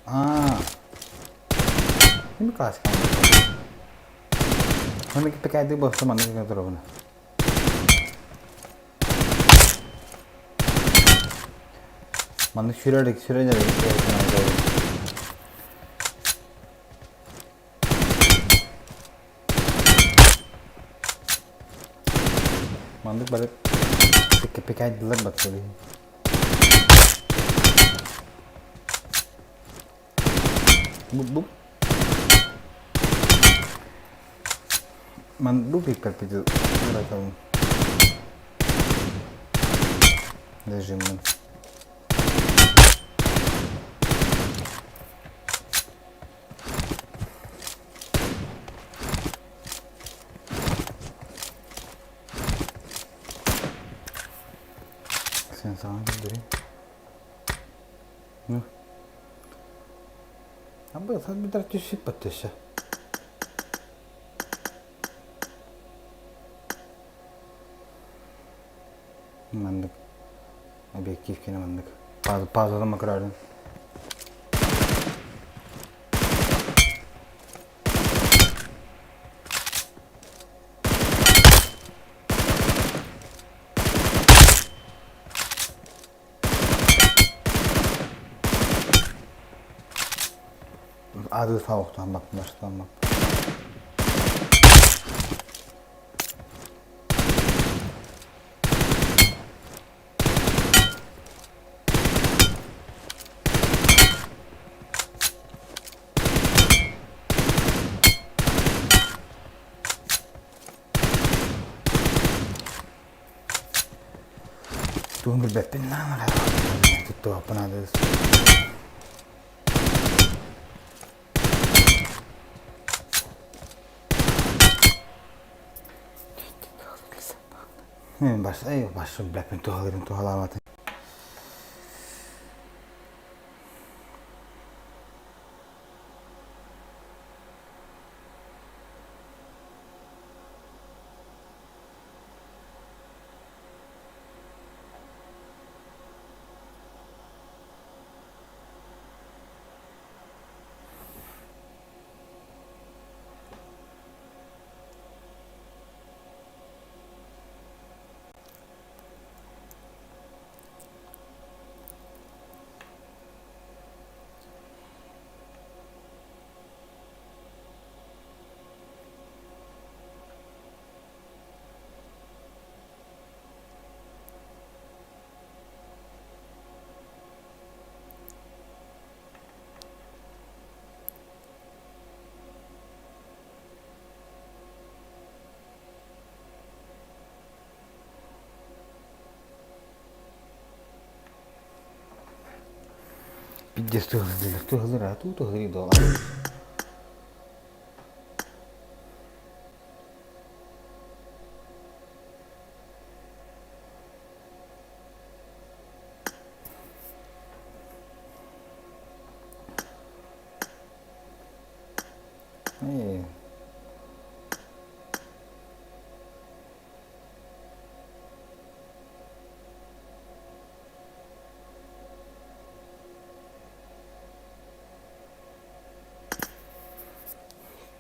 Speaker 1: Аа. Ким класс Маннык пекайдык буолса маннык гына турабын. Маннык сүрэлик сүрэлэрик Маннык бары пекайдылар баттылы. Бу Ман бу пикпер быратабын. Режиммин. Sen sana bildireyim. Ну. А бы сад битар түшүп баттыша. Маннык объектив кene маннык. Пазлама макырарын. Ады сауықтан бап, баштан бап. Тугун билбэппин туттуохпун аадыс. Бас, эй, башым билбэппин туһалыырын туһалаабатын. Пиздец туһалыыр, туһалыыр, а туу туһалыыр дуо? Ээ.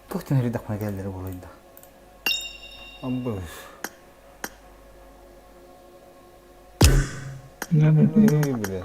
Speaker 1: Туохтан эрийдэхпинэ кэллэрэ буолуой да. Амбы. Бля.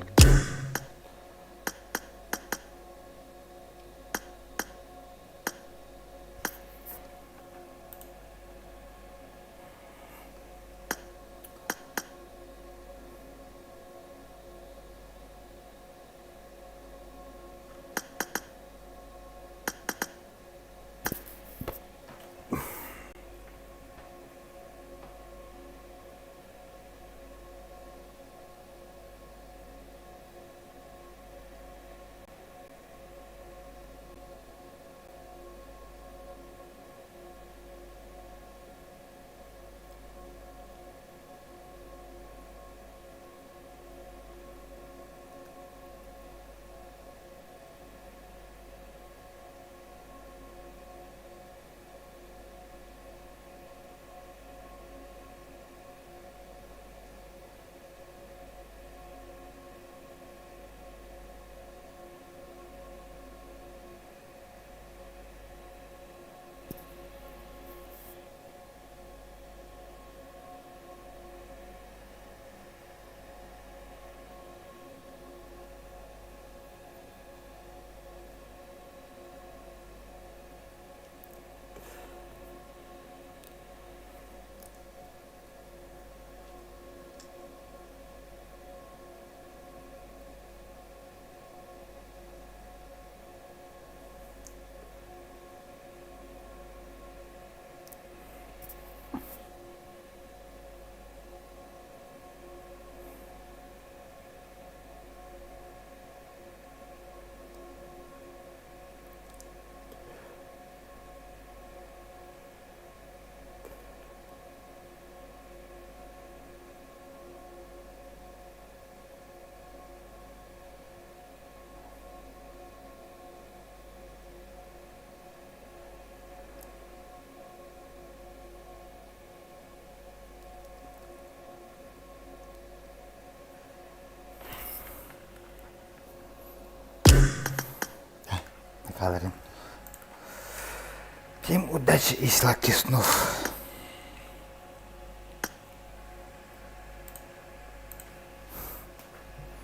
Speaker 1: Всем удачи и сладких снов.